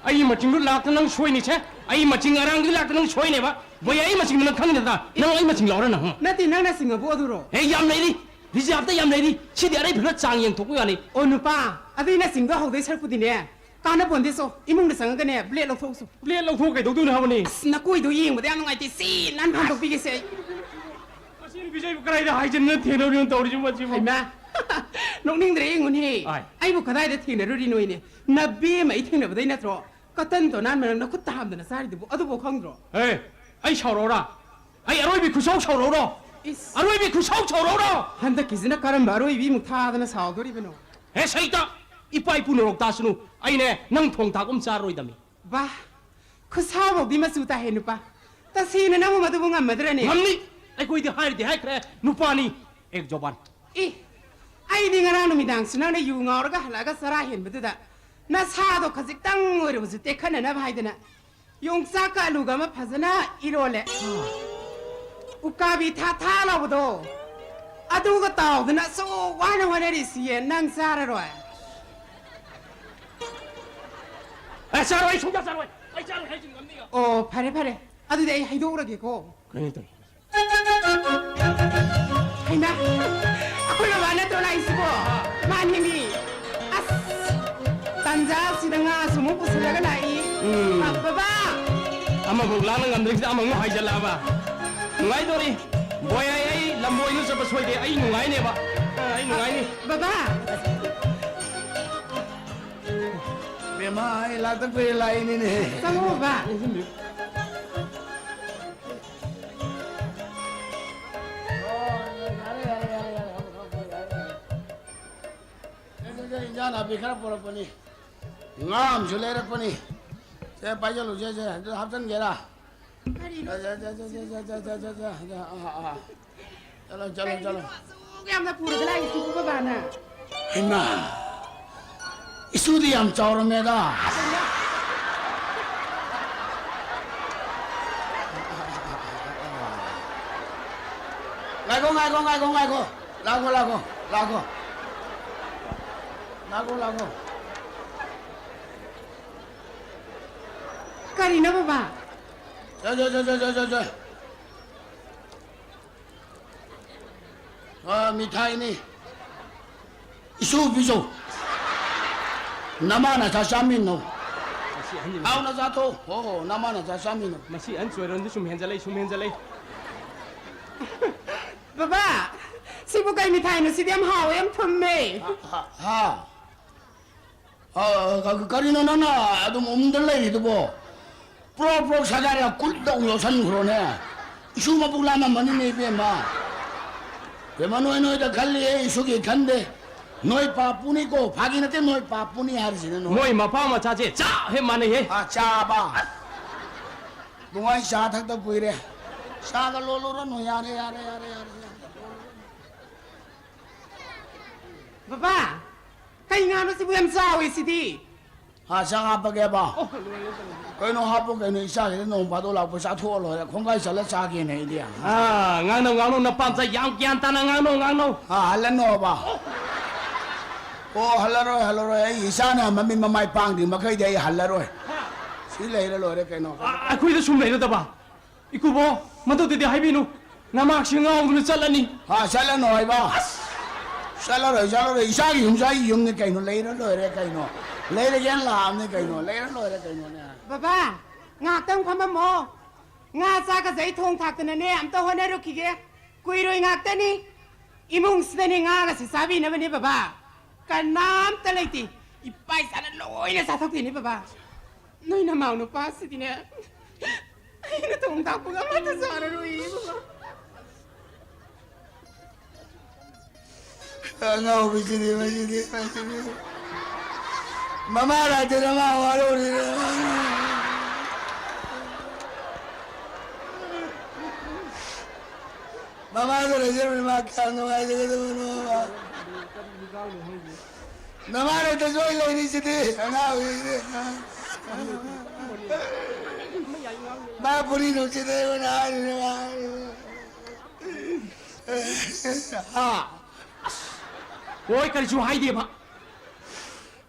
ꯑꯩꯒꯤ ꯃꯆꯤꯡꯗꯨ ꯂꯥꯛꯇ ꯅꯪ ꯁꯣꯏꯅꯤꯁꯦ꯫ ꯑꯩ ꯃꯆꯤꯡ ꯑꯔꯥꯡꯗꯨ ꯂꯥꯛꯇ ꯅꯪ ꯁꯣꯏꯅꯦꯕ꯫ ꯕꯣꯏ, ꯑꯩ ꯃꯆꯤꯡꯗꯨ ꯅꯪ ꯈꯪꯉꯤꯗꯅ꯫ ꯅꯪ ꯑꯩ ꯃꯆꯤꯡ ꯂꯧꯔ ꯅꯪ꯫ ꯅꯠꯇꯦ, ꯅꯪ ꯅꯆꯤꯡ ꯑꯕꯨ ꯑꯗꯨꯔꯣ? ꯑꯦ, ꯌꯥꯝ ꯂꯩꯔꯤ꯫ ꯔꯤꯖꯥꯕꯇ ꯌꯥꯝ ꯂꯩꯔꯤ꯫ ꯁꯤꯗꯤ ꯑꯔꯩ ꯐꯖꯅ ꯆꯥꯡ ꯌꯦꯡꯊꯣꯛꯄ ꯌꯥꯅꯤ꯫ ꯑꯣ ꯅꯨꯄꯥ, ꯑꯗꯨꯏ ꯅꯆꯤꯡꯗꯣ ꯍꯧꯗꯣꯏ ꯁꯔꯨꯛꯄꯨꯗꯤꯅꯦ, ꯀꯥꯟꯅꯄꯣꯟꯗꯦ ꯆꯣ, ꯏꯃꯨꯡꯗ ꯆꯪꯉꯒꯅꯦ, ꯕ꯭ꯂꯦꯗ ꯂꯧꯊꯣꯛꯎꯆꯣ꯫ ꯕ꯭ꯂꯦꯗ ꯂꯧꯊꯣꯛ ꯀꯩꯗꯧꯗꯣꯏꯅꯣ ꯍꯥꯏꯕꯅꯤ? ꯑꯁ, ꯅꯀꯣꯏꯗꯣ ꯌꯦꯡꯕꯗ ꯌꯥꯝ ꯅꯨꯡꯉꯥꯏꯇꯦ, ꯁꯤ ꯅꯥꯟ ꯐꯥꯟꯗꯣꯛꯄꯤꯒꯦꯁꯦ ꯑꯩ꯫ ꯃꯁꯤ ꯅꯨꯄꯤꯁꯦ ꯑꯩꯕꯨ ꯀꯗꯥꯏꯗ ꯍꯥꯏꯖꯤꯟꯗꯅ ꯊꯦꯡꯅꯔꯤꯅꯣ ꯇꯧꯔꯤꯁꯤ ꯃꯁꯤꯕꯨ? ꯍꯩꯃꯥ, ꯅꯣꯛꯅꯤꯡꯗ꯭ꯔꯦ ꯌꯦꯡꯉꯨꯅꯦ꯫ ꯑꯥꯏ꯫ ꯑꯩꯕꯨ ꯀꯗꯥꯏꯗ ꯊꯦꯡꯅꯔꯨꯔꯤꯅꯣꯏꯅꯦ? ꯅꯕꯦꯝꯃ ꯑꯩ ꯊꯦꯡꯅꯕꯗꯩ ꯅꯠꯇ꯭ꯔꯣ ꯀꯇꯟ ꯇꯣꯅꯥꯟ ꯃꯔꯛ ꯅꯈꯨꯠꯇ ꯍꯥꯝꯗꯅ ꯆꯥꯔꯤꯗꯨꯕꯨ? ꯑꯗꯨꯕꯨ ꯈꯪꯗ꯭ꯔꯣ? ꯑꯦ, ꯑꯩ ꯁꯥꯎꯔꯛꯑꯣꯔꯥ? ꯑꯩ ꯑꯔꯣꯏꯕꯤ ꯈꯨꯁꯥꯎ ꯁꯥꯎꯔꯛꯎꯔꯣ? ꯏꯁ꯫ ꯑꯔꯣꯏꯕꯤ ꯈꯨꯁꯥꯎ ꯁꯥꯎꯔꯛꯎꯔꯣ? ꯍꯟꯗꯛꯀꯤꯁꯤꯅ ꯀꯔꯝꯕ ꯑꯔꯣꯏꯕꯤꯃꯨꯛ ꯊꯥꯗꯅ ꯁꯥꯎꯗꯣꯔꯤꯕꯅꯣ? ꯍꯦ ꯁꯩꯇ! ꯏꯄꯥ ꯏꯄꯨ ꯅꯣꯔꯣꯛ ꯇꯥꯁꯅꯨ꯫ ꯑꯩꯅꯦ ꯅꯪ ꯊꯣꯡ ꯊꯥꯛꯄ ꯑꯃ ꯆꯥꯔꯔꯣꯏꯗꯕꯅꯤ꯫ ꯕꯥ, ꯈꯨꯁꯥꯎꯕꯧꯗꯤ ꯃꯆꯨ ꯇꯥꯍꯦ ꯅꯨꯄꯥ꯫ ꯇꯁꯦꯡꯅ ꯅꯪꯕꯨ ꯃꯗꯨꯕꯨ ꯉꯝꯃꯗ꯭ꯔꯅꯦ? ꯉꯝꯅꯤ! ꯑꯩꯈꯣꯏꯗꯤ ꯍꯥꯏꯔꯗꯤ ꯍꯥꯏꯈ꯭ꯔꯦ, ꯅꯨꯄꯥꯅꯤ꯫ ꯑꯦꯛ ꯖꯣꯕꯥꯟ꯫ ꯏ, ꯑꯩꯗꯤ ꯉꯔꯥꯡ ꯅꯨꯃꯤꯗꯥꯡꯁꯨ ꯅꯪꯅ ꯌꯨ ꯉꯥꯎꯔꯒ ꯍꯜꯂꯛꯑꯒ ꯆꯔꯥ ꯍꯦꯟꯕꯗꯨꯗ ꯅꯁꯥꯗꯣ ꯈꯖꯤꯛꯇꯪ ꯑꯣꯏꯔꯕꯁꯨ ꯇꯦꯛꯈꯠꯅꯅꯕ ꯍꯥꯏꯗꯅ ꯌꯣꯡꯆꯥꯛꯀ ꯑꯂꯨꯒ ꯑꯃ ꯐꯖꯅ ꯏꯔꯣꯜꯂꯦ꯫ ꯎꯀꯥꯕꯤ ꯊꯥ ꯊꯥ ꯂꯥꯎꯕꯗꯣ, ꯑꯗꯨꯒ ꯇꯥꯎꯗꯅ ꯑꯁꯨꯛ ꯋꯥꯅ ꯍꯣꯠꯅꯔꯤꯁꯤꯌꯦ, ꯅꯪ ꯆꯥꯔꯔꯣꯏ? ꯑꯦ, ꯆꯥꯔꯣꯏ, ꯑꯩ ꯁꯨꯡꯆꯥ ꯆꯥꯔꯣꯏ꯫ ꯑꯩ ꯆꯥꯔꯣꯏ ꯍꯥꯏꯁꯤꯅꯤ, ꯉꯝꯅꯤꯒ꯫ ꯑꯣ, ꯐꯔꯦ, ꯐꯔꯦ꯫ ꯑꯗꯨꯗꯤ ꯑꯩ ꯍꯩꯗꯣꯛꯎꯔꯒꯦꯀꯣ꯫ ꯀꯩꯅꯣ ꯇꯧꯔꯤ? ꯍꯩꯃꯥ! ꯑꯩꯈꯣꯏ ꯕꯕꯥ ꯅꯠꯇ꯭ꯔꯣ ꯂꯥꯛꯏꯁꯤꯕꯣ? ꯃꯥꯅꯤꯅꯦ꯫ ꯑꯁ! ꯇꯟꯖꯥꯁꯤꯗ ꯉꯥꯁꯨ ꯑꯃꯨꯛ ꯄꯨꯁꯤꯜꯂꯒ ꯂꯥꯛꯏ꯫ ꯎꯝ꯫ ꯕꯕꯥ! ꯑꯃꯐꯥꯎ ꯂꯥꯡꯅ ꯉꯝꯗ꯭ꯔꯤꯁꯤꯗ ꯑꯃꯃꯨꯛ ꯍꯥꯏꯖꯜꯂꯛꯑꯕ꯫ ꯅꯨꯡꯉꯥꯏꯗꯣꯔꯤ꯫ ꯕꯣꯏ, ꯑꯩ, ꯑꯩ ꯂꯝꯕꯣꯏꯅ ꯆꯠꯄ ꯁꯣꯏꯗꯦ꯫ ꯑꯩ ꯅꯨꯡꯉꯥꯏꯅꯦꯕ꯫ ꯑ, ꯑꯩ ꯅꯨꯡꯉꯥꯏꯅꯤ꯫ ꯕꯕꯥ! ꯕꯦꯝꯃ, ꯑꯩ ꯂꯥꯛꯇ ꯀꯨꯏꯔꯦ, ꯂꯥꯛꯏꯅꯤꯅꯦ꯫ ꯆꯪꯉꯣ, ꯕꯕꯥ꯫ ꯁꯦ, ꯁꯦ, ꯁꯦ, ꯏꯟꯖꯥꯡ ꯅꯥꯄꯤ ꯈꯔ ꯄꯨꯔꯛꯄꯅꯤ꯫ ꯉꯥ ꯑꯃꯁꯨ ꯂꯩꯔꯛꯄꯅꯤ꯫ ꯁꯦ, ꯄꯥꯏꯁꯜꯂꯨꯁꯦ, ꯁꯦ, ꯑꯗꯨ ꯍꯥꯞꯆꯤꯟꯒꯦꯔꯥ? ꯀꯔꯤꯅꯣ? ꯁꯦ, ꯁꯦ, ꯁꯦ, ꯑꯥ, ꯑꯥ, ꯑꯥ꯫ ꯆꯠꯂꯣ, ꯆꯠꯂꯣ, ꯆꯠꯂꯣ꯫ ꯀꯩꯅꯣ ꯑꯁꯨꯛ ꯌꯥꯝꯅ ꯄꯨꯔꯒ ꯂꯥꯛꯏꯁꯤꯕꯨ ꯕꯕꯥꯅ? ꯍꯩꯃꯥ! ꯏꯁꯨꯗꯤ ꯌꯥꯝ ꯆꯥꯎꯔꯝꯃꯦꯗ꯫ ꯉꯥꯏꯈꯣ, ꯉꯥꯏꯈꯣ, ꯉꯥꯏꯈꯣ, ꯉꯥꯏꯈꯣ꯫ ꯂꯥꯛꯈꯣ, ꯂꯥꯛꯈꯣ, ꯂꯥꯛꯈꯣ꯫ ꯂꯥꯛꯈꯣ, ꯂꯥꯛꯈꯣ꯫ ꯀꯔꯤꯅꯣ ꯕꯕꯥ? ꯁꯦ, ꯁꯦ, ꯁꯦ꯫ ꯑ, ꯃꯤꯊꯥꯏꯅꯤ꯫ ꯏꯁꯨ ꯄꯤꯖꯧ꯫ ꯅꯃꯥ ꯅꯆꯥ ꯆꯥꯃꯤꯟꯅꯧ꯫ ꯃꯁꯤ ꯑꯍꯟꯁꯤ ꯃꯁꯤ ꯍꯥꯎꯅ ꯆꯥꯊꯣꯛ꯫ ꯍꯣ, ꯍꯣ, ꯅꯃꯥ ꯅꯆꯥ ꯆꯥꯃꯤꯟꯅꯧ꯫ ꯃꯁꯤ ꯑꯍꯟ ꯆꯣꯏꯔꯣꯟꯁꯤ ꯁꯨꯝ ꯍꯦꯟꯖꯜꯂꯛꯏ, ꯁꯨꯝ ꯍꯦꯟꯖꯜꯂꯛꯏ꯫ ꯕꯕꯥ, ꯁꯤꯕꯨ ꯀꯩ ꯃꯤꯊꯥꯏꯅꯣ? ꯁꯤꯗꯤ ꯌꯥꯝ ꯍꯥꯎꯋꯦ, ꯌꯥꯝ ꯊꯨꯝꯃꯦ꯫ ꯍꯥ, ꯍꯥ, ꯍꯥ꯫ ꯑ, ꯀ-, ꯀꯔꯤꯅꯣ ꯅꯪꯅ ꯑꯗꯨꯝ ꯎꯝꯗ ꯂꯩꯔꯤꯗꯨꯕꯣ? ꯄ꯭ꯔꯣꯛ ꯄ꯭ꯔꯣꯛ ꯁꯥꯒꯥꯏꯔ ꯀꯨꯠꯇ ꯑꯃꯨꯛ ꯌꯣꯠꯁꯟꯈ꯭ꯔꯣꯅꯦ꯫ ꯏꯁꯨ ꯃꯄꯨꯛ ꯂꯥꯝꯃꯝꯃꯅꯤꯅꯦ, ꯏꯕꯦꯝꯃ꯫ ꯏꯕꯦꯝꯃ, ꯅꯣꯏ ꯅꯣꯏꯗ ꯈꯜꯂꯤ, ꯑꯩ ꯏꯁꯨꯒꯤ ꯈꯟꯗꯦ꯫ ꯅꯣꯏ ꯄꯥꯞꯄꯨꯅꯤꯀꯣ, ꯐꯥꯒꯤ ꯅꯠꯇꯦ, ꯅꯣꯏ ꯄꯥꯞꯄꯨꯅꯤ ꯍꯥꯏꯔꯤꯁꯤꯅ ꯅꯣꯏ꯫ ꯃꯣꯏ ꯃꯄꯥ ꯃꯆꯥꯁꯦ ꯆꯞ ꯍꯦꯛ ꯃꯥꯟꯅꯩꯍꯦ꯫ ꯑ, ꯆꯥꯕ꯫ ꯅꯨꯡꯉꯥꯏ, ꯆꯥ ꯊꯛꯇ ꯀꯨꯏꯔꯦ꯫ ꯆꯥꯒ ꯂꯣꯜꯂꯨꯔꯅꯨ, ꯌꯥꯔꯦ, ꯌꯥꯔꯦ, ꯌꯥꯔꯦ, ꯌꯥꯔꯦ, ꯌꯥꯔꯦ꯫ ꯕꯕꯥ, ꯀꯩ ꯉꯥꯅꯣ ꯁꯤꯕꯨ ꯌꯥꯝ ꯆꯥꯎꯋꯤ ꯁꯤꯗꯤ? ꯍꯥ, ꯆꯥꯛ ꯍꯥꯞꯄꯒꯦꯕ? ꯑꯣ, ꯂꯣꯏꯔꯦ, ꯂꯣꯏꯔꯦ꯫ ꯀꯩꯅꯣ ꯍꯥꯞꯄꯨ ꯀꯩꯅꯣ, ꯏꯆꯥꯁꯤꯗꯤ ꯅꯣꯡ ꯐꯥꯗꯣꯛ ꯂꯥꯛꯄ ꯆꯥꯊꯣꯛꯑ ꯂꯣꯏꯔꯦ꯫ ꯈꯣꯡꯒꯥꯏ ꯆꯠꯂ ꯆꯥꯒꯦꯅꯦ ꯑꯩꯗꯤ꯫ ꯑꯥ, ꯉꯥꯡꯅꯧ, ꯉꯥꯡꯅꯧ, ꯅꯄꯥꯝꯆꯥ ꯌꯥꯝ ꯒ꯭ꯌꯥꯟ ꯇꯥꯅ ꯉꯥꯡꯅꯧ, ꯉꯥꯡꯅꯧ꯫ ꯑꯥ, ꯍꯜꯂꯅꯣꯕ? ꯑꯣ, ꯍꯜꯂꯔꯣꯏ, ꯍꯜꯂꯔꯣꯏ꯫ ꯑꯩ ꯏꯆꯥꯅ ꯃꯃꯤꯠ ꯃꯃꯥꯏ ꯄꯥꯡꯗ꯭ꯔꯤ ꯃꯈꯩꯗꯤ ꯑꯩ ꯍꯜꯂꯔꯣꯏ꯫ ꯁꯤ ꯂꯩꯔ ꯂꯣꯏꯔꯦ ꯀꯩꯅꯣ꯫ ꯑ-, ꯑꯩꯈꯣꯏꯗ ꯁꯨꯝ ꯂꯩꯔꯗꯕ? ꯏꯀꯨꯕꯣ, ꯃꯗꯨꯗꯤ ꯍꯥꯏꯕꯤꯅꯨ꯫ ꯅꯃꯥꯛꯁꯤ ꯉꯥꯎꯗꯨꯅ ꯆꯠꯂꯅꯤ꯫ ꯍꯥ, ꯆꯠꯂꯅꯨ ꯍꯥꯏꯕ? ꯑꯁ! ꯆꯠꯂꯔꯣꯏ, ꯆꯠꯂꯔꯣꯏ꯫ ꯏꯆꯥꯒꯤ ꯌꯨꯝꯁꯥꯒꯤ ꯌꯨꯝꯅꯤ ꯀꯩꯅꯣ, ꯂꯩꯔ ꯂꯣꯏꯔꯦ ꯀꯩꯅꯣ꯫ ꯂꯩꯔꯒꯦꯅ ꯂꯥꯛꯑꯕꯅꯤ ꯀꯩꯅꯣ, ꯂꯩꯔ ꯂꯣꯏꯔꯦ ꯀꯩꯅꯣꯅꯦ꯫ ꯕꯕꯥ, ꯉꯥꯏꯍꯥꯛꯇꯪ ꯐꯝꯃꯝꯃꯣ꯫ ꯉꯥ ꯆꯥꯛꯀꯁꯦ ꯑꯩ ꯊꯣꯡ ꯊꯥꯛꯇꯅꯅꯦ, ꯑꯝꯇ ꯍꯣꯠꯅꯔꯨꯈꯤꯒꯦ꯫ ꯀꯨꯏꯔꯣꯏ ꯉꯥꯛꯇꯅꯤ꯫ ꯏꯃꯨꯡꯁꯤꯗꯅꯦ ꯉꯥꯒꯁꯦ ꯆꯥꯕꯤꯅꯕꯅꯦ ꯕꯕꯥ꯫ ꯀꯅꯥꯝꯇ ꯂꯩꯇꯦ꯫ ꯏꯄꯥ ꯏꯆꯥꯅ ꯂꯣꯏꯅ ꯆꯥꯊꯣꯛꯇꯣꯏꯅꯦ ꯕꯕꯥ꯫ ꯅꯣꯏ ꯅꯃꯥꯎ ꯅꯨꯄꯥꯁꯤꯗꯤꯅꯦ, ꯑꯩꯅ ꯊꯣꯡ ꯊꯥꯛꯄꯒ ꯑꯃꯠꯇ ꯆꯥꯔꯔꯣꯏꯌꯦ ꯕꯕꯥ꯫ ꯑꯉꯥꯎꯕꯤꯁꯤꯗꯤ, ꯃꯁꯤꯗꯤ, ꯃꯁꯤꯗꯤ꯫ ꯃꯃꯥ ꯂꯥꯛꯇꯅ ꯃꯥ ꯋꯥꯔꯧꯔꯤꯔ? ꯃꯃꯥꯗ ꯂꯩꯖꯔꯝꯃꯤ ꯃꯥ ꯀꯌꯥꯝ ꯅꯨꯡꯉꯥꯏꯖꯒꯗꯕꯅꯣ꯫ ꯅꯃꯥ ꯂꯩꯇꯁꯨ ꯑꯩ ꯂꯩꯔꯤꯁꯤꯗꯤ, ꯑꯉꯥꯡ ꯑꯣꯏꯔꯤꯁꯤꯗꯤ꯫ ꯃꯥ ꯐꯨꯔꯤ ꯅꯨꯡꯁꯤꯗ ꯑꯩꯉꯣꯟꯗ ꯍꯥꯏꯔꯤꯅꯦ, ꯃꯥ ꯍꯥꯏꯔꯤꯅꯦ꯫ ꯍꯥ? ꯍꯣꯏ, ꯀꯔꯤꯁꯨ ꯍꯥꯏꯗꯦꯕ꯫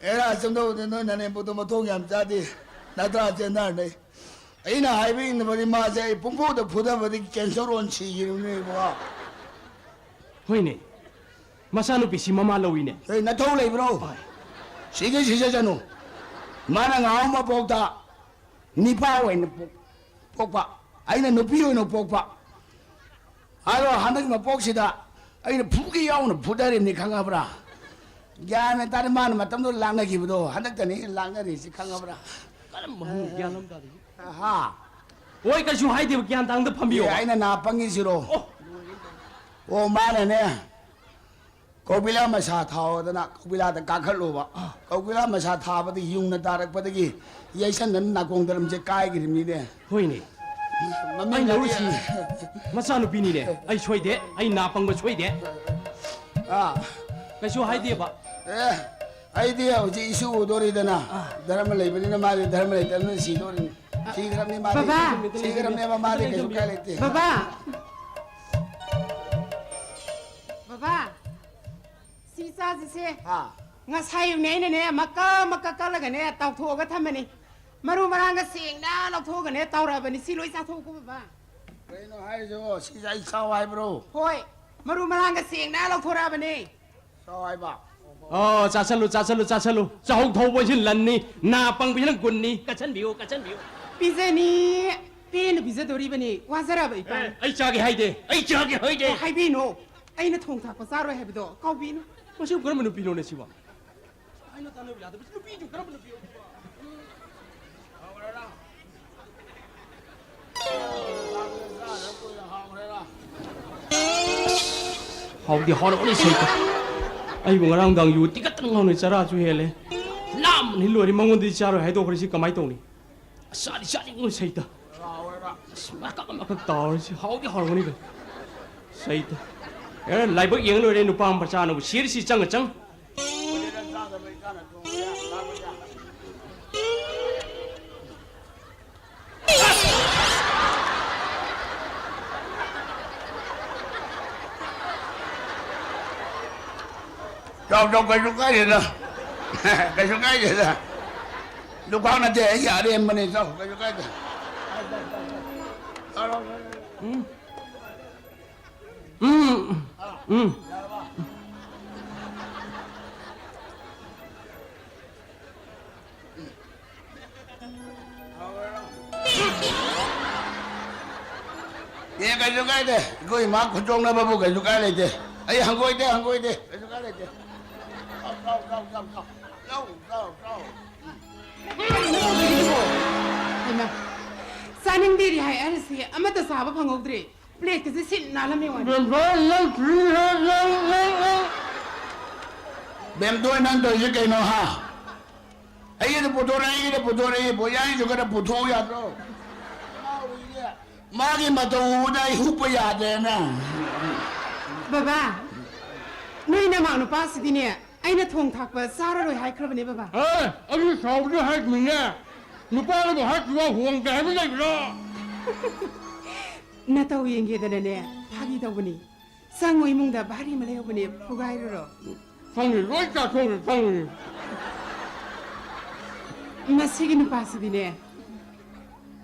ꯑꯦꯔꯥ, ꯆꯨꯝꯗꯧꯕꯗꯤ ꯅꯣꯏ ꯅꯅꯦꯝꯄꯣꯛꯇꯣ ꯃꯊꯣꯡ ꯌꯥꯝ ꯆꯥꯗꯦ꯫ ꯅꯠꯇ꯭ꯔꯥ, ꯆꯦꯟꯅꯔꯅꯤ꯫ ꯑꯩꯅ ꯍꯥꯏꯕ ꯏꯟꯗꯕꯗꯤ ꯃꯥꯁꯦ ꯑꯩ ꯄꯨꯡꯐꯨꯗ ꯐꯨꯗꯕꯗꯒꯤ ꯀꯦꯟꯁꯔ ꯑꯣꯟ ꯁꯤꯈꯤꯕꯅꯦꯕꯀꯣ꯫ ꯍꯣꯏꯅꯦ, ꯃꯆꯥꯅꯨꯄꯤꯁꯤ ꯃꯃꯥ ꯂꯧꯏꯅꯦ꯫ ꯑꯦ, ꯅꯊꯧ ꯂꯩꯕ꯭ꯔꯣ? ꯍꯣꯏ꯫ ꯁꯤꯒꯩ ꯁꯤꯖꯁꯅꯨ꯫ ꯃꯥꯅ ꯉꯥꯍꯨꯝ ꯃꯄꯣꯛꯇ ꯅꯤꯄꯥ ꯑꯣꯏꯅ ꯄꯣꯛ-, ꯄꯣꯛꯄ, ꯑꯩꯅ ꯅꯨꯄꯤ ꯑꯣꯏꯅ ꯄꯣꯛꯄ꯫ ꯑꯗꯣ ꯍꯟꯗꯛ ꯃꯄꯣꯛꯁꯤꯗ ꯑꯩꯅ ꯐꯨꯒꯦ ꯌꯥꯎꯅ ꯐꯨꯗꯔꯤꯕꯅꯤ, ꯈꯪꯉꯕ꯭ꯔꯥ? ꯒ꯭ꯌꯥꯟ ꯃꯦꯟ ꯇꯥꯗꯦ, ꯃꯥꯅ ꯃꯇꯝꯗꯨꯗ ꯂꯥꯛꯅꯈꯤꯕꯗꯣ, ꯍꯟꯗꯛꯇꯅꯤ ꯂꯥꯛꯅꯔꯤꯁꯤ, ꯈꯪꯉꯕ꯭ꯔꯥ? ꯀꯔꯝꯕ ꯑꯍꯟꯅꯣ ꯒ꯭ꯌꯥꯟ ꯑꯃ ꯇꯥꯗꯦ? ꯍꯥ? ꯍꯣꯏ, ꯀꯩꯁꯨ ꯍꯥꯏꯗꯦꯕ, ꯒ꯭ꯌꯥꯟ ꯇꯥꯅ ꯐꯝꯕꯤꯌꯣ꯫ ꯑꯦ, ꯑꯩꯅ ꯅꯥ ꯄꯪꯉꯤꯁꯤꯔꯣ? ꯑꯣ꯫ ꯑꯣ, ꯃꯥꯅꯅꯦ, ꯀꯧꯕꯤꯂꯥ ꯃꯁꯥ ꯊꯥꯎꯗꯅ ꯀꯧꯕꯤꯂꯥꯗ ꯀꯥꯈꯠꯂꯨꯕ꯫ ꯀꯧꯕꯤꯂꯥ ꯃꯁꯥ ꯊꯥꯕꯗ ꯌꯨꯡꯅ ꯇꯥꯔꯛꯄꯗꯒꯤ ꯌꯩꯁꯟꯗꯅ ꯅꯥꯀꯣꯡ ꯗꯔꯝꯁꯦ ꯀꯥꯏꯈ꯭ꯔꯤꯕꯅꯤꯅꯦ꯫ ꯍꯣꯏꯅꯦ꯫ ꯃꯃꯤꯡ ꯑꯩ ꯂꯧꯔꯤꯁꯤ ꯑꯗꯤ-, ꯃꯆꯥꯅꯨꯄꯤꯅꯤꯅꯦ꯫ ꯑꯩ ꯁꯣꯏꯗꯦ꯫ ꯑꯩ ꯅꯥ ꯄꯪꯕ ꯁꯣꯏꯗꯦ꯫ ꯑꯥ꯫ ꯀꯩꯁꯨ ꯍꯥꯏꯗꯦꯕ꯫ ꯑꯦ, ꯑꯩꯗꯤ ꯍꯧꯖꯤꯛ ꯏꯁꯨ ꯎꯗꯣꯔꯤꯗꯅ꯫ ꯑꯥ꯫ ꯙꯔꯃ ꯂꯩꯕꯅꯤꯅ ꯃꯥꯗꯤ ꯙꯔꯃ ꯂꯩꯇꯕꯅꯤꯅ ꯁꯤꯗꯣꯔꯤꯅꯤ꯫ ꯁꯤꯈ꯭ꯔꯕꯅꯤ ꯃꯥꯗꯤ꯫ ꯕꯕꯥ! ꯁꯤꯈ꯭ꯔꯕꯅꯦꯕ ꯃꯥꯗꯤ, ꯀꯩꯁꯨ ꯀꯥꯏ ꯂꯩꯇꯦ꯫ ꯕꯕꯥ! ꯕꯕꯥ! ꯁꯤ ꯆꯥꯁꯤꯁꯦ꯫ ꯍꯥ? ꯉꯁꯥꯏ ꯑꯌꯨꯛꯅꯦ ꯑꯩꯅꯅꯦ ꯃꯀꯛ ꯃꯀꯛ ꯀꯛꯂꯒꯅꯦ ꯇꯥꯎꯊꯣꯛꯑꯒ ꯊꯝꯕꯅꯤ꯫ ꯃꯔꯨ ꯃꯔꯥꯡꯒ ꯁꯦꯡꯅ ꯂꯧꯊꯣꯛꯑꯒꯅꯦ ꯇꯧꯔꯕꯅꯤ꯫ ꯁꯤ ꯂꯣꯏ ꯆꯥꯊꯣꯛꯎꯀꯣ ꯕꯕꯥ꯫ ꯀꯩꯅꯣ ꯍꯥꯏꯁꯤꯕꯣ? ꯁꯤꯁꯦ ꯑꯩ ꯆꯥꯎ ꯍꯥꯏꯕ꯭ꯔꯣ? ꯍꯣꯏ, ꯃꯔꯨ ꯃꯔꯥꯡꯒ ꯁꯦꯡꯅ ꯂꯧꯊꯣꯔꯛꯑꯕꯅꯤ꯫ ꯆꯥꯎ ꯍꯥꯏꯕ? ꯑꯣ, ꯆꯥꯁꯜꯂꯨ, ꯆꯥꯁꯜꯂꯨ, ꯆꯥꯁꯜꯂꯨ꯫ ꯆꯥꯍꯧ ꯊꯧꯕꯁꯤ ꯂꯟꯅꯤ, ꯅꯥ ꯄꯪꯕꯁꯤꯅ ꯒꯨꯟꯅꯤ꯫ ꯀꯠꯁꯟꯕꯤꯌꯨ, ꯀꯠꯁꯟꯕꯤꯌꯨ꯫ ꯄꯤꯖꯅꯤ, ꯄꯦꯟꯅ ꯄꯤꯖꯗꯣꯔꯤꯕꯅꯤ꯫ ꯋꯥꯖꯔꯕ ꯏꯄꯥ꯫ ꯑꯦ, ꯑꯩ ꯆꯥꯒꯦ ꯍꯥꯏꯗꯦ, ꯑꯩ ꯆꯥꯒꯦ ꯍꯥꯏꯗꯦ꯫ ꯑꯣ, ꯍꯥꯏꯕꯤꯅꯣ, ꯑꯩꯅ ꯊꯣꯡ ꯊꯥꯛꯄ ꯆꯥꯔꯣꯏ ꯍꯥꯏꯕꯗꯣ ꯀꯥꯎꯕꯤꯅꯨ꯫ ꯃꯁꯤꯕꯨ ꯀꯔꯝꯕ ꯅꯨꯄꯤꯅꯣꯅꯦ ꯁꯤꯕꯣ? ꯑꯩꯅ ꯇꯥꯟꯅꯕ ꯌꯥꯗꯕꯁꯤ ꯅꯨꯄꯤꯁꯨ ꯀꯔꯝꯕ ꯅꯨꯄꯤ ꯑꯣꯏꯕ? ꯍꯥꯎꯗꯤ ꯍꯥꯎꯔꯕꯅꯤ ꯁꯩꯇ꯫ ꯑꯩꯕꯨ ꯉꯔꯥꯡ ꯅꯨꯡꯗꯥꯡ ꯌꯨ ꯇꯤꯀꯠꯇꯅ ꯉꯥꯎꯅ ꯆꯔꯥꯁꯨ ꯍꯦꯜꯂꯦ꯫ ꯂꯥꯝꯕꯅ ꯂꯣꯏꯔꯦ꯫ ꯃꯉꯣꯟꯗꯗꯤ ꯆꯥꯔꯣꯏ ꯍꯥꯏꯗꯣꯛꯈ꯭ꯔꯦ꯫ ꯁꯤ ꯀꯃꯥꯏꯅ ꯇꯧꯅꯤ? ꯑꯁ, ꯆꯥꯗꯤ ꯆꯥꯅꯤꯡꯉꯨ ꯁꯩꯇ꯫ ꯑꯁ, ꯃꯀꯛ ꯃꯀꯛ ꯇꯥꯎꯔꯤꯁꯤ ꯍꯥꯎꯗꯤ ꯍꯥꯎꯔꯝꯒꯅꯤ ꯀꯩꯅꯣ꯫ ꯁꯩꯇ꯫ ꯑꯦ, ꯂꯥꯏꯕꯛ ꯌꯦꯡ ꯂꯣꯏꯔꯦ ꯅꯨꯄꯥ ꯃꯆꯥꯅꯕꯨ ꯁꯤꯔꯤꯁꯤ ꯆꯪꯉ ꯆꯪ꯫ ꯆꯥꯎ, ꯆꯥꯎ, ꯀꯩꯁꯨ ꯀꯥꯏꯗꯦꯗ꯫ ꯀꯩꯁꯨ ꯀꯥꯏꯗꯦꯗ꯫ ꯂꯨꯈꯥꯛ ꯅꯠꯇꯦ, ꯑꯩꯒꯤ ꯑꯔꯦꯝꯕꯅꯦ꯫ ꯆꯥꯎ, ꯀꯩꯁꯨ ꯀꯥꯏꯗꯦ꯫ ꯆꯥꯎ, ꯆꯥꯎ, ꯆꯥꯎ꯫ ꯎꯝ꯫ ꯎꯝ꯫ ꯎꯝ꯫ ꯑꯦ, ꯀꯩꯁꯨ ꯀꯥꯏꯗꯦ꯫ ꯑꯩꯈꯣꯏ ꯏꯃꯥ ꯈꯨꯟꯖꯣꯛꯅꯕꯕꯨ ꯀꯩꯁꯨ ꯀꯥꯏ ꯂꯩꯇꯦ꯫ ꯑꯩ ꯍꯪꯒꯣꯏꯗꯦ, ꯍꯪꯒꯣꯏꯗꯦ꯫ ꯀꯩꯁꯨ ꯀꯥꯏ ꯂꯩꯇꯦ꯫ ꯆꯥꯎ, ꯆꯥꯎ, ꯆꯥꯎ, ꯆꯥꯎ, ꯆꯥꯎ꯫ ꯆꯥꯎ, ꯆꯥꯎ, ꯆꯥꯎ꯫ ꯍꯩꯃꯥ, ꯆꯥꯅꯤꯡꯗꯦꯗꯤ ꯍꯥꯏ, ꯑꯍꯜꯁꯤ ꯑꯃꯠꯇ ꯆꯥꯕ ꯐꯪꯍꯧꯗ꯭ꯔꯦ꯫ ꯄ꯭ꯂꯦꯠꯀꯁꯦ ꯁꯤꯠ ꯅꯥꯜꯂꯝꯃꯦ ꯋꯥꯅꯤ꯫ ꯕꯦꯝꯗꯣꯏ, ꯅꯪ ꯇꯧꯔꯤꯁꯦ ꯀꯩꯅꯣ, ꯍꯥ? ꯑꯩꯒꯤꯗ ꯄꯨꯊꯣꯔꯛꯑꯦ, ꯑꯩꯒꯤꯗ ꯄꯨꯊꯣꯔꯛꯑꯦ, ꯕꯣꯌꯥꯏꯁꯨ ꯈꯔ ꯄꯨꯊꯣꯛꯎ ꯌꯥꯗ꯭ꯔꯣ? ꯃꯥꯒꯤ ꯃꯇꯧ ꯎꯕꯗ ꯑꯩ ꯍꯨꯞꯄ ꯌꯥꯗ꯭ꯔꯦꯅ꯫ ꯕꯕꯥ, ꯅꯣꯏ ꯅꯃꯥ ꯅꯨꯄꯥꯁꯤꯗꯤꯅꯦ, ꯑꯩꯅ ꯊꯣꯡ ꯊꯥꯛꯄ ꯆꯥꯔꯔꯣꯏ ꯍꯥꯏꯈ꯭ꯔꯕꯅꯦ, ꯕꯕꯥ꯫ ꯑꯦ, ꯑꯩꯁꯨ ꯁꯥꯎꯕꯗ ꯍꯥꯏꯈꯤꯕꯅꯦ꯫ ꯅꯨꯄꯥꯅꯕꯨ ꯍꯥꯏꯈꯤꯕ ꯍꯣꯡꯗꯦ ꯍꯥꯏꯕ ꯂꯩꯕ꯭ꯔꯣ? ꯅꯇꯧ ꯌꯦꯡꯒꯦꯗꯅꯅꯦ, ꯐꯥꯒꯤ ꯇꯧꯕꯅꯤ꯫ ꯆꯪꯉꯣ, ꯏꯃꯨꯡꯗ ꯚꯥꯔꯤ ꯑꯃ ꯂꯩꯍꯧꯕꯅꯦ, ꯐꯨꯒꯥꯏꯔꯨꯔꯣ꯫ ꯈꯪꯉꯤ, ꯂꯣꯏ ꯆꯥꯊꯣꯛꯈ꯭ꯔꯦ, ꯈꯪꯉꯤ꯫ ꯃꯁꯤꯒꯤ ꯅꯨꯄꯥꯁꯤꯗꯤꯅꯦ꯫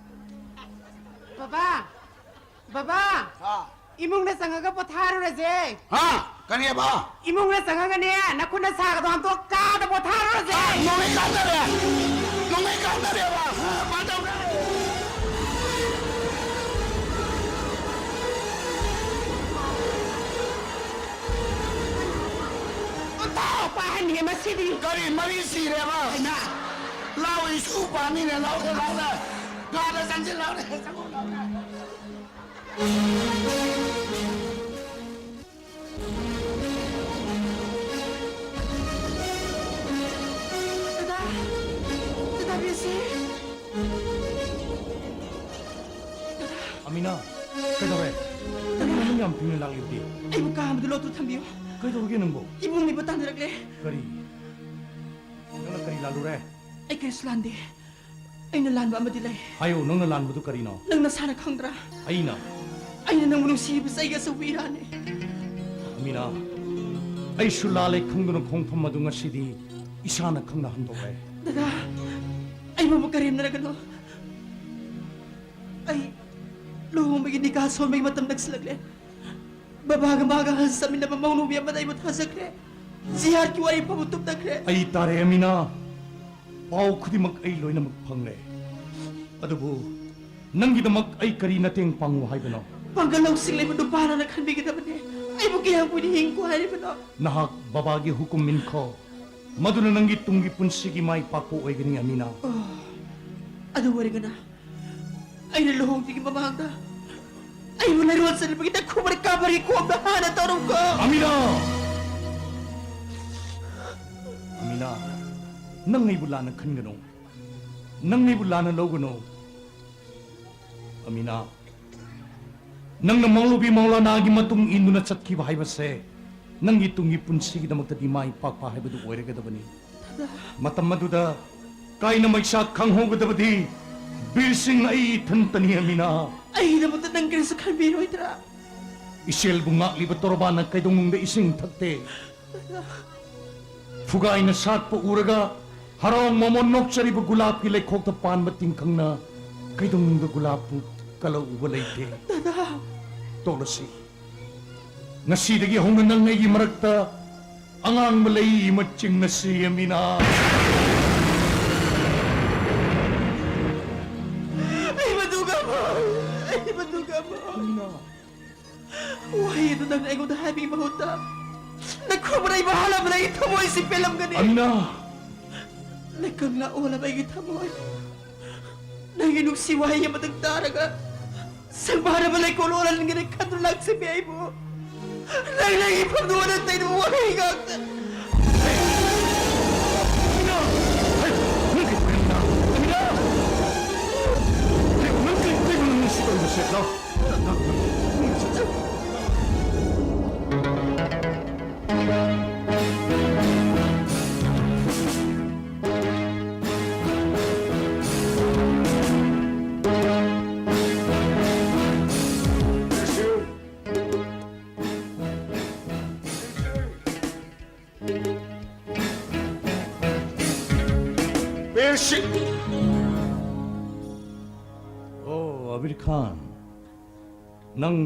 ꯕꯕꯥ! ꯕꯕꯥ! ꯍꯥ? ꯏꯃꯨꯡꯗ ꯆꯪꯉꯒ ꯄꯣꯊꯥꯔꯨꯔꯁꯦ꯫ ꯍꯥ? ꯀꯔꯤꯑꯕ? ꯏꯃꯨꯡꯗ ꯆꯪꯉꯒꯅꯦ, ꯅꯈꯨꯠ ꯅꯁꯥꯒꯗꯣ ꯍꯥꯝꯗꯣꯛ ꯀꯥꯗ ꯄꯣꯊꯥꯔꯨꯔꯁꯦ꯫ ꯍꯥ? ꯅꯣꯡꯃꯩ ꯀꯥꯞꯅꯔꯦ! ꯅꯣꯡꯃꯩ ꯀꯥꯞꯅꯔꯦꯕ! ꯍꯥ? ꯀꯃꯥꯏ ꯇꯧꯔꯦ? ꯄꯥꯏꯍꯟꯒꯦ ꯃꯁꯤꯗꯤ꯫ ꯀꯔꯤ ꯃꯔꯤ ꯁꯤꯔꯦꯕ? ꯍꯩꯃꯥ! ꯂꯥꯎ, ꯏꯁꯨ ꯄꯥꯅꯤꯅꯦ, ꯂꯥꯎꯅꯦ, ꯂꯥꯎꯅꯦ꯫ ꯀꯥꯗ ꯆꯪꯁꯤꯜ, ꯂꯥꯎꯅꯦ, ꯆꯪꯉꯣ, ꯂꯥꯎꯅꯦ꯫ ꯗꯗꯥ! ꯗꯗꯥ ꯕꯤꯔꯁꯤ! ꯗꯗꯥ! ꯑꯃꯤꯅꯥ, ꯀꯩꯗꯧꯔꯦ? ꯀꯔꯤꯅꯣ ꯅꯪ ꯌꯥꯝ ꯊꯦꯡꯅ ꯂꯥꯛꯂꯤꯕꯗꯤ? ꯑꯩꯕꯨ ꯀꯥ ꯑꯃꯗ ꯂꯣꯠꯇꯨꯅ ꯊꯝꯕꯤꯌꯨ꯫ ꯀꯩꯗꯧꯔꯒꯦ ꯅꯪꯕꯨ? ꯏꯕꯨꯡ ꯂꯩꯕ ꯇꯥꯟꯅꯔꯛꯂꯦ꯫ ꯀꯔꯤ? ꯅꯪꯅ ꯀꯔꯤ ꯂꯥꯜꯂꯨꯔꯦ? ꯑꯩ ꯀꯔꯤꯁꯨ ꯂꯥꯟꯗꯦ꯫ ꯑꯩꯅ ꯂꯥꯟꯕ ꯑꯃꯗꯤ ꯂꯩ꯫ ꯍꯥꯏꯌꯨ, ꯅꯪꯅ ꯂꯥꯟꯕꯗꯨ ꯀꯔꯤꯅꯣ? ꯅꯪ ꯅꯁꯥꯅ ꯈꯪꯗ꯭ꯔꯥ? ꯑꯩꯅ? ꯑꯩꯅ ꯅꯪꯕꯨ ꯅꯨꯡꯁꯤꯕꯁꯦ ꯑꯩꯒꯤ ꯑꯆꯧꯕ ꯏꯔꯥꯟꯅꯦ꯫ ꯑꯃꯤꯅꯥ, ꯑꯩꯁꯨ ꯂꯥꯜꯂꯦ ꯈꯪꯗꯨꯅ ꯈꯣꯡꯐꯝ ꯑꯗꯨ ꯉꯁꯤꯗꯤ ꯏꯁꯥꯅ ꯈꯪꯅ ꯍꯟꯗꯣꯛꯂꯦ꯫ ꯗꯗꯥ, ꯑꯩꯕꯨ ꯑꯃꯨꯛ ꯀꯔꯦꯝꯅꯔꯒꯅꯨ꯫ ꯑꯩ ꯂꯨꯍꯣꯡꯕꯒꯤ ꯅꯤꯀꯥ ꯁꯣꯟꯕꯒꯤ ꯃꯇꯝ ꯅꯛꯁꯤꯜꯂꯛꯂꯦ꯫ ꯕꯕꯥꯒ ꯃꯥꯒ ꯍꯟ ꯆꯠꯃꯤꯟꯅꯕ ꯃꯧꯅꯨꯕꯤ ꯑꯃꯗ ꯑꯩꯕꯨ ꯊꯥꯖꯈ꯭ꯔꯦ꯫ ꯖꯤꯍꯥꯗꯀꯤ ꯋꯥꯔꯤ ꯐꯥꯎꯕ ꯇꯨꯝꯊꯈ꯭ꯔꯦ꯫ ꯑꯩ ꯇꯥꯔꯦ, ꯑꯃꯤꯅꯥ꯫ ꯄꯥꯎ ꯈꯨꯗꯤꯡꯃꯛ ꯑꯩ ꯂꯣꯏꯅꯃꯛ ꯐꯪꯂꯦ꯫ ꯑꯗꯨꯕꯨ ꯅꯪꯒꯤꯗꯃꯛ ꯑꯩ ꯀꯔꯤ ꯃꯇꯦꯡ ꯄꯥꯡꯉꯨ ꯍꯥꯏꯕꯅꯣ? ꯄꯥꯡꯒꯜ ꯂꯧꯁꯤꯡ ꯂꯩꯕ ꯅꯨꯄꯥꯅ ꯈꯟꯕꯤꯒꯗꯕꯅꯦ꯫ ꯑꯩꯕꯨ ꯀꯌꯥꯝ ꯀꯨꯏꯅ ꯍꯤꯡꯈꯣ ꯍꯥꯏꯔꯤꯕꯅꯣ? ꯅꯍꯥꯛ ꯕꯕꯥꯒꯤ ꯍꯨꯀꯨꯝ ꯏꯟꯈꯣ꯫ ꯃꯗꯨꯅ ꯅꯪꯒꯤ ꯇꯨꯡꯒꯤ ꯄꯨꯟꯁꯤꯒꯤ ꯃꯥꯏ ꯄꯥꯛꯄ ꯑꯣꯏꯒꯅꯤ, ꯑꯃꯤꯅꯥ꯫ ꯑꯣ, ꯑꯗꯨ ꯑꯣꯏꯔꯒꯅ ꯑꯩꯅ ꯂꯨꯍꯣꯡꯗ꯭ꯔꯤꯉꯩ ꯃꯃꯥꯡꯗ ꯑꯩꯕꯨ ꯂꯩꯔꯣꯜ ꯆꯠꯅꯕꯒꯤ ꯇꯈꯨꯕꯔ ꯀꯥꯕꯔꯒꯤ ꯀꯣꯝꯗ ꯍꯥꯟꯅ ꯇꯧꯔꯝꯀꯣ꯫ ꯑꯃꯤꯅꯥ! ꯑꯃꯤꯅꯥ, ꯅꯪ ꯑꯩꯕꯨ ꯂꯥꯟꯅ ꯈꯟꯒꯅꯨ꯫ ꯅꯪ ꯑꯩꯕꯨ ꯂꯥꯟꯅ ꯂꯧꯒꯅꯨ꯫ ꯑꯃꯤꯅꯥ, ꯅꯪꯅ ꯃꯧꯂꯨꯕꯤ ꯃꯧꯂꯥꯅꯥꯒꯤ ꯃꯇꯨꯡ ꯏꯟꯗꯨꯅ ꯆꯠꯈꯤꯕ ꯍꯥꯏꯕꯁꯦ ꯅꯪꯒꯤ ꯇꯨꯡꯒꯤ ꯄꯨꯟꯁꯤꯒꯤꯗꯃꯛꯇꯗꯤ ꯃꯥꯏ ꯄꯥꯛꯄ ꯍꯥꯏꯕꯗꯨ ꯑꯣꯏꯔꯒꯗꯕꯅꯤ꯫ ꯃꯇꯝ ꯑꯗꯨꯗ ꯀꯥꯏꯅ ꯃꯩꯁꯥ ꯈꯪꯍꯧꯒꯗꯕꯗꯤ ꯕꯤꯔ ꯁꯤꯡ ꯑꯩ ꯏꯊꯟꯇꯅꯤ, ꯑꯃꯤꯅꯥ꯫ ꯑꯩꯒꯤꯗꯃꯛꯇ ꯅꯪ ꯀꯔꯤꯁꯨ ꯈꯟꯕꯤꯔꯣꯏꯗ꯭ꯔꯥ? ꯏꯆꯦꯜꯕꯨ ꯉꯥꯛꯂꯤꯕ ꯇꯣꯔꯕꯥꯟꯅ ꯀꯩꯗꯧꯅꯨꯡꯗ ꯏꯁꯤꯡ ꯊꯛꯇꯦ꯫ ꯊꯨꯒꯥꯏꯅ ꯁꯥꯠꯄ ꯎꯔꯒ ꯍꯔꯥꯎ ꯃꯃꯣꯟ ꯅꯣꯛꯆꯔꯤꯕ ꯒꯨꯂꯥꯞꯀꯤ ꯂꯩꯈꯣꯛꯇ ꯄꯥꯟꯕ ꯇꯤꯡꯈꯪꯅ ꯀꯩꯗꯧꯅꯨꯡꯗ ꯒꯨꯂꯥꯞꯄꯨ ꯀꯜꯂꯛꯎꯕ ꯂꯩꯇꯦ꯫ ꯗꯗꯥ! ꯇꯣꯛꯂꯁꯤ꯫ ꯉꯁꯤꯗꯒꯤ ꯍꯧꯅ ꯅꯪ ꯑꯩꯒꯤ ꯃꯔꯛꯇ ꯑꯉꯥꯡꯕ ꯂꯩ ꯑꯃ ꯆꯤꯡꯉꯁꯤ, ꯑꯃꯤꯅꯥ꯫ ꯑꯩ ꯃꯗꯨ ꯉꯝꯃꯣꯏ! ꯑꯩ ꯃꯗꯨ ꯉꯝꯃꯣꯏ! ꯑꯃꯤꯅꯥ! ꯋꯥꯍꯩ ꯑꯗꯨ ꯅꯪꯅ ꯑꯩꯉꯣꯟꯗ ꯍꯥꯏꯕꯒꯤ ꯃꯍꯨꯠꯇ ꯅꯈꯨꯕꯅ ꯑꯩꯕꯨ ꯍꯥꯜꯂꯝꯕꯅ ꯑꯩꯒꯤ ꯊꯃꯣꯏꯁꯤ ꯄꯦꯜꯂꯝꯒꯅꯤ꯫ ꯑꯃꯤꯅꯥ! ꯂꯩꯀꯪꯂꯥ ꯑꯣꯜꯂꯕ ꯑꯩꯒꯤ ꯊꯃꯣꯏ ꯅꯪꯒꯤ ꯅꯨꯡꯁꯤ ꯋꯥꯍꯩ ꯑꯃꯇꯪ ꯇꯥꯔꯒ ꯁꯪꯕꯥꯔꯕ ꯂꯩꯀꯣꯜ ꯑꯣꯜꯍꯟꯒꯅꯤ ꯈꯟꯗꯨꯅ ꯂꯥꯛꯆꯕꯤ ꯑꯩꯕꯨ ꯅꯪ ꯅꯪꯒꯤ ꯐꯝꯗꯨ ꯑꯣꯟꯅ ꯇꯩꯅꯕ ꯋꯥꯍꯩ ꯉꯥꯛꯇ꯫ ꯑꯃꯤꯅꯥ! ꯍꯩ! ꯅꯪ ꯀꯩꯗꯧꯔꯦ, ꯑꯃꯤꯅꯥ? ꯑꯃꯤꯅꯥ! ꯍꯩ, ꯅꯪ ꯀꯩ-, ꯀꯩꯅꯣ ꯅꯪ ꯁꯤ ꯇꯧꯔꯤꯕꯁꯦ? ꯂꯥꯎ꯫ ꯕꯤꯔ ꯁꯤꯡ! ꯑꯣ, ꯑꯕꯤꯔ ꯈꯥꯟ, ꯅꯪ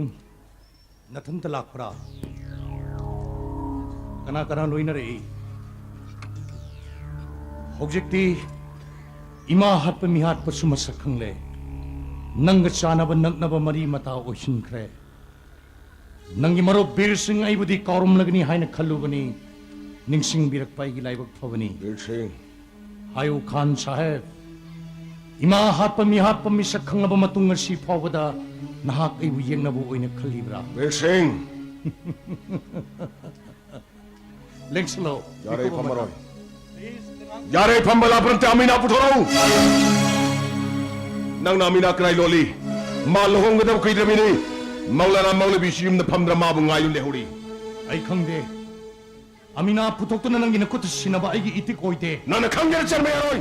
ꯅꯊꯟꯇ ꯂꯥꯛꯄ꯭ꯔꯥ? ꯀꯅꯥ ꯀꯅꯥ ꯂꯣꯏꯅꯔꯛꯏ? ꯍꯧꯖꯤꯛꯇꯤ ꯏꯃꯥ ꯍꯥꯠꯄ ꯃꯤꯍꯥꯠꯄꯁꯨ ꯃꯁꯛ ꯈꯪꯂꯦ꯫ ꯅꯪꯒ ꯆꯥꯟꯅꯕ ꯅꯛꯅꯕ ꯃꯔꯤ ꯃꯇꯥ ꯑꯣꯏꯁꯤꯟꯈ꯭ꯔꯦ꯫ ꯅꯪꯒꯤ ꯃꯔꯨꯞ ꯕꯤꯔ ꯁꯤꯡ ꯑꯩꯕꯨꯗꯤ ꯀꯥꯎꯔꯝꯂꯒꯅꯤ ꯍꯥꯏꯅ ꯈꯜꯂꯨꯕꯅꯤ꯫ ꯅꯤꯡꯁꯤꯡꯕꯤꯔꯛꯄ ꯑꯩꯒꯤ ꯂꯥꯏꯕꯛ ꯐꯕꯅꯤ꯫ ꯕꯤꯔ ꯁꯤꯡ꯫ ꯍꯥꯏꯌꯨ ꯈꯥꯟ ꯁꯥꯍꯦꯕ, ꯏꯃꯥ ꯍꯥꯠꯄ ꯃꯤꯍꯥꯠꯄ ꯃꯤꯁꯛ ꯈꯪꯂꯕ ꯃꯇꯨꯡ ꯉꯁꯤ ꯐꯥꯎꯕꯗ ꯅꯍꯥꯛ ꯑꯩꯕꯨ ꯌꯦꯡꯅꯕ ꯑꯣꯏꯅ ꯈꯜꯂꯤꯕ꯭ꯔꯥ? ꯕꯤꯔ ꯁꯤꯡ! ꯂꯦꯡꯁꯤꯜꯂꯣ꯫ ꯌꯥꯔꯦ, ꯃꯤꯀꯨꯞ ꯑꯃ ꯐꯝꯃꯔꯣꯏ꯫ ꯌꯥꯔꯦ, ꯐꯝꯕ ꯂꯥꯛꯄ ꯅꯠꯇꯦ, ꯑꯃꯤꯅꯥ ꯄꯨꯊꯣꯔꯛꯎ꯫ ꯅꯪꯅ ꯑꯃꯤꯅꯥ ꯀꯗꯥꯏ ꯂꯣꯠꯂꯤ? ꯃꯥ ꯂꯨꯍꯣꯡꯒꯗꯕ ꯀꯨꯏꯗ꯭ꯔꯕꯤꯅꯤ꯫ ꯃꯧꯂꯥꯅꯥ ꯃꯧꯂꯕꯤꯁꯨ ꯌꯨꯝꯗ ꯐꯝꯗ꯭ꯔ ꯃꯥꯕꯨ ꯉꯥꯏꯗꯨꯅ ꯂꯩꯍꯧꯔꯤ꯫ ꯑꯩ ꯈꯪꯗꯦ꯫ ꯑꯃꯤꯅꯥ ꯄꯨꯊꯣꯛꯇꯨꯅ ꯅꯪꯒꯤ ꯅꯈꯨꯠꯇ ꯁꯤꯟꯅꯕ ꯑꯩꯒꯤ ꯏꯊꯤꯛ ꯑꯣꯏꯗꯦ꯫ ꯅꯪꯅ ꯈꯪꯒꯦꯔꯥ ꯆꯟꯕ ꯌꯥꯔꯣꯏ꯫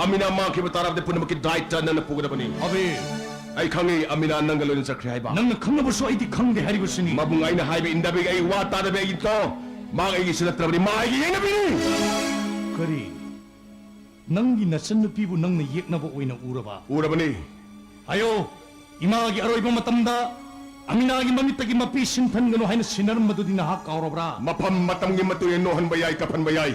ꯑꯃꯤꯅꯥ ꯃꯥꯡꯈꯤꯕ ꯇꯥꯔꯕꯗꯤ ꯄꯨꯝꯅꯃꯛꯀꯤ ꯗꯥꯏꯇ ꯅꯪꯅ ꯄꯨꯒꯗꯕꯅꯤ꯫ ꯑꯕꯤꯔ! ꯑꯩ ꯈꯪꯉꯤ, ꯑꯃꯤꯅꯥ ꯅꯪꯒ ꯂꯣꯏꯅ ꯆꯠꯈ꯭ꯔꯦ ꯍꯥꯏꯕ꯫ ꯅꯪꯅ ꯈꯪꯉꯕꯁꯨ ꯑꯩꯗꯤ ꯈꯪꯗꯦ ꯍꯥꯏꯔꯤꯕꯁꯤꯅꯤ꯫ ꯃꯕꯨꯡ, ꯑꯩꯅ ꯍꯥꯏꯕ ꯏꯟꯗꯕꯤꯒꯤ ꯑꯩ ꯋꯥ ꯇꯥꯗꯕꯤ ꯑꯩꯒꯤ ꯇꯣ꯫ ꯃꯥ ꯑꯩꯒꯤꯁꯨ ꯅꯠꯇ꯭ꯔꯕꯅꯤ, ꯃꯥ ꯑꯩꯒꯤ ꯌꯦꯛꯅꯕꯤꯅꯤ꯫ ꯀꯔꯤ? ꯅꯪꯒꯤ ꯅꯆꯟꯅꯨꯄꯤꯕꯨ ꯅꯪꯅ ꯌꯦꯛꯅꯕ ꯑꯣꯏꯅ ꯎꯔꯕ? ꯎꯔꯕꯅꯤ꯫ ꯍꯥꯏꯌꯣ, ꯏꯃꯥꯒꯤ ꯑꯔꯣꯏꯕ ꯃꯇꯝꯗ ꯑꯃꯤꯅꯥꯒꯤ ꯃꯃꯤꯠꯇꯒꯤ ꯃꯄꯤ ꯁꯤꯟꯊꯟꯒꯅꯨ ꯍꯥꯏꯅ ꯁꯤꯟꯅꯔꯝꯕꯗꯨꯗꯤ ꯅꯍꯥꯛ ꯀꯥꯎꯔꯕ꯭ꯔꯥ? ꯃꯐꯝ ꯃꯇꯝꯒꯤ ꯃꯇꯨꯡ ꯏꯟꯅ ꯅꯣꯛꯍꯟꯕ ꯌꯥꯏ, ꯀꯞꯍꯟꯕ ꯌꯥꯏ꯫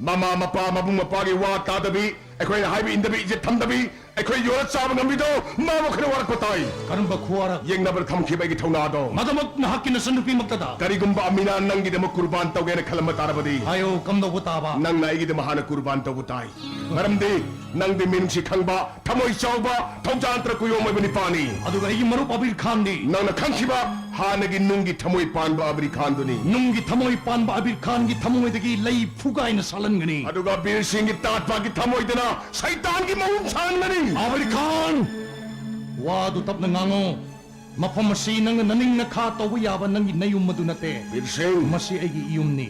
ꯃꯃꯥ ꯃꯄꯥ, ꯃꯕꯨꯡ ꯃꯧꯄ꯭ꯋꯥꯒꯤ ꯋꯥ ꯇꯥꯗꯕꯤ, ꯑꯩꯈꯣꯏꯅ ꯍꯥꯏꯕ ꯏꯟꯗꯕꯤ, ꯏꯖꯠ ꯊꯝꯗꯕꯤ, ꯑꯩꯈꯣꯏ ꯌꯣꯜꯂ ꯆꯥꯕ ꯉꯝꯕꯤꯗꯣ ꯃꯥꯕꯨ ꯑꯩꯈꯣꯏꯅ ꯋꯥꯔꯛꯄ ꯇꯥꯏ꯫ ꯀꯔꯝꯕ ꯈꯨꯋꯥꯔꯛ? ꯌꯦꯛꯅꯕꯗ ꯊꯝꯈꯤꯕ ꯑꯩꯒꯤ ꯊꯧꯅꯥꯗꯣ꯫ ꯃꯗꯨꯃꯛ ꯅꯍꯥꯛꯀꯤ ꯅꯆꯟꯅꯨꯄꯤꯃꯛꯇꯗ꯫ ꯀꯔꯤꯒꯨꯝꯕ ꯑꯃꯤꯅꯥ ꯅꯪꯒꯤꯗꯃꯛ ꯀꯨꯔꯕꯥꯟ ꯇꯧꯒꯦꯅ ꯈꯜꯂꯝꯕ ꯇꯥꯔꯕꯗꯤ, ꯍꯥꯏꯌꯣ, ꯀꯝꯗꯧꯕ ꯇꯥꯕ? ꯅꯪꯅ ꯑꯩꯒꯤꯗꯃꯛ ꯍꯥꯟꯅ ꯀꯨꯔꯕꯥꯟ ꯇꯧꯕ ꯇꯥꯏ꯫ ꯃꯔꯝꯗꯤ ꯅꯪꯗꯤ ꯃꯤꯅꯨꯡꯁꯤ ꯈꯪꯕ, ꯊꯃꯣꯏ ꯆꯥꯎꯕ, ꯊꯧꯖꯥꯟ ꯇꯔꯛ ꯀꯨꯌꯣꯝ ꯑꯣꯏꯕ ꯅꯤꯄꯥꯅꯤ꯫ ꯑꯗꯨꯒ ꯑꯩꯒꯤ ꯃꯔꯨꯞ ꯑꯕꯤꯔ ꯈꯥꯟꯗꯤ? ꯅꯪꯅ ꯈꯪꯈꯤꯕ ꯍꯥꯟꯅꯒꯤ ꯅꯨꯡꯒꯤ ꯊꯃꯣꯏ ꯄꯥꯟꯕ ꯑꯕꯤꯔ ꯈꯥꯟꯗꯨꯅꯤ꯫ ꯅꯨꯡꯒꯤ ꯊꯃꯣꯏ ꯄꯥꯟꯕ ꯑꯕꯤꯔ ꯈꯥꯟꯒꯤ ꯊꯃꯣꯏꯗꯒꯤ ꯂꯩ ꯐꯨꯒꯥꯏꯅ ꯁꯥꯠꯍꯟꯒꯅꯤ꯫ ꯑꯗꯨꯒ ꯕꯤꯔ ꯁꯤꯡꯒꯤ ꯇꯥꯠꯄꯒꯤ ꯊꯃꯣꯏꯗꯅ ꯁꯩꯇꯥꯟꯒꯤ ꯃꯍꯨꯝ ꯁꯥꯍꯟꯒꯅꯤ꯫ ꯑꯕꯤꯔ ꯈꯥꯟ! ꯋꯥꯗꯨ ꯇꯞꯅ ꯉꯥꯡꯉꯨ꯫ ꯃꯐꯝ ꯑꯁꯤ ꯅꯪꯅ ꯅꯅꯤꯡ ꯅꯈꯥ ꯇꯧꯕ ꯌꯥꯕ ꯅꯪꯒꯤ ꯅꯌꯨꯝ ꯑꯗꯨ ꯅꯠꯇꯦ꯫ ꯕꯤꯔ ꯁꯤꯡ! ꯃꯁꯤ ꯑꯩꯒꯤ ꯏꯌꯨꯝꯅꯤ꯫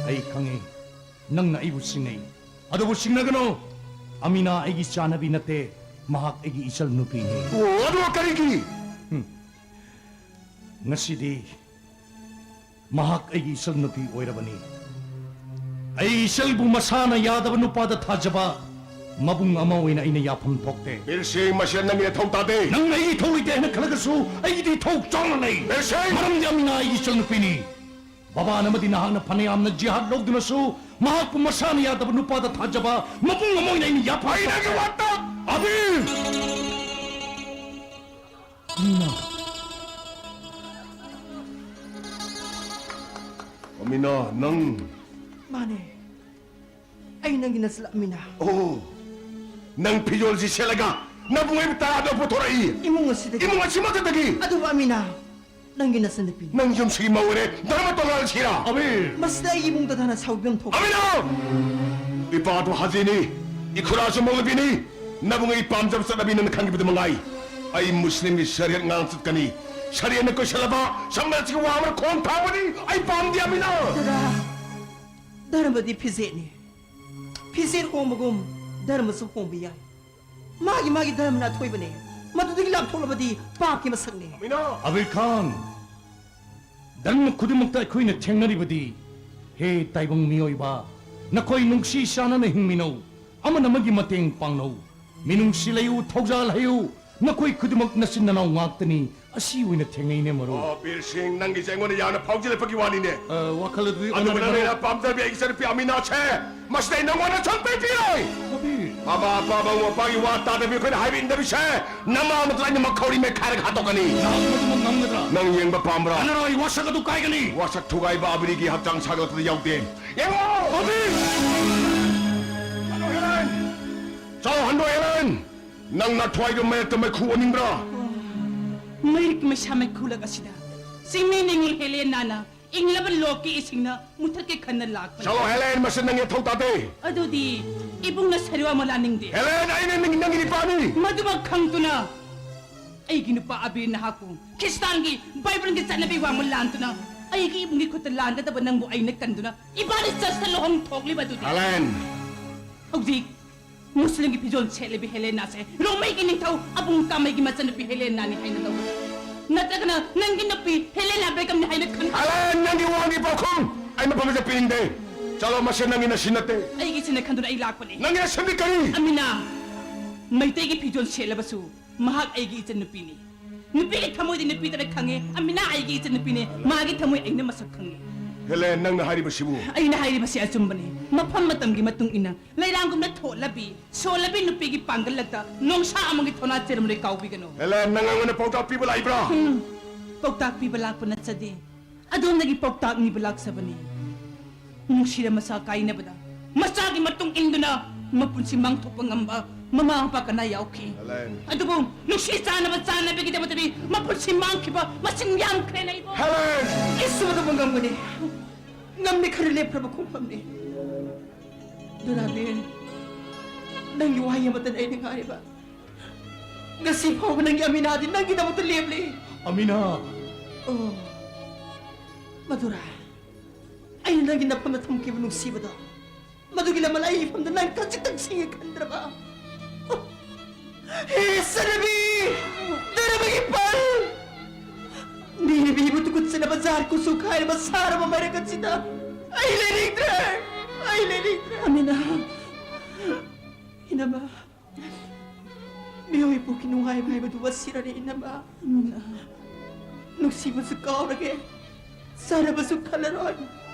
ꯑꯩ ꯈꯪꯏ, ꯅꯪꯅ ꯑꯩꯕꯨ ꯁꯤꯡꯅꯩ꯫ ꯑꯗꯨꯕꯨ ꯁꯤꯡꯅꯒꯅꯨ꯫ ꯑꯃꯤꯅꯥ ꯑꯩꯒꯤ ꯆꯥꯅꯕꯤ ꯅꯠꯇꯦ, ꯃꯍꯥꯛ ꯑꯩꯒꯤ ꯏꯆꯜ ꯅꯨꯄꯤꯅꯤ꯫ ꯑꯣ, ꯑꯗꯨ ꯀꯔꯤꯒꯤ? ꯍꯨꯝ꯫ ꯉꯁꯤꯗꯤ ꯃꯍꯥꯛ ꯑꯩꯒꯤ ꯏꯆꯜ ꯅꯨꯄꯤ ꯑꯣꯏꯔꯕꯅꯤ꯫ ꯑꯩ ꯏꯆꯜꯕꯨ ꯃꯁꯥꯅ ꯌꯥꯗꯕ ꯅꯨꯄꯥꯗ ꯊꯥꯖꯕ ꯃꯕꯨꯡ ꯑꯃ ꯑꯣꯏꯅ ꯑꯩꯅ ꯌꯥꯐꯝ ꯊꯣꯛꯇꯦ꯫ ꯕꯤꯔ ꯁꯤꯡ, ꯃꯁꯤ ꯅꯪꯒꯤ ꯊꯧ ꯇꯥꯗꯦ꯫ ꯅꯪꯅ ꯑꯩꯒꯤ ꯊꯧ ꯂꯩꯇꯦ ꯍꯥꯏꯅ ꯈꯜꯂꯒꯁꯨ ꯑꯩꯒꯤꯗꯤ ꯊꯧ ꯆꯥꯎꯅ ꯂꯩ꯫ ꯕꯤꯔ ꯁꯤꯡ! ꯃꯔꯝꯗꯤ ꯑꯃꯤꯅꯥ ꯑꯩꯒꯤ ꯏꯆꯜ ꯅꯨꯄꯤꯅꯤ꯫ ꯕꯕꯥꯅ ꯑꯃꯗꯤ ꯅꯍꯥꯛꯅ ꯐꯅꯌꯥꯝꯅ ꯖꯤꯍꯥꯗ ꯂꯧꯗꯨꯅꯁꯨ ꯃꯍꯥꯛꯄꯨ ꯃꯁꯥꯅ ꯌꯥꯗꯕ ꯅꯨꯄꯥꯗ ꯊꯥꯖꯕ ꯃꯕꯨꯡ ꯑꯃ ꯑꯣꯏꯅ ꯑꯩꯅ ꯌꯥꯐꯝ ꯑꯩ ꯅꯪꯒꯤ ꯊꯣꯛꯇꯦ꯫ ꯋꯥ ꯇꯥ- ꯑꯕꯤꯔ! ꯑꯃꯤꯅꯥ꯫ ꯑꯃꯤꯅꯥ, ꯅꯪ꯫ ꯃꯥꯅꯦ꯫ ꯑꯩ ꯅꯪꯒꯤ ꯅꯆꯜ ꯑꯃꯤꯅꯥ꯫ ꯑꯣ, ꯅꯪ ꯐꯤꯖꯣꯜꯁꯤ ꯁꯦꯠꯂꯒ ꯅꯕꯨꯡ ꯑꯩꯕꯨ ꯇꯔꯥꯗ ꯄꯨꯊꯣꯔꯛꯏ꯫ ꯏꯃꯨꯡ ꯑꯁꯤꯗꯒꯤ꯫ ꯏꯃꯨꯡ ꯑꯁꯤꯃꯛꯇꯗꯒꯤ꯫ ꯑꯗꯨꯕꯨ ꯑꯃꯤꯅꯥ, ꯅꯪꯒꯤ ꯅꯆꯟꯅꯨꯄꯤꯅꯤ꯫ ꯅꯪ ꯌꯨꯝꯁꯤꯒꯤ ꯃꯧ ꯑꯣꯏꯔꯦ, ꯙꯔꯃ ꯇꯣꯉꯥꯜꯂꯁꯤꯔꯥ? ꯑꯕꯤꯔ! ꯃꯁꯤꯗ ꯑꯩꯒꯤ ꯏꯃꯨꯡꯗ ꯙꯔꯃ ꯁꯥꯎꯕꯤꯐꯝ ꯊꯣꯛ- ꯑꯃꯤꯅꯥ! ꯏꯄꯥꯗꯨ ꯍꯥꯖꯤꯅꯤ, ꯏꯈꯨꯔꯥꯁꯨ ꯃꯧꯂꯕꯤꯅꯤ, ꯅꯕꯨꯡ ꯑꯩ ꯄꯥꯝꯖꯕ ꯆꯠꯅꯕꯤ ꯅꯪꯅ ꯈꯪꯈꯤꯕꯗꯨ ꯃꯉꯥꯏ꯫ ꯑꯩ ꯃꯨꯁꯂꯤꯝꯒꯤ ꯁꯔꯤꯌꯠ ꯉꯥꯡ ꯆꯠꯀꯅꯤ꯫ ꯁꯔꯤꯌꯠꯅ ꯀꯣꯏꯁꯜꯂꯕ ꯁꯃꯥꯖꯀꯤ ꯋꯥ ꯑꯃꯅ ꯈꯣꯡ ꯊꯥꯡꯕꯗꯤ ꯑꯩ ꯄꯥꯝꯗꯦ, ꯑꯃꯤꯅꯥ! ꯗꯗꯥ, ꯙꯔꯃꯗꯤ ꯐꯤꯖꯦꯠꯅꯤ꯫ ꯐꯤꯖꯦꯠ ꯍꯣꯡꯕꯒꯨꯝ ꯙꯔꯃꯁꯨ ꯍꯣꯡꯕ ꯌꯥꯏ꯫ ꯃꯥꯒꯤ ꯃꯥꯒꯤ ꯙꯔꯃꯅ ꯑꯊꯣꯏꯕꯅꯦ꯫ ꯃꯗꯨꯗꯒꯤ ꯂꯥꯞꯊꯣꯛꯂꯕꯗꯤ ꯄꯥꯞꯀꯤ ꯃꯁꯛꯅꯦ꯫ ꯑꯕꯤꯔ ꯈꯥꯟ, ꯙꯔꯃ ꯈꯨꯗꯤꯡꯃꯛꯇ ꯑꯩꯈꯣꯏꯅ ꯊꯦꯡꯅꯔꯤꯕꯗꯤ, ꯍꯦ ꯇꯥꯏꯕꯪ ꯃꯤꯑꯣꯏꯕ, ꯅꯈꯣꯏ ꯅꯨꯡꯁꯤ ꯆꯥꯟꯅꯅ ꯍꯤꯡꯃꯤꯟꯅꯧ, ꯑꯃꯅ ꯑꯃꯒꯤ ꯃꯇꯦꯡ ꯄꯥꯡꯅꯧ, ꯃꯤꯅꯨꯡꯁꯤ ꯂꯩꯌꯨ, ꯊꯧꯖꯥꯜ ꯍꯩꯌꯨ, ꯅꯈꯣꯏ ꯈꯨꯗꯤꯡꯃꯛ ꯅꯆꯤꯟ ꯅꯅꯥꯎ ꯉꯥꯛꯇꯅꯤ꯫ ꯑꯁꯤ ꯑꯣꯏꯅ ꯊꯦꯡꯅꯩꯅꯦ, ꯃꯔꯨꯞ꯫ ꯑꯣ, ꯕꯤꯔ ꯁꯤꯡ, ꯅꯪꯒꯤꯁꯦ ꯑꯩꯉꯣꯟꯗ ꯌꯥꯝꯅ ꯐꯥꯎꯖꯤꯜꯂꯛꯄꯒꯤ ꯋꯥꯅꯤꯅꯦ꯫ ꯑ, ꯋꯥꯈꯜ ꯑꯗꯨꯗꯤ ꯑꯗꯨꯕꯨ ꯑꯣꯟꯅꯔꯦ, ꯅꯪꯅ ꯃꯔꯨꯞ꯫ ꯌꯥꯝꯅ ꯄꯥꯝꯖꯕꯤ ꯑꯩꯒꯤ ꯏꯆꯟꯅꯨꯄꯤ ꯑꯃꯤꯅꯥꯁꯦ, ꯃꯁꯤꯗ ꯑꯩ ꯅꯪꯉꯣꯟꯗ ꯁꯨꯡꯄꯤ ꯄꯤꯔꯣꯏ꯫ ꯀꯕꯤꯔ꯫ ꯃꯃꯥ ꯑꯄꯥ ꯃꯕꯨꯡ ꯃꯧꯄ꯭ꯋꯥꯒꯤ ꯋꯥ ꯇꯥꯗꯕꯤ ꯑꯩꯈꯣꯏꯅ ꯍꯥꯏꯕ ꯏꯟꯗꯕꯤꯁꯦ, ꯅꯃꯥ ꯑꯃꯗꯨꯗ ꯑꯩꯅ ꯃꯈꯧꯔꯤ ꯃꯦꯠꯈꯥꯏꯔꯒ ꯍꯥꯠꯇꯣꯛꯀꯅꯤ꯫ ꯅꯍꯥꯛ ꯃꯗꯨꯃꯛ ꯉꯝꯒꯗ꯭ꯔꯥ? ꯅꯪ ꯌꯦꯡꯕ ꯄꯥꯝꯕ꯭ꯔꯥ? ꯀꯥꯟꯅꯔꯣꯏ, ꯋꯥꯁꯛ ꯑꯗꯨ ꯀꯥꯏꯒꯅꯤ꯫ ꯋꯥꯁꯛ ꯊꯨꯒꯥꯏꯕ ꯑꯕꯤꯔꯤꯒꯤ ꯍꯛꯆꯥꯡ ꯁꯥꯒꯠꯂꯛꯄꯗ ꯌꯥꯎꯗꯦ꯫ ꯌꯦꯡꯉꯣ! ꯀꯕꯤꯔ! ꯆꯠꯂꯣ, ꯍꯦꯂꯦꯟ! ꯆꯠꯂꯣ, ꯍꯟꯗꯣ, ꯍꯦꯂꯦꯟ! ꯅꯪ ꯅꯊ꯭ꯋꯥꯏꯗꯣ ꯃꯌꯦꯛꯇ ꯃꯩꯈꯨ ꯑꯣꯟꯅꯤꯡꯕ꯭ꯔꯥ? ꯃꯩꯔꯤꯛ ꯃꯩꯁꯥ ꯃꯩꯈꯨꯂꯛ ꯑꯁꯤꯗ ꯆꯤꯡꯃꯤ ꯅꯤꯡꯉꯣꯜ ꯍꯦꯂꯦꯅꯥꯅ ꯏꯪꯂꯕ ꯂꯣꯛꯀꯤ ꯏꯁꯤꯡꯅ ꯃꯨꯊꯠꯀꯦ ꯈꯟꯅ ꯂꯥꯛꯄꯅꯤ꯫ ꯆꯠꯂꯣ, ꯍꯦꯂꯦꯟ, ꯃꯁꯤ ꯅꯪꯒꯤ ꯊꯧ ꯇꯥꯗꯦ꯫ ꯑꯗꯨꯗꯤ ꯏꯕꯨꯡꯅ ꯁꯔꯨ ꯑꯃ ꯂꯥꯅꯤꯡꯗꯦ꯫ ꯍꯦꯂꯦꯟ, ꯑꯩꯅ ꯅꯪ-, ꯅꯪꯒꯤ ꯅꯨꯄꯥꯅꯤ꯫ ꯃꯗꯨꯃꯛ ꯈꯪꯗꯨꯅ ꯑꯩꯒꯤ ꯅꯨꯄꯥ ꯑꯕꯤꯔ ꯅꯍꯥꯛꯄꯨ ꯈ꯭ꯔꯤꯁꯇꯥꯟꯒꯤ ꯕꯥꯏꯕꯜꯒꯤ ꯆꯠꯅꯕꯤ ꯋꯥꯡꯃ ꯂꯥꯟꯗꯨꯅ ꯑꯩꯒꯤ ꯏꯕꯨꯡꯒꯤ ꯈꯨꯠꯇ ꯂꯥꯟꯒꯗꯕ ꯅꯪꯕꯨ ꯑꯩꯅ ꯀꯟꯗꯨꯅ ꯏꯕꯥꯅꯤ ꯆꯔꯆꯇ ꯂꯨꯍꯣꯡ ꯊꯣꯛꯂꯤꯕ ꯑꯗꯨꯗꯤ꯫ ꯍꯦꯂꯦꯟ! ꯍꯧꯖꯤꯛ ꯃꯨꯁꯂꯤꯝꯒꯤ ꯐꯤꯖꯣꯜ ꯁꯦꯠꯂꯤꯕꯤ ꯍꯦꯂꯦꯅꯥꯁꯦ ꯔꯣꯃꯩꯒꯤ ꯅꯤꯡꯊꯧ ꯑꯕꯨꯡ ꯀꯥꯃꯩꯒꯤ ꯃꯆꯟꯅꯨꯄꯤ ꯍꯦꯂꯦꯅꯥꯅꯤ ꯍꯥꯏꯅ ꯂꯧꯒꯗ꯭ꯔꯥ? ꯅꯠꯇ꯭ꯔꯒꯅ ꯅꯪꯒꯤ ꯅꯨꯄꯤ ꯍꯦꯂꯦꯅꯥ ꯕꯦꯒꯝꯅꯤ ꯍꯥꯏꯅ ꯈꯟꯒꯗ꯭ꯔꯥ? ꯍꯦꯂꯦꯟ, ꯅꯪꯒꯤ ꯋꯥꯒꯤ ꯄꯥꯎꯈꯨꯝ ꯑꯩ ꯃꯐꯝ ꯑꯁꯤꯗ ꯄꯤꯅꯤꯡꯗꯦ꯫ ꯆꯠꯂꯣ, ꯃꯁꯤ ꯅꯪꯒꯤ ꯅꯁꯤ ꯅꯠꯇꯦ꯫ ꯑꯩꯒꯤ ꯏꯆꯟꯅ ꯈꯟꯗꯨꯅ ꯑꯩ ꯂꯥꯛꯄꯅꯤ꯫ ꯅꯪꯒꯤ ꯅꯁꯤꯗꯤ ꯀꯔꯤ? ꯑꯃꯤꯅꯥ, ꯃꯩꯇꯩꯒꯤ ꯐꯤꯖꯣꯜ ꯁꯦꯠꯂꯕꯁꯨ ꯃꯍꯥꯛ ꯑꯩꯒꯤ ꯏꯆꯟꯅꯨꯄꯤꯅꯤ꯫ ꯅꯨꯄꯤꯒꯤ ꯊꯃꯣꯏꯗꯤ ꯅꯨꯄꯤꯗꯅ ꯈꯪꯉꯦ꯫ ꯑꯃꯤꯅꯥ ꯑꯩꯒꯤ ꯏꯆꯟꯅꯨꯄꯤꯅꯦ, ꯃꯥꯒꯤ ꯊꯃꯣꯏ ꯑꯩꯅ ꯃꯁꯛ ꯈꯪꯉꯦ꯫ ꯍꯦꯂꯦꯟ, ꯅꯪꯅ ꯍꯥꯏꯔꯤꯕꯁꯤꯕꯨ? ꯑꯩꯅ ꯍꯥꯏꯔꯤꯕꯁꯤ ꯑꯆꯨꯝꯕꯅꯤ꯫ ꯃꯐꯝ ꯃꯇꯝꯒꯤ ꯃꯇꯨꯡ ꯏꯟꯅ ꯂꯩꯔꯥꯡꯒꯨꯝꯅ ꯊꯣꯠꯂꯕꯤ, ꯁꯣꯜꯂꯕꯤ ꯅꯨꯄꯤꯒꯤ ꯄꯥꯡꯒꯜ ꯂꯛꯇ ꯅꯣꯡꯁꯥ ꯑꯃꯒꯤ ꯊꯧꯅꯥ ꯆꯦꯔꯝꯂꯣꯏ ꯀꯥꯎꯕꯤꯒꯅꯨ꯫ ꯍꯦꯂꯦꯟ, ꯅꯪ ꯑꯩꯉꯣꯟꯗ ꯄꯥꯎꯇꯥꯛ ꯄꯤꯕ ꯂꯥꯛꯏꯕ꯭ꯔꯥ? ꯎꯝ, ꯄꯥꯎꯇꯥꯛ ꯄꯤꯕ ꯂꯥꯛꯄ ꯅꯠꯆꯗꯦ꯫ ꯑꯗꯣꯝꯗꯒꯤ ꯄꯥꯎꯇꯥꯛ ꯅꯤꯕ ꯂꯥꯛꯆꯕꯅꯤ꯫ ꯅꯨꯡꯁꯤꯔ ꯃꯆꯥ ꯀꯥꯏꯅꯕꯗ ꯃꯆꯥꯒꯤ ꯃꯇꯨꯡ ꯏꯟꯗꯨꯅ ꯃꯄꯨꯟꯁꯤ ꯃꯥꯡꯊꯣꯛꯄ ꯉꯝꯕ ꯃꯃꯥ ꯃꯄꯥ ꯀꯅꯥ ꯌꯥꯎꯈꯤ? ꯍꯦꯂꯦꯟ꯫ ꯑꯗꯨꯕꯨ ꯅꯨꯡꯁꯤ ꯆꯥꯟꯅꯕ ꯆꯥꯟꯅꯕꯤꯒꯤꯗꯃꯛꯇꯗꯤ ꯃꯄꯨꯟꯁꯤ ꯃꯥꯡꯈꯤꯕ ꯃꯁꯤꯡ ꯌꯥꯝꯈ꯭ꯔꯦ ꯂꯩꯀꯣ꯫ ꯍꯦꯂꯦꯟ! ꯏꯁꯨ ꯑꯗꯨꯕꯨ ꯉꯝꯒꯅꯤ꯫ ꯉꯝꯅꯤ ꯈꯔ ꯂꯦꯞꯈ꯭ꯔꯕ ꯈꯣꯡꯐꯝꯅꯤ꯫ ꯗꯨꯔꯥꯕꯤꯔ, ꯅꯪꯒꯤ ꯋꯥꯍꯩ ꯑꯃꯠꯇꯅ ꯑꯩꯅ ꯉꯥꯏꯔꯤꯕ꯫ ꯉꯁꯤ ꯐꯥꯎꯕ ꯅꯪꯒꯤ ꯑꯃꯤꯅꯥꯗꯤ ꯅꯪꯒꯤꯗꯃꯛꯇ ꯂꯦꯞꯂꯤ꯫ ꯑꯃꯤꯅꯥ! ꯑꯣ, ꯃꯗꯨꯔꯥ, ꯑꯩꯅ ꯅꯪꯒꯤ ꯅꯐꯝꯗ ꯊꯝꯈꯤꯕ ꯅꯨꯡꯁꯤꯕꯗꯣ, ꯃꯗꯨꯒꯤ ꯂꯃꯟ ꯑꯩ ꯏꯐꯝꯗ ꯅꯪ ꯈꯖꯤꯛꯇꯪ ꯁꯤꯡꯉꯦ ꯈꯟꯗ꯭ꯔꯕ? ꯍꯦ ꯆꯠꯅꯕꯤ! ꯅꯔꯕꯒꯤ ꯄꯜ! ꯃꯤꯅ ꯃꯤꯕꯨ ꯇꯨꯀꯠꯆꯅꯕ ꯖꯥꯠ ꯀꯨꯆꯨ ꯈꯥꯏꯔꯕ ꯁꯥꯔꯕ ꯃꯩꯔꯛ ꯑꯁꯤꯗ ꯑꯩ ꯂꯩꯅꯤꯡꯗ꯭ꯔꯦ꯫ ꯑꯩ ꯂꯩꯅꯤꯡꯗ꯭ꯔꯦ꯫ ꯑꯃꯤꯅꯥ, ꯏꯅꯝꯃ, ꯃꯤꯑꯣꯏ ꯄꯣꯛꯀꯤ ꯅꯨꯡꯉꯥꯏꯕ ꯍꯥꯏꯕꯗꯨ ꯑꯁꯤꯔꯅꯤ, ꯏꯅꯝꯃ꯫ ꯑꯃꯤꯅꯥ꯫ ꯅꯨꯡꯁꯤꯕꯁꯨ ꯀꯥꯎꯔꯒꯦ, ꯆꯥꯅꯕꯁꯨ ꯈꯜꯂꯔꯣꯏ,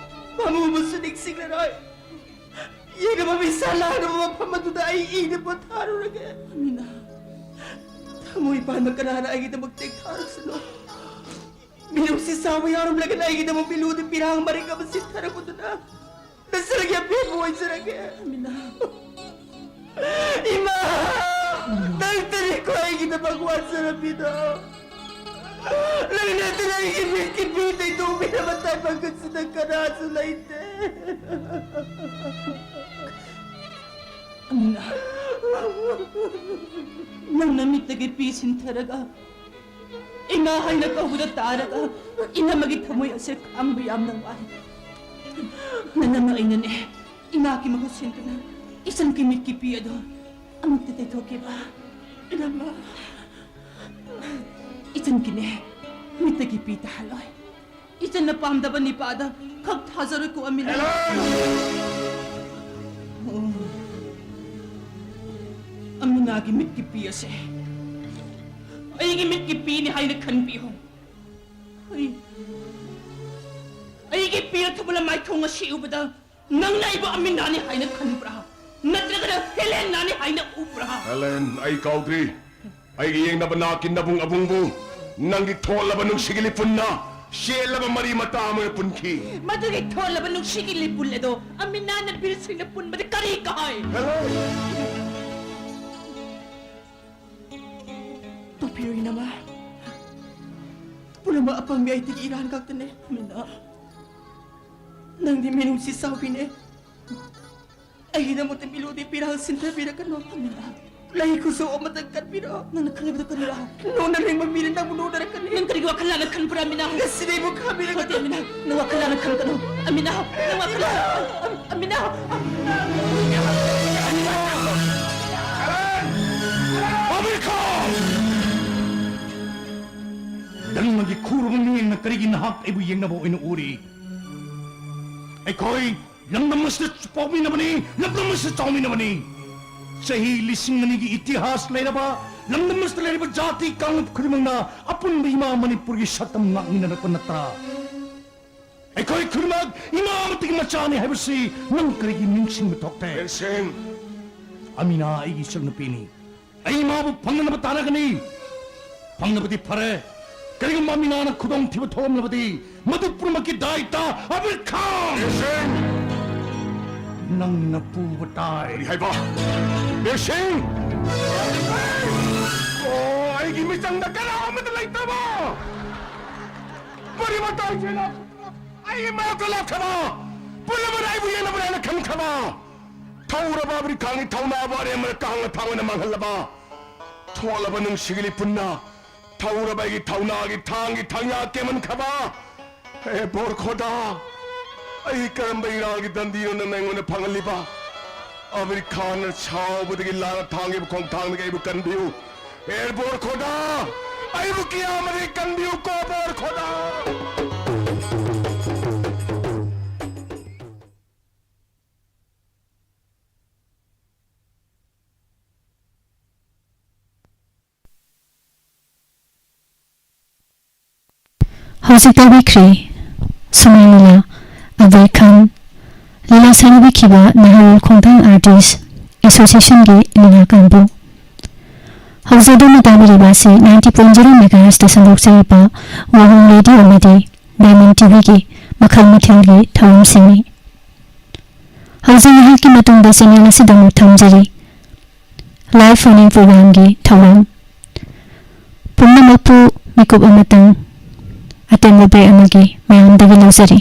ꯄꯥꯝꯃꯨꯕꯁꯨ ꯅꯤꯡꯁꯤꯡꯂꯔꯣꯏ꯫ ꯌꯦꯡꯅꯕ ꯃꯤꯁꯥ ꯂꯥꯡꯅꯕ ꯃꯐꯝ ꯑꯗꯨꯗ ꯑꯩ ꯏꯅ ꯄꯣꯊꯥꯔꯨꯔꯒꯦ꯫ ꯑꯃꯤꯅꯥ꯫ ꯊꯃꯣꯏ ꯄꯥꯟꯕ ꯀꯅꯥꯅ ꯑꯩꯒꯤꯗꯃꯛ ꯇꯦꯛꯊꯥꯔꯁꯅꯨ꯫ ꯃꯤꯅꯨꯡꯁꯤ ꯆꯥꯎꯕ ꯌꯥꯎꯔꯝꯂꯒꯅ ꯑꯩꯒꯤꯗꯃꯛ ꯃꯤꯂꯨꯗ ꯄꯤꯔꯥꯡ ꯃꯔꯤꯛ ꯑꯃ ꯁꯤꯟꯊꯔꯛꯄꯗꯨꯅ ꯅꯆꯟꯒꯤ ꯑꯄꯦꯟꯕ ꯑꯣꯏꯖꯔꯒꯦ꯫ ꯑꯃꯤꯅꯥ꯫ ꯏꯃꯥ! ꯅꯪꯇꯅꯤꯀꯣ ꯑꯩꯒꯤꯗꯃꯛ ꯋꯥꯖꯔꯝꯃꯤꯗꯣ꯫ ꯅꯪ ꯅꯠꯇꯅ ꯑꯩꯒꯤ ꯃꯤꯠꯀꯤ ꯄꯤ ꯇꯩꯊꯣꯛꯄꯤꯅꯕ ꯇꯥꯏꯕꯪ ꯑꯁꯤꯗ ꯀꯅꯥꯁꯨ ꯂꯩꯇꯦ꯫ ꯑꯃꯤꯅꯥ, ꯅꯪꯅ ꯃꯤꯠꯇꯒꯤ ꯄꯤ ꯁꯤꯟꯊꯔꯒ ꯏꯃꯥ ꯍꯥꯏꯅ ꯀꯧꯕꯗ ꯇꯥꯔꯒ ꯏꯅꯝꯃꯒꯤ ꯊꯃꯣꯏ ꯑꯁꯦ ꯈꯥꯡꯕ ꯌꯥꯝꯅ ꯋꯥꯏ꯫ ꯅꯅꯝꯃ ꯑꯩꯅꯅꯦ, ꯏꯃꯥꯒꯤ ꯃꯍꯨꯠ ꯁꯤꯟꯗꯨꯅ ꯏꯆꯟꯒꯤ ꯃꯤꯠꯀꯤ ꯄꯤ ꯑꯗꯨ ꯑꯃꯨꯛꯇ ꯇꯩꯊꯣꯛꯈꯤꯕ꯫ ꯏꯅꯝꯃ, ꯏꯆꯟꯒꯤꯅꯦ, ꯃꯤꯠꯇꯒꯤ ꯄꯤ ꯇꯥꯍꯜꯂꯣꯏ꯫ ꯏꯆꯟꯅ ꯄꯥꯝꯗꯕ ꯅꯤꯄꯥꯗ ꯈꯛ ꯊꯥꯖꯔꯣꯏꯀꯣ, ꯑꯃꯤꯅꯥ꯫ ꯍꯦꯂꯦꯟ! ꯑꯣ, ꯑꯃꯤꯅꯥꯒꯤ ꯃꯤꯠꯀꯤ ꯄꯤ ꯑꯁꯦ ꯑꯩꯒꯤ ꯃꯤꯠꯀꯤ ꯄꯤꯅꯤ ꯍꯥꯏꯅ ꯈꯟꯕꯤꯌꯨ꯫ ꯑꯩ, ꯑꯩꯒꯤ ꯄꯤ ꯑꯊꯨꯕ ꯂꯃꯥꯏꯊꯣꯡ ꯑꯁꯤ ꯎꯕꯗ ꯅꯪꯅ ꯑꯩꯕꯨ ꯑꯃꯤꯅꯥꯅꯤ ꯍꯥꯏꯅ ꯈꯟꯕ꯭ꯔꯥ? ꯅꯠꯇ꯭ꯔꯒꯅ ꯍꯦꯂꯦꯟꯅꯥꯅꯤ ꯍꯥꯏꯅ ꯎꯕ꯭ꯔꯥ? ꯍꯦꯂꯦꯟ, ꯑꯩ ꯀꯥꯎꯗ꯭ꯔꯤ꯫ ꯑꯩꯒꯤ ꯌꯦꯡꯅꯕ ꯅꯥꯛꯀꯤ ꯅꯕꯨꯡ ꯑꯕꯨꯡꯕꯨ ꯅꯪꯒꯤ ꯊꯣꯠꯂꯕ ꯅꯨꯡꯁꯤꯒꯤ ꯂꯤꯄꯨꯟꯅ ꯁꯦꯠꯂꯕ ꯃꯔꯤ ꯃꯇꯥ ꯑꯃ ꯄꯨꯟꯈꯤ꯫ ꯃꯗꯨꯒꯤ ꯊꯣꯠꯂꯕ ꯅꯨꯡꯁꯤꯒꯤ ꯂꯤꯄꯨꯟ ꯑꯗꯣ ꯑꯃꯤꯅꯥꯅ ꯕꯤꯔꯁꯤꯡꯅ ꯄꯨꯟꯕꯗ ꯀꯔꯤ ꯀꯥꯏ? ꯍꯦꯂꯦꯟ! ꯇꯣꯛꯄꯤꯔꯣ, ꯏꯅꯝꯃ꯫ ꯄꯨꯝꯅꯃꯛ ꯑꯄꯪꯕꯤ ꯑꯩꯗꯒꯤ ꯏꯔꯥꯟ ꯈꯛꯇꯅꯦ꯫ ꯑꯃꯤꯅꯥ꯫ ꯅꯪꯗꯤ ꯃꯤꯅꯨꯡꯁꯤ ꯆꯥꯎꯕꯤꯅꯦ꯫ ꯑꯩꯒꯤꯗꯃꯛꯇ ꯃꯤꯂꯨꯗꯤ ꯄꯤꯔꯥꯡ ꯁꯤꯟꯊꯕꯤꯔꯛꯀꯅꯨ꯫ ꯑꯃꯤꯅꯥ꯫ ꯂꯩ ꯈꯨꯁꯨ ꯑꯃꯇꯪ ꯀꯠꯄꯤꯔꯣ꯫ ꯅꯪꯅ ꯈꯜꯂꯤꯕꯗꯨ ꯀꯔꯤꯔꯥ? ꯅꯣꯟꯅ ꯂꯦꯡꯕ ꯃꯤꯅ ꯅꯪꯕꯨ ꯅꯣꯟꯅꯔꯛꯀꯅꯤ꯫ ꯅꯪ ꯀꯔꯤꯒꯤ ꯋꯥꯈꯜ ꯂꯥꯟꯅ ꯈꯟꯕ꯭ꯔꯥ, ꯑꯃꯤꯅꯥ? ꯉꯁꯤꯗꯤ ꯑꯩꯕꯨ ꯈꯥꯝꯕꯤꯔꯒ ꯅꯠꯇꯦ, ꯑꯃꯤꯅꯥ꯫ ꯅꯪ ꯋꯥꯈꯜ ꯂꯥꯟꯅ ꯈꯟꯒꯅꯨ꯫ ꯑꯃꯤꯅꯥ, ꯅꯪ ꯋꯥꯈꯜ ꯂꯥꯟꯅ, ꯑꯃꯤꯅꯥ꯫ ꯑꯃꯤꯅꯥ! ꯑꯃꯤꯅꯥ! ꯅꯪꯃꯒꯤ ꯈꯨꯔꯨꯕ ꯃꯤꯠꯌꯦꯡꯅ ꯀꯔꯤꯒꯤ ꯅꯍꯥꯛ ꯑꯩꯕꯨ ꯌꯦꯡꯅꯕ ꯑꯣꯏꯅ ꯎꯔꯤ? ꯑꯩꯈꯣꯏ ꯂꯝꯗꯝ ꯑꯁꯤꯗ ꯄꯣꯛꯃꯤꯟꯅꯕꯅꯤ, ꯂꯝꯗꯝ ꯑꯁꯤꯗ ꯆꯥꯎꯃꯤꯟꯅꯕꯅꯤ꯫ ꯆꯍꯤ ꯂꯤꯁꯤꯡ ꯑꯅꯤꯒꯤ ꯏꯇꯤꯍꯥꯁ ꯂꯩꯔꯕ ꯂꯝꯗꯝ ꯑꯁꯤꯗ ꯂꯩꯔꯤꯕ ꯖꯥꯇꯤ ꯀꯥꯡꯂꯨꯞ ꯈꯨꯗꯤꯡꯃꯛꯅ ꯑꯄꯨꯟꯕ ꯏꯃꯥ ꯃꯅꯤꯄꯨꯔꯒꯤ ꯁꯛꯇꯝ ꯉꯥꯛꯃꯤꯟꯅꯔꯛꯄ ꯅꯠꯇ꯭ꯔꯥ? ꯑꯩꯈꯣꯏ ꯈꯨꯗꯤꯡꯃꯛ ꯏꯃꯥ ꯑꯃꯠꯇꯒꯤ ꯃꯆꯥꯅꯤ ꯍꯥꯏꯕꯁꯤ ꯅꯪ ꯀꯔꯤꯒꯤ ꯅꯤꯡꯁꯤꯡꯕ ꯊꯣꯛꯇꯦ? ꯕꯤꯔ ꯁꯤꯡ! ꯑꯃꯤꯅꯥ ꯑꯩꯒꯤ ꯏꯆꯟꯅꯨꯄꯤꯅꯤ꯫ ꯑꯩ ꯃꯥꯕꯨ ꯐꯪꯅꯅꯕ ꯇꯥꯟꯅꯒꯅꯤ꯫ ꯐꯪꯅꯕꯗꯤ ꯐꯔꯦ꯫ ꯀꯔꯤꯒꯨꯝꯕ ꯑꯃꯤꯅꯥꯅ ꯈꯨꯗꯣꯡꯊꯤꯕ ꯊꯣꯛꯂꯝꯂꯕꯗꯤ, ꯃꯗꯨ ꯄꯨꯝꯅꯃꯛꯀꯤ ꯗꯥꯏꯇ ꯑꯕꯤꯔ ꯈꯥꯟ! ꯕꯤꯔ ꯁꯤꯡ! ꯅꯪꯅ ꯄꯨꯕ ꯇꯥꯏ꯫ ꯀꯔꯤ ꯍꯥꯏꯕ? ꯕꯤꯔ ꯁꯤꯡ! ꯑꯣ, ꯑꯩꯒꯤ ꯃꯤꯆꯪꯗ ꯀꯅꯥ ꯑꯃꯠꯇ ꯂꯩꯇꯕ! ꯃꯔꯤ ꯃꯇꯥꯏꯁꯤꯅ ꯑꯩꯒꯤ ꯃꯥꯌꯣꯛꯇ ꯂꯥꯛꯈ꯭ꯔꯕ! ꯄꯨꯝꯅꯃꯛꯅ ꯑꯩꯕꯨ ꯌꯦꯡꯅꯕꯅꯦ ꯍꯥꯏꯅ ꯈꯟꯈ꯭ꯔꯕ! ꯊꯧꯔꯕ ꯑꯕꯤꯔ ꯈꯥꯟꯒꯤ ꯊꯧꯅꯥꯕꯨ ꯑꯔꯦꯝꯕꯗ ꯀꯥꯡꯅ ꯊꯥꯡ ꯑꯣꯏꯅ ꯃꯥꯡꯍꯜꯂꯕ! ꯊꯣꯛꯂꯕ ꯅꯨꯡꯁꯤꯒꯤ ꯂꯤꯄꯨꯟꯅ ꯊꯧꯔꯕ ꯑꯩꯒꯤ ꯊꯧꯅꯥꯒꯤ ꯊꯥꯡꯒꯤ ꯊꯥꯡꯌꯥ ꯀꯦꯝꯍꯟꯈ꯭ꯔꯕ! ꯍꯦ ꯕꯣꯔ ꯈꯣꯗꯥ, ꯑꯩ ꯀꯔꯝꯕ ꯏꯔꯥꯜꯒꯤ ꯗꯟꯗꯤꯅꯣ ꯅꯪꯅ ꯑꯩꯉꯣꯟꯗ ꯐꯪꯍꯜꯂꯤꯕ? ꯑꯕꯤꯔ ꯈꯥꯟꯅ ꯁꯥꯎꯕꯗꯒꯤ ꯂꯥꯟꯅ ꯊꯥꯡꯈꯤꯕ ꯈꯣꯡꯊꯥꯡꯗꯒꯤ ꯑꯩꯕꯨ ꯀꯟꯕꯤꯌꯨ꯫ ꯍꯦ ꯕꯣꯔ ꯈꯣꯗꯥ, ꯑꯩꯕꯨ ꯀꯤꯌꯥꯃꯗꯒꯤ ꯀꯟꯕꯤꯌꯨ ꯀꯣ ꯕꯣꯔ ꯈꯣꯗꯥ꯫ ꯍꯧꯖꯤꯛ ꯇꯥꯕꯤꯈ꯭ꯔꯦ ꯁꯨꯃꯥꯏ ꯂꯤꯂꯥ, ꯑꯕꯤꯔ ꯈꯥꯟ꯫ ꯂꯤꯂꯥ ꯁꯥꯟꯅꯕꯤꯈꯤꯕ ꯅꯍꯥꯔꯣꯜ ꯈꯣꯡꯊꯥꯡ ꯑꯥꯔꯇꯤꯁ ꯑꯦꯁꯣꯁꯤꯌꯦꯁꯟꯒꯤ ꯂꯤꯂꯥ ꯀꯥꯡꯕꯨ꯫ ꯍꯧꯖꯤꯛ ꯑꯗꯣꯝꯅ ꯇꯥꯕꯤꯔꯤꯕ ꯑꯁꯤ ninety point zero megahertzꯇ ꯁꯟꯗꯣꯛꯆꯔꯤꯕ ꯋꯥꯍꯣꯡ ꯔꯦꯗꯤꯑꯣ ꯑꯃꯗꯤ ꯗꯥꯏꯃꯟ ꯇꯤꯚꯤꯒꯤ ꯃꯈꯜ ꯃꯊꯦꯜꯒꯤ ꯊꯧꯔꯝꯁꯤꯡꯅꯤ꯫ ꯍꯧꯖꯤꯛ ꯉꯥꯏꯍꯥꯛꯀꯤ ꯃꯇꯨꯡꯗ ꯆꯦꯅꯦꯜ ꯑꯁꯤꯗ ꯑꯃꯨꯛ ꯊꯝꯖꯔꯤ꯫ Live phone-in programꯒꯤ ꯊꯧꯔꯝ ꯄꯨꯝꯅꯃꯛꯄꯨ ꯃꯤꯀꯨꯞ ꯑꯃꯇꯪ ꯑꯇꯦꯟꯕ break ꯑꯃꯒꯤ ꯃꯌꯥꯝꯗꯒꯤ ꯂꯧꯖꯔꯤ꯫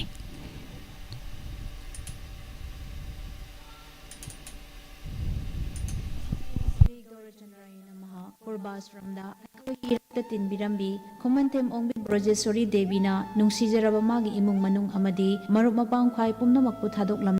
ꯄꯨꯔꯕꯥꯁ꯭ꯔꯝꯗ ꯑꯩꯈꯣꯏꯒꯤ ꯏꯔꯛꯇ ꯇꯤꯟꯕꯤꯔꯝꯕꯤ ꯈꯨꯃꯟꯊꯦꯝ ꯑꯣꯡꯕꯤ ꯕ꯭ꯔꯣꯖꯦꯁ꯭ꯋꯔꯤ ꯗꯦꯕꯤꯅ ꯅꯨꯡꯁꯤꯖꯔꯕ ꯃꯥꯒꯤ ꯏꯃꯨꯡ ꯃꯅꯨꯡ ꯑꯃꯗꯤ ꯃꯔꯨꯞ ꯃꯄꯥꯡ ꯈ꯭ꯋꯥꯏ ꯄꯨꯝꯅꯃꯛꯄꯨ ꯊꯥꯗꯣꯛꯂꯝ